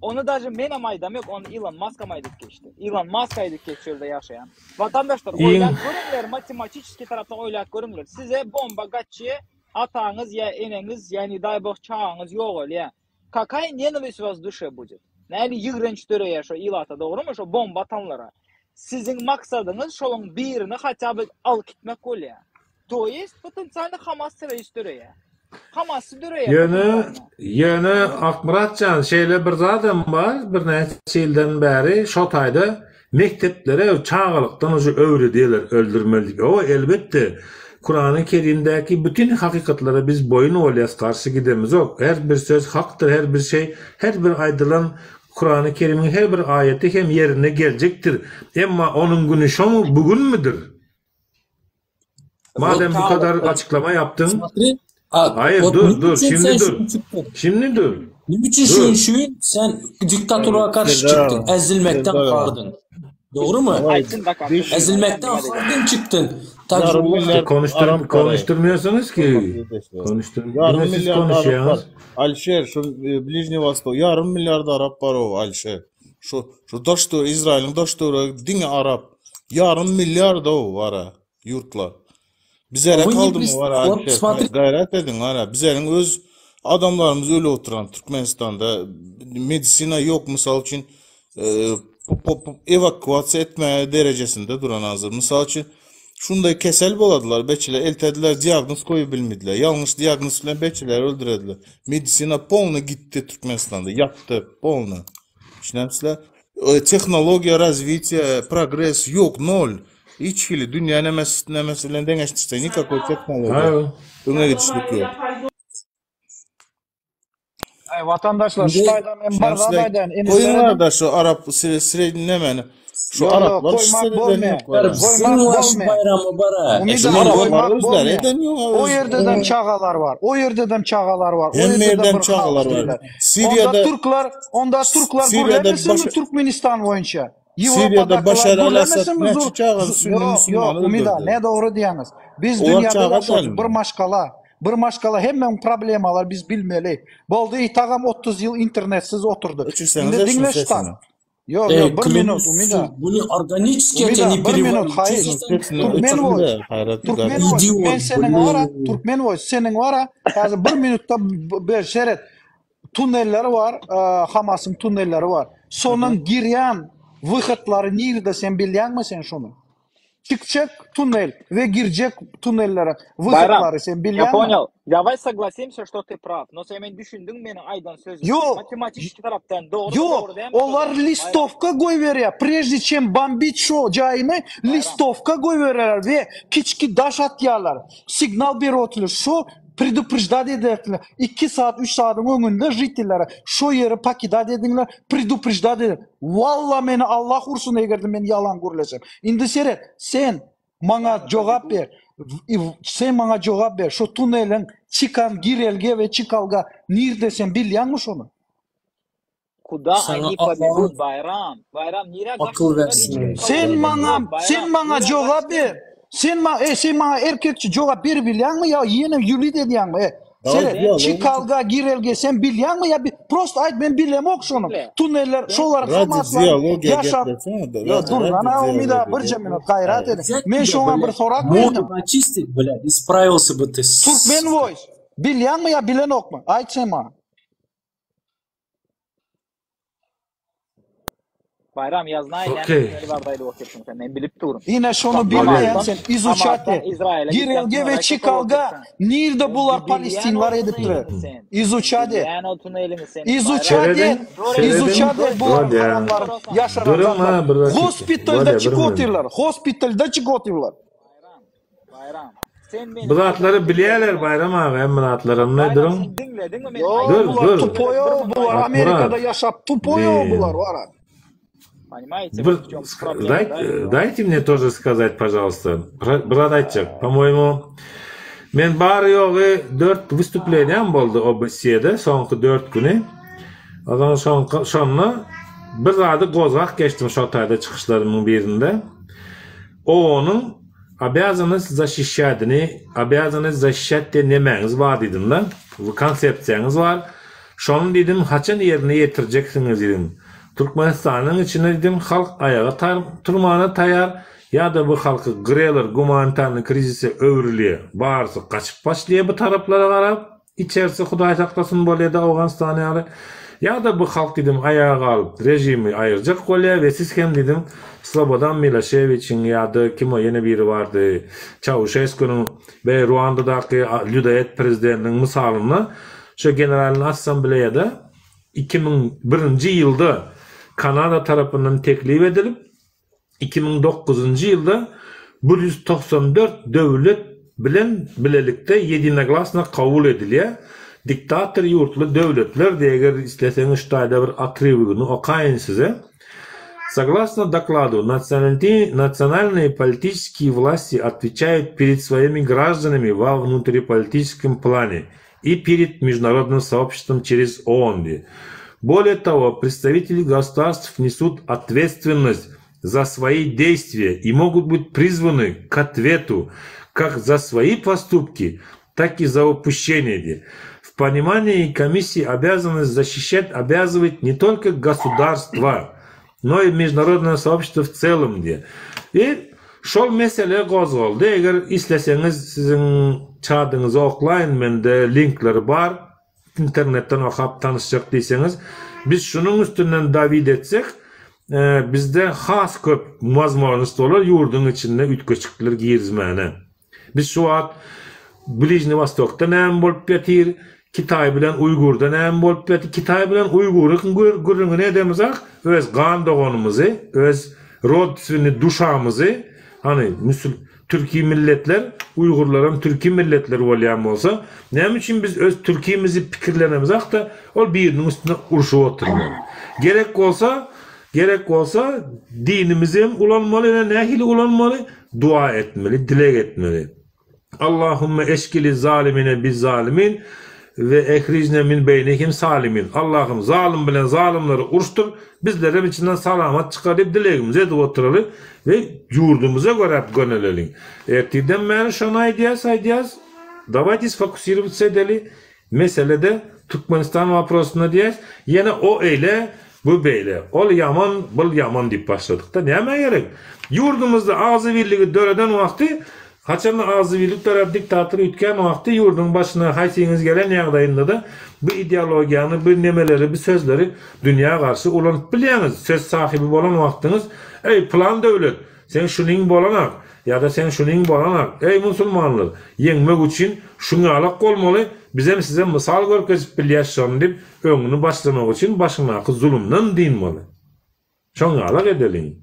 Ony daže menem aýdam ýok, ony Ilon Maskam aýdyp geçdi. Ilon Mask aýdyp geçdi şo ýerde ýaşaýan. Watandaşlar oýlap görüňler, matematiçeskiý tarapdan oýlap görüňler. Size bomba gaçýa, ataňyz ýa eneňiz ýa ne daý bog çagaňyz ýogalýa. Kakaý nenawist u was w duşe budet? Näli ýigrenç döreýär şo ilata dogrymy şo bomba atanlara. Siziň maksadyňyz şolaň birini hatda by alyp gitmek bolýar. To ýest potensialny Hamas terrorist döreýär. Hamasçy döreýär Ýöne, potensialny. ýöne Akmyrat jan şeýle bir zadam bar, birnäçe ýyldan bäri şo taýda mekdeplere çagalykdan uje öwredýärler öldürmeli diýip. Hawa, elbetde, Kurany Kerimdäki bütin hakykatlara biz boýun bolýas, garşy gidemizok. Her bir söz hakdyr, her bir şey, her bir aýdylan Kurany Kerimiň her bir aýaty hem ýerine geljekdir. Emma onuň güni şomy, bu günmüdir? Madem bu kadar açyklama ýapdyň. Смотри, a, Hayır вот dur ne dur üçin şimdi sen dur. şunu çykdyn? Şimdi dur. Ne üçin Dur. şu şu sen diktatora karşı çykdyn, ezilmekden hardyn. Dogry my? Aýtsyn da kanka. Ezilmekden hardyn çykdyn. Tak Ýarym İşte milliard konuştur arap bar. konuşturmuyorsunuz ki. Konuştur Ýarym Yine siz milliard arap bar. konuşuyorsunuz. Alişer şu e, Bližniý Vostok ýarym milliard arap bar o Alişer. Şu şu daş töweregi Izrailiň daş töweregi diňe arap. Ýarym milliard o bara ýurtlar. Bizere Вы не kaldymy прис- bara Вот Alişer смотри, gaýrat ediň bara. Bizeriň öz adamlarymyz ölüp oturan Türkmenistanda medisina ýok mysal üçin e, ewakuasiýa etme derejesinde duran hazır. Mysal üçin şunday kesel boladylar, beçiler eltediler, diagnoz koýup bilmediler. Ýalňyş diagnoz bilen beçileri öldürediler. Medisina polny gitdi Türkmenistanda, ýatdy polny. Düşünýäňizler? E, Tehnologiýa, razwitiýe, progres ýok, nol. Hiç hili dünýä nemesi nemesi bilen deňeşdirseň nikakoý tehnologiýa. Hayır. Öňe gidişlik ýok. Aý watandaşlar şu indi taýdan men bir zat Düşünýäňizler? aýdaýyn Goýuň inilerim. gardaş şu arap sredni nemeni. Şu Ýok ýok araplar şu goýmak sereden bolmaýar. ýok bara. Biziň Goýmak waş bolmaýar. baýramy bara. E şu Umyda araplar goýmak özleri bolmaýar. eden ýok O öz. ýerdedem çagalar bar. O ýerdedem çagalar bar. O Hemme ýerdedem ýerden bir halk çagalar bar. diýler. Onda Siriýada türkler, onda türkler Siriýada gürlemesinmi baş Türkmenistan boýunça? Siriýada Ýewropadakylar Başar al-Assad gürlemesinmi näçe zur çaga zu- sünni Ýok, ýok, musulmany Umyda, öldürdi. ne dogry diýýäňiz. Biz Olar dünýäde çaga ýaşaýarys, bir dälmi? maşgala. Bir maşgala hemmäň problemalar biz bilmeli. Boldy itagam 30 ýyl internetsiz oturdy. Öçürseňiz Indi şuň diňle şu sesini. Ýok, Ey, ýok, bir minut, klonus, Umyda. bunu organiически я тебя Umyda, не bir minut, переварю. Чё haýyş. за сен Sesini Türkmen öçürün voice. de Haýrat Türkmen gardaş. voice. Men idiot, seniň wara, блин. Türkmen voice, seniň wara, häzir bir minutda b- ber seret. Tunelleri bar, e, Hamasyň tunelleri bar. Sonuň girýän wyhodlary nirde sen bilýäňmi sen şuny? Çykjak tunel we girjek tunellere Bayram, wyhodlary sen я bilýäňmi? понял. Давай согласимся, что ты прав. Но sen men düşündiň meniň aýdan sözümi. Ýok, Matematiki tarapdan dogrymy, Ýok, dogry dälmi şo olar zat? Bayram. listowka goýberýär. Prejde çem bombit şo jaýyny Bayram. listowka goýberýärler we kiçki daş atýarlar. Signal berip otyrlar. Şo predupreždat ederdiler. 2 saat, 3 saadyň öňünde žitellere şo ýeri pakidat ediňler, predupreždat eder. Walla meni Allah ursun egerde men ýalan gürlesem. Indi seret, sen maňa jogap ber. Sen maňa jogap ber. Şo tuneliň çykan girelge we çykalga nirde sen bilýäňmi şony? Kuda Saňa они Allah'ın pobegут, Bayram. Bayram nirä akyl gaçdylar bersin. hiç kim Sen kabul eden maňa, ýok, sen Bayram. maňa Nirä jogap gaçdyň? ber. Sen ma, e, sen maňa erkekçe jogap berip bilýäňmi ýa ýene ýulit edýäňmi? E, Daway seret, dialog üçin. çykalga, girelge sen bilýäňmi ýa bi, prosto aýt men bilemok şonuň. Diňle. Tuneller, Sen şolaryň Radi Hamaslaryň dialogiýa ýaşap geplesene. Ýa Radi dur, radi ana Umyda dialogiýa birje geple. minut gaýrat Haýyr. ediň. Взять Men тебя, şoňa bir блядь, sorag морду berdim. начистить, блядь, и справился бы ты, Türkmen сука. voice, bilýäňmi ýa bilenokmy? Aýt sen maňa. Bayram я знаю näme Okey. tunel barada aýdyp otyrsyň sen. Men bilip durun. Ine şony Bak bilmeýän Hamasdan sen izuçat Hamasdan et. Izraýyla gitýän Girelge tunele we aýdyp çykalga otyrsyň. nirde Sen bular bilýän palestinler o edipdir. tunelini sen. Sen Izuçat et. bilýän o tunelini sen Bayram. Izuçat et. Serediň, Dur indi. serediň. Izuçat Dur et bularyň Bolýa. haramlaryň Sorasaň. ýaşaran Duruň zatlary. ha bir dakika. Hospitalda Bolýa bir çykyp minut. otyrlar. Hospitalda çykyp otyrlar. Bayram. Bayram. Sen Bu meniň zatlary aýdan bilýärler sözlerime Bayram aga hem zatlaryny Bayram duruň. sen diňlediňmi meniň Yo aýdan Dur bular dur. sözlerimi bir tupoýo minut bular aýt. Amerikada Akmyrat. ýaşap tupoýo Блин. bular wara. Понимаете, Bir, вот в чем проблема, дай, да, Илья? дайте мне тоже сказать, пожалуйста. Брат aýtjak, по-моему, men bary ýogy 4 wystуплениям boldy OBSE-de soňky 4 güni. Ondan soňky şonda bir zady gozgak geçdim şo taýda çykyşlarymyň birinde. OON-yň обязанность защищать-ni, обязанность защищать diýen nemäňiz bar diýdim-de. Bu konsepsiýaňyz bar. Şony diýdim, haçan ýerine ýetirjeksiňiz diýdim. Türkmenistanyň içinde diýdim, halk aýaga turmana taýar, ýa-da bu halky gyrýarlar, gumanitarny krizise öwrülýär. Barysy gaçyp başlaýar bu taraplara garap. Içerisi Hudaý saklasyn bolýada Owganystan ýaly. Ýa-da bu halk diýdim aýaga galyp režimi aýyrjak bolýa we siz hem diýdim Slobodan Miloşewiçiň ýa-da kim o ýene biri bardy Çauşeskunyň we Ruandadaky lýudaýet prezidentiniň mysalynda şo Generalnyý Assambleýada 2001-nji ýylda Kanada tarapyndan teklip edilip 2009-njy ýylda 194 döwlet bilen bilelikde ýedinoglasno kabul edilýär. Diktator ýurtly döwletler diýe eger isleseňiz şu taýda bir otrywgyny okaýyn size. Согласно докладу, национальные политические власти отвечают перед своими гражданами во внутриполитическом плане и перед международным сообществом через ООН diýýär. Более того, представители государств несут ответственность за свои действия и могут быть призваны к ответу как за свои поступки, так и за упущения diýýär. В понимании комиссии обязанность защищать обязывает не только государство, но и международное сообщество в целом diýýär. И şol mesele gozgaldy. Eger isleseňiz siziň çadyňyzy oklaýyn, mende linkleri bar. Internetden okap tanyşjak diýseňiz, biz şunuň üstünden dawid etsek, bizde has köp wazmornost bolar ýurduň içinde üýtgeşikler girizmäne. Biz şu wagt Bližniý Wostokda näme bolup ýatyr, Kitaý bilen Uýgurda näme bolup ýatyr, Kitaý bilen Uýguryň gürrüňini edemizak, öz gan doganymyzy, öz rodstwennyý duşamyzy, hany müsül türki milletler, uýgurlaram türki milletler bolýan bolsa, näme üçin biz öz türkimizi pikirlenemizak-da, ol biriniň üstünde urşup oturmaly. Gerek bolsa, gerek bolsa dinimizi hem ulanmaly, ýöne nähili ulanmaly? Dua etmeli, dileg etmeli. Allahümme eşkili zalimine biz zalimin we ehrijne min beýnihim salimin. Allahym zalym bilen zalymlary uruşdyr, bizlerem içinden salamat çykar diýip dilegimizi edip oturaly we ýurdumyza görä göneleliň. Ertirden bäri şony aýdýas aýdýas. Dawayte sfokusirowatsa edeli. Meselede Türkmenistan waprosynda diýýäs, ýene o eýle, bu beýle, ol ýaman, bul ýaman diýip başladykda nämä gerek? Ýurdumyzda agzybirligi döreden wagty, haçanda agzybirlik döräp diktator üýtgän wagty ýurduň başyna haýsyňyz gelen ýagdaýynda-da bu ideologiýany, bu nemeleri, bu sözleri dünýä garşy ulanyp bilýäňiz. Söz sahyby bolan wagtyňyz, Eý, pylan döwlet, Sen şunyň bolanak, ýa-da sen şunyň bolanak, eý musulmanlar, ýeňmek üçin şuňalak bolmaly, bizem size mysal görkezip bilýäs şony diýip, öňüni başlamak üçin başyňdaky zulumdan dynmaly. Şoňalak edeliň.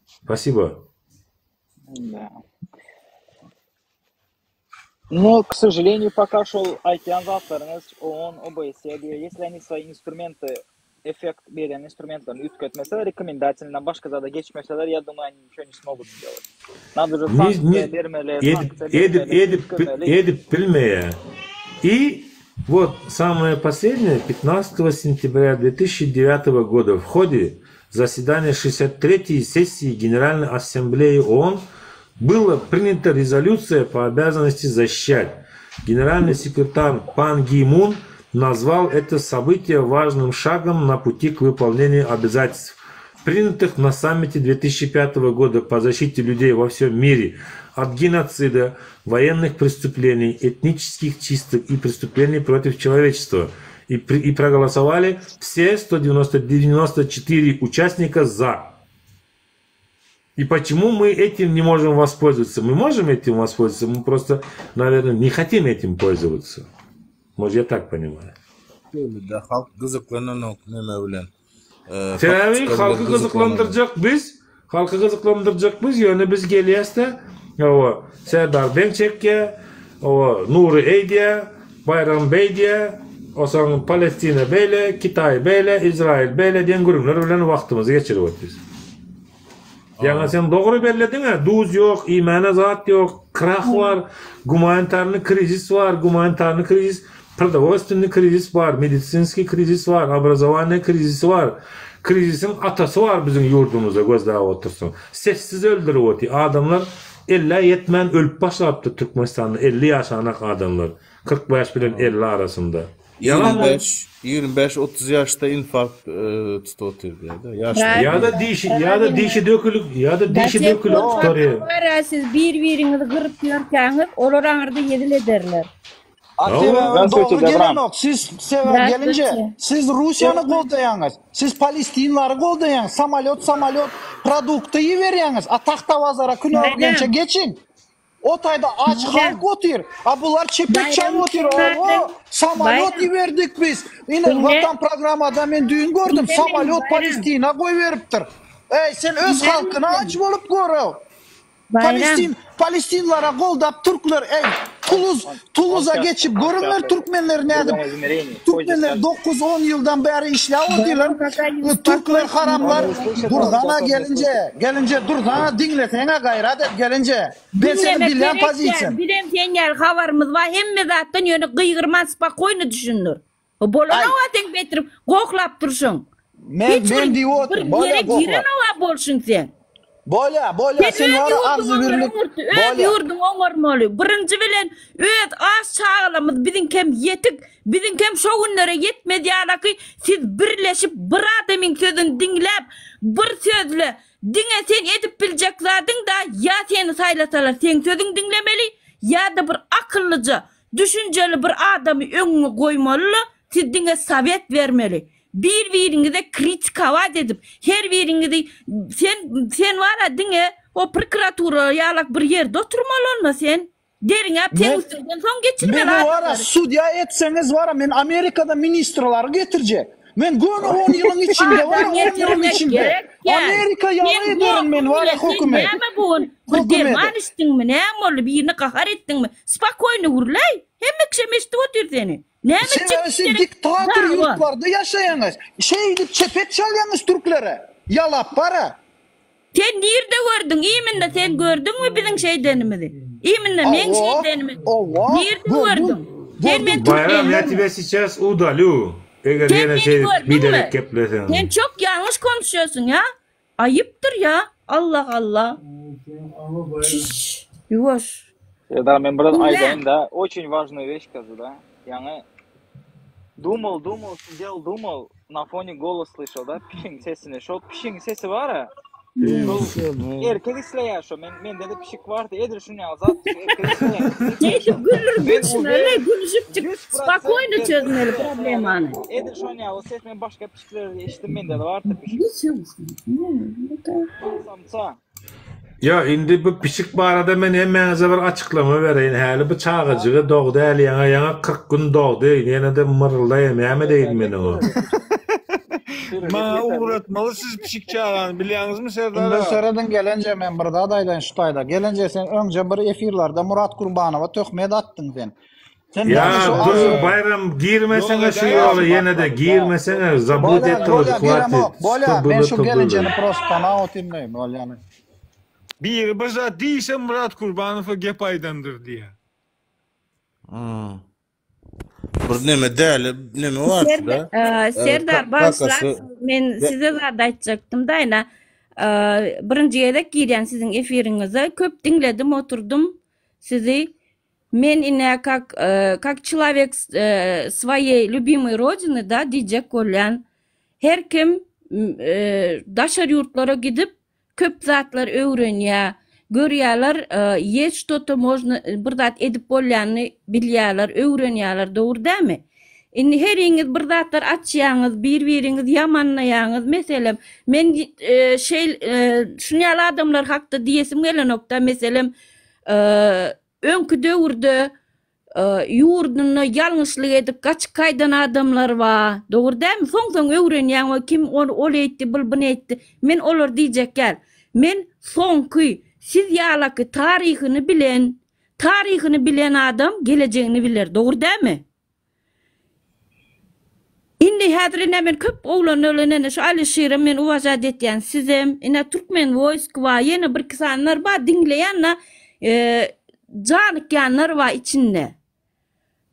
Spasibo. Но, к сожалению, пока şol aýtýan zatlaryňyz OON, OBSE diýýär. Если они свои instrumenty, effekt berýän instrumentlerini üýtgetmeseler, rekomendatelnden başga zada geçmeseler, я думаю, они ничего не смогут сделать. Надо же sanksiýa bermeli, sanksiýa bermeli, edip, edip, edip bilmeýär. И вот самое последнее, 15 сентября 2009 года в ходе заседания 63-й сессии Генеральной Ассамблеи ООН была принята резолюция по обязанности защищать. Генеральный секретарь Пан Ги Мун назвал это событие важным шагом на пути к выполнению обязательств, принятых на саммите 2005 года по защите людей во всем мире от геноцида, военных преступлений, этнических чисток и преступлений против человечества. И, и проголосовали все 194 участника «за». И почему мы этим не можем воспользоваться? Мы можем этим воспользоваться, мы просто, наверное, не хотим этим пользоваться. Может, я так понимаю. Halk gyzyklananok neme bilen. Sebäbi halky gyzyklandyrjak biz, halky gyzyklandyrjak biz, ýöne biz gelýäs-de, hawa, Serdar beň çekýä, hawa, Nury eýdýä, Baýram beýdýä, osaň Palestina beýle, Kitaý beýle, Izrail beýle diýen gürrüňler bilen wagtymyzy geçirip otyrys. Ýaňy sen dogry bellediň-ä, duz ýok, iýmäne zat ýok, krah bar, gumanitarnyý krizis bar, gumanitarnyý krizis, prodowolstwennyý krizis bar, medisinskiý krizis bar, obrazowaniýe krizisi bar. Krizisiň atasy bar biziň ýurdumyzda gözläp otursaň. Sessiz öldürip otyr. Adamlar ellä ýetmän ölüp başlapdyr Türkmenistanda 50 ýaşanak adamlar, 45 bilen 50 arasynda. 25, 25 30 ýaşda infarkt tutup otyr diýýär-de. Ýaşlar. Ýa-da dişi, ýa-da dişi dökülip, ýa-da dişi dökülip tutarýar. Bar siz bir-biriňizi gyryp ýörkäňiz, olar aňyrda hezil ederler. A sebäbi dogry gelenok. Siz sebäbi gelinje siz Russiýany goldaýaňyz. Siz Palestinlary goldaýaňyz. Samolýot samolýot produkty iberýäňiz. A Tagtabazara Köneürgençe geçiň. O taýda aç halk otyr. A bular çepek çalyp otyr. Owo, samolýot iberdik biz. Ine Watan programmada men düýn gördüm. Samolýot Palestina goýberipdir. Eý, sen öz halkyna aç bolup gör. Palestin, palestinlara goldap türkler eý Tuluz, Tuluza geçip görüňler türkmenler nädip türkmenler 9-10 ýyldan bäri işläp otyrlar. Türkler haramlar dursana gelinje, gelinje dursana diňleseňe gaýrat et gelinje. Ben seni Diňlemek bilýän gerek däl, pozisiýaň. bizem sen ýaly habarymyz bar hemme zatdan ýöne gygyrman spokoýno düşündir. Bolanowa seň betirip gohlap durşuň. Men Hiç men bir diýip bir otyryn. ýere Bolýa gohla. girenowa bolşuň sen. Bolýa, bolýa Sen sen öz wara ýurduňy agzybirlik. oňartdy, öz Bolýa. ýurduňy oňarmaly. Birinji bilen öz aç çagalarymyz biziňkem ýetik, biziňkem şo günlere ýetmez ýalaky siz birleşip bir adamyň sözüni diňläp bir sözle diňe sen edip biljek zadyň da ýa seni saýlasalar seň sözüňi diňlemeli ýa-da bir akyllyja Düşünjeli bir adamy öňüňe goýmalyla siz diňe sowet bermeli. Bir biriňize kritikowat edip her biriňizi sen sen bara diňe o prokuratura ýalak bir ýerde oturmaly onda sen derňäp seň Men üstüňden soň geçirmeli meni bara adamlary. sudýa etseňiz bara men Amerikada ministrlary getirjek. Men göni on ýylyň içinde bara Adam on ýylyň getirmek içinde gerek däl. Amerika ýaly Sen ederin men gohun bara bile sen hökümet. näme bu gün bir Hökümeti. derman içdiňmi näme boldy birini gahar etdiňmi Spokoýny gürläý. Hemme kişem eşidip otyr seni. Näme etjek Sebäbi siz gerek diktator dawa. ýurtlarda ýaşaýaňyz. Şeýdip çepek çalýaňyz türklere. Ýalap bara. Sen nirde gördüň iminna sen gördüňmi biziň şeýdenimizi? Iminna meň Owa, şeýdenimi owa, nirde gördüm, gördüň? Sen men gördüm. Baýram türkmenlermi? ya тебя сейчас udalю. Eger Sen ýene meni şeýdip gördüňmi? biderek gepleseň. Sen çok ýalňyş konuşýasyň ýa. Aýypdyr ýa. Allah Allah. Çiş. Ýuwaş. Serdar men biraz Diňle. aýdaýyn da, oçin важную вещь скажу da. Ýaňy думал, думал, сидел, думал, na fone golos slyşal da, pişiň sesini. Şol pişiň sesi bar-a. Şol erkek isleýär şo. Men mende-de pişik bardy, edil şuny ýaly zat erkek isleýär. Şeýdip gülür Men gülüşmeli, uwerен, gülüşipjik 100% spokoýno erkek çözmeli isleýär. problemany. Edil şon ýaly ses men başga pişiklerde eşitdim, mende-de bardy pişik. Samsa. Ýa indi bu pişik barada men hemmäňize bir açyklama bereýin. Häli bu çagajygy dogdy häli ýaňa ýaňa 40 gün dogdy. Ýene-de myryldaýam näme deýin men oňa. Maňa ugratmaly siz pişik çagany bilýäňizmi Serdar Indi aga? serediň gelenje men bir zat aýdaýyn şu taýda. Gelenje sen öňje bir efirlerde Murat Gurbanowa töhmet atdyň sen. Sen Ýa näme şu dur agzy Baýram girmeseňe Ýok şu edäýersiň ýola ýene-de batmaly da. girmeseňe zabud Bolýa, etdi bolýa, hwatid giremok. što Bolýa, men bylo şu to bylo. gelinjeni prosto tanap otyryn bolýany. Biri bir zat diýse Murat Kurbanowa gep aýdandyr diýýär. Hmm. Bir neme däli neme bardy-da. Serdar, Serdar Kakasy bagyşlarsyňyz men size zat aýtjakdym da ine birinji gezek girýän siziň efiriňize köp diňledim oturdym sizi Men ine kak kak çelowek swoýeý lýubimoý rodiny da diýjek bolýan. Her kim daşary ýurtlara gidip köp zatlar öwrenýä. Görýäler ýest şto-to možno bir zat edip bolýanyny bilýäler, öwrenýäler dogry dämi? Indi heriňiz bir zatlar açýaňyz, bir-biriňizi ýamanlaýaňyz. Meselem, men şeýl şuny ýaly adamlar hakda diýesim gelenokda meselem Öňki döwürde ýurdunda ýalňyşlyk edip gaçyp gaýdan adamlar bar. Dogry dälmi? Soň-soň öwrenýäň we kim ony ol eýtdi, bul buny eýtdi. Men olary diýjek däl. Men soňky siz ýalaky taryhyny bilen, taryhyny bilen adam gelejegini biler. Dogry dälmi? Indi häzir ine men köp oglan bilen ine şu Alişirem men uwažat etýän sizem ine Türkmen woýsk bar ýene bir iki sanylar bar diňleýän da janykýanlar bar içinde.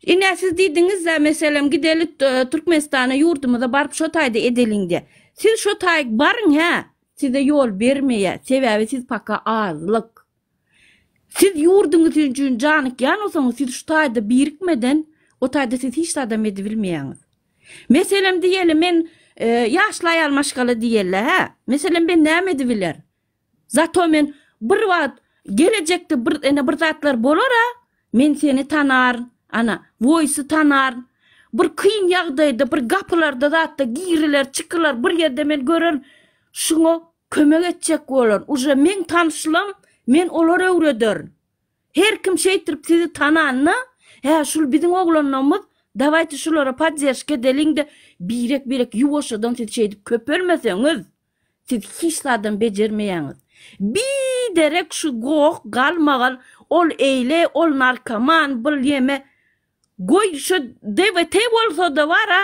Ine siz diýdiňiz-dä meselem gideli Türkmenistana ýurdumyza baryp şo taýda edeliň diýe. Siz şo taýyk baryň hä size ýol bermeýä sebäbi siz paka azlyk. Siz ýurduňyz üçin janykýan bolsaňyz siz şu taýda birikmeden O taýda siz hiç zadam edibilmeýäňiz. Meselem diýeli men ýaşly aýal maşgala diýeli hä. Meselem men näme edibiler? Zato men bir wagt gelejekde bir ene bir zatlar bolara men seni tanaryn ana voice tanaryn bir kyn ýagdaýda bir gapylarda zatda giriler çykylar bir ýerde men görerin şuňa kömek etjek bolaryn uje meň tanyşlam men olara öwrederin her kim şeýtirip sizi tananda hä şul biziň oglanlarymyz dawayte şulara podderşka edeliňde birek birek ýuwaşjadan siz şeýdip köpelmeseňiz Siz hiç zadam bejermeýäňiz. Biderek şu goh galmagal ol eýle ol narkoman bul ýeme goý şu DWT bolsada bara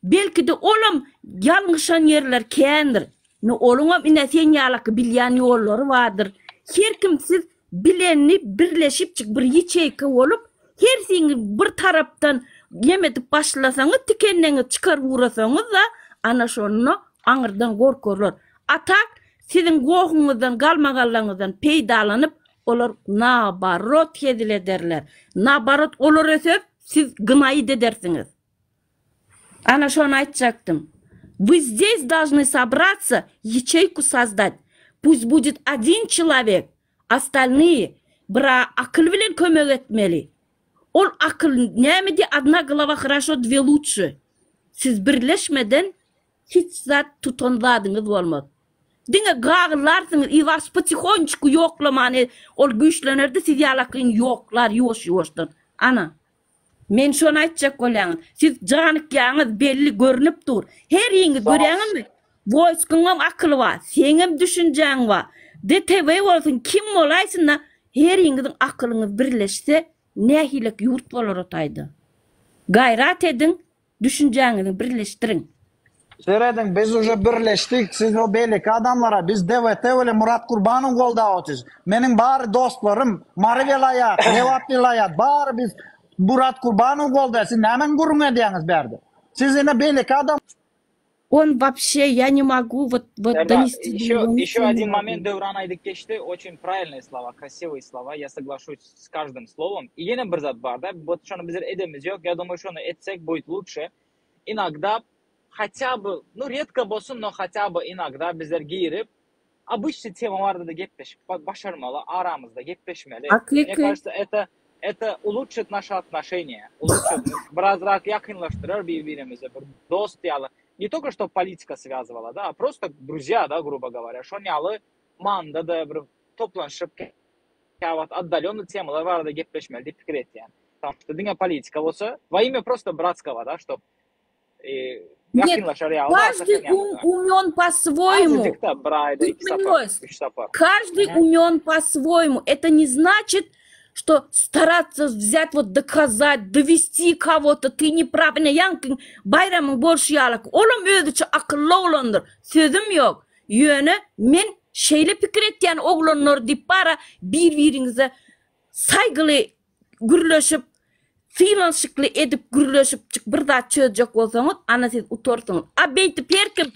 belkide olam ýalňyşan ýerler kändir. Ine oluňam ine sen ýalaky bilýän ýollary bardyr. Her kim siz bilenini birleşipjik bir ýeçeýka bolup hersiňiz bir tarapdan ýem edip başlasaňyz tikenleňizi çykaryp ugrasaňyzda ana şonda aňyrdan gorkarlar. A tak siziň gohuňyzdan galmagallaňyzdan peýdalanyp olar nabarot hezil ederler. Nabarot olar öser siz gnaýyt edersiňiz. Ana şony aýtjakdym. Вы здесь должны собраться, ячейку создать. Пусть будет один человек, остальные bira akyl bilen kömek etmeli. Ol akyl näme diýýär одна голова хорошо, dwe лучше. Siz birleşmeden hiç zat tutan zadyňyz bolmaz. Diňe gagyrlarsyňyz i was potihonçku ýoklamany ol güýçlenerdi siz ýalakyny ýoklar ýuwaş-ýuwaşdan. Ana. Men şony aýtjak bolýan. Siz janykýaňyz belli görnüp dur. Heriňiz görýäňizmi? Woýskyňam akyly bar, seňem düşünjäň bar. DTV bolsun kim bolaýsynda heriňiziň akylyňyz birleşse nähilek ýurt bolar o taýda. Gaýrat ediň Düşünjäňizi birleşdiriň. Serediň biz uje birleşdik siz o beýleki adamlara biz DWT bilen Murat Kurbanow goldap otyrys. Meniň bary dostlarym Mary welaýat, Lebap welaýat bary biz Murat Kurbanow goldaýas siz nämäň gürrüň edýäňiz bärde. Siz ine beýleki adam On wapşe ya ne mogu vot vot Serdar, donesti do еще, его еще мысли не один момент могу. Döwran aýdyp geçdi, очень правильные слова, красивые слова, я соглашусь с каждым словом. И ýene bir zat barda, вот şony bizler edemiz ýok, я думаю, şony etsek будет лучше. Иногда хотя бы, ну редко bolsun, но хотя бы иногда bizler girip, Obычny tema barada-da gepleşip başarmaly, aramyzda gepleşmeli. Mne Hakyky. кажется, это это улучшит наши отношения, улучшит, birazrak ýakynlaşdyrar bir-birimizi, bir dost ýaly. Ne только что politika swýazyvala, da, a prosto druzýa, da, grubo goworýa. Şon ýaly manyda-da bir toplanyşyp, käwagt otdalýonnyý temalar barada gepleşmeli diýip pikir etýän. Потому что diňe politika bolsa, во имя просто bratskogo, da, ştob Нет, каждый ум умен по-своему. Каждый умен по-своему. Это не значит, что стараться взять, вот доказать, довести кого-то, ты не прав. Ine ýaňky Baýramyň bolşy ýaly, olam özüçe akylly oglandyr. Sözüm ýok. Ýöne men şeýle pikir etýän oglanlar diýip bara bir-biriňize saýgyly gürleşip, sylanyşykly edip gürleşipjik bir zat çözjek bolsaňyz, ana siz utarsyňyz. A beýdip her kim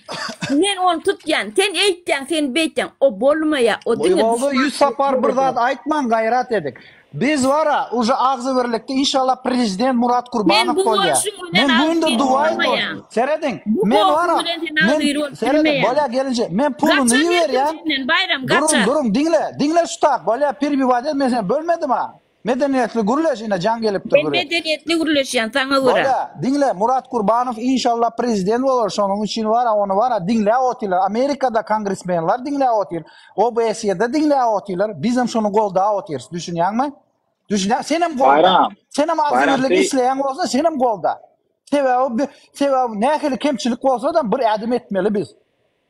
men ony tutýan, sen eýtýäň, sen beýtýäň, o bolmaýar, o diňe Boldy duşmançylyk ýüz sapar bir zat döreder. aýtmaň gaýrat ediň. Biz bara uje agzybirlikde inşallah prezident Murat Sen Kurbanow bu bolýa. bolşuň bilen Men günde agzybir duwa edip bolmaýaň. Serediň Bu men bolşuň bara bilen sen men agzybir bolup serediň bilmeýäň. bolýa gelinje men puluny Gaçar her kim iberýän. senden Baýram Duruň gaçar. duruň diňle diňle şu tak bolýa perbiwat et men seni bölmedim a. Medeniýetli gürleş ine jaň gelipdir Men gürle. medeniýetli gürleşýän saňa görä. Bolýa diňle Murat Kurbanow inşallah prezident bolar şonuň üçin bara ony bara diňläp otyrlar Amerikada kongresmenler diňläp otyr OBSE-de diňläp otyrlar bizem şony goldap otyrys düşünýäňmi düşünýäň senem golda Baýram, senem Baýram agzybirlik ty isleýäň bolsa senem golda sebäbi sebäbi nähili kemçilik bolsadam bir ädim etmeli biz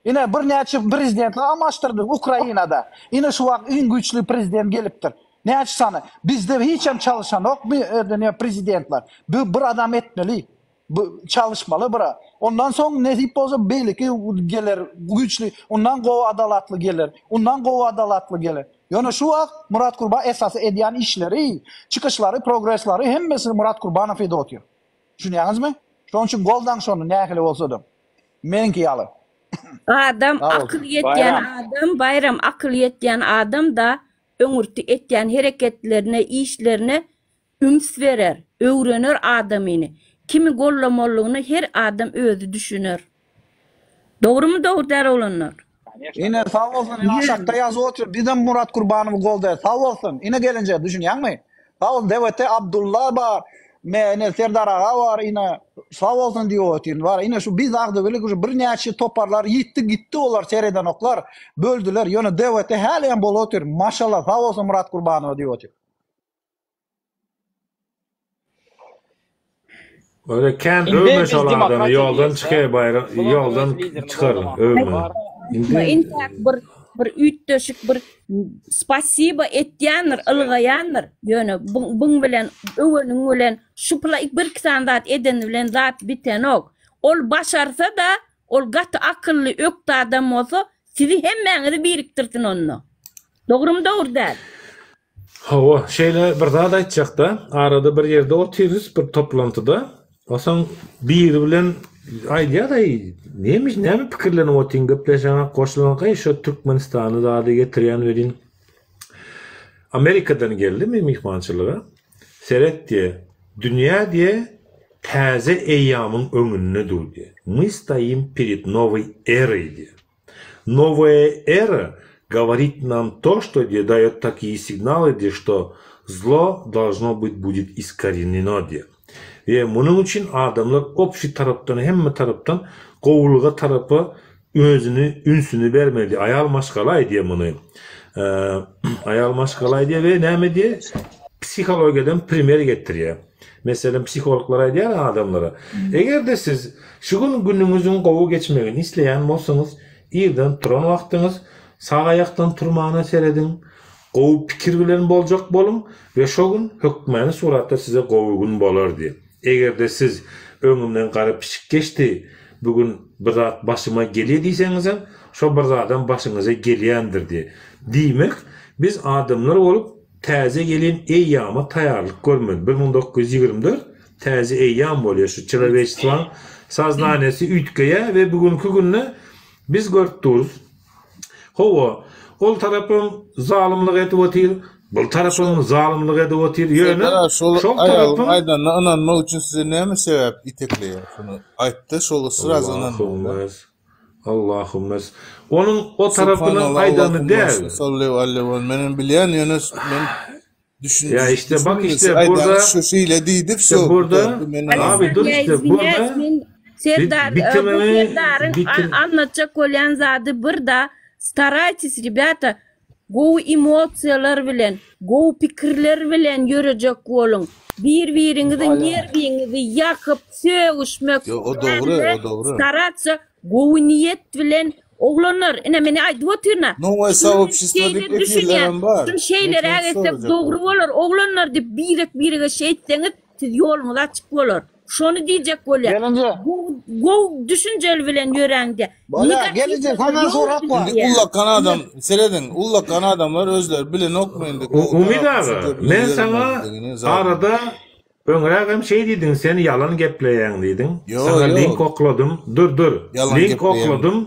Ine, birnäçe prezidentler almaşdyrdy Ukrainada. Ine, şu wagt iň güýçli prezident gelipdir. Näçe sany? Bizde hiçem çalışanok bu ýerde prezidentler. Bu bir adam etmeli. Bu çalışmaly bir. Ondan soň nesip bolsa beýleki geler güýçli, ondan gowy adalatly geler. Ondan gowy adalatly geler. Ýöne şu wagt Murat Kurban esasy edýän işleri, çykyşlary, progreslary hemmesini Murat Kurbanow edip otyr. Düşünýäňizmi? Şonuň üçin goldaň şony nähili bolsa-da. Meniňki ýaly. Adam Sag akyl bolsun. ýetýän Baýram. adam Baýram akyl ýetýän adam da öňürti etýän hereketlerine işlerine üns berer. Öwrener adamyny. Kimi gollamalygyny her adam özi düşüner. Dogrymy dogry däl oglanlar. Ine sag bolsun ine aşakda ýazyp otyr bizem Murat Kurbanowy goldaýas sag bolsun ine gelinje düşünýäňmi sag bolsun DWT Abdulla bar me ine Serdar aga bar ine sag bolsun diýip otyryn bar ine şu biz agzybirlik uje birnäçe toparlar ýitdi gitdi olar seredenoklar böldüler ýöne DWT hälem bolup otyr maşallah sag bolsun Murat Kurbanowa diýip otyr. Öyle kän Indi övme biz şol adamy demokratiýa ýoldan diýýäs-de. çykaý baýram Bularyň ýoldan öz liderini çykar goldamaga övme. bar. Indi Intäk bir bir üýtgeşik bir spasiba etýändir, ylgaýandyr. Ýöne buň bilen öweniň bilen şu pula birki sany zat edeni bilen zat bitenok. Ol başarsa-da, ol gaty akylly, ökde adam bolsa, sizi hemmäňizi birikdirsin onda. Dogrymy dogry däl? Hawa, şeýle bir zat aýtjakda, arada bir ýerde otyrys, bir toplantyda, onsoň biri bilen aýdýar-aý, nemiş, näme pikirlenip otyň, gepleşeňok, goşulaňok, eý, şo Türkmenistany zady getirýän welin, Amerikadan geldi men myhmançylyga, seret diýe, dünýä diýe, täze eýýamyň öňünde dur diýe, мы stoim pered nowoý eroý diýe. Новая эра говорит нам то, что где дает такие signaly diýe, что zlo должно быть будет iskorenено diýe. We munuň üçin adamlar obşi tarapdan hemme tarapdan gowulyga tarapa özüni ünsüni bermeli diýe. Aýal maşgala aýdýa muny. Aýal maşgala aýdýa we näme diýe? Psihologiýadan primer getirýä. Meselem, psihologlar aýdýar adamlara, eger-de siz şu gün günüňiziň gowy geçmegini isleýän bolsaňyz, irden turan wagtyňyz sag aýakdan turmana serediň, gowy pikir bilen boljak boluň we şo gün hökmany suratda size gowy gün bolar diýip. Eger-de siz öňümden gara pişik geçdi, bu gün bir zat başyma gelýär diýseňizem, şo bir zadam başyňyza gelýändir diýip. Diýmek, biz adamlar bolup Täze gelin eýýama taýýarlyk görmeli. 1924 täze eýýam bolýar şu çelowečestwaň soznaniýasy üýtgeýär we bu günki günde biz görüp durus. Hawa, ol tarapam zalymlyk edip otyr, bul tarapam zalymlyk edip otyr, ýöne Serdar aga şol şol aýalyň tarapam aýdanyna ynanmak üçin size näme sebäp itekleýär şuny aýtda şol srazy ynanmaly. Allahummes. Onuň o tarapynyň Subhanallah aýdany Allahumma däl. salli aleyhi ve menem bilýän ýöne men düşün Ya işte bak düşünmedim işte siz aýdanyňyz burada şu şeýle diýdi işte wsё burada gutardy men ynandym. abi dur Ya işte izwinýaýs burada men bit Serdar e, bu bitirmemi Serdaryň bitir a- anlatjak bolýan zady bir da staraytes rебята gowy emosiýalar bilen gowy pikirler bilen ýörejek boluň bir biriňiziň nerwiňizi ýakyp sögüşmek Ýok o dogry dälde o dogry. starаться gowy niýet bilen oglanlar ine men aýdyp otyryn-a Nowoý şuny men soobşestwo şeýle diýip düşünýän efirlerem bar. şuny Men şeýleräk şony etsek sorajak dogry boldum. bolar oglanlar diýip birek birege şeýtseňiz siz ýoluňyz açyk bolar. Şony diýjek bolýar. Gelinje. Gowy gowy düşünjeli bilen ýöräňde. Bolýar, gelinje saňa sorak bar. Indi ullakan adam, serediň, ullakan adamlar özleri bilenokmy indi gowy Umyt tarapy aga, düşünje bilen men saňa ýöremelidigini zadyny. arada öňrägem şeý diýdiň, sen ýalan gepleýäň diýdiň. Ýo, Saňa ýo. link okladym. Dur, dur. Ýalan Link gepleýän. okladym.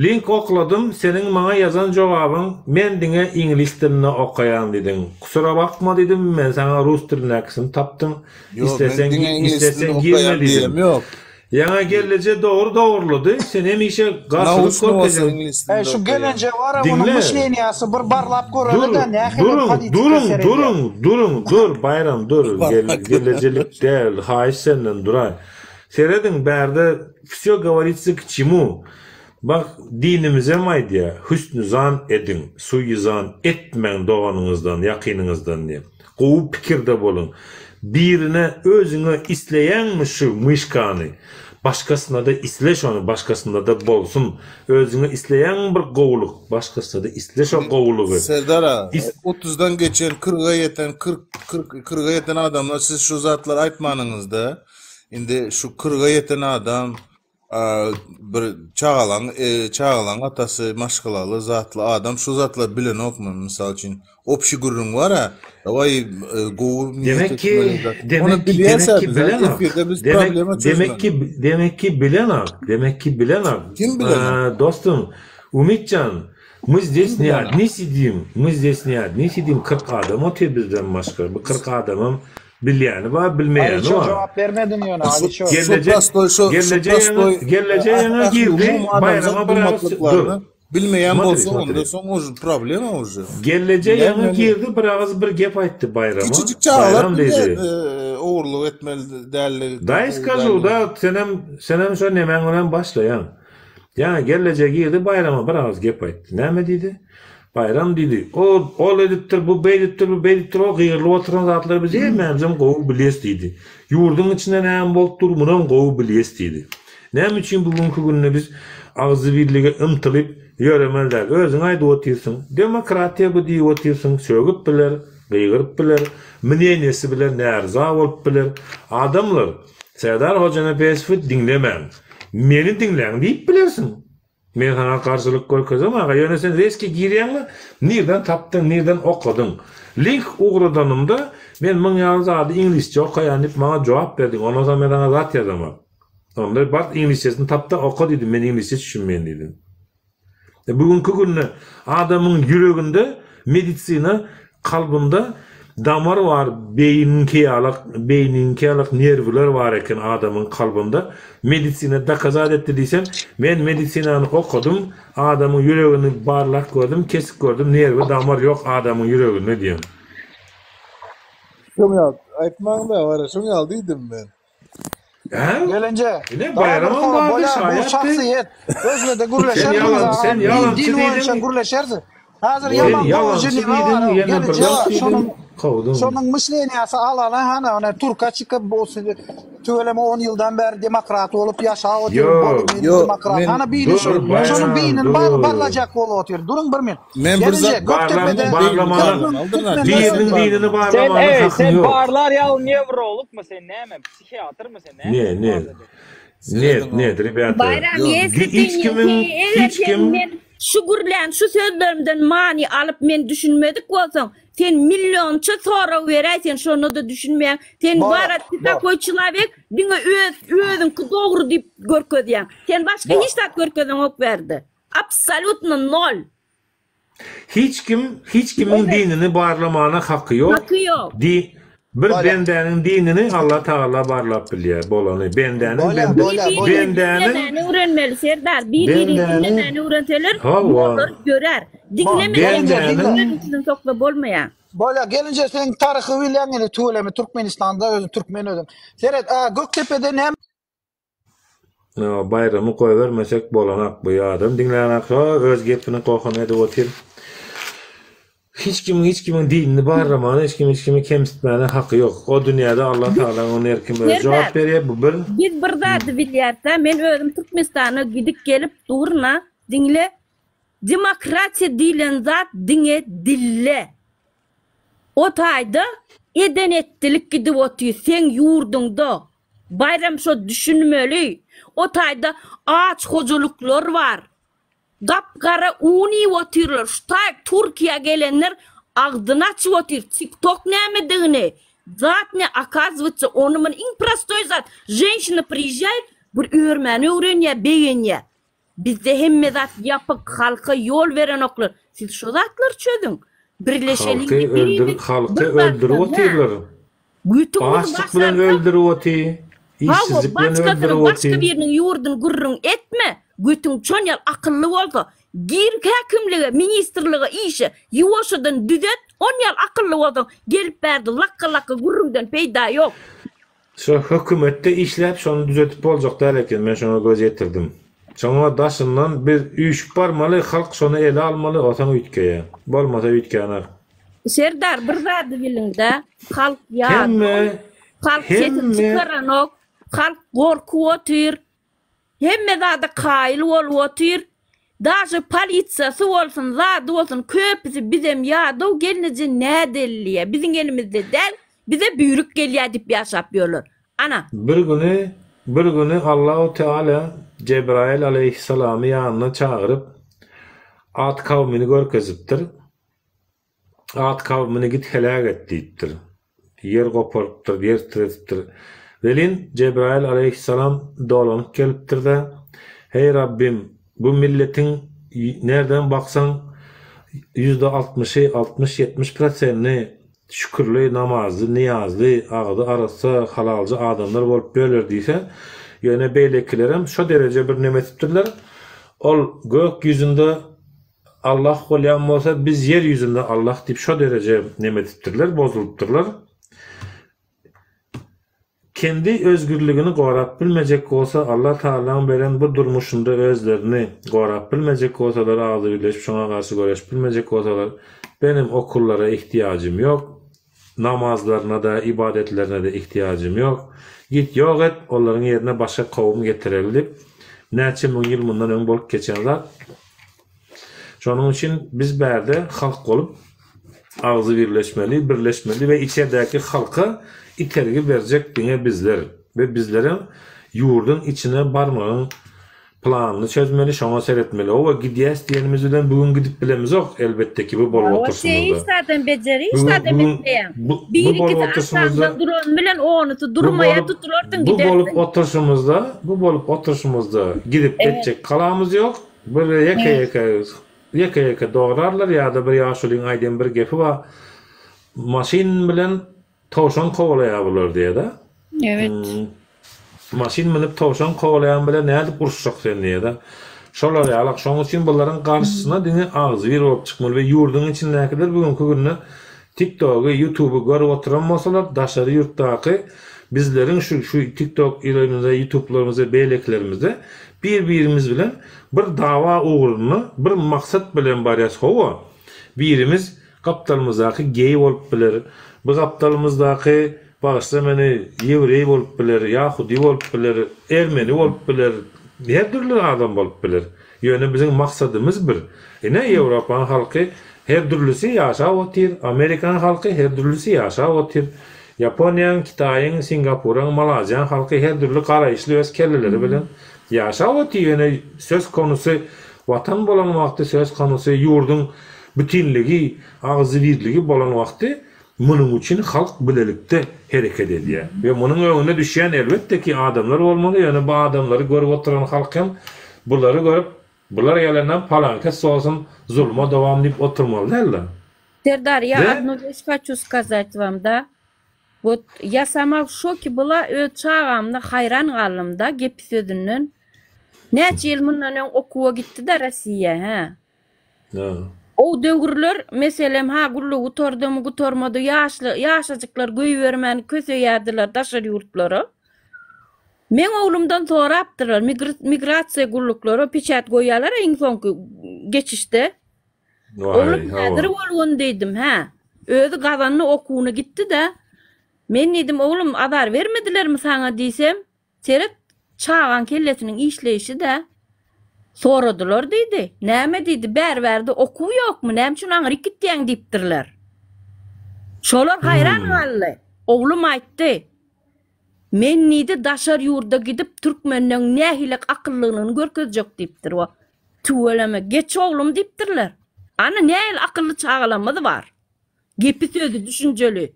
Link okladym, seniň maňa ýazan jogabyň men diňe iňlis dilinde okaýan diýdiň. Kusura bakma diýdim, men saňa rus dilindäkisini tapdym. Ýok, men Isleseň diňe iňlis isleseň dilinde girme okaýan diýdim. diýem ýok. Ýaňa gelneje dogry dogrulady, sen hemişe garşylyk Nauşny bolsa görkezýäň. iňlis Eý dilinde şu okaýan. gelinje bar-a munuň Diňle. myşleniýasy bir barlap Dur, göreli-de nähili duruň, politika duruň, seredýär. duruň, duruň, dur, Baýram, dur, gel, Barlap gelnejelik däl, haýyş senden, duraý. Serediň, bärde Wsýo goworitsya k çemu. Bak, dinimizem aýdýar, hüsni zan ediň, suýy zan etmäň doganyňyzdan, ýakynyňyzdan diýip. Gowy pikirde boluň. Birine özüňe isleýäňmi şu myşkany, başgasynada isle şony, başgasynada bolsun. Özüňe isleýäňmi bir gowulyk, başgasynada isle şo gowulygy. Serdar aga, Is. otuzdan geçen, kyrga ýeten, 40, 40, kyrga ýeten adamlar siz şu zatlary aýtmanyňyzda, Indi şu kyrga ýeten adam bir çagalaň çagalaň atasy maşgalaly zatly adam şu zatlary bilenokmy mysal üçin obşi gürrüň bara dawaý gowy niýet Demek ki etmeli zat ony demek ki bilýäs demek ki biz bilenok. efirde biz Demek problema demek ki çözmeli demek ki bilenok. Demek ki bilenok. Kim bilenok? Dostum Umitjan мы здесь Kim ne bilenok? odni sidim. Мы здесь ne odni sidim 40 adam otyr bizden başga. Bu 40 adamam. Bilýäni bar, bilmeýäni Aliço bar. jogap bermediň ýöne Aliço. Şu Gelneje prostoý şu şu gelneje ýaňy prostoý gelneje ýaňy ähli girdi, umumy adamzat Baýrama bir agyz dur. gymmatlyklaryny bilmeýän Смотри, bolsa смотri. onda soň uje problema uje. Gelneje ýaňy Bilýän girdi, bir agyz bir gep aýtdy Baýrama. Kiçijik çagalar Baýram bilýär diýdi. ogurlyk etmeli dälligi, Daý gowy skažu dälligi. da, senem senem şo nemäň bilen başlaýaň. Ýaňy gelneje girdi, Baýrama bir agyz gep aýtdy. Näme diýdi? Baýram diýdi, Ol, ol edipdir, bu beýdipdir, bu beýdipdir, o gygyrylyp oturan zatlary biz hemmämizem gowy bilýäs diýdi. Ýurduň içinde näme bolup dur, munam gowy bilýäs diýdi. Näme üçin bu günki günde biz agzybirlige ymtylyp ýöremeli däl? Özüň aýdyp otyrsyň, demokratiýa bu diýip otyrsyň, sögüp biler, gygyryp biler, mneniýesi bilen närza bolup biler. Adamlar, Serdar Hojanepesowy diňlemäň, meni diňläň diýip bilersiň. Men saňa garşylyk görkezem aga, ýöne sen reski girýäňmi, nirden tapdyň, nirden okadyň? Link ugradanymda men muň ýaly zady iňlisçe okaýan diýip maňa jogap berdiň, ondan soň men saňa zat ýazamok. Onda bart iňlisçesini tapda oka diýdim, men iňlisçe düşünmeýän diýdim. E, bu günki günde adamyň ýüreginde medisina Kalbynda damar bar, beýniňki ýalak, beýniňki ýalak nerwler bar eken adamyň kalbynda. Medisina dokazat etdi diýsem, men medisinany okadym, adamyň ýüregini barlap gördüm, kesip gördüm, nerwi damar ýok adamyň ýüreginde diýen. Şoň ýaly aýtmaň-da, wara, şoň ýaly diýdim men. Hä? Gelinje. Ine Daha bir Baýramam soru bardy, bolýar bu şaýatdy. şahsyýet. Özüne-de Sen gürleşersiňiz ýalan, ha. sen Din, ýalançy din boýunça diýdiň. gürleşersiň. Häzir Sen ýaman gowy ýalançy neme diýdiň, bar. ýene bir Gelinje zat diýdiň, şonuň kowduň. şonuň myşleniýasy alana hana ony turka çykyp bu tüweleme 10 ýyldan bäri demokrat bolup ýaşap otyr. Ýok. Bolup men Ýok, demokrat. men Hana bini Dur, şu şonuň Baýram, beýnini bar dur. barlajak bolup otyr. Duruň bir min. men bir Gelinje zat Gökdepede Barlam, barlamana, 40 müň türkmen biriniň öldü. dinini Sen barlamana ey hakyň sen ýok. barlar ýaly newrologmy sen näme psihiatrmy sen näme Ne, sen ne. barlajak. Net, Serediň net, rебята. Baýram Ýok. ýesli Hiç sen kimiň, eger hiç sen kim men şu gürlän şu sözlerimden many alyp men düşünmedik bolsaň sen millionça sorag beräý sen şonda-da düşünmeýäň sen Bor, bara ty bor. takoý çylawek diňe öz özüňki dogry diýip görkezýäň sen başga Bor. hiç zat görkezeňok bärde absolýutno nol. Hiç kim hiç kimiň Evet. dinini barlamana haky ýok. Haky ýok. Di bir Bolýa. bendäniň dinini Allah Tagala barlap bilýär. Bolany. Bendäniň Bolýa, bende bolýa, Bir-birini bolýa. bendäniň diňlemäni öwrenmeli Serdar. Bir-birini bendäniň diňlemäni öwrenseler hawa. ýollar ýörär. Diňlemeseň Gelinje diňle. Bendäniň özüňkisini soksa bolmaýar. Bolýa, gelinje sen taryhy bilýäň indi tüweleme Türkmenistanda özüň türkmen özüň. Seret, a Gökdepede näme Baýramy goýbermesek bolanak bu adam diňlänak ho öz gepini gohuny edip otyr. Hiç kimiň hiç kimiň dinini barlamana hiç kim hiç kimi kemsitmäne haky ýok. O dünýäde Allah Tagalaň ony her kim özi jogap berýär bu bir. Biz bir zady bilýäsda men özüm Türkmenistana gidip gelip durna diňle demokratiýa diýlen zat diňe dille. O taýda eden etdilik gidip otyr seň ýurduňda Baýram şo düşünmeli. O taýda aç hojalyklar bar. Gap gara un iýip otyrlar. Şu taý Türkiýä gelenler agzyny açyp otyr. Tik tok nämedigini, zat ne okazywatsa ony muny iň prostoý zat. Ženşina priýežžaýt bir örmäni öwrenýä begenýä. Bizde hemme zat ýapyk halka ýol berenoklar. Siz şo zatlary çözüň. Birleşeliň Halky öldür halky öldürip otyrlar. Götüňizi Açlyk bilen basarsaň, öldürip oty, hawa, işsizlik bilen başgasynyň, öldürip başga oty. biriniň ýurduny gürrüň etme, götüň çon ýaly akylly bolsa, gir häkimlige, ministrlige işe, ýuwaşjadan düzet, on ýaly akylly bolsaň, gelip bärde lakga-lakga gürrüňden peýda ýok. Şo hökümetde işläp şony düzetip boljak däl eken, men şoňa göz ýetirdim. Şoňa daşyndan biz üýşüp barmaly, halk şony ele almaly, osaň üýtgeýär. Bolmasa üýtgäner. Serdar bir zady biliňdä halk ýadaw Hemme halk sesini hemme çykaranok halk gorkup otyr hemme zada kaýyl bolup otyr daže polisiýasy bolsun zady bolsun köpüsi bizem ýadaw gelneje nädeli diýýä biziň elimizde däl bize buýruk gelýä diýip ýaşap ýörler ana. Bir güni bir güni Allahu Teala Jebraýyl aleýhissalamy ýanyna çagyryp At kawmyny görkezipdir. At kawmyny git heläk et diýipdir. Ýer goparypdyr, ýer titredipdir. Welin, Jebraýyl aleýhissalam dolanyp gelipdir-de, Heý, Rabbim, bu milletiň nerden baksaň ýüzde altmyşy, altmyş-ýetmiş prosenni. şükürli, namazly, nyýazly, agzy arassa, halalja adamlar bolup böler diýse, ýöne beýlekilerem şo dereje bir neme etipdirler. Ol gök ýüzünde Allah bolýan bolsa, biz ýer ýüzünde Allah diýip şo dereje neme edipdirler, bozulypdyrlar. Kendi özgürligini gorap bilmejek bolsa Allah Tagalaň beren bu durmuşynda özlerini gorap bilmejek bolsalar agzybirleşip şoňa garşy göreşip bilmejek bolsalar benim okullara ihtiýajym ýok namazlarynada ibadetlerine-de ihtiýajym ýok git ýok et olaryň ýerine başga kowum getireli diýip näçe müň ýyl mundan öň bolup geçen zat Şonuň üçin biz bärde halk bolup agzybirleşmeli, birleşmeli we içerdäki halka itergi berjek diňe bizler we bizlerem ýurduň içine barmagyň planyny çözmeli, şoňa seretmeli. Owa gidýäs diýenimiz bilen bu gün gidip bilemizok elbetde ki bu bolup Hawa, otursymyzda. hiç zadam bejeri, hiç Bu gün zadam bu gün etmeýäň. bu bu Bir bolup ikisi otursymyzda aşagyňdan duran bilen onusy bu durmaýa bolup tutularsyň bu bolup gidersiň. otursymyzda bu bolup otursymyzda gidip Evet. etjek kalamyz ýok. Bir ýeke-ýeke ýeke-ýeke dograrlar ýa-da bir ýaşulyň aýdan bir gepi bar, Maşyn bilen towşan kowalaýar bular diýýär-de. Evet. Maşyn münüp towşan kowalaýan bilen nädip uruşjak sen diýýär-de. Şolar ýalak. Şonuň üçin bularyň garşysyna diňe agzybir bolup çykmaly we ýurduň içindäkiler bugünki günde TikTogy, YouTuby görüp oturan bolsalar, daşary ýurtdaky bizleriň şu şu TikTok ýerlerimizde, YouTube'larymyzda, beýlekilerimizde bir-birimiz bilen bir dawa ugrunda, bir maksat bilen barýas. Hawa, birimiz gapdalymyzdaky geý bolup biler, bir gapdalymyzdaky, bagyşla meni, ýewreý bolup biler, ýahudy bolup biler, ermeni bolup biler, her dürli adam bolup biler. Ýöne biziň maksadymyz bir. Ine Ýewropanyň halky her dürlüsi ýaşap otyr, Amerikanyň halky her dürlüsi ýaşap otyr. Ýaponiýaň, Kitaýyň, Singapuraň, Malaziýaň halky her dürli garaýyşly öz kelleleri bilen ýaşap otyr. Ýöne söz konusy Watan bolan wagty, söz konusy ýurduň bütinligi, agzybirligi bolan wagty Munuň üçin halk bilelikde hereket edýär we munuň öňüne düşýän elbetde ki adamlar bolmaly, ýöne bu adamlary görüp oturan halk hem bulary görüp, bular gelenden palankes bolsun, zulma dowam diýip oturmaly däldir. Serdar, ya We odnu weş haçu skazat wam da. Wot ya sama w şoki byla öz çagamda haýran galdym da gepi sözünden. Näçe ýyl mundan öň okuwa gitdi da Rossiýa hä. O döwürler, meselem, ha gullugy gutardymy, gutarmady, ýaşly, ýaşajyklar goýbermän köseýärdiler daşary ýurtlara. Meň oglumdan sorapdyrlar, migrasiýa gulluklary peçat goýýarlar-a iň soňky geçişde. Oglum häzir bolgun diýdim, hä. Özi gazandy okuwyna gitdi-de. Men diýdim, oglum azar bermedilermi saňa diýsem, Seret, çagaň kellesiniň işleýşi-dä. Soradylar diýdi. Näme diýdi, bäri-bärde okuw ýokmy, näme üçin aňryk gitýäň diýipdirler. Şolar haýran galdy. Oglum aýtdy. Men diýdi, daşary ýurda gidip türkmenleň nähili akyllygyny görkezjek diýipdir. Wa, tüweleme, geç oglum diýipdirler. Ana, nähili akylly çagalarymyz bar. Gepi-sözi düşünjeli.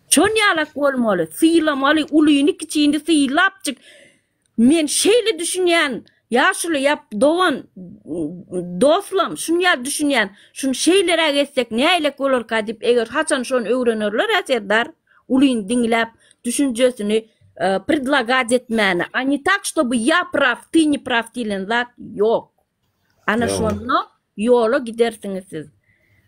Şon ýalak bolmaly, sylamaly, ulyny kiçini sylapjyk. Men şeýle düşünýän, ýaşuly ýa dogan, dostlam, şun ýaly düşünýän, şuny şeýleräk etsek nähilek bolarka diýip, eger haçan şony öwrenerler-ä Serdar, ulyny diňläp, düşünjesini predlagat etmäni, a ne tak, ştoby ýa praw, ty ne praw diýlen zat ýok. Ana şonda ýola gidersiňiz siz.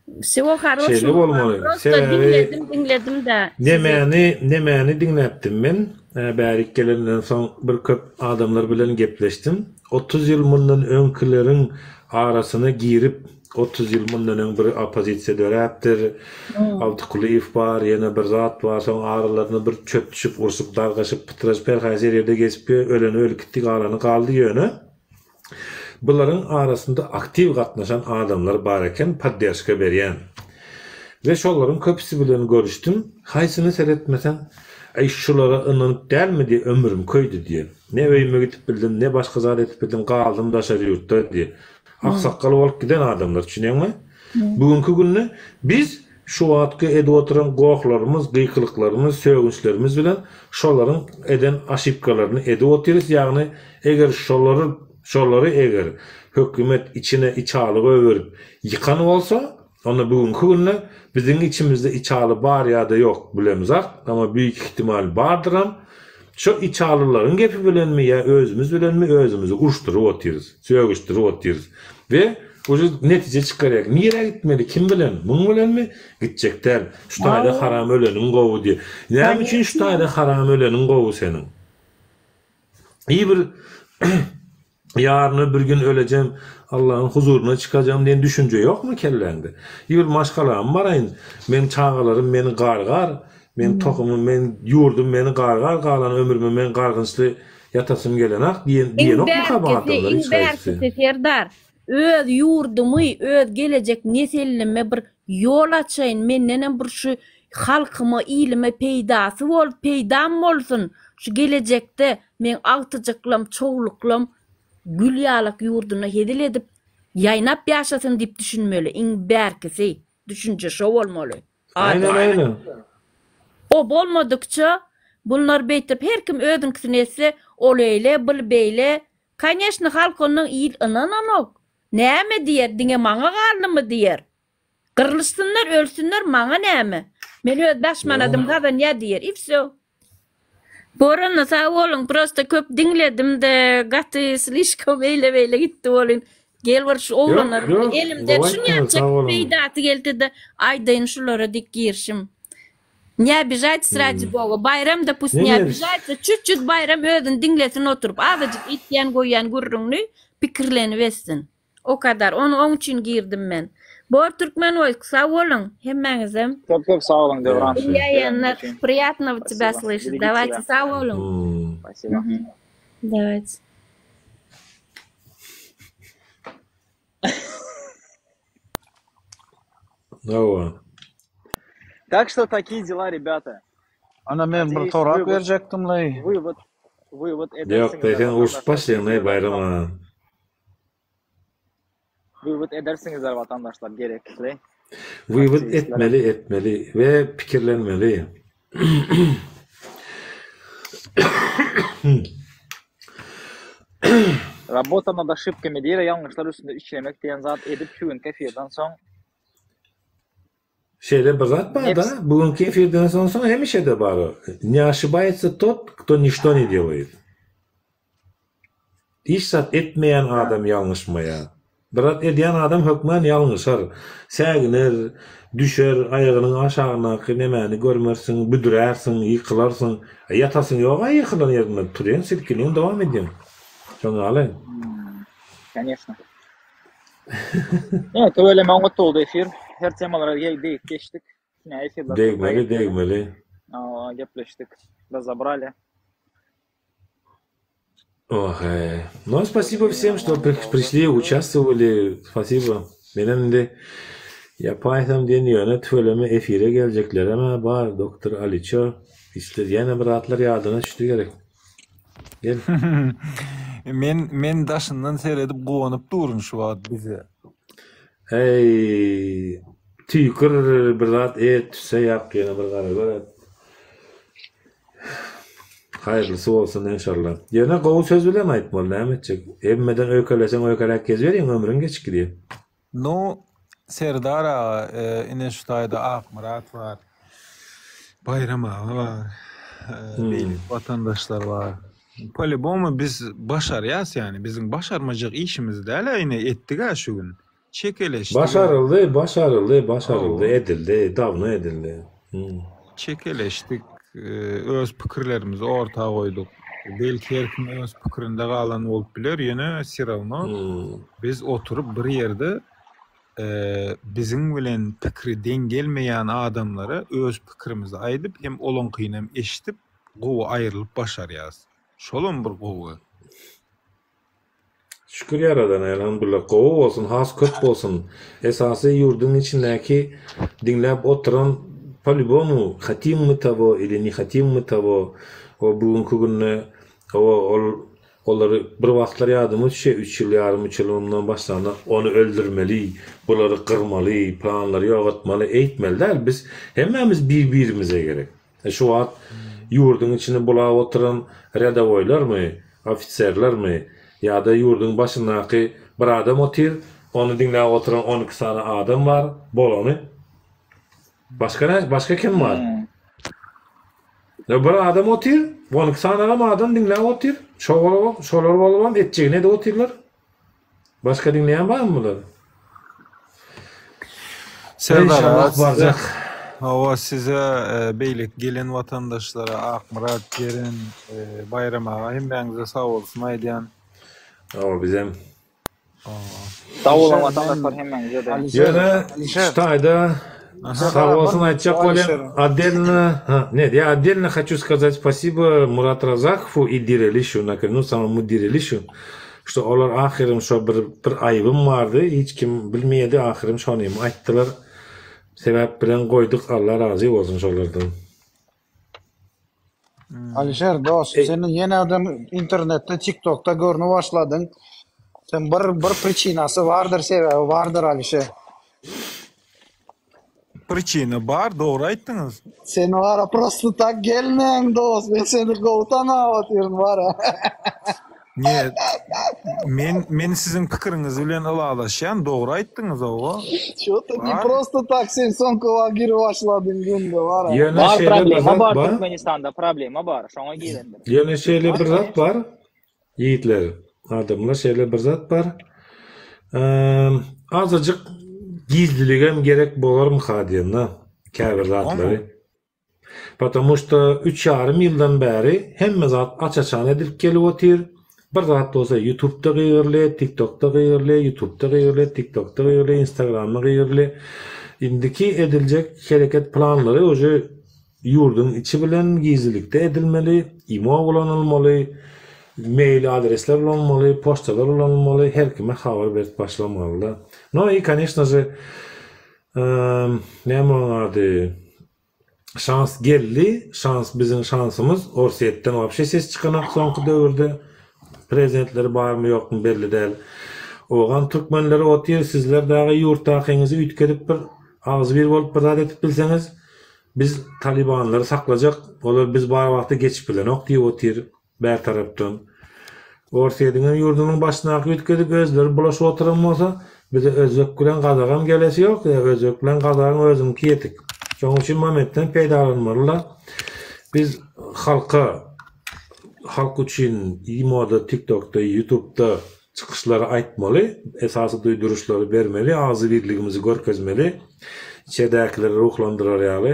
Wsego Şeýle haroşygo bolmaly. Prosta Sebäbi diňledim diňledim-de sizi. Nemäni nemäni diňläpdim men. Bärik gelenden soň bir köp adamlar bilen gepleşdim. 30 ýyl mundan öňkileriň arasyna girip, 30 ýyl mundan öň bir oppozisiýa döräpdir. Alty Kulyýew bar, ýene bir zat bar. Soň aralarynda bir çöp düşüp, urşup, dargaşyp, pytraşyp her haýsy her ýerde gezip ýör. Öleni ölüp gitdi, galany galdy ýöne. Bularyň arasynda aktiw gatnaşan adamlar bar eken podderşka berýän. We şolaryň köpüsi bilen görüşdim, haýsyna seretmeseň, Aý şulara ynanyp dälmi diýe ömrüm köýdi diýe. Ne öýüme gidip bildim, ne başga zat edip bildim, galdym daşary ýurtda diýe. Aksakgal bolup giden adamlar düşünýäňmi? Bu günki günde biz Şu wagtky edip oturan gohlarymyz, gykylyklarymyz, sögünçlerimiz bilen şolaryň eden oşibkalaryny edip otyrys, ýagny eger şolary şolary eger hökümet içine içaly goýberip ýykan bolsa, Onda bu günki günde biziň içimizde içaly bar ýa-da ýok bilemzak, amma büýük ihtimal bardyram. Şo içalylaryň gepi bilenmi ýa özümiz bilenmi özümizi uruşdyryp otyrys, sögüşdirip otyrys. We uje netije çykarýak. Nirä gitmeli, kim bilen, muň bilenmi? Gitjek däl. Şu taýda haram öleniň gowy diýip. Näme üçin şu taýda haram öleniň gowy seniň? Iý bir Ýaryn bir gün ölejem, Allahyň huzuryna çykajam diýen düşünje ýokmy kelläňde? Bir maşgalama baraýyn, meň çagalarym meni gargar, meň tohumym, meň ýurdum meni gargar, galan ömrümi men gargynçly ýatasym gelenak diýen Iň diýenokmyka bu bärkisi, adamlar iň hiç haýsysy? bärkisi Serdar, öz ýurdumy, öz gelejek neslime bir ýol açaýyn, mendenem bir şu halkyma, ilime peýdasy bol, peýdam bolsun, şu gelejekde Meň agtyjyklam, çowluklam gül ýalak ýurdunda hezil edip, ýaýnap ýaşasyn diýip düşünmeli, iň bärkisi, düşünje şo bolmaly. Aýnen Adam. aýnen. O bolmadykça, bunlar beýtip her kim özüňkisini etse, ol eýle, bul beýle, koneşno halk ondan il ynananok. Näme diýer, diňe maňa galdymy diýer. Gyrlyşsynlar, ölsünler, maňa näme. Men öz baş manadym gazanýa diýer, i wsё. Bor onda sag boluň prosta köp diňledimde gaty slişkom eýle beýle gitdi welin gel bir şu Ýok oglanlar bir ýok elimden gowy şun aýtdyňyz ýalyjak sag boluň. peýdasy gelsede aýdaýyn şulara dik girişim. Ne obижайтесь ради boga Baýram da pust Ne ne ne obижается çüt çüt Baýram özüni diňlesin oturyp azajyk etýän goýýan gürrüňini pikirlenip etsin. O kadar. Ony oň üçin girdim men. Bor Türkmen Voice sag boluň hemmäňizem. Köp köp sag boluň Döwran. Ýagşy. Diňleýänler Üçin. priýatnowo тебя Spasibo. slyşat. Берегите Dawajte себя. sag boluň. Hmm. Spasibo. Dawajte. Hawa. Так что такие дела, ребята. Ana men bir Надеюсь, sorap вывод, berjekdim-leý. вывод, вывод Ýok, edersiňizler sen urşup vatandaşlar. başlaýaň-laý Efirden Baýram soň aga. Wywod edersiňizler watandaşlar gerekli Wywod aktiwistlere. etmeli etmeli we pikirlenmeli. Rabota nad oşibkami diýer ýalňyşlar üstünde işlemek diýen zat edip şu günki efirden soň Şeýle bir zat bar-da, nebs bu günki efirden soň soň hemişe-de bar o. Ne oşibaýtsa tot, kto niçto ne delaýt. Hiç zat etmeýän adam ýalňyşmaýar. Bir zat edýän adam hökman ýalňyşar. Säginer, düşer, aýagynyň aşagyndaky nemäni görmersiň, büdürärsiň, ýykylarsyň. A ýatasyň ýog-a ýykylan ýeriňde, turýaň, silkinýäň, dowam edýäň. Şoň ýaly. Конечно. Ýa, tüweleme oňat boldy efir. Her temalara degip geçdik. Ine efirler köp Degmeli, aýyp ýöne. degmeli. Hawa, gepleşdik. Razabrali. Ох, э. Ну, спасибо всем, что пришли, участвовали. Спасибо. Menem indi ýapaýsam diýen ýöne tüweleme efire geljeklerem-ä bar, doktor Aliço. Işte ýene bir zatlar ýadyna düşdi gerek. Gel. Men men daşyndan seredip guwanyp durun şu wagt bize. Eý, tüýkür bir zat et, tüsse ýak, ýene bir gara gör et. Haýyrlysy bolsun enşalla. Ýöne gowy söz bilen aýtmaly näme etjek. Hemmeden öýkeleseň öýkeläp geziberiň ömrüň geçip gidýär. Nu Serdar aga ine şu taýda Akmyrat bar. Baýram aga bar. Beýleki watandaşlar bar. Poliboma biz başarýas ýani biziň başarmajak işimiz däl-ä ine etdig-ä şu gün. Çekeleşdik-ä. Başaryldy, başaryldy, başaryldy, Hawa. edildi, dawno edildi. Çekeleşdik, öz pikirlerimizi orta goýduk. Belki her kim öz pikirinde galan bolup biler, ýöne wse rawno biz oturyp bir ýerde biziň bilen pikiri deň gelmeýän adamlara öz pikirimizi aýdyp hem olaňkynam eşidip gowy aýrylyp başarýas. Şolam bir gowy. Şükür Ýaradana Elhamdullah gowy bolsun has köp bolsun esasy ýurduň içindäki diňläp oturan polýubomu hatim my towo ili ne hatim my towo o bu günki günde o ol olary bir wagtlar ýadyma düşýär üç ýyl ýarym üç ýyl mundan başlanda ony öldürmeli bulary gyrmaly planlary ýok etmaly eýtmeli däl biz hemmämiz bir birimize gerek. Şu wagt ýurduň içini bulap oturan rýadowoýlarmy, ofiserlermi ýa-da ýurduň başyndaky bir adam otyr, Ony diňläp oturan 12 sany adam bar, bolany. Başga nä, başga kim bar? Ya bir adam otyr, 12 sanagam adam diňläp otyr. Şo bolup, şolar bolubam etjegini edip otyrlar. Başga diňleýän barmy bular? Serdar aga Inşallah size barjak. hawa size e, beýleki gelen watandaşlara Akmyrat, Jeren, e, Baýram aga hemmäňize sag bolsun aýdýan. Hawa bizem. Sag boluň Alişer men watandaşlar hemmäňize-de. Alişer Ýöne Alişer şu taýda Alişer sag aga bolsun bir aýtjak şu bolýan Alişer отдельно ha, нет, я отдельно хочу сказать спасибо Мурат Разакову и Direlişu, ну самому Direlişu, что olar ahyrym şo bir bir aýybym bardy, hiç kim bilmeýärdi, ahyrym şony aýtdylar. Sebäp bilen goýduk, Allah razy bolsun şolardan. Alişer dost, Ey, sen ýene adam internetde, TikTokda görnüp başladyň. Sen bir bir pričinasy bardyr, sebäbi bardyr Alişer. Pričina bar, dogry aýtdyňyz. Sen bara prosto tak gelmäň dost, men seni gowy tanap otyryn bara. Ne, men men siziň pikiriňiz bilen ylalaşýan, dogry aýtdyňyz hawa. Ço-to ne Bar. prosto tak sen soňky wagt girip başladyň günde bara. Ýöne Bar şeýle bir problema zat bar bar. Türkmenistanda problema bar şoňa girendir. Ýöne şeýle Bar bir zat конечно. bar. Ýigitler, adamlar şeýle bir zat bar. Eee, azajyk gizliligem gerek bolarmyka diýen-de käbir zatlary. Потому что üç ýarym ýyldan bäri hemme zat aç-açan edilip gelip otyr. Bir zat bolsa ýutubda gygyrylýar, tiktokda gygyrylýar, ýutubda gygyrylýar, tiktokda gygyrylýar, instagramda gygyrylýar. Indiki ediljek hereket planlary uje ýurduň içi bilen gizlilikde edilmeli, imo ulanylmaly, mail adresler ulanylmaly, poçtalar ulanylmaly, her kime habar berip başlamalyda. No i koneçno že näme onuň ady Şans geldi, şans biziň şansymyz, Orsýetden wapşe ses çykanak soňky döwürde, prezidentleri barmy ýokmy belli däl. Owgan türkmenleri otyr, sizler dagy ýurtdakyňyzy üýtgedip bir agzybir bolup bir zat edip bilseňiz, biz talybanlary saklajak, olar biz bar wagty geçip bilenok diýip otyr. Bär tarapdan. Orsýetiňem ýurdunyň başyndaky üýtgedip özleri bulaşyp oturan bolsa, bize özbek bilen gazagam gelesi ýok, ýa özbek bilen gazagyň özüniňki ýetik. Şonuň üçin momentden peýdalanmaly-da. Biz halka, halk üçin imoda, tiktokda, ýutubda çykyşlary aýtmaly, esasy duýduryşlary bermeli, agzybirligimizi görkezmeli, içerdäkileri ruhlandyrar ýaly.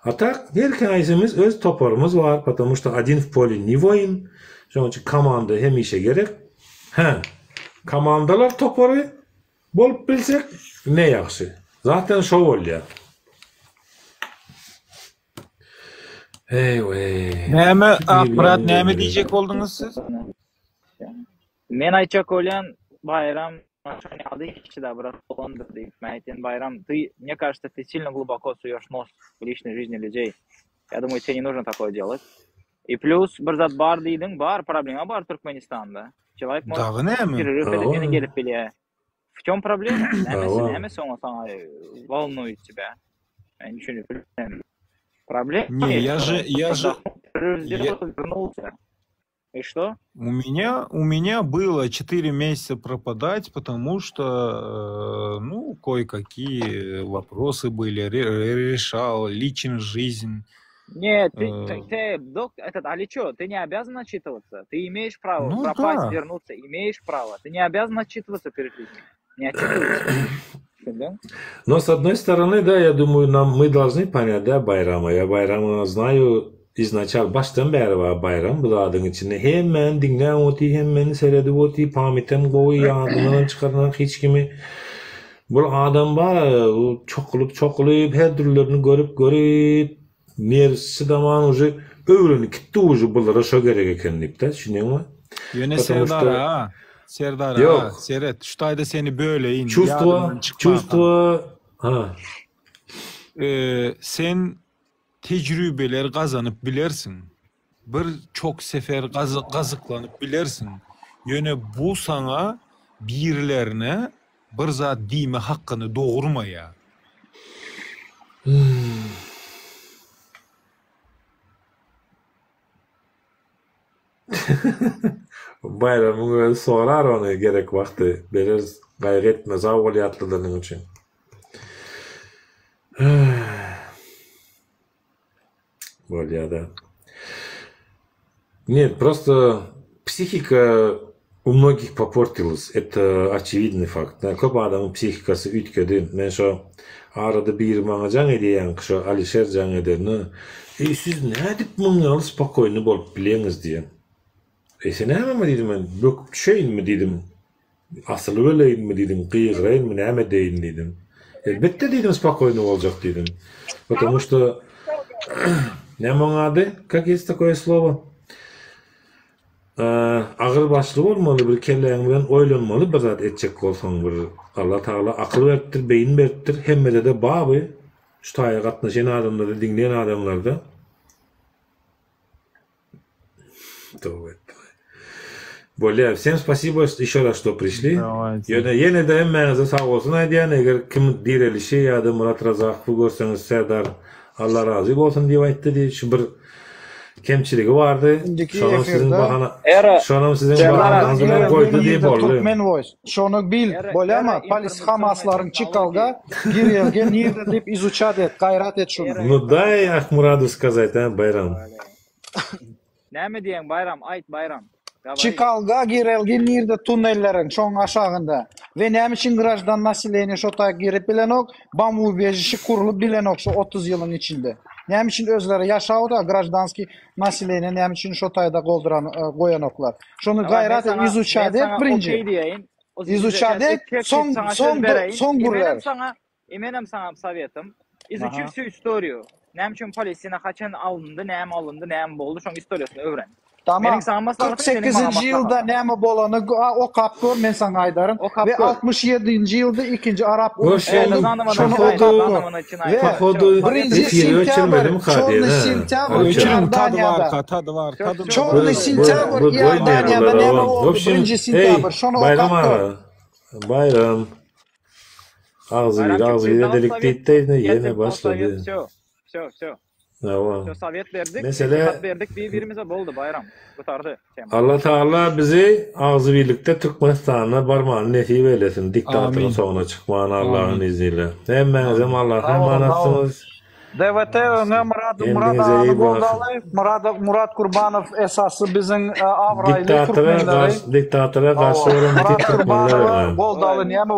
A tak, her haýsymyz öz toparymyz bar, потому что один в поле не воин, şonuň üçin komanda hemişe gerek. Hä, komandalar topary bolup bilsek ne ýagşy. Zaten şo bolýar. Eý-weý. Näme, Akmyrat Birbirini näme öldürýär. diýjek bolduňyz siz? Men aýtjak bolýan Baýram ýaly kişi da biraz bolandyr diýip. Men aýtýan Baýram ты мне кажется ты сильно глубоко суешь нос в личной жизни людей. Я думаю, тебе не нужно такое делать. И плюс bir zat bar diýdiň, bar problema bar Türkmenistanda. Человек может Dagy näme? перерыв edip Hawa. ýene gelip bilýär. В чем проблема? Nämesi, Hawa. nämesi oňa saňa волнует тебя? Men düşünip bilmedim. Проблема Не, есть. я же, я же, Перерыв я, сделал, вернулся. И что? у меня, у меня было 4 месяца пропадать, потому что, э, ну, кое-какие вопросы были, ре- решал, личную жизнь. Нет, ты, Э, ты, ты, док, этот, Аличо, ты не обязан отчитываться. Ты имеешь право ну пропасть, да. вернуться, имеешь право. Ты не обязан отчитываться перед людьми. Не отчитывайся. Да? Но с одной стороны, да, я думаю, нам мы должны понять, да, Baýrama. Я Baýramy знаю изначально başdan bäri bar Baýram bu zadyň içinde. Hemmäni diňläp otyr, hemmäni seredip otyr, pamytam gowy, ýadyndanam çykarmanak hiç kimi. Bul adam bar, çokulyp çokulyp her dürlerini görüp görüp nerwsi çydaman uje öwrenip gitdi uje bulara şo gerek eken diýip-de, düşünýäňmi? Ýöne Потому Serdar что aga, Serdar aga, Ýok. seret, şu taýda seni böleýin, Чувство, ýadymdan çykmanka. чувство, ha. Ee, sen tejrübeler gazanyp bilersiň. Bir çok sefer gazyklanyp bilersiň. Ýöne bu saňa birilerine bir zat diýme hakyny dogurmaýar. Baýramyň özi sorar ony gerek wagty bereris. Gaýgy etme, sag bol ýatladanyň üçin. Bolýa-da. Нет, просто психика у многих попортилась. Это очевидный факт. Köp adamyň psihikasy üýtgedi. Men şo arada biri maňa jaň edýär, ýaňky şo Alişer jaň edende, Eý, siz nädip muň ýaly spokoýny bolup bilýäňiz diýen. Eý, sen nämemi diýdim men, böküp düşeýinmi diýdim. Asylyp öleýinmi diýdim, gygyraýynmy, näme edeýin diýdim. Elbetde diýdim, spokoýny boljak diýdim. Потому что näme oň ady? Как есть такое слово? Agyr başly bolmaly, bir kelläň bilen oýlanmaly bir zat etjek bolsaň bir Allah Tagala akyl beripdir, beýin beripdir, hemmede-de baby şu taýa gatnaşan adamlarda, diňleýän adamlarda. Toba etdim. Bolýar. Всем спасибо еще раз, что пришли. Давайте. Ýöne ýene-de hemmäňize sag bolsun aýdýan. Eger kim direlişi ýa-da Myrat Razakowy görseňiz Serdar Allah razy bolsun diýip aýtdy diýip şu bir kemçiligi bardy. Indiki Şonam siziň efirde bahana Era şonam siziň Serdar bahanaňyz bilen Girelge goýdy diýip nirde boldy. Türkmen voice. Şony bil, Era era bolýamy? Polis informasionnyý Hamaslaryň tehnologiýa. Çikalga girelge nirde diýip izuçat et, gaýrat et şuny. Era Ну дай Akmuradu сказать, a Baýram. Näme diýeň Baýram aýt Baýram. Gawari. Çikalga girelgi nirde tunnelleriň şoň aşagynda we näme üçin graždan naseleniýe şo taýy girip bilenok bom ubežişi kurulyp bilenok şo 30 ýylyň içinde näme üçin özleri ýaşawda graždanskiý naseleniýe näme üçin şo taýda golduran goýanoklar şony Daway men gaýrat et saňa men izuçat et saňa birinji okey diýeýin. O izuçat izuçat et etjek diýip soň saňa söz soň bereýin. soň E menem gürläris. saňa E menem saňa sowetim. Izuçi Aha. wsю istoriýu. Näme üçin Palestina haçan alyndy, näme alyndy, näme boldy, şoň istoriýasyny öwren. Tamam. Meniň saňa maslahatym, seniň maňa 48-nji ýylda maslahatyň. näme bolany okap gör, men saňa aýdaryn. Okap We gör. 67-nji ýylda ikinji arap uruşy Вообще, boldy, Zanowa şony načinaý, okap gör. zanowa načinaý. We Pohodu Wsё, sowet birinji efiri sentýabr, öçürmedim çornyý Kadir ha. sentýabr Öçürin. Öçüriň tady Iordaniýada. barka, tady bar, Wsё, tadyny wsё, Bu Çornyý bu sentýabr bu goýmaýar Iordaniýada bular näme owan. W boldy? общем, Birinji eý, sentýabr, şony Baýram okap gör. aga. Baýram. Agzy bir Baýramçyk agzy biz bir dal edelik sowet, diýip-de ýene ýa ýene sen dal sowet, başlady. wsё. Wsё, wsё. Hawa. Wsё, sowet berdik, Mesele nesihat berdik bir-birimize boldy Baýram. Gutardy tema. Allah Tagala bizi agzybirlikde Türkmenistana barmany nesip eylesin. Diktatoryň Amin. soňuna çykmany Allahyň Amin. izniyle. Hemmäňizem Amin. Allaha Sag boluň, sag boluň. emanatsyňyz. DWT öňe Myrat Myrat Kendiňize agany iyi bakyn. goldaly. Myrat Murat Kurbanow esasy biziň e, abraýly Diktatora türkmenleri. garşy diktatora garşy Hawa, bolan Murat bütin türkmenler Kurbanowy öňe. goldaly. Näme